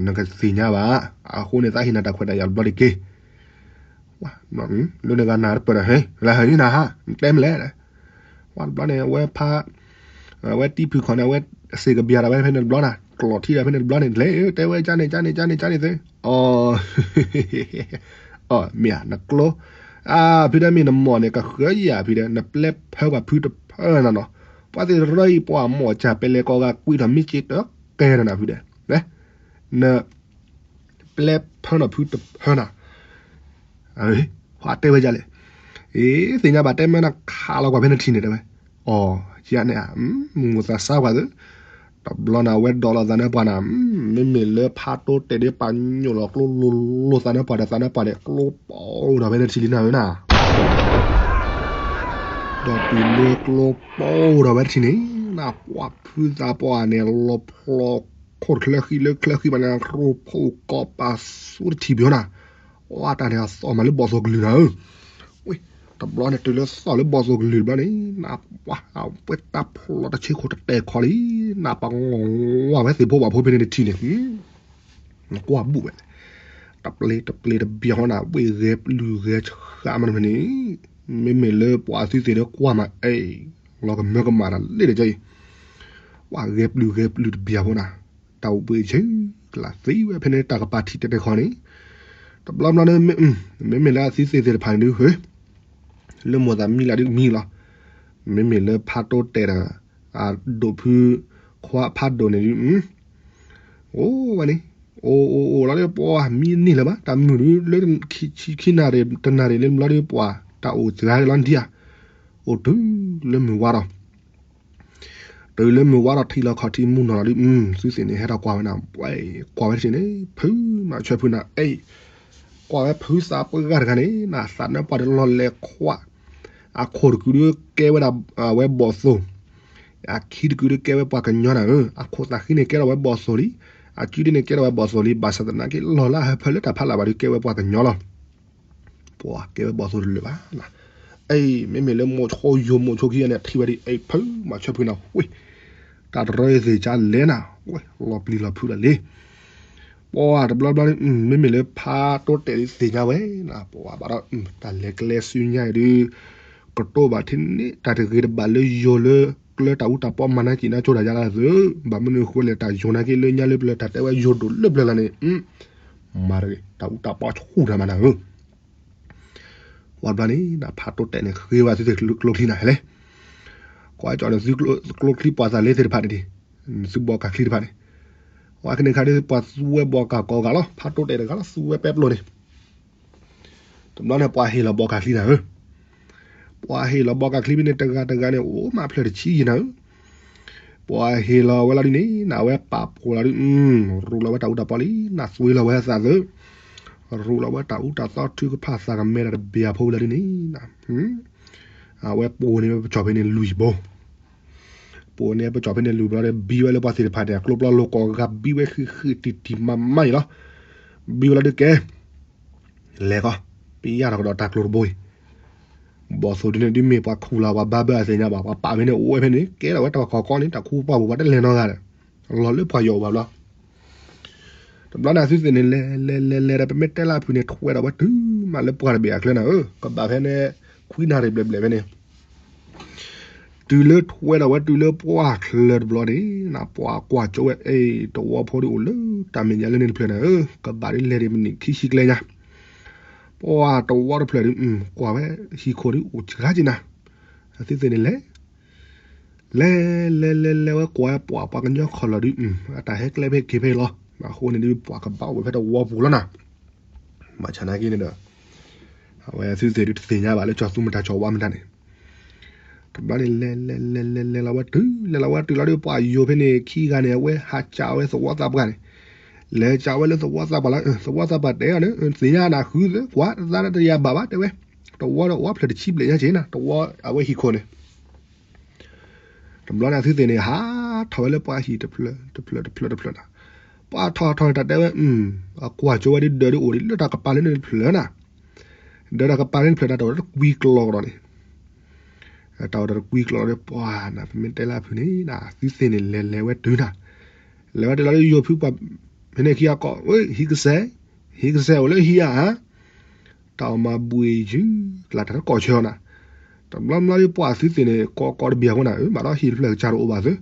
နကသ့ၣ်ညါဘၣ်. အဃိန့ၣ် သးဟ့ၣ်နၤတၢ်ခွဲးတၢ်ယာ်တဘျီတက့ၢ်. လၢနဂၤနၤတပၢၢ်ဒီး ဟဲ လၢဟဲနၤဟါ နတဲမလဲၣ်. ဝဲတဘျီန့ၣ် အဝဲဖး အဝဲတံဖုခီၣ်န့ၣ် အဝဲစ့ၢ်ကဘျၣ်တၢ်ဝဲဖဲန့ၣ်တဘျီနၤ, ကျီၢ်ထံတၢ်ဖဲန့ၣ်တဘျီန့ၣ် လဲၤတဲဝဲကန့ၣ် ကန့ၣ် ကန့ၣ် ကန့ၣ်သ့, အီ အီ မ့ၢ်ဧါ နကျိ အဖုဒဲမ့ၢ်နမီၢ်န့ၣ် ကဃၢယၤဖုဒဲ နပျဲဖၢပှၤဖုတဖၢနၤနီၤ, ပှၤသ့ၣ်တရၢအံၤ ပှၤမီၢ်စၢ်ပဲလဲၤကီးဂၤကွံာ်ထီၣ်မ့ၢ်စ့တကဲဒီးနၤဖုဒဲ, န ပျဲဖၢနီၤဖုတဖၢနၤ, ဟးတဲဝဲဒ်လဲၣ်, အ့ သ့ၣ်ညါဘၣ်တဲမၢနၤခးလီၤကွၢ်ဖဲနထံၣ်န့ၣ်တဲဝဲ, အီ ယၤန့ၣ် မုၢ်မုၢ်သးစါပှၤသ့, တဘျီန့ၣ် အဝဲဒိးလိာ်သးန့ၢ်ပှၤနၤ, မ့မ့ၢ်လၢဖးတိတဲာ်ဒ်ပှၤညိၣ်လီၤကျိလိၤလိၤသးန့ၢ်ပှၤဒီးသးန့ၢ်ပှၤန့ၣ် ကျိပီၤဒီးဖဲနထံၣ်လံနၤဧၢနၤ ဒီးတုၤလၢကျိပီၤဒီးဝဲတထံၣ်န့ၣ် နပှၤဖုသးပှၢ်န့ၣ် လီၤဖျိခိၣ်တချၢဃံလၢချၢဃံဘၣ်န့ၣ် ရိဖှိၣ်ကီးပာ်ဆူတထံၣ်ပယီၤနၤ, အတၢ်န့ၣ်အသီၣ်မးလၢဘီၣ်သိၣ်ကလုၢ်နၤဧၢ, ဝ့ၢ် တဘျီန့ၣ်တုၤလၢသီၣ်လၢဘီၣ်သိၣ်ကလုၢ်တဘျီန့ၣ် နပှၤအဝဲတၢ်ဖျိတဆ့ခိၣ်တတဲာ်ခီလံ, နပှၤငီၢ်ဝဲသ့ၣ်ဖိဘၣ်ဖိဖဲန့ၣ်တထံၣ်န့ၣ် နကွၢ်ဘူၣ်ဝဲ, တပျ့တပျ့တဘျီနၤ ဝ့ၢ်ဂဲၤပျုၢ်ဂဲၤဆှးမးတဖဲန့ၣ်, မ့မ့ၢ်လၢပှၤအသုသ့ၣ်ဒီးကွၢ်မးအဲၣ်, လီၤကမၢကမၣ်တၢ်လၢတကဲအံၤ, ပှၤဂဲၤပျုၢ်ဂဲၤပျုၢ်တဘျီဖိနၤ, တၢ်အိၣ်ဘှံးဆၢကလၢ်သံဝဲဖဲန့ၣ် တၢ်ကပၤထံၣ်တဲာ်တဲာ်ခီန့ၣ်, တဘျီဘျီန့ၣ် မ့မ့ၢ်လၢအသုသ့ၣ်သ့ၣ်တဖၣ်န့ၣ်ဒုး လၢမိၢ်သးမံလၢဒုးမံလီၤ, မ့မ့ၢ်လၢဖးတိတဲာ်ဒီး အဒိၣ်ဖု ခွါဖးဒိၣ်န့ၣ်ဒုး အိၣ်ဝဲန့ၣ်, အိၣ်အိၣ်အိၣ်လီၤဒီးပှၤမံန့ၢ်လၢၤဘၣ် တၢ်မုာ်ဒုးလၢခံနၣ်ရံၣ်တနၣ်ရံၣ်လၢဘျီဒုးပှၤ တၢ်အိၣ်စှၤလီၤဒံးဧါ, အိၣ်တုၤလၢမုၢ်ဝါဒီး တုၤလၢမုၢ်ဝါဒီးထံလီၤခီၣ်ထံးမူနီၢ်လီၤဒုး သုသ့ၣ်န့ၣ်ဟဲထီၣ်ကွၢ်ဝဲနၤ, ကွၢ်ဝဲတထံၣ်န့ၣ် ဖုမၤဆၢဖုနၤအဲၣ်, ကွၢ်ဝဲဖုသးပှၢ်ဂၤတဂၤန့ၣ် နသးနၢပှၢ်ဒီးလီၤလဲၤခွး, အခိၣ်တကုဒုးကဲဝဲဒၣ်ဝဲဘီၣ်သိၣ်, အခံတကုဒုးကဲဝဲပှၤကညီနၤဧၢ, အခိၣ်သးဃံန့ၣ်ကဲထီၣ်ဝဲဘီၣ်သိၣ်လံ, အကုဒုန့ၣ်ကဲထီၣ်ဝဲဘီၣ်သိၣ်လံ, ဘၣ်ဆၣ်သနာ်က့လီၢ်လၢအဟၢဖၢလၢတၢ်ဖးလၢ်ဘၣ်ဒုးကဲဝဲပှၤကညီလီၤ. ပှၤကဲဝဲဘီၣ်သိၣ်တလၢာ်ဘၣ်, အဲၣ် မ့မ့ၢ်လၢမိၢ်ဆိယိၤမိၢ်ဆိခံဂၤန့ၣ် ထံၣ်ဝဲဒ်အံၤ ဖုမၤဆၢဖုနၤဝ့ၢ်, တၢ်တရၢအသ့ၣ်ကလဲၣ်နၤ, ဝဲလီၤပျံၤလီၤဖုးလၢ်လံ ပှၤတဘျီဘျီန့ၣ် မ့မ့ၢ်လၢဖးတိတဲာ်ဒုးသ့ၣ်ညါဝဲ, ပှၤဘၣ်ဒီး တၢ်လဲၤကျဲဆူညါအံၤဒုး ကတိၤဘၣ်ထံန့ၣ် တၢ်တဂ့ၤတဘၣ်လၢယိၤလၢ ကျၢၤတၢ်အူတၢ်ပီမၤနၢၤက့ၤနၤကၠိတၢ်ယါလၢသု, ဘၣ်မနုၤအဃိလဲၣ် တၢ်ယိၤနာ်က့လၢညါလၢပျၢၤ တၢ်တဲဝဲယိၤဒိၣ်လၢပျၢၤလၢ်န့ၣ် မၤတဂ့ၤ တၢ်အူတၢ်ပီဆူၣ်တၢ်မၤနၤဧၢ ပှၤဘျီန့ၣ် ဖးတိတဲာ်န့ၣ် ဃ့ဝဲသုသ့ၣ်ကျိချံနၤဟဲလဲၣ်, ကွၢ်ကၠီန့ၣ် သုကျိချံပှၤသးလ့သ့ၣ်တဖၣ်န့ၣ်ဒံး, သုဘီကၤချံတဖၣ်န့ၣ်, ပှၤကန့ၣ်ခါဒ်ပှၤသူဝဲဘီကၤကိးဂၤလီၤ, ဖးတိတဲာ်တဂၤလီၤ သူဝဲပဲပျိန့ၣ် တဘျီန့ၣ် ပှၤဟ့ၣ်လီၤဘီကၤချံနၤဧၢ, ပှၤဟ့ၣ်လီၤဘီကၤချံဖဲန့ၣ် တဂၤတဂၤန့ၣ် အိၣ်မးဖျၢၣ်တဆံယံၤနၤဧၢ, ပှၤဟ့ၣ်လီၤဝဲလီၤဒ်န့ၣ် နဝဲပာ်ဖှိၣ်လီၤဒ်, ရူးလီၤဝဲတၢ်အူတၢ်ပီလံ, နသွံလီၤဝဲသးသၢ, ရူးလီၤဝဲတၢ်အူတၢ်သီထုကဖၣ်သးကမဲဒီးတဘျီဖိလီၤဒ်န့ၣ် အဝဲပိာ်န့ၢ်ဝဲပကၠီၣ်ဖဲန့ၣ်လွံၢ်ဘိ, ပိာ်န့ၢ်ပကၠီၣ်ဖဲန့ၣ်လွံၢ်ဘိဒီး ဘံဝဲလၢပှၤသ့ၣ်တဖၣ်န့ၣ် ကျိပျီလိၤကိးဂၤဘံဝဲဃံးဃံးတံၢ်တံၢ်မးမးအံၤလီၤ, ဘံဝဲလီၤဒ်ကဲ လဲၤကီး, ပယၢ်ထီၣ်ကဒီးတၢ်ကျိၤတဘိအံၤ, ဘီၣ်သိၣ်ဒ်န့ၣ် ဒ်မ့ၢ်ပှၤခူၣ်လီၤပှၤဘါဘၢအသ့ၣ်ညါဘၣ် ပှၤပာ်ဝဲန့ၣ်အိၣ်ဝဲဖဲန့ၣ် ကဲထီၣ်ဝဲတၢ်ကီကီန့ၣ် တၢ်ခူပှၢ်ပူၤပှၤတလဲၤနီတဂၤဒီး, လီၤလၢပှၤယီၤအိၣ်ဘၣ်ဘျီ တဘျီန့ၣ် အသုသ့ၣ်န့ၣ် လဲၤလဲၤလဲၤလဲၤဒီး ပမ့ၢ်တဲလၢအဖုၣ်န့ၣ် ထွဲဒီးဝဲတုၤမးလၢပှၢ်တဘ့ၣ်အချၢနၤဧၢ, ကဘၣ်ဖဲန့ၣ် ခွံနၣ်ရံၣ်ဘျဲၣ်ဘျဲၣ်ဖဲန့ၣ် တုၤလၢထွဲဒီးဝဲတုၤလၢပှၢ်ချၢတဘျီန့ၣ် နပှၤကွၢ်ကၠိဝဲ အဲၣ် တဝီဖိဒ်အိၣ်လၢတၢ်မဲာ်ညါလၢန့ၣ်တဖျၢၣ်နၤဧၢ, ကဘၣ်ဒ်လဲၤဒံးမုၢ်နံၤခံဆံကျဲညါ, ပှၢ်တဝီတဖျၢၣ်ဒ် ကွၢ်ဝဲဟံၣ်ခိၣ်ဒ်အိၣ်စှၤက့နၤ, အသုသ့ၣ်န့ၣ်လဲၤ လဲၤလဲၤလဲၤလဲၤဝဲကွၢ်ဝဲပှၢ်ပှၤကညီခီၣ်လီၢ်ဒ် အတၢ်ဟဲကျဲဖဲက့ၤဖဲလီၤ, အဃိန့ၣ်ဒ်ပှၢ်ကဘၣ်အိၣ်ဝဲဖဲတဝီပူၤလီၤနၤ, ဘၣ်ဆၣ်နာ်က့န့ၣ်ဒီး အဝဲသုသ့ၣ်ဒ်တသ့ၣ်ညါဘၣ်လၢကၠီၤသူမတၤကၠီၤဝါမတၤန့ၣ်, တဘျီန့ၣ် လဲၤလဲၤလဲၤလဲၤလဲၤလီၤဝဲတုၤ လဲၤလီၤဝဲတုၤလီၤဒ်ပှၢ်ယိၤဖဲန့ၣ် ခံဂၤန့ၣ် အဝဲဟးကးဝဲသဝီသးပှၢ်န့ၣ်, လဲၤကးဝဲလၢသဝီသးပှၢ်လီၤ, သဝီသးပှၢ်တဲအီၤန့ၣ် သ့ၣ်ညါနၤဃုသ့ကွၢ် သးတယၤဘၣ်ဘၣ်တဲဝဲ, တဝီဒီးအိၣ်ဖျၢၣ်တဆံဘျဲၣ်ညါက့နၤ တဝီအဝဲဟံၣ်ခိၣ်န့ၣ် တဘျီန့ၣ် အသုသ့ၣ်န့ၣ် ဟးထီၣ်ဝဲလၢပှၤဟံၣ်တဖျၢၣ်တဖျၢၣ်တဖျၢၣ်တဖျၢၣ်နၤ, ပှၤထီၣ်ထီၣ်န့ၣ် တၢ်တဲဝဲ အကွၢ်ကၠိဝဲဒ်ဒၢးဒ်အိၣ်ဒ်လၢတၢ်ကပၤလၢန့ၣ်တဖျၢၣ်နၤ, ဒီးတၢ်ကပၤန့ၣ်တဖျၢၣ်နၤ တအိၣ်ဒီးတကွံကျီကဒီးန့ၣ်, တၢ်အိၣ်ဒီးတကွံကျီဒီး ပှၤနၤ ပမ့ၢ်တဲလၢအဖုၣ်န့ၣ် နၤ သုသ့ၣ်န့ၣ် လဲၤလဲၤဝဲတုၤနၤ, လဲၤဝဲတုၤလီၤဒီး ယိၤဖုပှၤ ဖဲန့ၣ်ခံဂၤကိး ဟံးကစဲး, ဟံးကစဲးအိၣ်လၢဟံးဧါ, တၢ်အီၣ်မၤဘှံးယုၢ် ကျါတၢ်တကိးဆၢနၤ, တဘျီဘျီဒီး ပှၤသုသ့ၣ်န့ၣ် ကိးကိးတဘျီအဃိနၤ ဘၣ်ဒီးဟံၣ်တဖျၢၣ်ကစၢ်တအိၣ်ဘၣ်သု,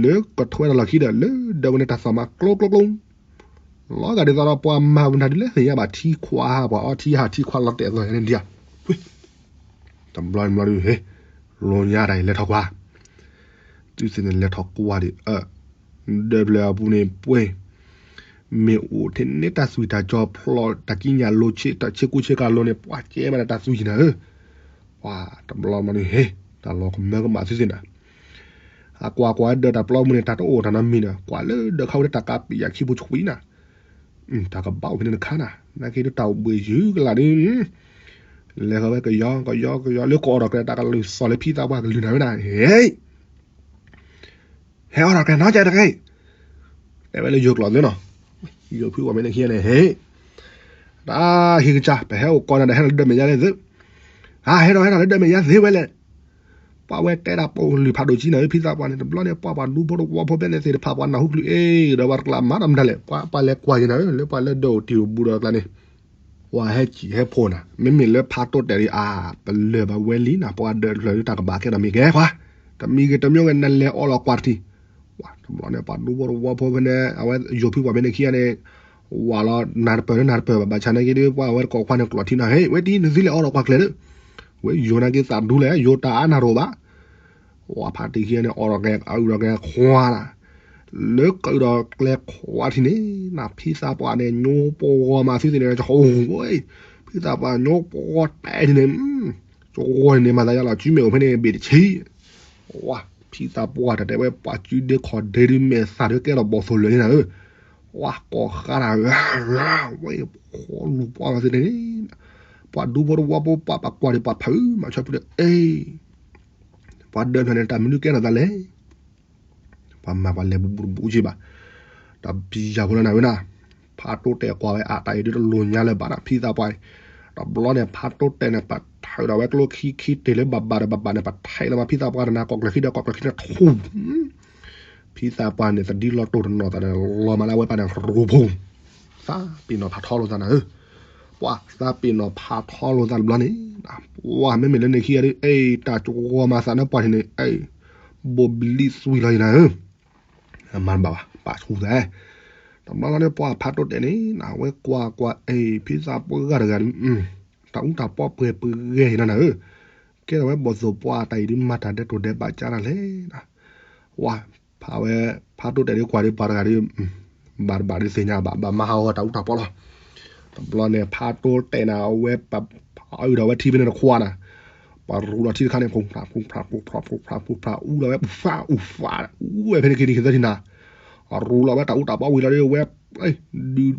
လၢကထွဲတၢ်လီၢ်ခံဒီး လၢဒၢးဝဲန့ၣ် တၢ်သီၣ်မးကျိကျိကျိ လီၤဂာ်ဒ်သိးဒီး ပှၤမၤဝဲနၤဒ်လဲၣ်သ့ၣ်ညါဘၣ် ထံခွါ ပှၤအီထံဟး ထံခွါလီၤတဲာ်အသိးန့ၣ်ဒံးဧါ, တဘျီဘျီဒီး ဟ့ၣ် လိညါတၢ်အံၤ လဲၤထီၣ်ကွၢ်, သုသ့ၣ်န့ၣ် လဲၤထီၣ်ကွၢ်ဒံး ဒၢးဖျၢၣ်အပူၤန့ၣ် ပှဲၤ မ့ၢ်အိၣ်ထဲန့ၣ် တၢ်သွံၣ်တၢ်စီၤဖျိး တၢ်ကံးညာ်လိၤဆ့ တၢ်ဆ့ကူဆ့ကၤလိၤန့ၣ် ပှၤကဲမးဒီးတၢ်သွံၣ်ယံၤနၤဧၢ, ပှၤတဘျီဘျီန့ၣ် ဟ့ၣ် တၢ်လီၤကမၢကမၣ်သုသ့ၣ်နၤ, အကွၢ်ကွၢ်ဒၢးတၢ်ပျီပူၤန့ၣ် တၢ်တအိၣ်တၢ်နီတမံၤဒီး ကွၢ်လၢဒၢးခါဝဲလၢတၢ်ကးပံာ်ယၤခံပူၤဆှံနၤ, တၢ်ကဘၣ်အိၣ်ဖဲန့ၣ်တခါနၤ, နာ်က့ဒီးတၢ်အိၣ်ဘှံးယုၢ်ကလာ်ဒီး လဲၤဃီၤဝဲကယီကယီကယီ လၢကအိးထီၣ်ကျဲတၢ်ကလုၢ်သီၣ်လၢဖံသးပှၢ်ကလုၢ်နၤဝဲဒၣ် ဟ့ၣ် ဟဲအိးထီၣ်ကျဲနီတစဲးတဂ့ၤ, တဲဝဲလၢယိၤကျိာ်သုနီၤ, ယိၤဖုပှၤဖဲန့ၣ်ခံဂၤန့ၣ် ဟ့ၣ် တၢ်ဟံးကစၢ် ပဟဲအိၣ်ကီးနၤဒီး ဟဲထီၣ်လၢဒၢးမဲာ်ညါသ့ၣ်သု, ဟး ဟဲထီၣ် ဟဲထီၣ်လၢဒၢးမဲာ်ညါသ့ဝဲလဲၣ်, ပှၤဝဲတဲဒၣ်ပိာ်ကလုၢ်ဖးဒိၣ်ကံနၤဧၢ ဖံသးပှၢ်န့ၣ် တဘျီန့ၣ် ပှၤပှၤဒူဖိတဝီဖိဖဲန့ၣ်သ့ၣ်တဖၣ် ပှၤနၢ်ဟူကလုၢ်အ့ၣ်ဒီး ပှၤတကျးမၤတၢ်မတၤလဲၣ် ပှၤပှၤလဲၤကွၢ်ယံၤနၤဧၢ လၢပှၤလၢဒၢးအိၣ်တံၢ်အိၣ်ဘူးဒီးအကျါန့ၣ် ပှၤဟဲစံၣ်ဟဲဖိနၤ, မ့မ့ၢ်လၢဖးတိၢ်တဲာ်ဒ်အံၤ ပလၢၢ်ဘၣ်ဝဲလံနၤ ပှၤဒၢးတဖျၢၣ်ဒ်တၢ်ကဘၣ်ကဲထီၣ်မ့ၢ်ကဲခွါ, တမံၤဂ့ၤတမံၤဂ့ၤ နလဲၤအိးလီၤကွၢ်တထံၣ်, တဘျီန့ၣ် ပှၤဒူဖိတဝီဖိဖဲန့ၣ် အဝဲယိၤဖုပှၤဖဲန့ၣ်ခံဂၤန့ၣ် ဝးလီၤနၤတပၢၢ်လၢနၤတပၢၢ်ဘၣ် ဘၣ်ဆၣ်နာ်က့ဒီး ပှၤအဝဲတကိးခွါန့ၣ်ကျိးထံနၤ ဟ့ၣ် ဝဲတံၤ နသုလဲၤအိးလီၤကွၢ်ကျဲၤဒီး, ဝဲယိၤနာ်က့သးဒူလဲၣ် ယိၤတၢ်အါနၢ်တအိၣ်ဘၣ် ဝဲဖးတံၢ်ခံဂၤန့ၣ် အိးထီၣ်ကျဲ အအုၣ်ထီၣ်ကျဲခွါနၤ, လၢကအုၣ်ထီၣ်ကျဲခွါထံန့ၣ် နဖံသးပှၢ်န့ၣ် ညိပဂီၤမးသုသ့ၣ်န့ၣ် ဟဝ့ ဖံသးပှၢ်ညိပဂီၤတဲထံန့ၣ်, ကဂီၤန့ၣ်န့ၣ် မၤသးယါလီၤ စုမဲာ်အိၣ်ဖဲန့ၣ် ဘ့ၣ်တဆံ, ဝါ ဖံသးပှၢ်တၢ်တဲဝဲ ပှၤစုဒ့ခီၣ်ဒ့ဒုးမဲာ်သၣ်ဒုးကဲထီၣ်ဘီၣ်သိၣ်လၢာ်န့ၣ်နၤဧၢ, ဝါ ကိးဃါတၢ် ဝဲ ခီလူၤပှၢ်မးသုန့ၣ် ပှၤဒူဖိတဝီဖိပှၤပှၤကွၢ်ဒံးပှၤဖုးမးဆီဖုဒီး အ့ ပှၤဒၢးဖျၢၣ်န့ၣ် တၢ်မနုၤကဲထီၣ်သးလဲၣ်, ပှၤမၤပှၤလဲၤဘူးဘူးတဘူးက့ဘၣ်, တၢ်ပံၤယၢ်ဖိလၢနၤဝဲနၤ, ဖးတိၢ်တဲာ်ကွၢ်ဝဲအတၢ်အံၤဒ်တလိၣ်ညါလၢၤဘၣ်ဒီး ဖံသးပှၢ်အံၤ, တဘျီန့ၣ် ဖးတိၢ်တဲာ်န့ၣ် ပထံၣ်ဒီးဝဲကျိခံခံတ့ၢ်လၢဘၣ်ဘၣ်ဒီးဘၣ်ဘၣ်န့ၣ် ပထံၣ်လီၤမး ဖံသးပှၢ်တနၤ ကိးကျၢၤခံဒီးကိးကျၢၤခံန့ၣ်ထူၣ် ဖံသးပှၢ်န့ၣ် သဒံလီၤတိၢ်တနီၤသးဒီး လီၤမးလၢအဝဲပၢ်န့ၣ် ရူၤဖူ သးပ့ၤနီၣ်ဖးထီလိာ်သးနၤဧၢ, ပှၤသးပ့ၤနီၣ်ဖးထီလိာ်သးတဘျီန့ၣ်, ပှၤမ့မ့ၢ်လၢန့ၣ်ခံဂၤဒ် အ့ တၢ်ကဝီၤမၤသးနၢ်ပှၢ်ထံန့ၣ် အ့ ဘိးဘလံသွံၣ်လီၤယနၤဧၢ, မၤတဘၣ်ဘၣ် ပာ်ဆူၣ်သး, တဘျီလီၤန့ၣ် ပှၤဖးတိၢ်တဲာ်န့ၣ် နဝဲကွၢ်ကွၢ် အ့ ဖံသးပှၢ်ဂၤတဂၤဒ် တၢ်အူတၢ်ပီၢ်ပှဲၤပဂဲၤယနၤနၤဧၢ, ကဲထီၣ်ဝဲဘီၣ်သိၣ်ပှၢ်တၢ်အံၤဒ်မၤတၢ်ဒဲးတိၢ်ဒဲးဘးကၢ်တၢ်လဲၣ်, ဝါ ဖးဝဲ ဖးတိၢ်တဲာ်ဒ်ကွၢ်ဒ်ပှၤတဂၤဒ် ဘၣ်တဘၣ်ဒ်သ့ၣ်ညါဘၣ် ဘၣ်မၤဟးဂီၤတၢ်အူတၢ်ပီၢ်လီၤ, တဘျီန့ၣ် ဖးတိၢ်တဲာ်နၤ အဝဲ အုၣ်ဒီးဝဲထံဖဲန့ၣ်တခွါနၤ, ပှၤရူၤလီၤထံတခါန့ၣ် ဖူဖးဖူဖးဖူဖးဖူဖး အူလီၤဝဲပူဖးအူဖး အူဝဲဖဲန့ၣ်က့ၤဒ်ကသၢထံနၤ, ရူၤလီၤဝဲတၢ်အူတၢ်ပီၢ်ဝံၤလီၤဒ်ဝဲ ဒုး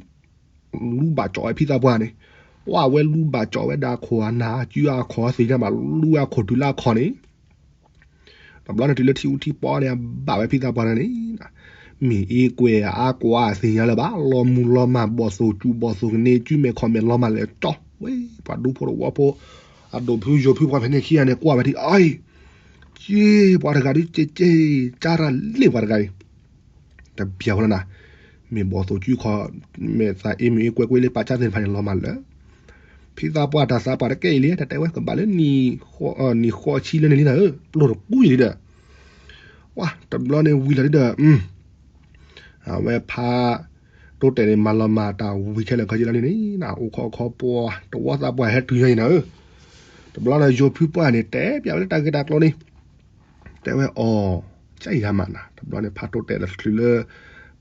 လူဘၣ်ကၠီၣ်ဝဲဖံသးပှၢ်န့ၣ်, ပှၤဝဲလူဘၣ်ကၠီၣ်ဝဲဒၣ်ခိၣ်အနၢ် စုအခီၣ်သ့ၣ်ညါဘၣ် လူဝဲအခိၣ်တုၤလၢအခီၣ်န့ၣ်, တဘျီန့ၣ်တုၤလၢထံအူထံပီၢ်န့ၣ် ဘၣ်ဝဲဖံသးပှၢ်တဂၤန့ၣ်, မ့ၢ်အ့ကွဲၢ်အါကွၢ်သ့ၣ်ညါလၢၤဘၣ် လီၤမုၢ်လီၤမၢ် ဘီၣ်သိၣ်စူၤဘီၣ်သိၣ်ကန့ၢ် စုမဲာ်ခီၣ်မဲာ်လီၤမၢ်လဲၤကၠီၣ်ဝဲ, ပှၤဒူဖိတဝီဖိ အဒိၣ်ဖုယိၤဖုပှၤဖဲန့ၣ်ခံဂၤန့ၣ် ကွၢ်ဝဲဒ်အံၤ, က့ ပှၤတဂၤဒ်က့က့ ကၢ်ရၤလ့ၣ်ပှၤတဂၤအံၤ တပျၢ်ဝဲလီၤနၤ, မ့ၢ်ဘီၣ်သိၣ်စုခီၣ် မ့ၢ်သးအ့မ့ၢ်အ့ကွဲကွဲလၢပာ်ကၢ်သ့ၣ်တဖၣ်န့ၣ်လီၤမၢ်လၢာ်, ဖံသးပှၢ်တၢ်သးပှၢ်တကဲအံၤလံ တတဲဝဲကဘၣ်လၢ နံၣ်ဃီဆံလၢန့ၣ်လံနၤဧၢ ပျိၢ်တကူအံၤလံဒီး, ဝါ တဘျီန့ၣ်ဝံၤလီၤဒ်ဒီး, အဝဲဖး တိၢ်တဲာ်န့ၣ် မၤလီၤမၢ်တၢ်ဝံၤခဲလၢာ်ခဲဆ့လီၤန့ၣ်န့ၣ် အိၣ်ခိးခီပှၤ တဝီသးပှၢ်ဟဲတုၤညါအံၤနၤဧၢ, တဘျီန့ၣ် ယိၤဖုပှၢ်န့ၣ် တဲပျးဝဲလၢတၢ်ဂ့ၢ်တၢ်ကျိၤန့ၣ် တဲဝဲအီၤ, ကၢ်ယၤမးနၤ တဘျီန့ၣ် ဖးတိၢ်တဲာ်ဒီးတချုးလၢ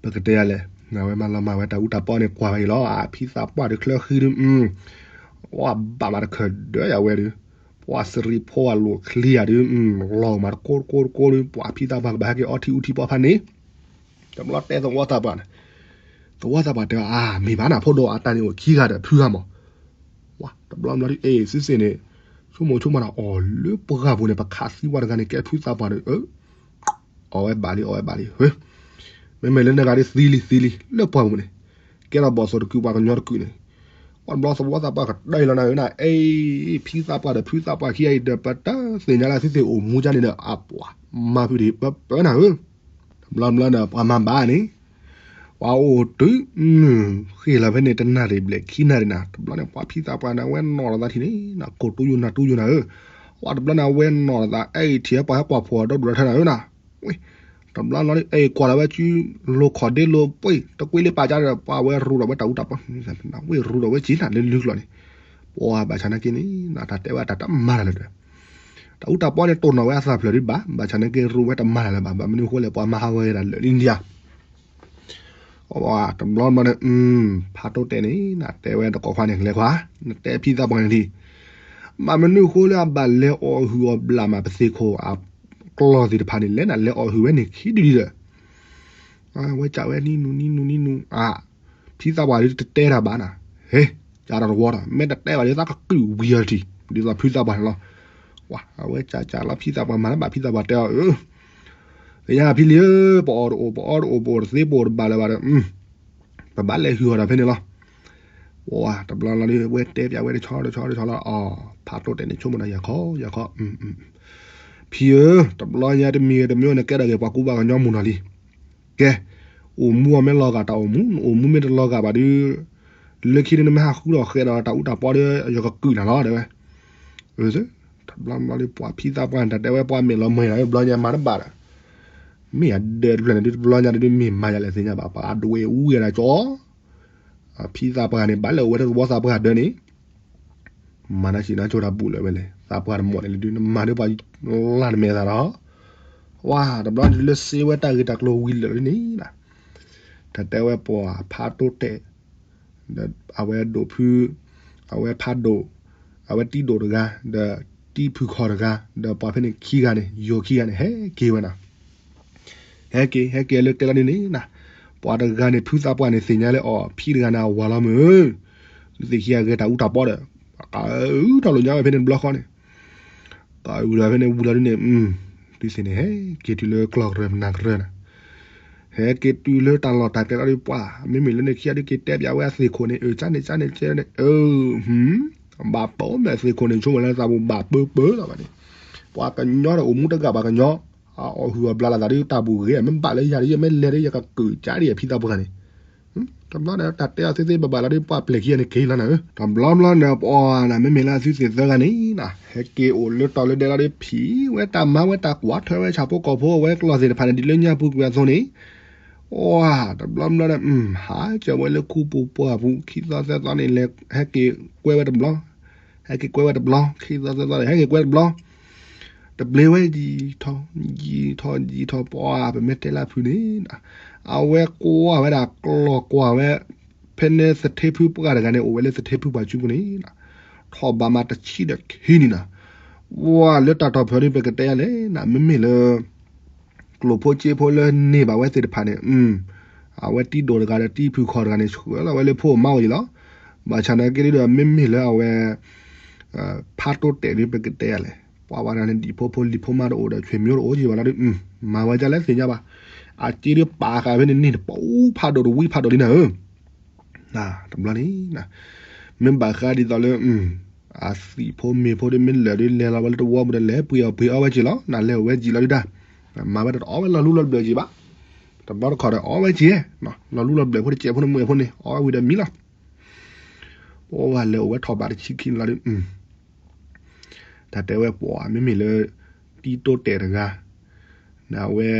ပကတဲယၤလဲၣ်, အဝဲမၤလီၤမၢ်ဝဲတၢ်အူတၢ်ပီၢ်န့ၣ် ကွၢ်ဝဲအံၤလီၤ ဖံသးပှၢ်တချၢဃံဒုး, ဝါဘၣ်မးတခၢၣ်ဒၢယၤဝဲဒုး, ပှၤစရံဖိအလိာ်ချံယၤဒုး, လီၤမးတကိးတကိးတကိးဒုး ပှၤဖံသးပှၢ်ကဘၣ်ဟဲက့ၤအီထံအူထံပီၢ်ဖးန့ၣ်, တဘျီတဲသဝီသးပှၢ်န့ၣ်, သဝီသးပှၢ်တဲအီၤ အါ မ့ၢ်ဘၣ်နၤဖိဒိၣ် အတၢ်န့ၣ်အိၣ်ခံဂၤဒီးဖုဂၤမး, ဝါ တဘျီဘျီဒုး အ့ သုသ့ၣ်န့ၣ်, ဆိကမိၣ်ဆိကမးဒီးအီၤလၢပှၢ်ပူၤန့ၣ် ပခးသံဝဲတဂၤန့ၣ် ကဲဖုသးပှၢ်န့ၣ်, အီၣ်ဝဲဘၣ်လံ အီၣ်ဝဲဘၣ်လံ, မ့မ့ၢ်လၢနဂၤဒ်သံလံသံလံ လၢပှၢ်ပူၤန့ၣ်, ကဲထီၣ်ဘီၣ်သိၣ်တကုာ်ပှၤကညီတကုာ်န့ၣ်, ပှၤတဘျီသဝီသးပှၢ်ကတၢၢ်လီၤနၤဧၢနၤ, အဲ ဖံသးပှၢ်ဒီးဖုသးပှၢ်ခံဂၤအံၤဒီး ပတသ့ၣ်ညါလၢသုသ့ၣ်အိၣ်မူကန့ၣ်ဒီး အပှၤမၤဖုးဒံးပပၢနၤဧၢ, တဘျီဘျီဒီး ပှၤမၤဘၣ်န့ၣ် ပှၤအိၣ်တုၤ ဃ့ၢ်လီၤဖဲန့ၣ် တနၣ်ရံၣ်ဘျဲၣ်ခံနၣ်ရံၣ်နၤ, တဘျီန့ၣ် ပှၤဖံသးပှၢ်န့ၣ် အဝဲနီၣ်လီၤသးထံၣ်န့ၣ်နၤ, ကိၢ်တူယိနၤတူယိနၤဧၢ, ပှၤတဘျီန့ၣ် အဝဲနီၣ်လီၤသး အဲ ထံၣ်ပှၤဟဲကွၢ်ဖှီၣ်ဒီဒူၣ်ဒီထၢနၤဧၢနၤ, ဝ့ၢ် တဘျီလီၤ အဲ ကွၢ်လီၤဝဲစု လိၤခီၣ်ဒ့လိၤပှ့ၤ တကွ့လၢပာ်ကါဒီး ပှၤဝဲရူးဒီးဝဲတၢ်အူတၢ်ပီ, ဝ့ၢ်ရူးဒီးဝဲက့ၤနၤလၢလုၢ်ကျီၢ်န့ၣ်, ပှၤဘၣ်ဆၣ်နာ်က့န့ၣ် တၢ်တဲဝဲတၢ်တမၤတၢ်လၢၤဒီး တၢ်အူတၢ်ပီန့ၣ် တိၢ်နီၣ်ဝဲအသးဖျၢၣ်ဒံးဘၣ်, ဘၣ်ဆၣ်နာ်က့ရူးဝဲတမၤတၢ်လၢၤဘၣ်, ဘၣ်မနုၤအဃိလဲၣ် ပှၤမၤဟးဂီၤဝဲဒၣ်လၢာ်လံဒံဧါ တဘျီဘျီန့ၣ် ဖးတိတဲာ်န့ၣ် နတဲဝဲတကိးခွါန့ၣ် လဲၤခွါ နတဲဖံသးပှၢ်န့ၣ်လံ, ဘၣ်မနုၤအဃိလၢအဘၣ်လဲၤအီၣ်ဟုၣ်အီၣ်ဘျးမးပသ့ၣ်ခိၣ်အကျီၢ်သ့ၣ်တဖၣ်န့ၣ် လဲၤနၤလဲၤအီၣ်ဟုၣ်ဝဲန့ၣ်ခံဒုဒံဒီး ဝဲကးဝဲနံနူနံနူနံနူ အါ ဖံသးပှၢ်ဒ်တတဲတၢ်ဘၣ်နၤ, ဟ့ ကးဒီးတဝီဒီး မ့ၢ်တတဲဘၣ်ဒ်သးကကုၢ်ဝံၤအီၤတထံၣ် ဒ်သိးဖုသးပှၢ်န့ၣ်လီၤ, ဝဲကးကးလီၤဖံသးပှၢ်မၤတဘၣ် ဖံသးပှၢ်တဲအီၤ သ့ၣ်ညါဖံလံဧၢ, ပအီၣ်တအိၣ် ပအီတအိၣ် ပအိၣ်တသ့ ပအိၣ်တဘၣ်လၢၤဘၣ်ဒီး ပဘၣ်လဲၤဟုၣ်အီၣ်ဒီးဖဲန့ၣ်လီၤ, ဝဲတဘျီလီၤဒ် ဝဲတဲပၠးဝဲတဆီတဆီတဆီလီၤ, အီ ဖးတိတဲာ်န့ၣ် ဆိကမိၣ်ဒီး ယၤခီ ယၤခီ ဖံဧၢ, တဘျီညါတမံၤဂ့ၤတမံၤဂ့ၤ နကဲထီၣ်က့ၤပှၤကူပှၤကညီမုၢ်နီၤလံ, ကဲ အိၣ်မူအီၤမ့ၢ်လီၤဂာ်တၢ်အိၣ်မူ နအိၣ်မူမ့ၢ်တလီၤဂာ်ဘၣ်ဒုး လၢခံဒုးနမ့ၢ်ဟးဃုထီၣ်ဃဲဒီးတၢ်အူတၢ်ပီဒီး ယကကုၢ်နၤလီၤ တဲဝဲ, တဘျီဘျီဒ် ပှၤဖံသးပှၢ်န့ၣ် တၢ်တဲဝဲပှၤမဲာ်လီၤမဲာ်လီၤ တဘျီညါမၤတဘၣ်ဒီး မ့ၢ်ယဒၢးတဖျၢၣ်န့ၣ်ဒုး တဘျီညါဒုး မ့ၢ်မၤယၤလဲၣ်သ့ၣ်ညါဘၣ် ပှၤဒွဲၣ်အူဝဲဒၣ်ကၠီ ဖံသးပှၢ်န့ၣ် ဘၣ်လဲၤအိၣ်ဝဲတသဝီသးပှၢ်ဒၢးန့ၣ် မၤနၢၤဆံးနၢၤကၠိတၢ်ဘူၣ်လၢၤဝဲလဲၣ် သးပှၢ်တမီၣ်န့ၣ်လၢဒုး နမၤဒုးပှၤလၢ်နမဲာ်သးဒီး ဝါ တဘျီဒုးလၢစ့ဝဲတၢ်ဂ့ၢ်တၢ်ကျိၤဝံၤလၢာ်လံန့ၣ် တၢ်တဲဝဲပှၤဖးတိတဲာ် ဒီးအဝဲဒိၣ်ဖု အဝဲဖးဒိၣ် အဝဲတံဒိၣ်တဂၤ ဒီးတံဖုခီၣ်တဂၤ ဒီးပှၤဖဲန့ၣ်ခံဂၤန့ၣ် ယိၤခံဂၤန့ၣ် ဟဲက့ၤဝဲနီၤ ဟဲက့ၤ ဟဲက့ၤလၢတဲလီၤဒ်န့ၣ်နၤ ပှၤတဂၤန့ၣ် ဖုသးပှၢ်န့ၣ်သ့ၣ်ညါလၢအီၤ ဖံတဂၤန့ၣ် အဝၤလီၤမုၢ်ဧၢ သုသ့ၣ်ခံဂၤဂဲၤတၢ်အူတၢ်ပီဒီး အကထီၣ်လိာ်ညါဝဲဖဲန့ၣ်တဘျီဃီန့ၣ် ကဝံၤလီၤဖဲန့ၣ် ဝံၤလီၤဒ်န့ၣ် သုသ့ၣ်န့ၣ် ဟဲက့ၤတုၤလၢကျီၢ်ကရၢၢ်မနၤကရၢၢ်န့ၣ် ဟဲက့ၤတုၤလၢတၢ်လီၢ်တၢ်ကျဲလီၤဒ်ပှၤ မ့မ့ၢ်လၢန့ၣ်ခံဂၤဒုးက့ၤတဲပၠးဝဲအသ့ၣ်ခိၣ်န့ၣ် အၢ ကၠါန့ၣ် ကၠါန့ၣ် ကၠါန့ၣ် အၢ ဘၣ်ပၢၢ်မဲာ်သ့ၣ်ခိၣ်န့ၣ် ဆိကမိၣ်လၢသးပူၤဘၣ်ပၢပၢလီၤဘၣ်န့ၣ် ပှၤကညီဒီးအိၣ်မူတဂၤဘၣ်ကညီ အအီၣ်ဟုၣ်အီၣ်ဘျးလီၤသးဒ်တၢ်ဘူၣ်ဂ့ၤ မ့ၢ်ဘၣ်လၢယၤဒ် ယမ့ၢ်လဲၤဒ်ယကကုၢ်ကၠါဒ်အဖံသးပှၢ်န့ၣ် တဘျီန့ၣ် တၢ်တဲအီၤသ့သ့ဘၣ်ဘၣ်လီၤဒ်ပှၤပျဲၢ်ခံဂၤန့ၣ်က့ၤလီၤနၤဧၢ တဘျီဘျီန့ၣ် ပှၤန့ၣ် မ့မ့ၢ်လၢအသုသ့ၣ်သၢဂၤန့ၣ် ဟဲက့ၤအိၣ်လၢတီၤလၢဒဲလီၤဒ်ဖံးဝဲတၢ်မၤဝဲတၢ်ကွၢ်ထွဲဝဲဆၣ်ဖိကီၢ်ဖိအဝဲကျီၢ်သ့ၣ်တဖၣ်န့ၣ် ဒ်လၢညါပူၤကွံာ်အသိးန့ၣ် ပှၤ တဘျီဘျီဒီး ဟးကၢၤဝဲလၢခူပူၤပှၢ်ပူၤ ခံသီသၢသီန့ၣ် လဲၤဟဲက့ၤကွဲဝဲတဘျီ ဟဲက့ၤကွဲဝဲတဘျီ ခံသီသၢသီန့ၣ် ဟဲက့ၤကွဲတဘျီ တဘျီဝဲယံာ်ထီၣ် ယံာ်ထီၣ်ယံာ်ထီၣ်ပှၤ ပမ့ၢ်တဲလၢဖုးန့ၣ် အဝဲကွၢ်ဝဲဒၣ်ကျီၢ်ကွၢ်ဝဲ ဖဲန့ၣ်သထ့ဖုပှၢ်တဂၤန့ၣ် အိၣ်ဝဲလၢသထ့ဖုပှၢ်စုပူၤန့ၣ် ထီၣ်ဘးမးတဆံဒီးခံနံၣ်နၤ ပှၤလၢတၢ်ထီၣ်ဖျိးဒ်ပကတဲယၤလဲၣ်နၤ မ့မ့ၢ်လၢ ကျိၣ်ဖိစ့ဖိလၢန့ၢ်ဘၣ်ဝဲသ့ၣ်တဖၣ်န့ၣ် အဝဲတံဒိၣ်တဂၤဒီးတံဖုခီၣ်တဂၤန့ၣ် ဆှၢလီၤဝဲလၢဖိအမါအိၣ်အံၤလီၤ. ဘၣ်ဆၣ်နာ်က့ဒ်ဒီး မ့မ့ၢ်လၢအဝဲ ဖးတိတဲာ်ဒ်ပကတဲယၤလဲၣ် ပှၤဝဲဒၣ်န့ၣ် ဒံၣ်ဖိဖိလံၤဖိမါတအိၣ်ဒီး ဆွေမျိုးတအိၣ်က့ၤဘၣ်လီၤဒ် မၤဝဲဒ်လဲၣ်သ့ၣ်ညါဘၣ်. အက့ဒ်ပာ်ဃာ်ဖဲန့ၣ်န့ၣ် တပူၤဖးဒိၣ်တဝံဖးဒိၣ်လံနၤဧၢ တဘျီန့ၣ် မ့ၢ်ဘၣ်ဃးဒ်သိးလၢ အသံၣ်ဖိမ့ၤဖိဒ်မ့ၢ်လၢာ်ဒ်လဲၤလီၤဝဲလၢတဝီပူၤဒီး လဲၤပှ့ၤအီၣ်ပှ့ၤအီဝဲက့ၤလီၤ. နလဲၤအိၣ်ဝဲက့ၤလီၤဒ်တၢ် မၤဝဲဒၣ်တအီဝဲလီၤလူလီၤဘျၢၣ်က့ၤဘၣ်. တဘျီတခီၣ်ဒီးအီဝဲက့ၤ လီၤလူလီၤဘျၢၣ်ဖိတစဲးဖိန့ၣ်မ့ၢ်ဖိန့ၣ် အီဝဲဝံၤဒီးမံလီၤ. ပှၤလဲၤအိၣ်ဝဲထီၣ်ဘးတဆံခံန့ၣ်လီၤဒ် တၢ်တဲဝဲပှၤမ့မ့ၢ်လၢ တံတိတဲာ်တဂၤ နဝဲ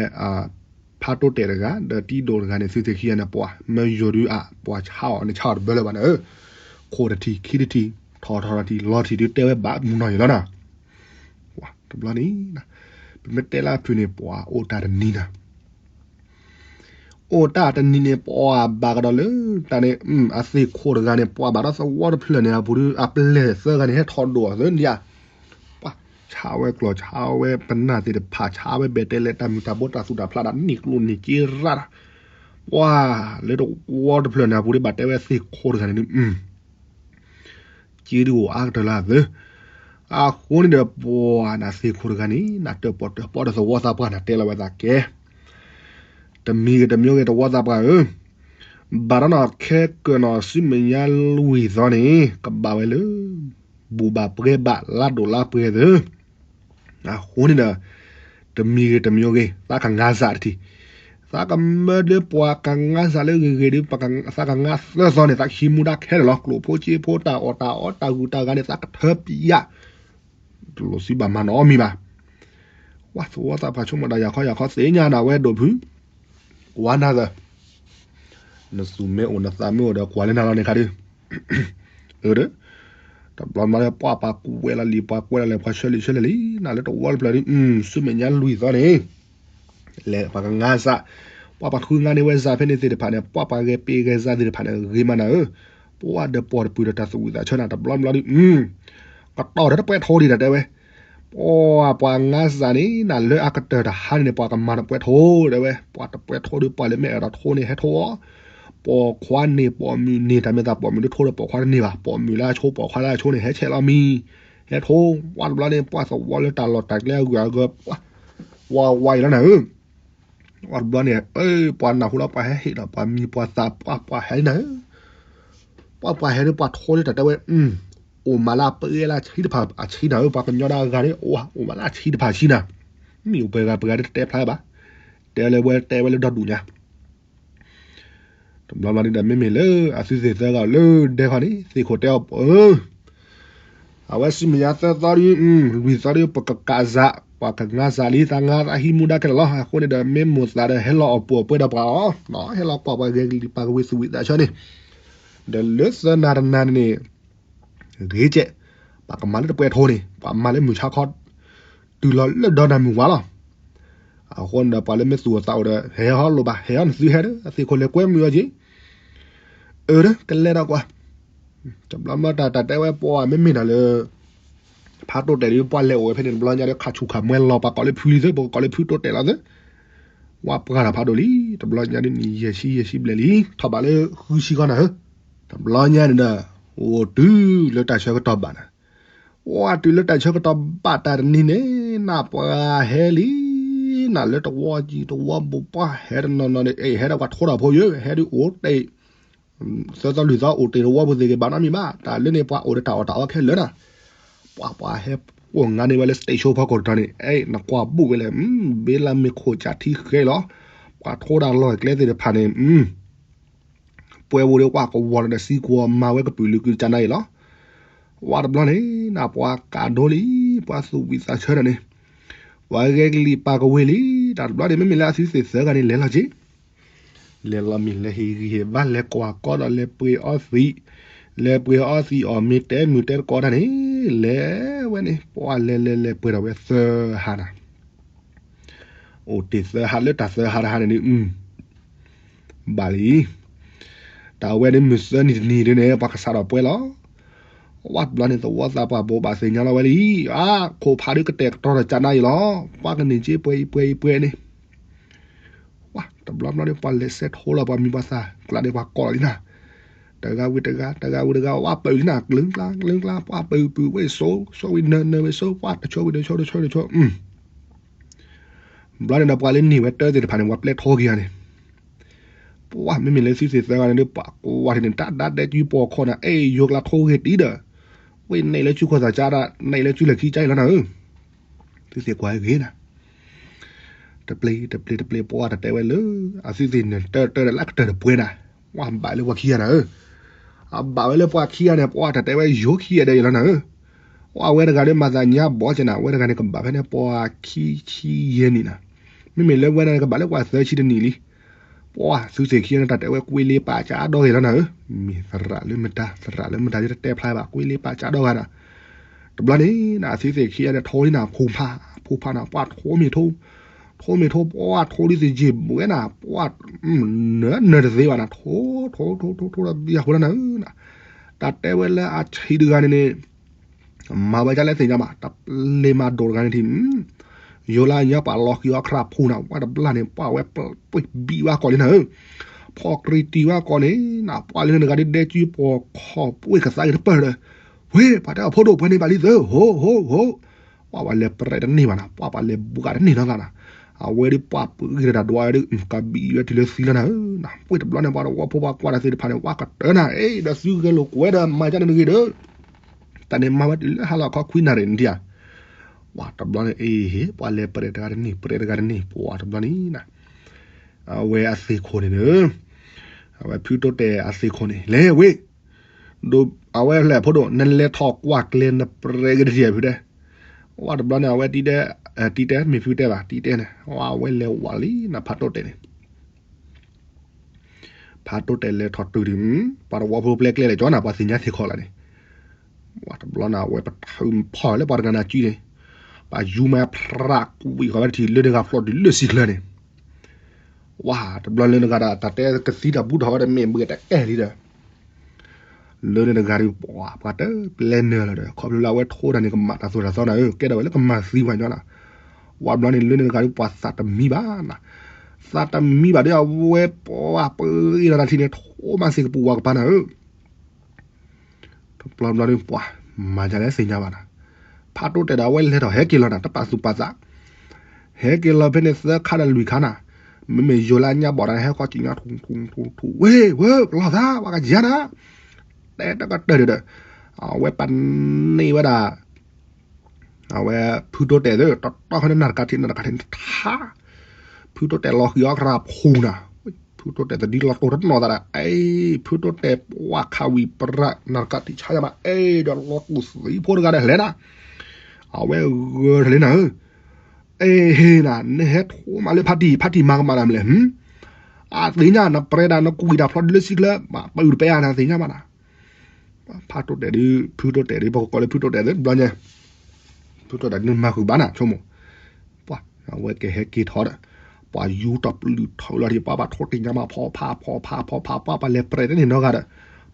ဖးတိတဲာ်တဂၤ ဒီးတံဒိၣ်တဂၤန့ၣ် သုသ့ၣ်ခံဂၤန့ၣ် ပှၤမၢယိၤဒုးအါ ပှၤဆါအီၤန့ၣ် ဆါအီၤတဘၢလၢၤဘၣ်န့ၣ်ဧၢ. ခိၣ်တထံၣ် ခံတထံၣ် ထီၣ်ထီၣ်တထံၣ် လီၤထံၣ်ဒုးတဲဝဲဘၣ်မုၢ်နီၢ်ယံၤလီၤနၤ. တဘျီန့ၣ် ပမ့ၢ်တဲလၢအဖုၣ်န့ၣ် ပှၤအိၣ်တၢ်တနံၤနၤ အိၣ်တၢ်တနံၤန့ၣ် ပှၤဘၣ်ကဒီးလၢ တၢ်န့ၣ် အသ့ၣ်ခိၣ်တဂၤန့ၣ် ပှၤဘၣ်ဒီးသဝီတဖျၢၣ်န့ၣ် အပူၤဒုး အပျဲၢ်သၢဂၤန့ၣ် ဟဲထီၣ်ဒိၣ်အသးန့ၣ်ဧါ. ပှၤဆါဝဲကျီၢ် ဆါဝဲပနၢ်သ့ၣ်တဖၣ် ဆါဝဲဘဲၣ်တဲလဲၣ် တၢ်မုၢ်တၢ်ဘိတၢ်သူၣ်တၢ်ဖျးဒၣ် န့ၢ်ကျိၣ်န့ၢ်စ့ရၣ်တၢ် ပှၤလၢသဝီတဖျၢၣ်န့ၣ် အပူၤဒုး ဘၣ်တဲဝဲသ့ၣ်ခိၣ်တဂၤန့ၣ်ဒုး စ့ဒုးအိၣ်အါကတၢၢ်လၢအသၢ. အဃိန့ၣ်ဒီး ပှၤနသ့ၣ်ခိၣ်တဂၤန့ၣ် နတၢၣ်ပီၣ်တၢၣ်ပီဒီးသဝီသးပှၢ် နတဲလီၤဝဲသးကဲ တမံၤဂ့ၤတမံၤဂ့ၤ သဝီသးပှၢ်ဧၢ, ဘၣ်ဒီးနီၢ်ခဲကၢၢ်နီၢ်စုမဲာ်ညါလွံၢ်သီန့ၣ် ကဘၣ်ဝဲလၢ ဘူၣ်ဘၣ်ပှဲၤဘၣ်လါဒိၣ်လါပှဲၤသၢ အဃိန့ၣ်ဒီး တမံၤဂ့ၤတမံၤဂ့ၤ သးကငါစၢ်တထံၣ်, သးကမၢဒၢပှၤကငါစၢ်လၢဂ့ၤဂ့ၤဒီး သးကငါသၢသီန့ၣ် သးကဟံးမူဒါခဲလၢာ်လီၤ. ကျိၣ်ဖိစ့ဖိတၢ်အီၣ်တၢ်အီ တၢ်ဂုၤတၢ်ဂၤန့ၣ် သးကထၢပယၣ် တလိၣ်စံးဘၣ်မၤနီတမံၤဘၣ်. ဝဲသဝီသးပှၢ်ဆိကမိၣ်ဒီး ယၤခီယၤခီသ့ၣ်ညါနၤဝဲဒိၣ်ဖု ကွၢ်နၤသၢ နသူၣ်မ့ၢ်အိၣ်နသးမ့ၢ်အိၣ်ဒီးကွၢ်လၢနၤလီၤန့ၣ်ခါဒုး အၢ တဘျီမးလၢပှၤပှၤကွဲးလီၤလံာ် ပှၤကွဲးလီၤလဲၣ် ပှၤဆှၢလံာ်ဆှၢလဲၣ်လံ နၤလၢတဝီတဖျၢၣ်ဒုး စုမဲာ်ညါလွံၢ်သီန့ၣ် လဲၤပှၤကငါစၢ်, ပှၤပှၤဃုငါန့ၢ်ဝဲစၢ်ဖဲန့ၣ်သ့ၣ်တဖၣ်န့ၣ် ပှၤပှၤဂဲၤပ့ၤဂဲၤစၢ်သ့ၣ်တဖၣ်န့ၣ် ဂ့ၤမးနၤဧၢ, ပှၤဒီးပိာ်တပုၢ်ဒီးတၢ်သူၣ်ဝံၣ်သးဆၢနၤ တဘျီမးလီၤဒုး ကတီၢ်ဒီးတပှဲၤထိဒံးတၢ်တဲဝဲ, ပှၤပှၤငါစၢ်န့ၣ် နၤလၢအကတၢၢ်တဟါန့ၣ် ပှၤကမၤတပှဲၤထိတဲဝဲ, ပှၤတပှဲၤထိဒုး ပှၤလၢမ့ၢ်အဲၣ်ဒိးထိန့ၣ် ဟဲထိအီၤ, ပိာ်ခွါန့ၢ်ပိာ်မုၣ်န့ၢ် တၢ်မ့ၢ်သးပိာ်မုၣ်ဒုးထိဒီးပိာ်ခွါတန့ၢ်ဘၣ်, ပိာ်မုၣ်လၢအဆိ ပိာ်ခွါလၢအဆိန့ၣ် ဟဲဆဲးလီၤမံၤ, ဟဲထိ, ပှၤတဘျီန့ၣ် ပှၤသဝီလၢတၢ်လီၢ်တၢ်ကျဲအဂုၤအဂၤ ပှၤဝါဝါအံၤလီၤနၤဧၢ ပှၤတဘျီန့ၣ် ပှၤနၢ်ဟူလီၤ ပှၤဟဲဟ့ၣ်ဒီးပှၤမံၤပှၤသး ပှၤပှၤဟဲလံနၤဧၢ, ပှၤပှၤဟဲဒုး ပှၤထိဒုးတၢ်တဲဝဲ, အိၣ်မးလၢအပှဲၤလၢအဆံတဖၣ်အဆံနၤဧၢ, ပှၤကညီဒၣ်အဂၤန့ၣ် အိၣ်မးလၢအဆံတဖၣ်ဆံနၤ, မ့ၢ်အိၣ်ပှဲၤဂၤပှဲၤဂၤဒုးတတဲဖျါဘၣ်, တဲလၢဝဲတဲဝဲလၢဒီဒူၣ်ညါ တဘျီဘျီဒုးဒီး မ့မ့ၢ်လၢအသုသ့ၣ်သၢဂၤလၢဒဲခီန့ၣ် သ့ၣ်ခိၣ်တဲအီၤ အဝဲစုမဲာ်ညါသၢသီဒုး လွံၢ်သီဒုး ပကကးစး ပှၤကငါစးလံ သးငါသးဟံးမူဒါခဲလၢာ်လီၤ. အဃိန့ၣ်ဒီး မ့ၢ်မိၢ်သးဒီး ဟဲလီၤအီၣ်ပှဲၤပှဲၤဒီးပှၤအီၤ, ဟဲလီၤကွၢ်ပှၤဂဲၤကလံၤပှၤကဝ့ၤသူၣ်ဝံၣ်သးဆၢန့ၣ်, ဒီးလၢသၢနၤတနၤန့ၣ် ဂ့ၤကဲး, ပှၤကမၤလၢတပှဲၤထိန့ၣ် ပှၤမၤလၢမုၢ်ဆါခီ တုၤလီၤလၢဒီနၤမုၢ်ဝါလီၤ. အဃိန့ၣ်ဒီး ပှၤလၢမ့ၢ်သူၣ်အီၤသးအိၣ်ဒီး ဟဲဟီလိာ်ဘၣ် ဟဲဟီနသုဟဲဒီး အသ့ၣ်ခိၣ်လဲၤကွဲမုာ်အီၤက့ၤ, အၢ ကလဲၤဒီးကွၢ်, တဘျီမ့ၢ်တၢ်တၢ်တဲဝဲပှၤမ့မ့ၢ်တၢ်လၢ ဖးတိၢ်တဲာ်လံ ပှၤလဲၤအိၣ်ဝဲဖဲန့ၣ် တဘျီညါဒီး ခးဆူၣ်ခးမွဲလီၤ ပှၤကိးလၢဖုလံသု ပှၤကိးလၢဖုတိၢ်တဲာ်လီၤသု, ဝဲပှၤတၢ်ဖးဒိၣ်လံ တဘျီညါဒ်န့ၣ် ယဲၢ်ဆံယဲၢ်ဆံဘျဲၣ်လံ ထီၣ်ဘးလၢဃုဆံဃီနၤဧၢ, တဘျီညါန့ၣ်ဒီး အိၣ်တုၤလၢတၢ်ဆၢကတီၢ်ဘၣ်နၤ, ဝဲတုၤလၢတၢ်ဆၢကတီၢ်ဘၣ်တၢ်တနံၤန့ၣ် နၢ်ပှၤဟဲလံ နၤလၢတဝီကံၤတဝီဘူးပှၤဟဲတနီၤနီၤန့ၣ် အ့ၣ် ဟဲဒီးပှၤထိဒီးဖိယိ ဟဲဒုးအိၣ်တ့ၢ် သၢသီလွံၢ်သီအိၣ်တ့ၢ်တဝီပူၤသ့ၣ်ဂ့ၤ ဘၣ်နီတမံၤဘၣ် တၢ်လၢန့ၣ် ပှၤအိၣ်ဒီးတၢ်အီၣ်တၢ်အီခဲလၢာ်နၤ, ပှၤပှၤဟဲအိၣ်ငါန့ၢ်ဝဲလၢ stage show ဖီခိၣ်တတီၤန့ၣ် အဲ နကွၢ်ဘူးဝဲလဲၣ် ဘ့လၢမ့ၢ်ခိၣ်ကၠၢထံဃဲလီၤ, ပှၤထိတၢ်လီၢ်ကျဲသ့ၣ်တဖၣ်န့ၣ် ပှဲၤဝဲဒီးပှၤကဝီၤလီၤဒီးစံကွီၤမၤဝဲကပုာ်လုာ်ကုတကနၤအံၤလီၤ. ဝဲတဘျီန့ၣ် နၢ်ပှၤကးဒိလံ ပှၤသူၣ်ဝံၣ်သးဆၢတၢ်န့ၣ် ပှၤဂဲၤကလံၤပာ်ကဝ့ၤလံ တၢ်တဘျီန့ၣ် မ့မ့ၢ်လၢအသုသ့ၣ်သၢဂၤန့ၣ် လဲၤလီၤက့ၤ လဲၤလီၤမ့ၢ် လဲၤဟ့ၣ်ဂံၢ်ဟ့ၣ်ဘါ လဲၤကွၢ်ကီဒီး လဲၤပှ့ၤအီသံး, လဲၤပှ့ၤအီသံးအီၣ်မ့ၤ တဲမုာ်တဲတကိးတၢ်န့ၣ် လဲၤဝဲန့ၣ် ပှၤလဲၤလဲၤလဲၤပှဲၤထီၣ်ဝဲသၢဟါနၤ, အိၣ်တ့ၢ်သၢဟါလၢတၢ်သၢဟါတဟါန့ၣ်ဒုး ဘၣ်လံ တၢ်ဝဲန့ၣ်မုၢ်သၢနံၤတနံၤဒ်န့ၣ် ပှၤကစးထီၣ်ပှဲၤလီၤ. ဝဲတဘျီန့ၣ် သဝီသးပှၢ်ဘိးဘၣ်သ့ၣ်ညါလီၤဝဲလံ, အါ ခိၣ်ဖးဒုးကတဲာ်ကတီၤဒီးကနၤအံၤလီၤ. ပှၤကန့ၢ်က့ၤပှဲၤအံၤပှဲၤအံၤပှဲၤန့ၣ် ဝဲတဘျီဘျီန့ၣ် ပှၤလဲၤဆဲးထိလီၤပှၤမံၤပှၤသၣ် ကျါန့ၣ် ပှၤကိးလီၤလံနၤ, တဂၤဝံၤတဂၤ တဂၤဝံၤတဂၤ ဝဲပၢၢ်လံနၤ ကျုံကျါ ကျုံကျါ ပှၤပၢၢ်ပၢၢ်ဝဲဆိ ဆိဝံၤနၢၤ နၢၤဝဲဆိ ပှၤတဆိဝံၤတဆိ တဆိတဆိ ဘျီန့ၣ်ဒီး ပှၤလၢန့ၢ်ဝဲတၢသ့ၣ်တဖၣ်န့ၣ် ပှၤပျဲထိက့ၤဧါန့ၣ်, ပှၤမ့မ့ၢ်လၢသုသ့ၣ်သၢဂၤန့ၣ်ဒီး ပှၤကွၢ်ထံၣ်န့ၣ် တၢ်ဒၣ်ဒဲကၠူပှီၢ်ခီနၤ အဲၣ်ယိၤကျါထိဂ့ၤတံၢ်ဒီး, ဝဲနဲၣ်လၢကၠူခိၣ်သၣ်ကါဒၣ် နဲၣ်လၢကၠူလၢခံကါအံၤလီၤနၤဧၢ, သုသ့ၣ်ကွၢ်ဂ့ၤနၤ တပျ့ၤတပျ့ၤတပျ့ၤ ပှၤတၢ်တဲဝဲလၢ အသုသ့ၣ်န့ၣ် တၢတၢ်ဒီးလၢကတၢၢ်တပှဲၤနၤ, ပှၤဘၣ်လၢပှၤခံဂၤနၤဧၢ, အဘၣ်ဝဲလၢပှၤခံဂၤန့ၣ် ပှၤတၢ်တဲဝဲယိၤခံဂၤဒီးအံၤလီၤနၤဧၢ, ပှၤဝဲတဂၤဒီးမၤသးညါဘီကနၤ ဝဲတဂၤန့ၣ် ကဘၣ်ဖဲန့ၣ်ပှၤခံဆံယဲၢ်နံၣ်နၤ, မ့မ့ၢ်လၢဝဲန့ၣ်ကဘၣ်လၢပှၤသၢဆံတနံၣ်လံ ပှၤသုသ့ၣ်ခံဂၤန့ၣ် တၢ်တဲဝဲကွ့လ့ပာ်ကါဒီဂ့ၤလီၤနၤဧၢ, မ့ၢ်သရၣ်လၢမတၤ သရၣ်လၢမတၤ ယတတဲဖျါဘၣ်ကွ့လ့ပာ်ကါဒီဂၤနၤ, တဘျီန့ၣ် နသုသ့ၣ်ခံဂၤန့ၣ် ထိလံနၤ ဖူးဖး ဖူးဖးနၤ ပှၤထိမ့ၢ်ထိ ထိမ့ၢ်ထိ ပှၤထိဒုးသယံၢ်ဘှဲနၤ ပှၤ နၢၤနၢၤတသ့ဘၣ်နၤ ထိ ထိ ထိ ထိ ထိဒီးဘံၣ်အဃိလီၤနၤဧၢ, တၢ်တဲဝဲလၢအဆံးတဂၤန့ၣ်န့ၣ် မၤဝဲဒ်လဲၣ်သ့ၣ်ညါဘၣ် တၢ်ပျ့ၤမၤဒိၣ်တဂၤန့ၣ်ထံၣ် ယိၤလၢညါပှၤလီၤဃံၤအီၤခရၣ်ဖူးနၤ ဝဲတဘျီန့ၣ် ပှၤဝဲပှ့ၤဘံၣ်ဝဲကိာ်လံနၤဧၢ, ဖီၣ်ကြံးတံၢ်ဝဲကိာ်န့ၣ် နပှၤလၢနဂၤဒ်ဒဲကၠူပှီၢ်ခီၣ်ပှ့ၤကသးဂ့ၤတပၢၢ်ဒီး ဝ့ၢ် ပှၤတဲအီၤဖိဒိၣ်ပှဲၤန့ၢ်ဘၣ်လံသၢ ဟိ ဟိ ဟိ ပှၤပှၤလဲၤပြဲးတန့ၢ်ဘၣ်နၤ ပှၤပှၤလဲၤဘှးတန့ၢ်နီတဂၤနၤ, အဝဲဒ်ပှၤပှ့ၤတၢ်ဒွးဝဲဒ် ကဘံးဝဲတုၤလၢသံလီၤနၤဧၢ, ပှ့ၤတဘျီန့ၣ် ပှၤတဝီဖိပှၤကွၢ်တၢ်သ့ၣ်တဖၣ်န့ၣ် ဝဲကတၢၢ်နၤ အဲၣ်ဒိးသုဂဲၤလိာ်ကွဲဒီးမၤဒ်န့ၣ်တဂ့ၤဒီး, တၢ်န့ၣ်မၤဝဲတုၤလၢဟါလီၤခီခွံနၣ်ရံၣ်န့ၣ်ဒံးဧါ, ပှၤတဘျီန့ၣ် အ့ၣ် ပှၤလဲၤပရဲးတဂၤတန့ၢ် ပရဲးတဂၤတန့ၢ် ပှၤတဘျီန့ၣ် အဝဲအသ့ၣ်ခိၣ်န့ၣ်ဒီး အဝဲဖုတိၢ်တဲာ်အသ့ၣ်ခိၣ်န့ၣ် လဲၤဝ့ၢ်, ဒီးအဝဲလဲၤဖိဒိၣ် နလဲၤထီၣ်ကွၢ်ကျဲနပရဲးက့ၤတထံၣ်ဖုတဲ, ဝဲတဘျီန့ၣ် အဝဲတံတဲ, တံတဲ မ့ၢ်ဖုတဲဘၣ် တံတဲန့ၣ် အဝဲလဲၤဝးလံနၤ ဖးတိၢ်တဲာ်န့ၣ် ဖးတိၢ်တဲာ်လဲၤထီၣ်တုၤဒံး ပှၤတဝီဖိပျဲကျဲလဲၣ်ကၠီနၤ ပှၤသ့ၣ်ညါသ့ၣ်ခိၣ်လၢန့ၣ်, ဝဲတဘျီန့ၣ် အဝဲပထုးဖီၣ်လၢပှၤတဂၤနၤစုန့ၣ်, ပှၤယူၤမၤဖြးကွံာ်ဃီၤဝဲတထံၣ်လၢတဂၤဖျိးတုၤလၢစံၣ်ချၢန့ၣ် ဝဲတဘျီလၢနဂၤဒီး တၢ်တဲကသံတၢ်ဘူၣ်ထီၣ်ဝဲဒီးမ့ၢ်ဘှဲးတကဲလံဒီး, လၢနတဂၤဒီး ပှၤတပျဲနၢၤလီၤဒီး ခီဖျိလၢအဝဲထိတၢ်န့ၣ် ကမၤတၢ်သိၣ်တၢ်သီနၤဧၢ ကဲထီၣ်ဝဲလၢကမၤသံပှၤညီနၤ, ဝဲတဘျီန့ၣ်လၢနတဂၤဒီး ပှၤသးတမံဘၣ်နၤ, သးတမံဘၣ်ဒီး အဝဲပှၤပှ့ၤလီၤတၢ်ထံန့ၣ် ထိးမးစ့ၢ်ကပူၤဝၤကပၤနၤဧၢ တဘျီဘျီဒီးပှၤ မၤဒ်လဲၣ်သ့ၣ်ညါဘၣ်နၤ, ဖးတိၢ်တဲာ်ဒီးအဝဲလဲၤထီၣ်ဟဲက့ၤလီၤနၤ တပာ်သူၣ်ပာ်သး, ဟဲက့ၤလီၤဖဲန့ၣ်သၢခါဒီးလွံၢ်ခါနၤ, မ့မ့ၢ်ယိၤလၢအညါဘီၣ်ဒီး ဟဲဃီကံၣ်ညါထူထူထူထူ ဝ့ၢ်ဝ့ၢ် ကလီၤသး ပှၤကယၤနၤ, တဲတကတၢၢ်ဒီး အဝဲပာ်န့ၢ်ဝဲဒၣ် အဝဲဖုတိၢ်တဲာ်သ့ၣ် တီတီခီန့ၣ် နၢ်တကးထံး နၢ်တကးထံး ထါ, ဖုတိၢ်တဲာ်လီၤဃံၤအီၣ်ကရၢဖူနၤ, ဖုတိၢ်တဲာ်တဒ်လီၤတိၢ်တနီၤသးဒီး အဲ ဖုတိၢ်တဲာ်ပှၤခးဝံၤပြး နၢ်တကးထံးဆါယမး အဲၣ်ဒီးလီၤတူာ်သံဖိတဂၤဒီးလဲၤနၤ, အဝဲဂဲၤထီၣ်လံနၤဧၢ, အဲၣ်နၤ နဟဲထိးမးလၢဖါတံၢ် ဖါတံၢ်မၤကမၣ်နၤမလဲၣ်, အသ့ၣ်ညါ နပရဲးဒၣ်နကွံာ်တၢ်ဖျီဒ်လၢစံၣ်ချၢ မၤပၢၢ်တပဲအါနၤသ့ၣ်ညါဘၣ်နၤ ဖးတိၢ်တဲာ်ဒီး ဖုတိၢ်တဲာ်ဒီး ပကကိးလၢဖုတိၢ်တဲာ်သ့ၣ်တဘျီညါ, ဖုတိၢ်တဲာ်ဒုးမၤဃုာ်ဘၣ်နၤ ဆိကမိၣ်, ပှၤ အဝဲကဟဲက့ၤထီၣ်ဒီး ပှၤယူၤထီၣ်ပလုၢ်ထီၣ်လီၤဒီး ပှၤဘၣ်ထိးတ့ၢ်ညါမး ဖီဖးဖီဖးဖီဖး ပှၤပှၤလဲၤပရဲးတန့ၢ်နီတဂၤဒီး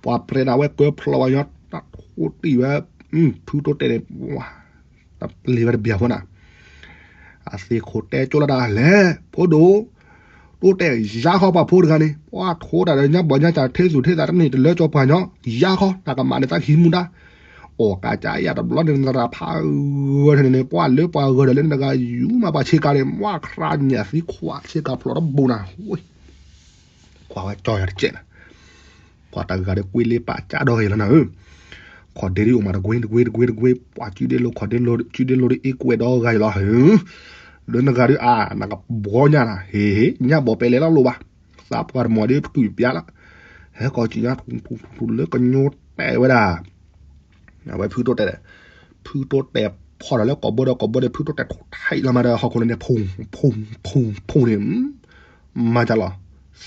ပှၤပရဲးဒၣ်ဝဲကၢဖျီဝဲညီ တၢ်ထိးတ့ၢ်ဝဲ ဖုတိၢ်တဲာ်န့ၣ် တပျ့ၤဝဲတဘျီဖိနၤ အသ့ၣ်ခိၣ်တဲကၠိလီၤဒၣ်လဲၣ် ဖိဒိၣ်, တိၢ်တဲာ်ယါဃီပှၤဖိတဂၤန့ၣ် ပှၤထိးတၢ်ဒီးညါဘီၣ်ညါစၢ် ထဲသူၣ်ထဲသးတန့ၢ်တလၢကၠီပှၤညီ ယါဃီ တၢ်ကမၣ်န့ၣ်သးဟံးမူဒါ, အိၣ်ကးကးယၤတဘျီန့ၣ် နရၣ်ဖးဂၢၢ်ထီၣ်န့ၣ်န့ၣ် ပှၤလၢပှၤဂၢၢ်ဒီးလၢနတဂၤယူၤမးပှၤဆ့ကၤန့ၣ် မ့ၢ်ခရါညၣ်သံခွးဆ့ကၤဖျိးတဘိနၤ, ခွးဝဲကၠီယၤတကဲးနၤ ပှၤတဂၤဒီးကွ့လ့ပာ်ကၠးဒီဂ့ၤလီၤနၤဧၢ, ခီၣ်ဒ့ဒ်အိၣ်မးတကွ့တကွ့တကွ့တကွ့ ပှၤစုဒ့လိၤခီၣ်ဒ့လိၤစုဒ့လိၤဒ်အ့ကွဲးဒီဂၤယၤလီၤဧၢ, လၢနဂၤဒုးအါ နကဘှီညါနၤ ဟ့ၣ်ဟ့ၣ် ညၣ်ဘီၣ်ပဲလဲၤလီၤလိၤဘၣ်, သးပှၢ်တမီၤဒ်ပကုၢ်ပျါလီၤ, ဟဲကီၢ်ကံၣ်ညါထူထူထူထူလၢကညိတဲာ်ဝဲဒၣ် အဝဲဖုတိၢ်တဲာ်ဒီး ဖုတိၢ်တဲာ်ဖီၣ်ဒီးလၢကိာ်ဘိဒီးကိာ်ဘိဒီး ဖုတိၢ်တဲာ်ထူထူလီၤမးဒီးဟီၣ်ခိၣ်လၢန့ၣ် ဖူဖူဖူန့ၣ် မၤကလီၤ,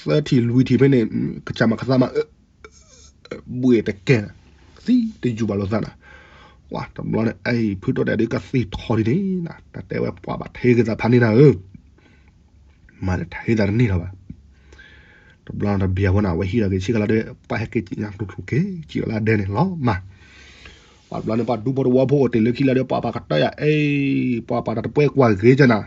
သၢထံၣ်လွံၢ်ထံၣ်ဖဲန့ၣ် ကစၢ်မၤကသးမး ဘှ့ၣ်တကဲနၤ, သံတယူၤဘၣ်လိာ်သးနၤ, ပှၤတဘျီန့ၣ် အဲ ဖုတိၢ်တဲာ်ဒ်ကသ့ၣ်ထီၣ်ဒ်န့ၣ်နၤ တၢ်တဲဝဲပှၤဘၣ်ထဲဂ့ၤသးဖးန့ၢ်နၤဧၢ မၤတထဲသးတန့ၢ်လီၤဘၣ်. တဘျီတဘျီဝဲန့ၣ် အဝဲဟံးထီၣ်က့ၤဆ့ကၤလီၤဒီး ပှၤဟဲက့ၤကံၣ်ညါထူထူက့ၤ ကံၣ်လီၤလၢဒဲန့ၣ်လီၤမး. ပှၤတဘျီန့ၣ် ပှၤဒူဖိတဝီဖိအိၣ်တ့ၢ်လၢခံလီၤဒီး ပှၤပာ်ကတၢၢ်ယၤ အ့ ပှၤပာ်တၢ်တပှဲၤကွၢ်ဂ့ၤကနၤ,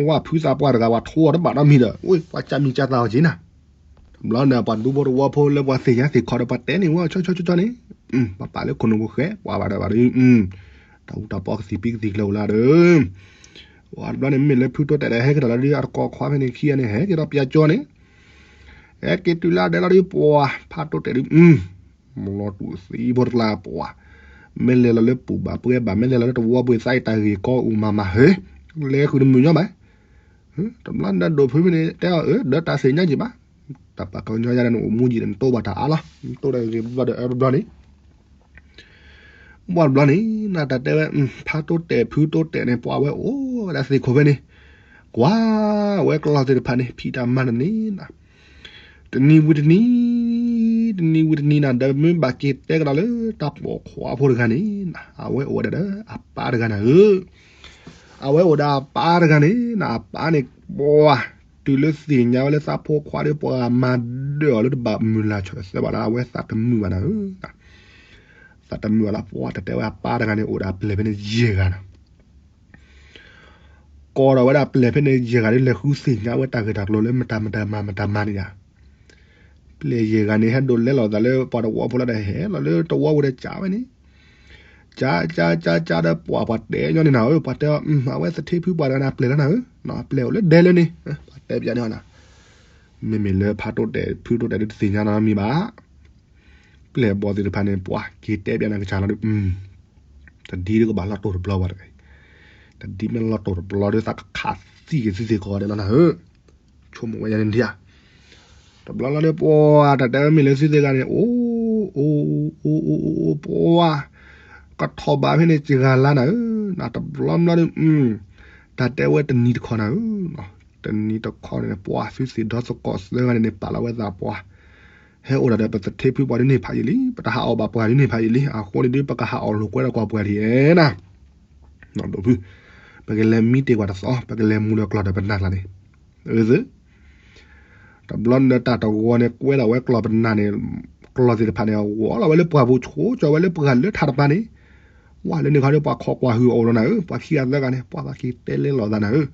ဝဲဖုသးပှၢ်တဂၤ ပှၤထိအီၤတဘၣ်နီတမံၤဒီး ပှၤကၢ်မံၤကၢ်သးအီၤက့ၤနၤ. တဘျီန့ၣ် ပှၤဒူဖိတဝီဖိလၢပှၤသ့ၣ်ညါသ့ၣ်ခီဒီး ပှၤတဲန့ၣ်ဝဲ ဆီဆီဆီဆီန့ၣ်, ပှၤပာ်လၢခိၣ်နူာ်ပူၤဃဲ ပှၤဘၣ်ဒီးဘၣ်ဒီး တၢ်အူတၢ်ပီကသံၣ်ပံကသံၣ်ကျၢၤအိၣ်လၢဒီး ပှၤတဘျီန့ၣ် မ့ၢ်လၢဖုတိၢ်တဲာ်ဒီး ဟဲက့ၤထီၣ်လီၤဒီး အတကိးခွါဖဲန့ၣ်ခံဂၤန့ၣ် ဟဲက့ၤဒီးပၠါကၠီန့ၣ်, ဟဲက့ၤတုၤလၢဒဲလီၤဒီး ပှၤဖးတိၢ်တဲာ်ဒီး မလီၤတူာ်သံဖိတကျါပှၤ, မ့ၢ်လဲၤလီၤလၢပူၤဘၣ်ပှဲၤဘၣ် မ့ၢ်လဲၤလီၤလၢတဝီပှဲၤသးအံၤတၢ်ဂ့ၢ်ကီအိၣ်မးမးဟဲ, လဲၤဃုာ်တမုာ်ညီဘၣ်. တဘျီန့ၣ်ဒိၣ်ဖုဖဲန့ၣ် တဲအီၤ အၢ ဒီးတၢ်သ့ၣ်ညါက့ၤဘၣ်, တၢ်ပာ်ကညီယါဒီးနအိၣ်မူယံာ်ဒီး နတိၢ်ဘၣ်တၢ်အါလီၤ နတိၢ်ဒီးဂ့ၤဘျီဒီးအၢတဘျီန့ၣ် ဘၣ်တဘျီန့ၣ် နတၢ်တဲဝဲ ဖးတိၢ်တဲာ်ဖုတိၢ်တဲာ်န့ၣ် ပှၤဝဲအိၣ်ဝဲဒၣ်သ့ၣ်ခိၣ်ဖဲန့ၣ်, ကွၢ်ဝဲကျီၢ်သ့ၣ်တဖၣ်န့ၣ် ဖံးတၢ်မၤတန့ၢ်နၤ, တနံၤဝံၤတနံၤ, တနံၤဝံၤတနံၤနၤ ဒီးမ့ၢ်ဘၣ်က့ၤတဲကဒီးလၢတၢ်ပိာ်ခွါဖိတဂၤန့ၣ်နၤ အဝဲအိၣ်ဝဲဒၣ်ဒီးအပၢ်တဂၤနၤဧၢ, အဝဲအိၣ်ဒီးအပၢ်တဂၤန့ၣ်နၤ အပၢ်န့ၣ် ပှၤ တုၤလၢသ့ၣ်ညါဝဲလၢသးဖိခွါဒီး ပှၤမၤဒၢၣ်အီၤလၢတဘၣ်မုၢ်လၢ်ဆီၣ်သၢဘၣ်လၢ အဝဲသးတမုာ်ဘၣ်နၤဧၢ, သးတမုာ်ဘၣ်လၢ ပှၤတတဲဝဲအပၢ်တဂၤန့ၣ် အိၣ်ဒီးအပျဲၢ်ဖဲန့ၣ်ယဲၢ်ဂၤနၤ ကိးဒီးဝဲဒၣ်ပျဲၢ်ဖဲန့ၣ်ယဲၢ်ဂၤဒီး လဲၤဃုသ့ၣ်ညါဝဲတၢ်ဂ့ၢ်တၢ်ကျိၤလၢမတၤမတၤမၤမတၤမၤန့ၣ်ယါ, ပျဲၢ်ယဲၢ်ဂၤန့ၣ် ဟဲဒိးလဲလီၤသးလၢပှၤတဝီဖိလီၤဒီး ဟဲလီၤလၢတဝီဖိဒီးကးဝဲန့ၣ်, ကကကကဒီးပှၤပှၤတဲညီန့ၣ်နၤဧၢ, ပှၤတဲအီၤ အဝဲသထ့ဖုပှၤတဂၤန့ၣ် အပျဲၢ်လီၤနၤဧၢ, အပျဲၢ်အိၣ်လၢဒဲလၢန့ၣ်, ပှၤတဲပျးန့ၣ်နၤ, မ့မ့ၢ်လၢဖးတိၢ်တဲာ်ဖုတိၢ်တဲာ်ဒုးတသ့ၣ်ညါနီတမံၤဘၣ်, ပျဲၢ်ဘီၣ်သ့ၣ်တဖၣ်န့ၣ် ပှၤက့ၤတဲပျးနၤကစၢ်လီၤဒီး တဒ်ဒီးကဘၣ်လီၢ်တိၢ်တဘျီဝဲတဂၤ, တဒ်မ့ၢ်လီၢ်တိၢ်တဘျီဒီးသးကခးသံက့ၤသုသ့ၣ်ကီးဒဲးလီၤနၤဧၢ, ဆိကမိၣ်ဝဲယၤန့ၣ်ဒံးဧါ တဘျီလီၤဒီးပှၤတၢ်တဲဝဲမ့ၢ်လၢသုသ့ၣ်ဂၤန့ၣ် အိၣ်အိၣ်အိၣ်အိၣ်အိၣ်ပှၤ ကထီၣ်ဘးဖဲန့ၣ်စှၤလါနၤဧၢ, နတဘျီဘျီဒီး တၢ်တဲဝဲတနံၤတခီနၤဧၢ, တနံၤတခီန့ၣ် ပှၤသုသ့ၣ်ဒီသကိးသၢဂၤန့ၣ်န့ၣ် ပာ်လီၤဝဲသးပှၤ ဟဲအိၣ်ဒၣ်ဒီးပသထ့ဖုပှၤဒ်န့ၣ်ဖးယံာ်လံ, ပတဟးအီၣ်ဘၣ်ပှၤဒ်န့ၣ်ဖးယံာ်လံ, အဃိန့ၣ်ဒုး ပကဟးအီၣ်လိာ်ကွဲဒီးကွၢ်ပှၤဒ်အဲၣ်နၤ ဒိၣ်ဖု, ပကလဲၤမံတ့ၢ်ကွၢ်တသီ, ပကလဲၤမူဒီးကျီၢ်ဒီးပနၢ်ကျါန့ၣ်, အၢ တဘျီန့ၣ်ဒီးတၢ်တဂီၤန့ၣ် ကွဲဒၣ်ဝဲကျီၢ်ပနၢ်န့ၣ်, ကျီၢ်သ့ၣ်တဖၣ်န့ၣ် ဂီၤလီၤဝဲလၢပှၢ်ပူၤ ဆိကၠီဝဲလၢပှၢ်လၢထးတပၤန့ၣ်, ဝဲလၢန့ၣ်ခီဒီးပှၤခိးကွၢ်ဟုၣ်အီၤလီၤနၤဧၢ, ပှၤခံဂၤသၢဂၤန့ၣ် ပှၤဘၣ်က့ၤတဲလဲလိာ်သးနၤဧၢ,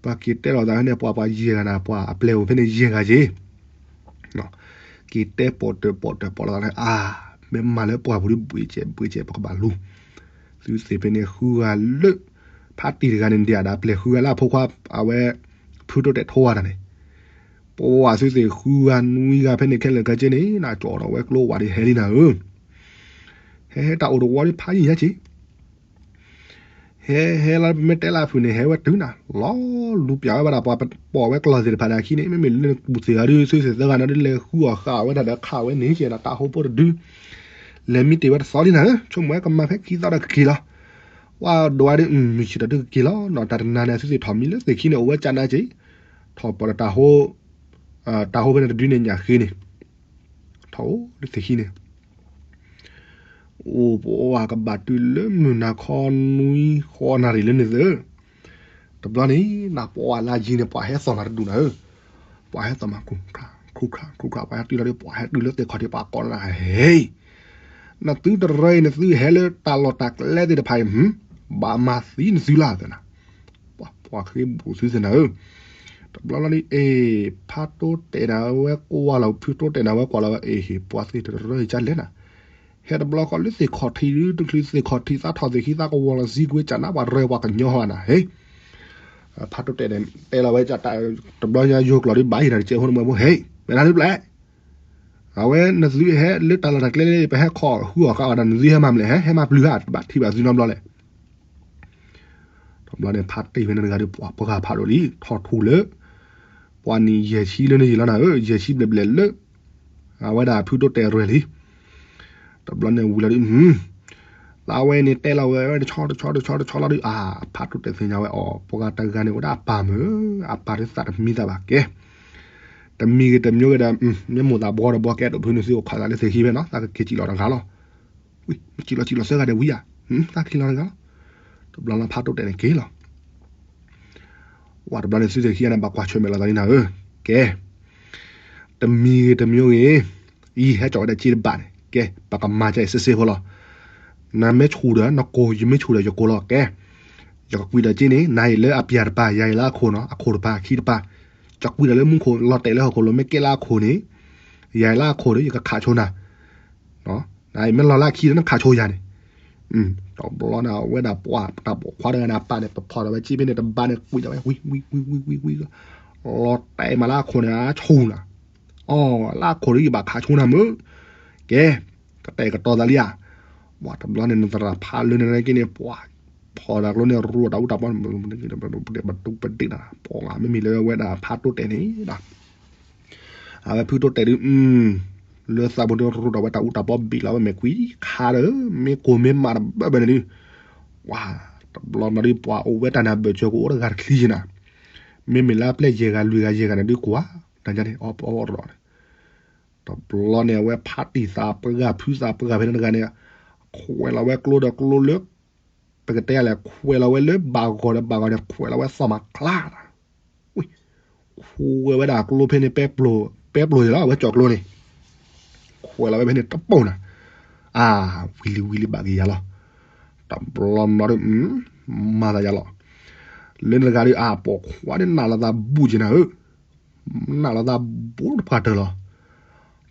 ပှၤက့ၤတဲလိာ်သးဖဲန့ၣ် ပှၤပှၤယဲၢ်ဂၤနၤ, ပှၤအပျဲၢ်အိၣ်ဖဲန့ၣ်ယဲၢ်ဂၤက့ၤ က့ၤတဲပိာ်တၢၢ်ပိာ်တၢၢ်ပိာ်လိာ်သးလၢ အါ, မ့ၢ်မၤလၢပှၢ်ပူၤဒ်ဘှ့ၣ်စဲးဘှ့ၣ်စဲး ပကဘၣ်လူၤ, သုသ့ၣ်ဖဲန့ၣ်ဃုဂၤလၢ ဖးတံၢ်တဂၤန့ၣ်ဒံးဒၣ် အပျဲၢ်ဃုဂၤလၢအဖိခွါ အဝဲ ဖုတိတဲာ်ထိဝါတၢ်န့ၣ်, ပဝဲသုသ့ၣ်ဃုဂၤနွံဂၤဖဲန့ၣ်ခဲလၢာ်ခဲဆ့န့ၣ် နကၠီၣ်ထီၣ်ဝဲကျိဝးဒ်ဟဲလံနၤဧၢ, ဟဲဟဲတၢ်အိၣ်တဝီဒ်ဖးယံာ်ညါက့ၤ ဟဲဟဲလီၤ မ့ၢ်တဲလၢအဖုၣ်န့ၣ် ဟဲဝဲတုၤနၤ, လီၤလူၤပျးဝဲဘၣ်ဒီးပှၤပိာ်ဝဲကျီၢ်သ့ၣ်တဖၣ်န့ၣ်အခံန့ၣ် မ့မ့ၢ်လၢနကူၣ်သ့ၣ်ဂၤဒ် သုသ့ၣ်သၢဂၤန့ၣ်ဒ်လဲၤဃုအီၣ်ဃာ်အီၣ်ဝဲဒၣ်ဒီးခးဝဲန့ၣ်ကဲဒီးတၢ်ဟိဖိတဒု, လဲၤမံတ့ၢ်ဝဲတသီလံနၤဧၢ, ဆိကမိၣ်ဝဲကမၤဖဲခံသီဒီးကက့ၤလီၤ, ဝဲဒိးဝဲဒ် မုၢ်ဆံးဒီးဒ်ကက့ၤလီၤနီၤ, တၢ်တနၤန့ၣ် သုသ့ၣ်ထီၣ်မံလၢသ့ၣ်ခံန့ၣ် အိၣ်ဝဲကနါက့ၤ, ထီၣ်ပီၣ်ဒီးတၢ်ဟိ, တၢ်ဟိဖဲန့ၣ်တဒုန့ၣ်ညၣ်ဃ့န့ၣ်, ထီၣ်အိၣ်လၢသ့ၣ်ခံန့ၣ် အိၣ်ပှၤကဘၣ်တုၤလၢမုၢ်နၤခီနွံဃီနၣ်ရံၣ်လၢန့ၣ်သ့ၣ်, တဘျီန့ၣ် နပှၤလၢယံၤန့ၣ် ပှၤဟဲသီၣ်နၤတဒူၣ်နၤဧၢ, ပှၤဟဲသီၣ်မး ခူခရး ခူခရး ခူခရး ပှၤဟဲတုၤလၢသ့ၣ်ခီၣ်ထံး ပှၤကိးနၤ ဟဲ, နသုတရၢအံၤ နသုဟဲလၢတၢ်လီၢ်တၢ်ကျဲသ့ၣ်တဖၣ်အံၤ ဘၣ်မၤသံနသုလၢ်သနာ်, ပှၤဃ့ဘူးသုသနာ်ဧၢ, တဘျီလီၤန့ၣ် အ့ၣ် ဖးတိတဲာ်နၤဝဲကွၢ်လီၤ ဖုတိတဲာ်နၤဝဲကွၢ်လီၤဝဲ အ့ၣ် ပှၤသ့ၣ်တရၢအံၤကလဲၣ်နၤ ဟဲတဘျီဃီလၢသ့ၣ်ခီၣ်ထံး တချုးသ့ၣ်ခီၣ်ထံးသးထီၣ်သ့ၣ်ခံသးကဝီၤလီၤ စံကွ့ကနါပှၤရၢပှၤကညီဟီနၤ ဟဲ, ဖးတိတဲာ်န့ၣ် တဲလီၤဝဲ တဘျီညါယိၤကျိာ်ဒ်ဘၣ်ယံၤနၤတကဲဖိနမွဲဖိ ဟဲ, မ့ၢ်နၤဒ်ပျဲၢ်, အဝဲနသုဟဲလၢတၢ်လီၢ်တၢ်ကျဲလၢ ပဟဲခီၣ်ဃုအီၣ်ဃာ်အီၣ်ဒီး နသုဟဲမၤမနုၤလဲၣ် ဟဲ ဟဲမၤပျုၤဧါ တဘၣ်ထံၣ်ဘၣ်သုနီတဘျီလဲၣ် တဘျီန့ၣ် ဖးတ့ၢ်ဖဲန့ၣ်တဂၤဒီး ပှၤပှၤဂၤဖးဒိၣ်လံ ထီၣ်ထူၣ်လၢ ပှၤနံၣ်ယဲၢ်ဆံလၢန့ၣ်ယံာ်လီၤနၤဧၢ, ယဲၢ်ဆံဘျဲၣ်ဘျဲၣ်လၢ အဝဲဒၣ်ဖုတိတဲာ်ရဲၣ်လံ. တဘျီန့ၣ်ဝံၤလီၤဒုး သးဝဲန့ၣ်တဲလီၤဝဲတဆီတဆီတဆီတဆီလီၤဒုး အါ ဖးတိတဲာ်သ့ၣ်ညါဝဲအီၤ ပှၤဂၤတဂၤန့ၣ် အိၣ်ဒၣ်အပၢ်မုၢ် အပၢ်ဒုးသးတမံသးဘၣ်ကဲ တမံၤဂ့ၤတမံၤဂ့ၤဒီး မ့ၢ်မိၢ်သးဘှီဒီးဘှီကဲဒိၣ်ဖုန့ၣ်သုအိၣ်ခိးသးလၢသ့ၣ်ခံဖဲနီၤ သးကက့ၤစံၣ်လီၤတဂၤလီၤ. ဝံၤ မ့ၢ်စံၣ်လီၤစံၣ်လီၤသၢဂၤဒီးဝံၤဧါ, သးက့ၤလီၤတဂၤလီၤ. တဘျီလၢဖးတိတဲာ်န့ၣ်က့ၤလီၤ. ဝံၤတဘျီန့ၣ်သုသ့ၣ်ခံဂၤန့ၣ် ဘၣ်ကွၢ်ဆၢၣ်မဲာ်လိာ်သးလံနၤဧၢ, ကဲ တမံၤဂ့ၤတမံၤဂ့ၤ, အံၤဟဲကၠီၣ်ဝဲဒၣ်စ့တဘၣ်န့ၣ် ကဲ ပကမၤကဲအံၤစ့စ့ဖိလီၤ. နမ့ၢ်ဆူၣ်ဒီးနကိး ယမ့ၢ်ဆူၣ်ဒီးယကိးလီၤ ကဲ ယကကွံာ်ဒီးက့န့ၣ် နၤအံၤလၢအပျၢ်တပၤ ယၤအံၤလၢအခိၣ်နီၤ အခိၣ်တပၤ အခံတပၤ, ယကွံာ်ဒီးလၢမူခိၣ် လီၤတဲာ်လၢဟီၣ်ခိၣ်လိၤ မ့ၢ်ကဲလၢအခိၣ်န့ၣ်, ယၤအံၤလၢအခိၣ်ဒီး ယကခးဆိနၤ, နမ့ၢ်လီၤလၢအခံဒီး နခးဆိယၤန့ၣ်, တဘျီန့ၣ် အဝဲဒၣ်ပှၤတၢ်ပိာ်ခွါတဂၤန့ၣ် အပၢ်န့ၣ် ပဖီၣ်ဒီးဝဲက့ဖဲန့ၣ် တဘၣ်န့ၣ် ကွံာ်ဒီးဝဲ ဝံၤ ဝံၤ ဝံၤ ဝံၤ ဝံၤ လီၤတဲာ်မးလၢအခိၣ်န့ၣ် အဆိနၤ, အီ လၢအခိၣ်ဒီး ယဘၣ်ခးဆိနၤမုၢ်, ကဲ ကတဲာ်ကတီၤသးလံဧါ, ဝံၤတဘျီန့ၣ် နသရၣ်ဖးလၢန့ၣ်က့န့ၣ် ပှၤဖီၣ်တၢ်ကျိန့ၣ် ရူတၢ်အူတၢ်ပီ ပဒ့ၣ်ပဒ့ၣ်နၤ ပှၤမ့မ့ၢ်လၢဝဲဒၣ်ဖးတိတဲာ်န့ၣ်ဒီး အဝဲဖုတိတဲာ်ဒုး လၢသးပူၤဒုးရူဒီးဝဲတၢ်အူတၢ်ပီဘ့ၣ်လီၤဝဲမဲာ်ကွံာ်ခါဒီး မ့ၢ်ကိၢ်မ့ၢ်မးတဘၢဘၢန့ၣ်ဒုး, ဝါ တဘျီန့ၣ်ဒုး ပှၤအိၣ်ဝဲတၢ်န့ၣ်အဘၢၣ်စၢၤကအိၣ်တဂၤတချံက့နၤ, မ့မ့ၢ်လၢအပျဲၢ်ယဲၢ်ဂၤလွံၢ်ဂၤယဲၢ်ဂၤန့ၣ်ဒုးကွၢ်, တၢ်ညါန့ၣ် အီၣ်ပအီၣ်ရီၣ်န့ၣ်, တဘျီန့ၣ် အဝဲဖးတံၢ်သးပှၢ်ဂၤဖုသးပှၢ်ဂၤဖဲန့ၣ်တဂၤန့ၣ်, ခွဲးလီၤဝဲကျိဒီးကျိလၢ ပကတဲလဲၣ် ခွဲးလီၤဝဲလၢဘၣ်ဂီၤဒီးဘၣ်ဂီၤန့ၣ် ခွဲးလီၤဝဲသီၣ်မးချါ, ဝံၤ ခွဲးဝဲဒၣ်ကျိဖဲန့ၣ် ပဲပျိၤ ပဲပျိၤယဲလီၤ အဝဲကၠီၣ်ကျိန့ၣ်, ခွဲးလီၤဝဲဖဲန့ၣ်တပိၢ်နၤ, အါ ဝံၤလံဝံၤလံဘၣ်က့ၤယၤလီၤ, တဘျီန့ၣ်ဒုး မၤသးယၤလီၤ, လၢန့ၣ်တဂၤဒုး အါ ပိာ်ခွါဒုးနးလိာ်သးဘူးက့နၤဧၢ, နးလိာ်သးဘူးတပှၢ်တၢၢ်လီၤ,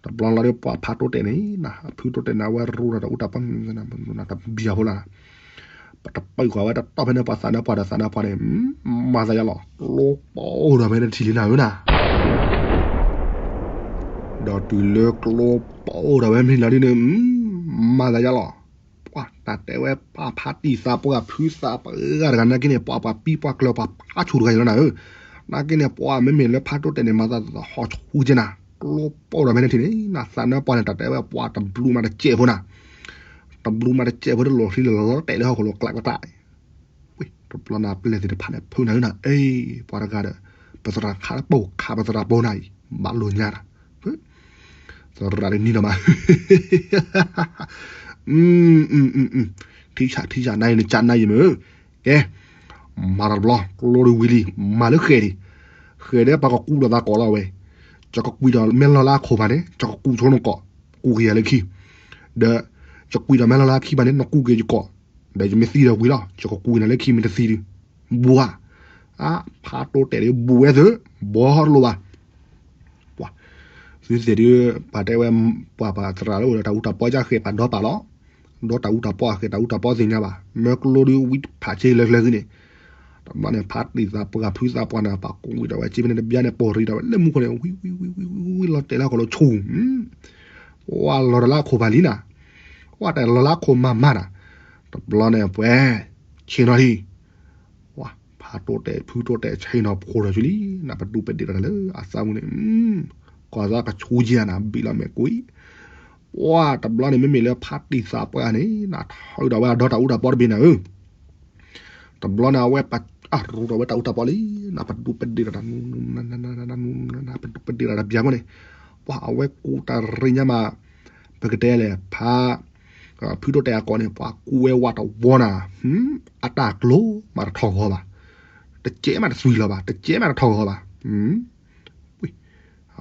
တ တဘျီလီၤဒီးပှၤဖးတိၢ်တဲာ်န့ၣ် အဖုတိၢ်တဲာ်န့ၣ် အဝဲရူဒီးတၢ်အူတၢ်ပီၢ် တဘံၣ်အဖိလၢ် ပတပၢၢ်ကွၢ်ဝဲတတီၢ်ဖဲန့ၣ် ပှၤသးနါပှၢ်ဒီးသးနါပှၢ်န့ၣ် မၤသးယါလီၤ ကျိပိၢ်ဒီးဖဲန့ၣ်ထံၣ်လံနၤဧၢနၤ ဒီးတုၤလၢကျိပိၢ်ဒီးဖဲန့ၣ်လီၤဒ်န့ၣ် မၤသးယါလီၤ ပှၤတၢ်တဲဝဲပှၤဖးတံၢ်သးပှၢ်ဖုသးပှၢ်တဂၤနာ်က့န့ၣ် ပှၤပှၤပံပှၤကျၢၤပှၤဖးဆူၣ်တဂၤအံၤလီၤနၤဧၢ နာ်က့န့ၣ် ပှၤမ့မ့ၢ်လၢဖးတိၢ်တဲာ်န့ၣ် မၤသးဟီၣ်ဆူၣ်က့နၤ ကျိပိၢ်ဒီးဖဲန့ၣ်ထံၣ်န့ၣ် နသးနါပှၢ်န့ၣ် တၢ်တဲဝဲပှၤတဘျူးမးတစဲးဖိနၤ တဘျူးမးတစဲးဖိတလိၣ်ချံလၢလီၤတဲာ်လၢဟီၣ်ခိၣ်လိၤကျးကတၢ် ဝ့ၢ် တဘျီန့ၣ်ပျဲၢ်သ့ၣ်တဖၣ်န့ၣ် ဖုနၤဧၢနၤ အ့ ပှၤတဂၤဒီး ပသရၣ်ခးလၢပိာ်ခးပသရၣ်ပိာ်နၤအံၤ ဘၣ်လိာ်ညါနၤ သရၣ်တနံၤနီၤမး ထံဆးထံဆးနၤအံၤနကနၤအံၤမ့ၢ် ကဲ မၤတဘျီ ကျိဒုးဝံၤလံ မၤလၢဃဲၤဒံး ဃဲၤဒီးပှၤကကူဒီးသးကိးလီၤဝဲ ယကကွံာ်ဒီးမဲလီၤလၢအခိၣ်ဖးန့ၣ် ယကကူဆိနကိး ကူက့ၤယၤလၢခံ ဒီး ယကွံာ်ဒီးမဲလီၤလၢအခံဖးန့ၣ် နကူက့ၤယကိး ဒီးယမ့ၢ်သံဒီးဝံၤလီၤ ယကကူနၤလၢခံမ့ၢ်တသံဒုး ဘှါ အါ ဖးတိၢ်တဲာ်ဒုးဘူးဝဲသု ဘှီဟီတလိၤဘၣ် ပှၤ သုသ့ၣ်ဒုး ပှၤတဲဝဲ ပှၤပှၤသရၣ်လၢအိၣ်ဒီးတၢ်အူတၢ်ပီၢ်ကၢ်ဃဲၤပှၤဒီပာ်လီၤ ဒီးတၢ်အူတၢ်ပီၢ်အဃဲၤ တၢ်အူတၢ်ပီၢ်သ့ၣ်ညါဘၣ် မၢကျိဒုးဝံဖးဆ့လၢကျဲဂုၢ်န့ၣ် တဘျီန့ၣ် ဖးတံၢ်သးပှၢ်ဖုသးပှၢ်န့ၣ် ပှၤကူဝံၤဒီးဝဲ က့မ့ၢ်န့ၣ်တဘျီန့ၣ် ပိာ်ရံဒီးဝဲ လၢမူခိၣ်န့ၣ် ဝံဝံဝံဝံဝံဝံလီၤတဲာ်လၢဟီၣ်ခိၣ်လိၤဆူၣ် ပှၤလီၤဒီးလၢအခိၣ်ဖးလံနၤ ပှၤတၢ်လီၤလၢအခိၣ်မၤမၤနၤ တဘျီန့ၣ်ပှဲၤ ဆ့ၣ်နီၤလံ ပှၤဖးတိၢ်တဲာ်ဖုတိၢ်တဲာ်ဆ့ၣ်နီၤဖိဒီးဆူလံ နပဒူပဒ့ၣ်တၢ်လၢအသးပူၤန့ၣ် ကီၢ်သးကဆူကယၤနၤ ဘံၣ်လီၤမဲာ်ကွံာ် ပှၤတဘျီန့ၣ် မ့မ့ၢ်လၢဖးတံၢ်သးပှၢ်န့ၣ် နထၢဒီးဝဲအဒီတၢ်အူတၢ်ပီၢ်တဘ့ၣ်နၤဧၢ တဘျီန့ၣ် အဝဲပအရူဒီးဝဲတၢ်အူတၢ်ပီၢ်လံ နပဒူပဒ့ၣ်တၢ် နပဒူပဒ့ၣ်တၢ်တဘျီဖိန့ၣ် ပှၤအဝဲကူတၢ်ရ့ညါမး ပကတဲလဲၣ် ဖး ဖုတိၢ်တဲာ်အကိးန့ၣ် ပှၤကူဝဲဝးတဝီနၤ အတၢ်ကျိမးတထီၣ်ဂီၤဘၣ် တစဲးမးတသွံၣ်လီၤဘၣ် တစဲးမးတထီၣ်ဂီၤဘၣ်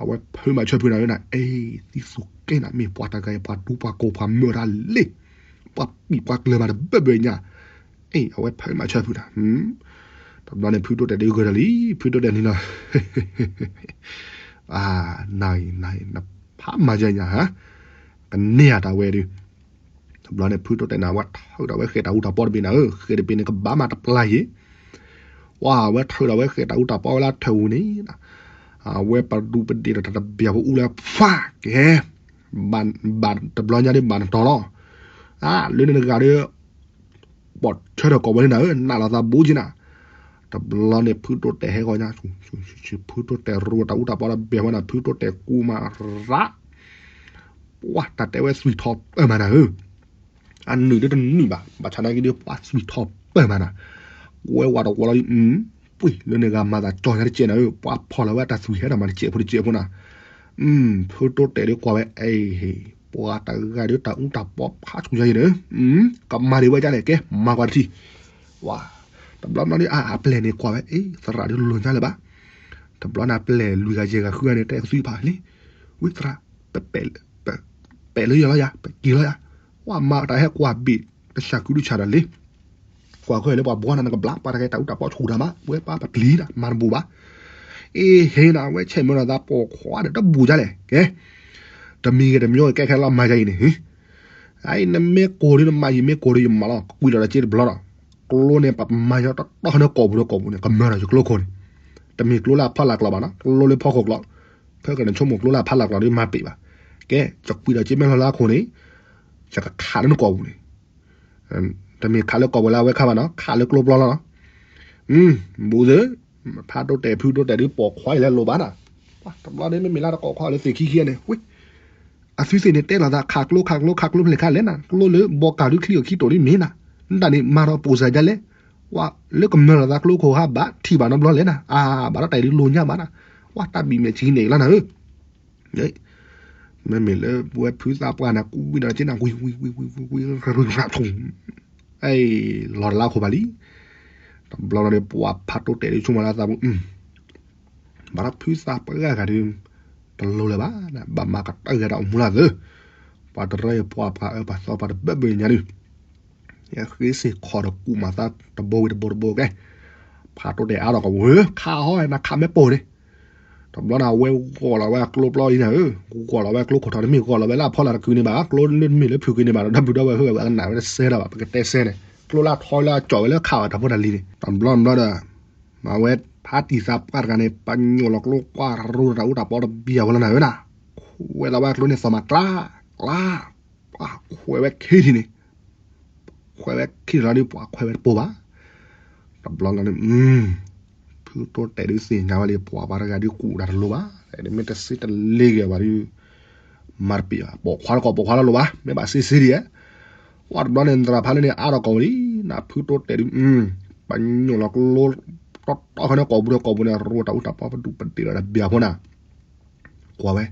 အဝဲဖုမၤဆၢဖုနၤဧၢနၤ အ့ သံသူကဲနၤ မ့ၢ်ပှၤတဂၤအံၤ ပှၤဒူပှၤကိၢ်ပှၤမၢတၢ်လံ ပှၤပံာ်ပှၤကျၢၤမးတဘၢဘၢညါ အ့ အဝဲဖုမၤဆၢဖုနၤ တဘျီန့ၣ် ဖုတိၢ်တဲာ်ဒုးဂၢၢ်ဒီးလံ ဖုတိၢ်တဲာ်န့ၣ်လီၤ နၤအံၤ နၤအံၤ နဖးမၤယဲညါဟါ ကန့ၢ်ဧါတၢ်ဝဲဒုး တဘျီန့ၣ် ဖုတိၢ်တဲာ်န့ၣ် အဝဲထၢဒီးဝဲဃဲၤတၢ်အူတၢ်ပီၢ်တဘ့ၣ်နၤဧၢ ဃဲၤတဘ့ၣ်န့ၣ် ကဘၣ်မးတပျၢ်ယံၤ ပှၤအဝဲထၢဒီးဝဲဃဲၤတၢ်အူတၢ်ပီၢ်ဝဲလၢထၢၣ်အူန့ၣ် အဝဲပဒူပဒ့ၣ်ဒီးတၢ်တဘ့ၣ်ဖိအူလၢဖးကဲ ဘၣ်တဘျီညါဒုးဘၣ်နတီၤလီၤ အါ လၢန့ၣ်တဂၤဒီး ပိာ်ထွဲဒီးကိးဝဲလံနၤဧၢ နာ်လီၤသးဘိက့နၤ တဘျီန့ၣ် ဖုတိၢ်တဲာ်ဟဲဂီၤညါ ဖုတိၢ်တဲာ်ရူတၢ်အူတၢ်ပီၢ်တဘ့ၣ်ဝဲနၤ ဖုတိၢ်တဲာ်ကူမးရး ပှၤတၢ်တဲဝဲသွံၣ်ထီၣ်ပၢၢ်မးနၤဧၢ အနုာ်ဒုးတနုာ်ဘၣ် ဘၣ်ဆၣ်နာ်က့ဒုးပှၤသွံၣ်ထီၣ်ပၢၢ်မးနၤ ကွဲဝးတဝီလီၤဒုး ပှ့ၤလၢန့ၣ်ဂၤမၤသးကၠီညါတစဲးနၤဧၢ ပှၤဖီၣ်လီၤဝဲတၢ်သွံၣ်ဟဲဒီးမၤတစဲးဖိတစဲးဖိနၤ ဖုတိၢ်တဲာ်ဒုးကွၢ်ဝဲ အ့ ပှၤတဂၤဒုးတၢ်အူတၢ်ပီၢ်ဖးဆူၣ်ညါယံၤန့ၣ် ကမၤဒံးဝဲဒ်လဲၣ် ကဲ မၤကွၢ်တထံၣ် ဝါ တဘျီဘျီဒုး အ အပျဲၢ်န့ၣ်ကွၢ်ဝဲ အ့ သရၣ်ဒုးလိာ်ညါလၢၤဘၣ် တဘျီန့ၣ် အပျဲၢ်လွံၢ်ဂၤယဲၢ်ဂၤဃုဂၤန့ၣ် တဲကသွံဖးလံ ဝံသရၣ် ပ ပ ပဲာ်လၢယၤလီၤယၤ ပက့ၤလီၤယၤ ဝါ မၤတၢ်ဟဲကွၢ်ဘ့ၣ် တဆၣ်ခုဒုးဆၣ်ဒီးလံ ကွၢ်ဃီလၢပှၤဘှီနၤနကဘျါ ပှၤတဂၤတၢ်အူတၢ်ပီၢ်ဆူၣ်တၢ်မး ဝဲပှၤပျံၤနၤ မၤတဘူၣ်ဘၣ် အ့ ဟ့ၣ်နၤ ဝဲဆဲးမၢနၤသးပိာ်ခွါဒီးတဘူၣ်ဒ်လဲၣ် ကဲ တမံၤဂ့ၤတမံၤဂ့ၤ ကဲခဲလီၤမၤယၤအံၤန့ၣ် အံၤ နမ့ၢ်ကိၢ်ဒုးနမၤယံၤ မ့ၢ်ကိၢ်ဒုးယမၤလီၤ ကွံာ်လီၤဒီးက့တဘျီဒီး ကျိန့ၣ် ပမၤညီတတီၢ်ဟီန့ၣ်ကိာ်ပူၤဒီးကိာ်ပူၤန့ၣ် ကမၢဒီးယကျိခိၣ်န့ၣ် တမ့ၢ်ကျိလၢအဖီလာ်ကျိာ်ဘၣ်နီၤ ကျိလၢဖီခိၣ်ကျိာ် ဖဲကနဆိကမိၣ်ကျိလၢအဖီလာ်ကျိာ်ဒုးမၤပ့ၢ်ဘၣ် ကဲ ယကွံာ်ဒီးက့မဲာ်လီၤလၢအခိၣ်န့ၣ် ယကခးလၢနကိာ်ပူၤန့ၣ် တမ့ၢ်ခးလၢကိာ်ပူၤလၢအဝဲခါဘၣ်နီၤ ခးလၢကျိပျီလီၤနီၤ ဘူးသ့ ဖးဒိၣ်တဲာ်ဖုဒိၣ်တဲာ်ဒုးပိာ်ခွါအံၤလၢလိၤဘၣ်နၤ တဘျီန့ၣ် မ့မ့ၢ်လၢတကိးခွါလၢသ့ၣ်ခံခံန့ၣ် ဝံ အသုသ့ၣ်န့ၣ်တဲလိာ်သး ခးကျိ ခးကျိ ခးကျိဖျဲၣ်ခါလဲၣ်နၤ ကျိလၢဘီကၤဒုးချံအီၤခံတိာ်ဒုးမ့ၢ်နၤ နတၢ်န့ၣ်မၤဒီးပိာ်စၤဒ်လဲၣ် ဝါ လၢကမၢလီၤသးကျိခိၣ်ဟါဘၣ် ထံၣ်ဘၣ်နီတဘျီလဲၣ်နၤ အါ ဘၣ်ဒီးတၢ်အံၤဒုးလိၤညါမးနၤ ဝါ တၢ်ဘံၣ်မဲာ်ဆံးန့ၣ်လီၤနၤဧၢ မ့မ့ၢ်လၢပဝဲဖုသးပှၢ်နၤ ကွံဒီးက့နၤ ဝံ ဝံ ဝံ ဝံ ဝံ ဝံ ရူၤရူၤရူၤ အဲ လီၤတလါခိၣ်ဘၣ်လံ တဘျီလီၤဒီး ပှၤဖးတိၢ်တဲာ်ဒုးဆိကမိၣ်လၢသးပူၤ ဘၣ်ဒီးဖုသးပှၢ်ဂၤဒုး တလိၤလၢၤဘၣ် ဘၣ်မၤကတၢၢ်ဂၤဒီးအမူလၢသၢ ပှၤတရၢအံၤပှၤပှၤအၢပှၤသီပှၤတဘၢဘၢညါဒုး ယဃ့စ့ၢ်ခီၣ်ဒီးကူၣ်မၤသးတဘိဝံၤတဘိတဘိကဲ ဖးတိၢ်တဲာ်အါထီၣ်ကဝဲ ခးဟီနခးမ့ၢ်ပိာ်န့ၣ် တဘျီန့ၣ် အဝဲဂီၤလီၤဝဲအကျိပျီအံၤနၤဧၢ, ဂီၤလီၤဝဲအကျိခိၣ်ထီၣ်တမ့ၢ်ဂီၤလီၤဝဲလၢအဖီလာ်တကုာ်န့ၣ်ဘၣ်, ကျိတမ့ၢ်လၢဖုးကွံာ်န့ၣ်ဘၣ်, ဒီပုၢ်ဒီဝဲၢ်ဧၢ အကနၣ်ဝဲတစဲးဒီးဘၣ်, ပကတဲစဲန့ၣ် ကျိလၢအထီလၢအကၠီၣ်ဝဲလၢခးဘၣ်တၢ်ဖိတၢ်လံၤန့ၣ်, တဘျီတဘျီဒီး မၤဝဲဖါတံၢ်သးပှၢ်တဂၤန့ၣ် ပညိၣ်လီၤကျိကွၢ်ရိတၢ်အူတၢ်ပီတဘံၣ်အဝဲလီၤနၤဧၢနၤ, ခွဲးလီၤဝဲအကျိန့ၣ် သီၣ်မးကျါ ကျါ ပှၤခွဲးဝဲခံထံၣ်န့ၣ် ခွဲးဝဲခံထံၣ်လီၤဒီး ပှၤခွဲးဝဲတပိာ်ဘၣ်. တဘျီလီၤန့ၣ် ဖုတိတဲာ်ဒုးသ့ၣ်ညါဝဲလံ ပှၤပှၤတဂၤဒုးကူၣ်တၢ်တလိၤဘၣ်, မ့ၢ်တစ့တလ့က့ၤဘၣ်ဒီး မၤတပ့ၤဘၣ်, ပိာ်ခွါတကိးပိာ်ခွါလၢလိၤဘၣ်, မ့ၢ်ဘၣ်စ့စ့ဒ်ဧါ, ပှၤတဘျီန့ၣ် သရၣ်ဖးလၢန့ၣ် အါထီၣ်ကီးဝဲလံ, နဖုတိတဲာ်ဒုး ပညိၣ်လီၤကျိ တီတီခီန့ၣ် ကိာ်ပူၤဒီးကိာ်ပူၤန့ၣ် ရိတၢ်အူတၢ်ပီပဒူၣ်ပဒ့ၣ်ဒီးတဘံၣ်အဖိနၤ ကွၢ်ဝဲ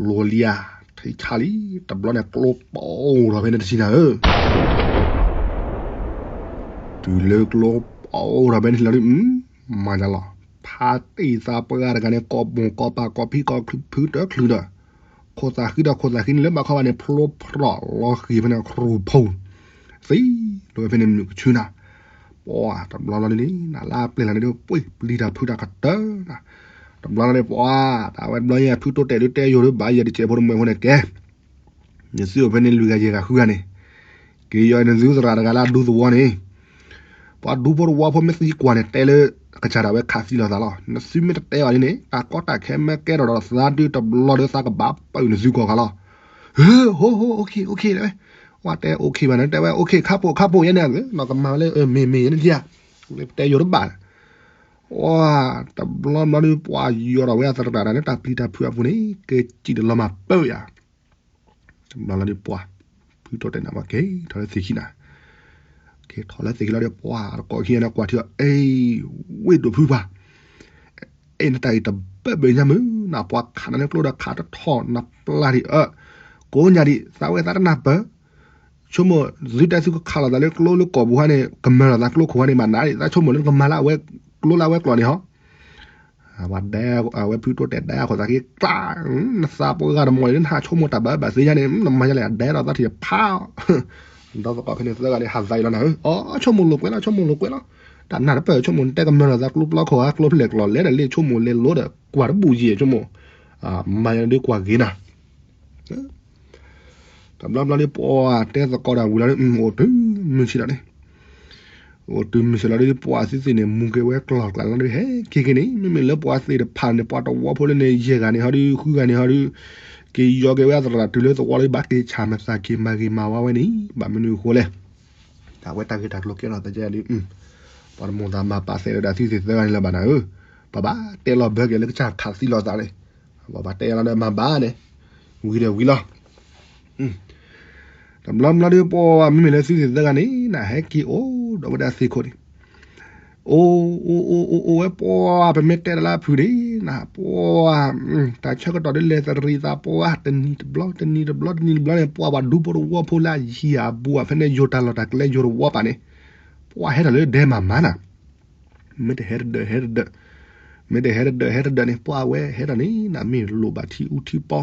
လိၤလံဧါ, ထံဆါလံ, တဘျီန့ၣ်ကျိပိၢ်ထီၣ်ဖဲန့ၣ်တထံၣ်နၤဧၢ, တုၤလၢကျိပိၢ်ထီၣ်ဖဲန့ၣ်လီၤဒုး မၤယါလီၤ, ဖါတံၢ်သးပှၢ်တဂၤန့ၣ် ကိာ်ပူၤကိာ်ပၤကိာ်ဖံးကိာ်ဖုးတချုးဒီး ခိၣ်သးဃံဒီးခိၣ်သးဃံန့ၣ်လၢဘၣ်ခီဘၣ်န့ၣ် ဖျိဖျိလီၤဃံၤဖဲန့ၣ်ခရူၣ်ဖိ သံလီၤဝဲဖဲန့ၣ်မုၢ်ကဆူနၤ, ပှၤတဘျီလီၤလံန့ၣ် နလၢပျဲၢ်လီၤန့ၣ်ဒုး ပှ့ၤပျံၤတၢ်ဖုးတၢ်ကတၢၢ်နၤ, တဘျီလီၤန့ၣ် ပှၤ တၢ်ဝဲတဘျီညါ ဖုတိတဲာ်ဒုးတဲယိၤဒုး ဘၣ်ယဲၢ်တစဲးဖိတမှဲဖိန့ၣ်ကဲ နသုအိၣ်ဖဲန့ၣ်လွံၢ်ဂၤယဲၢ်ဂၤဃုဂၤန့ၣ် က့ၤယီၤနသုသရၣ်တဂၤလၢအဒူသဝီန့ၣ် ပှၤဒူဖိတဝီဖိမ့ၢ်သံကွၢ်န့ၣ် တဲလၢ ကစၢ်ဒၣ်ဝဲခးသံလိာ်သးလီၤ, နသုမ့ၢ်တတဲအီၤန့ၣ်န့ၣ် တၢ်ကီတၢ်ခဲမ့ၢ်ကဲထီၣ်ဒီးသးဒုးတဘျီဒီးသးကဘၣ်ပာ်နသုကီၢ်ခါလီၤ, ဟိ ဟိ ဟိ OK OK တဲဝဲ, ဝဲတဲ OK ဘၣ်န့ၣ် တဲဝဲ OK ခါပိာ်ခါပိာ်ယဲန့ၣ် နီၢ်ကမၤဝဲလၢမ့ၢ်မ့ၢ်ယဲန့ၣ်ဧါ, တဲယိၤတဘၣ်, ဝဲ တဘျီဘျီဒုးပှၤယီၤဒီးဝဲအသရၣ်န့ၣ် တၢ်ပျံၤတၢ်ဖုးအပူၤန့ၣ် ကဲစံၣ်တလီၤမၤပၢယၤ တဘျီလီၤဒုးပှၤ ဖုတိတဲာ်န့ၣ် ပှၤက့ၤထီၣ်လၢသ့ၣ်ခံနၤ, က့ၤထီၣ်လၢသ့ၣ်ခံလီၤဒီး ပှၤတကိးခံဂၤန့ၣ် ကွၢ်ထံအီၤ အ့ ဝ့ၢ်ဒိၣ်ဖုပှၤ အဲ နတၢ်အံၤတဘၢဘၢညါမုၢ် နပှၤခးနၤလၢကျိဒီးခးတထီၣ်နပျၢ်ဒံးအၢ, ကိးညါဒံး သးဝဲသးတနၢ်ပၢၢ်, ဆိကမိၣ် သုတဲသုကခးလိာ်သးလၢကျိလၢကိာ်ပူၤဟါန့ၣ် ကမၢလီၤသးကျိခိၣ်ဟါန့ၣ် မးနးဒံး သးဆိကမိၣ်လၢနကမၤလၢအဝဲကျိလၢအဝဲကျိာ်န့ၣ်ဟီ ဝဲဒဲ အဝဲဖုတိတဲာ်ဒဲအခိၣ်သးက့ၤကျါ, နသးပှၢ်ဂၤတမီၢ်န့ၣ် နဟးဆိကမိၣ်တၢ်ဘၣ်ဘၣ်သ့ယါန့ၣ် နမၤယါလဲၣ် အဒဲဒီးသးထံၣ်ဖး, ဒီးသကိးဖဲန့ၣ်သၢဂၤန့ၣ် ဟးသးအံၤလီၤနၤဧၢ, အီ ဆိကမိၣ်လိာ်ကွဲလီၤ ဆိကမိၣ်လိာ်ကွဲလီၤ, တၢ်နၢ်တပၢၢ် ဆိကမိၣ်နတဲကမၢလီၤသးကျိပျီခိၣ်ဧါ ကျိဖျဲၣ်ကျိာ်လဲၤဒီးလ့ၣ်ဆိကမိၣ်လဲၤလိၤဒီး ကွၢ်တဘူၣ်ယံာ်ဆိကမိၣ်, မၤယါန့ၣ်ဒုးကွၢ်ဂ့ၤနၤ တဘျီဘျီလံ ပှၤတဲသကိးတၢ်ဝံၤလီၤ အိၣ်တုၤမုၢ်ဆ့ၣ်လီၤန့ၣ်, အိၣ်တုၤမုၢ်ဆ့ၣ်လီၤဒီး ပှၤသုသ့ၣ်န့ၣ် မူက့ၤဝဲကျီၢ်ကျါလီၤဒီး ဟဲက့ၤက့ၤန့ၣ် မ့မ့ၢ်လၢပှၤသ့ၣ်တဖၣ်န့ၣ် ပှၤတဝီဖိလၢန့ၣ် ယဲၢ်ဂၤန့ၣ်ဟီဒီး ဃုဂၤန့ၣ်ဟီဒီး က့ၤယီၤက့ၤဝဲအသရၣ်တုၤလၢသဝီလၢ ဘၣ်က့ၤဆၣ်မသးက့ၤမၤဂ့ၤမၤဝါဝဲန့ၣ် ဘၣ်မနုၤအဃိလဲၣ် တၢ်ဝဲတၢ်ဂ့ၢ်တၢ်ကျိၤကဲထီၣ်သကဲဒုး ပှၤတမိၣ်သးမၤပာ်သဲဒီးဒၣ်သုသ့ၣ်သၢဂၤန့ၣ်လၢၤဘၣ်နၤဧၢ, ပှၤဘၣ်တဲလီၤဘၢက့ၤလၢကစၢ်ခးသံလိာ်သးန့ၣ်, ပှၤဘၣ်တဲလီၤဒီးမၤဘၣ်န့ၣ်, ဝံၤဒီးဝံၤလီၤ. တဘျီဘျီဒီးပှၤမ့မ့ၢ်လၢသုသ့ၣ်သၢဂၤန့ၣ် နဟဲက့ၤအိၣ်ဒီးဝဲဒၣ်သ့ၣ်ခိၣ်န့ၣ် အိၣ် အိၣ် အိၣ် အိၣ် အိၣ်ဝဲပှၤ ပမ့ၢ်တဲတၢ်လၢအဖုၣ်န့ၣ် နပှၤ တၢ်ဆၢကတီၢ်ဒ်လဲၣ်သရံးသးပှၤ တနံၤတဘျီ တနံၤတဘျီ တနံၤတဘျီန့ၣ် ပှၤဘၣ်ဒူဖိတဝီဖိလၢအယံၤအဘူး ဖဲန့ၣ်ယိၤတၢ်လီၢ်တၢ်ကျဲယိၤတဝီပာ်န့ၣ် ပှၤဟဲထီၣ်လၢဒဲမၤမၤနၤ မ့ၢ်တဟဲတဒၢးဟဲတဒၢး, မ့ၢ်တဟဲတဒၢးဟဲတဒၢးန့ၣ် ပှၤဝဲဟဲထီၣ်န့ၣ် နမ့ၢ်လိၣ်ဘၣ်ထံအူထံပီ,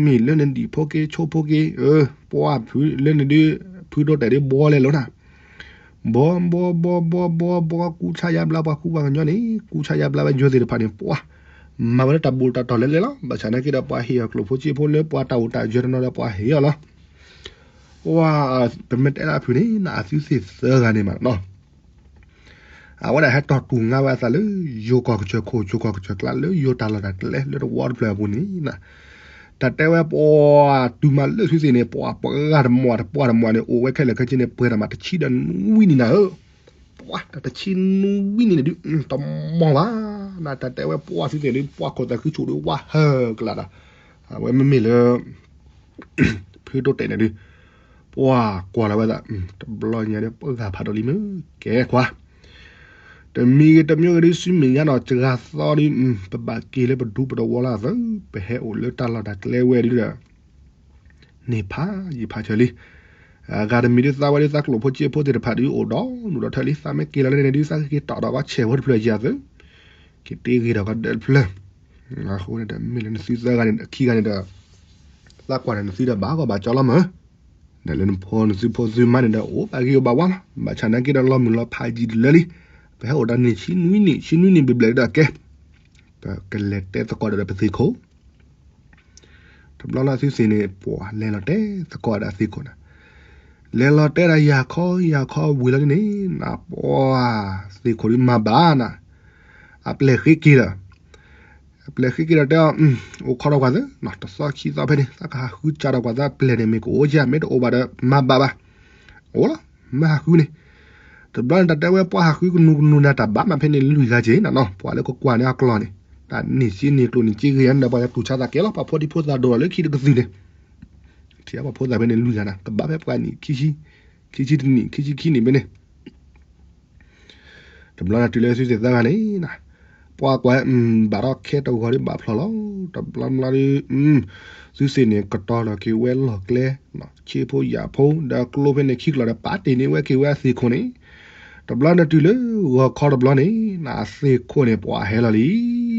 မ့ၢ်လၢနဒံၣ်ဖိက့ၤဆိဖိက့ၤ, ပှၤဖုလၢနဒုး ဖုဒိတဲာ်ဒုးဘှီလဲၤလိာ်နၤ, ဘှီ ဘှီ ဘှီ ဘှီ ဘှီ ဘှီ ကူဆါယါဘျါပှၤကူပှၤကညီန့ၣ် ကူဆါယါဘျါဝဲယိၤသ့ၣ်တဖၣ်န့ၣ် ပှၤ မၤဝဲလၢတၢ်ဘူၣ်တၢ်တီၢ်လဲၤလဲၤလီၤ. ဘၣ်ဆၣ်နာ်က့ဒီးပှၤဟ့ၣ်အီၤကျိၣ်ဖိစ့ဖိလၢပှၤတၢ်အိၣ်တၢ်ယၢၤတနီၤဒီးပှၤဟ့ၣ်အီၤလီၤ. ပှၤ ပမ့ၢ်တဲလၢအဖုၣ်န့ၣ် နအသုသ့ၣ်သၢဂၤန့ၣ်မးနီၤ အဝဲဒၣ်ဟဲတီၢ်တူၢ်ငါဝဲအသးလၢ ယိၤကီၢ်ကစၢၢ်ခိၣ် ယိၤကီၢ်ကစၢၢ်ကျါ လၢယိၤတၢ်လီၢ်တၢ်ကျဲ လၢတဝီတဖျၢၣ်အပူၤန့ၣ် တၢ်တဲဝဲပှၤတုၤမးလၢသုသ့ၣ်န့ၣ် ပှၤပှၤဂၤတမီၢ်တပှၢ်တမီၢ်န့ၣ် အိၣ်ဝဲခဲလၢာ်ခဲဆ့န့ၣ် ပှဲၤတၢ်မးတဆံဒီးနွံနံၣ်နၤဧၢ, ပှၤတၢ်တဆံနွံနံၣ်န့ၣ်ဒုး တမီၢ်ဘၣ်, နတၢ်တဲဝဲပှၤသုသ့ၣ်ဒုး ပှၤခိၣ်သးခုဆူၣ်ဒုး ဝါဟၢကလာ်ဒီး အဝဲမ့မ့ၢ်လၢ ဖုဒိတဲာ်န့ၣ်ဒုး ပှၤကွၢ်လီၤဝဲသး တဘျီညါဒီး ပှၤဂၤဖးဒိၣ်လံမ့ၢ်ကဲခွါ တမံၤဂ့ၤတမံၤဂ့ၤဒုး စုမ့ၢ်ညါနီၢ်စှၤသီဒုး ပဘၣ်က့ၤလၢပဒူပတဝီလၢအသၢ ပဟဲအိၣ်လၢတၢ်လီၢ်တၢ်ကျဲဝဲဒုးဒီး န့ၢ်ဖးယံာ်ဖးဆၢလံ. အဂၤတမံၤဒုးသးဝဲဒုးသးကျိၣ်ဖိစ့ဖိသ့ၣ်တဖၣ်ဒုးအိၣ်ဒီးနုာ်ဒီးထၢလံ သးမ့ၢ်က့ၤလီၤလၢန့ၣ်ဒုး သးကက့ၤတီၣ်ဒီးကီၢ်ဆဲးဖိတဖျၢၣ်ယၤသၢ က့ၤတ့ဂ့ၤဒီးကီၢ်ဒၢးတဖျၢၣ် အဃိန့ၣ်ဒီး မ့ၢ်လၢနသုသၢဂၤန့ၣ် ခံဂၤန့ၣ်ဒီး သးကွၢ်န့ၣ်နသုဒီးဘၣ်ဂီၢ်ဘၣ်ကၠီလီၤမး, ဒီးလၢနဖိနသုဖိသုမါန့ၣ်ဒီး အိၣ်ဘၣ်ဂ့ၤအိၣ်ဘၣ်ဝါလီၤ. ဘၣ်ဆၣ်နာ်က့ဒီးလီၤမုၢ်လီၤဖးယံာ်တလၢလံ. ပဟဲအိၣ်တၢ်န့ၣ်ဆံနွံနံၣ် ဆံနွံနံၣ်ဘျဲၣ်ဘျဲၣ်ဒီးကဲ ပကလဲၤတဲသကိးဒီးပသ့ၣ်ခိၣ်. တဘျီလၢသုသ့ၣ်န့ၣ် ပှၤလဲၤလီၤတဲသကိးဒီးအသ့ၣ်ခိၣ်န့ၣ်, လဲၤလီၤတဲဒၣ်ယၤခီယၤခီဝံၤလီၤန့ၣ်န့ၣ် ပှၤသ့ၣ်ခိၣ်ဒုးမၤဘၣ်နၤ, အပျဲၢ်ဃ့က့ၤဒီး အပျဲၢ်ဃ့က့ၤဒီးတဲအီၤ, အိၣ်ခိးဒီးကွၢ်သ့, တသီခံသီဖဲန့ၣ် သးကဟးဃုကၢ်ဒီးကွၢ်သးပျဲၢ်န့ၣ် မ့ၢ်ကအိၣ်ကဲ မ့ၢ်တအိၣ်ဘၣ်ဒီး မၤဘၣ်ဘၣ်. အိၣ်လီၤ, မ့ၢ်ဟးဃုန့ၣ်. တဘျီန့ၣ် တၢ်တဲဝဲပှၤဟးဃုကနူၤကနူၤန့ၣ် တၢ်ဘၣ်မးဖဲန့ၣ်လွံၢ်ဂၤက့ၤနၤနီၤ, ပှၤလၢကကွၢ်န့ၢ်အကျိာ်န့ၣ်, တၢ်န့ၢ်စ့န့ၢ်ကျိာ်န့ၢ်စ့ဂ့ၤယါန့ၣ်ဒီး ပှၤတူၢ်ဆါသးကဲလီၤ, ပှၤဖိဒံဖိသၣ်ဒိၣ်လီၤလၢခံတကသုၣ်န့ၣ် ထံၣ်ပှၤဖိသၣ်ဖဲန့ၣ်လွံၢ်ဂၤနၤ, ကဘၣ်ဖဲပှၤနံၣ်ခံဆံ, ခံဆံတနံၣ် ခံဆံခံနံၣ်ဖဲန့ၣ်. တဘျီန့ၣ်တုၤလၢသုသ့ၣ်သၢဂၤန့ၣ်, ပှၤကွၢ်, ဘၣ်ထီၣ်ခဲတဂီၤဒ်ဘၣ်ဖျိးလီၤ. တဘျီဘျီဒီး, သုသ့ၣ်န့ၣ် ကတီၤလီၤက့ၤဝဲလီၢ်ကျဲ, ဆ့ဖိယာ်ဖိ ဒီးကျိဖဲန့ၣ်ခံကျီၤဒီး ပာ်တ့ၢ်န့ၢ်ဝဲက့ၤဝဲအသ့ၣ်ခိၣ်န့ၣ်. တဘျီန့ၣ်တုၤလၢဂီၤခီတဘျီန့ၣ်, အသ့ၣ်ခိၣ်န့ၣ် ပှၤဟဲလီၤ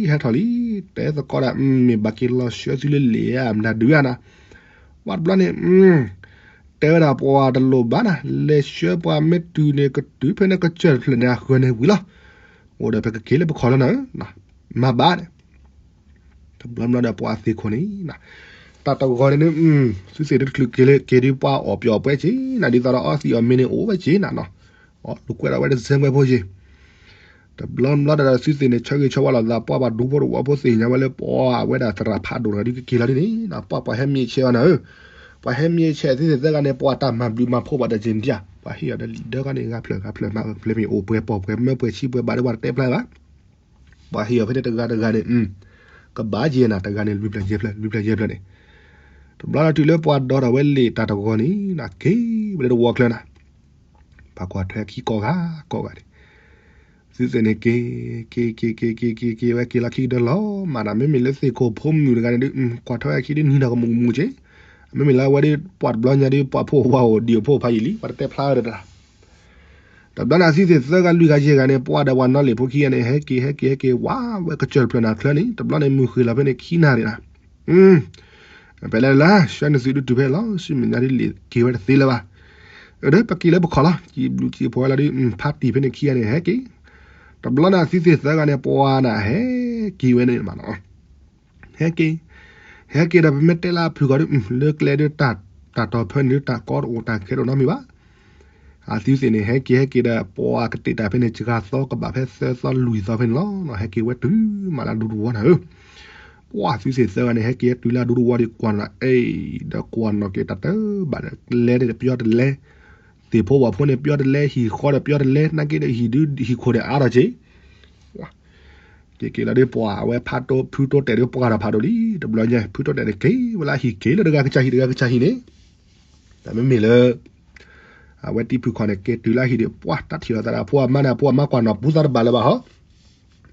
လံ, ဟဲထီၣ်လံ, တဲသကိးဒၣ်, မ့ၢ်ဘၣ်က့ၤလီၤဆှၢသုလၢလံာ်ဧါ မတၤဒုးဧါနၤ. ပှၤတဘျီန့ၣ် တဲဝဲဒၣ်ပှၤတလိၣ်ဘၣ်နၤ, လဲၤဆှၢပှၤမ့ၢ်တုၤန့ၣ် ကတုၤဖဲန့ၣ်ကစၢၢ်တဖျၢၣ်န့ၣ်အဃၢၤန့ၣ်ဝံၤလီၤ. အိၣ်ဒီးဖဲကက့ၤလၢပခီၣ်လီၤနၤ, မၤဘၣ်န့ၣ်. တဘျီဘျီဒီးပှၤသ့ၣ်ခိၣ်န့ၣ်, တၢ်တဂီၤန့ၣ်ဒုး, သုသ့ၣ်တချုးက့ၤလၢက့ၤဒုး ပှၤအီၣ်ပျီၣ်ပှဲၤက့ၤနၤ ဒ်သိးဒီးအီသံးအီၣ်မ့ၤန့ၣ်အိၣ်ဝဲက့ၤနၤနီၤ, အီလူၤကွဲးဒီးဝဲတစဲးကွဲးဖိက့ၤ. တဘျီဘျီဒီးသုသ့ၣ်န့ၣ် ဆၢဂ့ၤဆၢဝါလိာ်သး ပှၤပှၤဒူဖိတဝီဖိသ့ၣ်ညါဝဲလၢပှၤအဝဲဒၣ်သရၣ်ဖးဒိၣ်တဂၤဒုးကက့ၤလီၤဒ်န့ၣ်, ပှၤပှၤဟဲမံအဆဲးအီၤနၤဧၢ. ပှၤဟဲမံအဆဲးသုသ့ၣ်သၢဂၤန့ၣ် ပှၤတၢ်မၤဘျုးမၤဖှိၣ်ဘၣ်ဒီးက့ၤဒံးဧါ, ပှၤဟ့ၣ်အီၤဒီးလံာ်ဒၢကီန့ၣ် ဂၤဖျၢၣ်ဂၤဖျၢၣ်မၤဖျၢၣ်မ့ၢ်အိၣ်ပှဲၤပိာ်ပှဲၤမၢပှဲၤဆံးပှဲၤဘၣ်ဒီးပှၤတတဲဖျါဘၣ်. ပှၤဟ့ၣ်အီၤဖဲန့ၣ်တဂၤတဂၤန့ၣ်, ကဘၣ်က့ၤနၤ တဂၤန့ၣ်လွံၢ်ဖျၢၣ်ယဲၢ်ဖျၢၣ် လွံၢ်ဖျၢၣ်ယဲၢ်ဖျၢၣ်န့ၣ်. တဘျီလၢတုၤလၢပှၤဒီထီၣ်ဝဲလံာ်တၢ်တဂီၤန့ၣ် က့ၤဝဲလၢတဝီချၢနၤ, ပှၤကွၢ်ထွဲခံကိးဂၤကိးဂၤန့ၣ်, သုသ့ၣ်န့ၣ်က့ၤ, က့ၤက့ၤက့ၤက့ၤက့ၤက့ၤက့ၤဝဲ က့ၤလီၢ်ခံကဒီးလီၤမးနၤ, မ့မ့ၢ်လၢသ့ၣ်ခိၣ်ဖိမုၣ်တဂၤန့ၣ်ဒုး ကွၢ်ထွဲခံဒုးနံၤဒီးကမူးကမူးက့ၤ, မ့မ့ၢ်လၢအဝဲဒုးပှၤတဘျီညါဒုး ပှၤဖိဝဲအိၣ်ဒံးအဖိဖးယံာ်လံ ပှၤတတဲဖျါဝဲဒီးတၢ် တဘျီန့ၣ် အသုသ့ၣ်သၢဂၤလွံၢ်ဂၤယဲၢ်ဂၤန့ၣ် ပှၤဒီးပှၤနီၣ်လ့ၣ်ဖိခံဂၤန့ၣ် ဟဲက့ၤ ဟဲက့ၤ ဟဲက့ၤ ဝးဝဲကစၢၢ်တဖျၢၣ်န့ၣ်ချၢန့ၣ် တဘျီန့ၣ် မုၢ်ဃ့ၢ်လီၤဖဲန့ၣ်ခံနၣ်ရံၣ်နၤ, ဖဲလဲၣ်လၢ ဆှၢန့ၢ်သုဒုးတုၤဖဲလီၤ ဆူမဲာ်ညါဒ်လဲၣ်က့ၤဝဲတသ့လၢၤဘၣ်. ဒီးပက့ၤလၢပခီၣ်လီၤ စံးဘျုးစံးဖှိၣ်ဝဲလီၤဒုး ဖါတံၢ်ဖဲန့ၣ်ခံဂၤန့ၣ် ဟဲက့ၤ, တဘျီန့ၣ် အသုသ့ၣ်သၢဂၤန့ၣ် ပှၤန့ၣ် ဟဲက့ၤဝဲန့ၣ်မးနီၤ ဟဲက့ၤ, ဟဲက့ၤဒီး ပမ့ၢ်တဲလၢအဖုၣ်ဂီၤဒုး လၢကျဲဒုး တၢ်တီၤဖၢန့ၣ်ဒုး တၢ်ကီတအိၣ်တၢ်ခဲတအိၣ်နီတမံၤဘၣ်. အသုသ့ၣ်န့ၣ် ဟဲက့ၤဟဲက့ၤဒီး ပှၤကတဲာ်တၢ်ဖဲန့ၣ် စှၤသီကဘၣ်ဖဲသၢသီလွံၢ်သီဖဲန့ၣ်လီၤ. ဟဲက့ၤဝဲတုၤမးလၢအဒူတဝီနၤဧၢ, ပှၤသုသ့ၣ်သၢဂၤန့ၣ် ဟဲက့ၤတုၤလၢအဒူတဝီဒီး ကွၢ်နၤအံၤ ဒီးကွၢ်နီၣ်က့ၤတၢ်တဘၣ်ဒီး လဲၤန့ၣ်ဒီးပယီၤတလဲ, သ့ၣ်ဖိဝၣ်ဖိန့ၣ် ပယီၤတလဲ, ဟံၣ်ဃီဒီးပယီၤတလဲ, နာ်က့ဒီးဟံၣ်ဒုး ဟံၣ်ခိၣ်ဒီးအါထီၣ်က့ၤ က့ၤက့ၤလီၤဒုး ပှၤအဝဲဖုတိတဲာ်ဒုး ပှၤဒီးဖးဒိၣ်လံ. တဘျီညါ ဖုတိတဲာ်န့ၣ် က့ၤဝဲလၢအဟံၣ် က့ၤလၢတဂၤကစၢ်ဟံၣ် တဂၤကစၢ်ဟံၣ်န့ၣ်, တၢ်မ့မ့ၢ်လၢ အဝဲတံၤဖုၣ်ခီၣ်န့ၣ် က့ၤတုၤလၢအဟံၣ်ဒီး ပှၤတၢ်ထံၣ်လိာ်သးဒီးအဖိအမါန့ၣ် အဖိအမါကွၢ်နီၣ် ဘူၣ်သးတဘၣ်လၢၤဘၣ်ဟီ,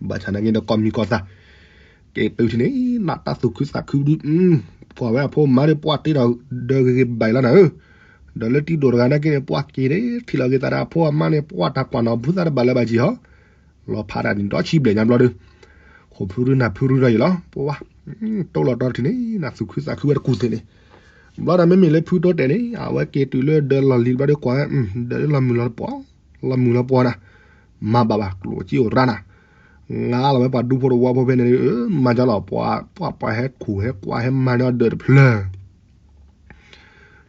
ဘၣ်ဆၣ်နာ်က့ဒီး ကိးမံၤကိးသး က့ၤတုၤထံၣ်န့ၣ် နးတၢ်သူၣ်ခုသးခုဒုး ကွၢ်ဝဲအဖိအမါဒီး ပှၤတ့ထီၣ်ဒီးဂ့ၤဂ့ၤဘၣ်လီၤနၤဧၢ, ဒီးလၢတံၤဒိၣ်တဂၤနာ်က့န့ၣ် ပှၤက့ၤန့ၣ် ထံၣ်လိာ်က့ၤသးဒီးအဖိအမါန့ၣ် ပှၤတၢ်ကွၢ်နီၣ် ဘူၣ်သးတဘၣ်လၢၤဘၣ်က့ၤဟီ လီၤဖးဒၣ်န့ၣ် ဒီးဆံးဘျဲၣ်ညါဘျီဒီး ခိၣ်ဖုရူနၢ်ဖုရူဒီးယံၤလီၤ ပှၤ တိၢ်လီၤတီထံၣ်န့ၣ် နးသူၣ်ခုသးခုဝဲတကူၣ်သ့ၣ်န့ၣ်, ဘျီဒီးမ့မ့ၢ်လၢဖုတိတဲာ်န့ၣ် အဝဲက့ၤတုၤလၢဒၢးလီၢ်လံၤဘျီဒီးကွၢ် ဒၢးလီၢ်မုၢ်လီၤပှီၢ် လီၢ်မုၢ်လီၤပှီၢ်နၤ, မၤဘၣ်ဘၣ် ကျိၣ်စ့အိၣ်ရၣ်နၤ, ငါလီၤဝဲပှၤဒူဖိတဝီဖိဖဲန့ၣ် မၤကၢလီၤ ပှၤပှၤဟဲခူၣ်ဟဲကွၢ်ဟဲမၤန့ၢ်အီၤဒၢးတဖျၢၣ်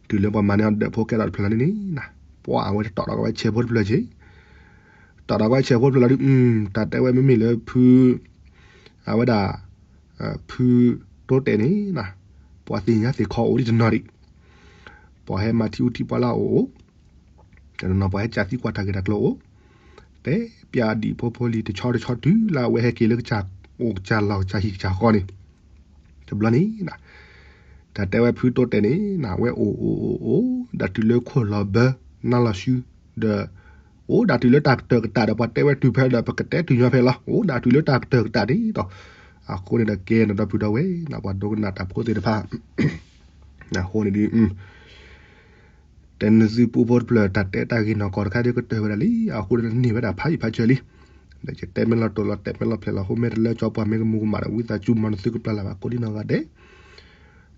တုၤလၢပှၤမၤန့ၢ်အီၤဒၢးဖိကဲထီၣ်တဖျၢၣ်လီၤန့ၣ်န့ၣ်, ပှၤအဝဲတတီၢ်ဒီးကဝဲဆဲးဖိတဖျၢၣ်က့ၤ, တီၢ်ဒီးကဝဲဆဲးဖိတဖျၢၣ်လီၤဒုး တၢ်တဲဝဲမ့မ့ၢ်လၢဖု အဝဲဒၣ် ဖုတိတဲာ်န့ၣ် ပှၤသ့ၣ်ညါသ့ၣ်ခီအိၣ်ဒံးတနီၤဒံး, ပှၤဟဲမၤထံအူထံပှၤလၢအအိၣ်အိၣ်, တနီၤနီၤ ပှၤဟဲကၢသံကွၢ်တၢ်ဂ့ၢ်တၢ်ကျိၤအိၣ်, တဲပျးဒံးဖိဖိလံၤတဆီတဆီတုၤလၢအဝဲဟဲက့ၤလၢကစၢ်အိၣ်ကစၢ်လီၢ်ကစၢ်ဟံၣ်ကစၢ်ဃီန့ၣ်, တဘျီန့ၣ် တၢ်တဲဝဲဖုတိတဲာ်န့ၣ် အဝဲအိၣ်အိၣ်အိၣ်အိၣ် ဒၣ်တုၤလၢခိၣ်လီၤဘၢ နါလီၤဆှု ဒီး အိၣ်ဒၣ်တုၤလၢတၢ်ကတၢၢ်ကတၢၢ်ဒီး ပှၤတဲဝဲတုၤဖဲဒီး ပကတဲတုၤညီဖဲလီၤ. အိၣ်ဒၣ်တုၤလၢတၢ်ကတၢၢ်ကတၢၢ်ဒ်သိး အဃိန့ၣ်ဒီးကဲနဒီပုၢ်ဒီဝဲၢ် ပှၤဒိကနၣ်တၢ်ဖိသ့ၣ်တဖၣ် အဃိန့ၣ်ဒုး တဲနသုပူဖိတဖျၢၣ် တၢ်တဲတၢ်ဂ့ၢ်နီၢ်ကီၢ်တခါဒ်ကတၢၢ်ဝဲဒၣ်လံ. အဃိန့ၣ်န့ၢ်ဝဲဒၣ်ဖးယံာ်ဖးစၢၤလံ. ဒီးယတဲမ့ၢ်လီၤတိာ်လီၤတဲာ်မ့ၢ်လီၤဖျဲးလီၤ ဟိမ့ၢ်တလၢကၠီပှၤမ့ၢ်ကမူၤကမၣ်ဒီး ဝံသးစူၤမၤနသုကပျၢ်လၢ်ဘၣ်ကိးဒံနီၢ်ဂၤဒဲး,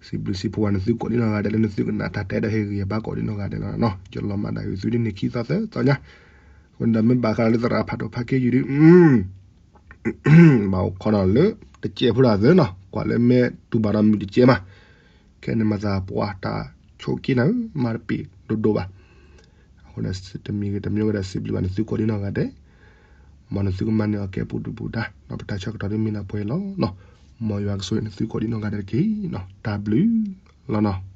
စံးဘျုးစံးဖှိၣ်ဝဲနသုကိးဒံနီၢ်ဂၤဒဲးလၢနသုကနၣ်တၢ်တဲဒီးဟ့ၣ်ဂံၢ်ဟ့ၣ်ဘါကိးဒံနီၢ်ဂၤဒဲးလီၤ. ယလီၤမၢ်ဒၣ်ဂ့ၤသုဒ်န့ၣ်ခံသီသၢသီညါ, အဃိန့ၣ်ဒီးမ့ၢ်ဘၣ်ဃးလၢသရၣ်ဖးဒိၣ်ဖးက့ယုၢ်ဒုး ဘၣ်အိၣ်ခိးနၤလၢ တကဲးဖိတၢ်သၢနီၤ, ကွၢ်လၢမဲာ်တူၢ်ဘၣ်ဒီးမုၢ်တကဲးမး, ခဲန့ၣ်မၤသးပှၢ်တၢ်ဆိးက့နၤဧၢ, မၤတပ့ၤဒိၣ်ဒိၣ်ဘၣ်. အဃိန့ၣ် တမံၤဂ့ၤတမံၤဂ့ၤဒီး စံးဘျုးဘၣ်နသုကိးဒံနီၢ်ဂၤဒဲး, မ်နသုကမၤန့ၢ်အီၤကဲပူၤဒုၣ်ပူၤဒါ, ဒီးပတၢ်ဆၢကတီၢ်ဒ်မ့ၢ်နၢ်ပှဲၤလီၤနီၤ. မ်ယွၤကဆိၣ်ဂ့ၤနသုကိးဒံနီၢ်ဂၤဒဲးတက့ၢ်နီၤ. တၢ်ဘျုးလီၤနီၤ.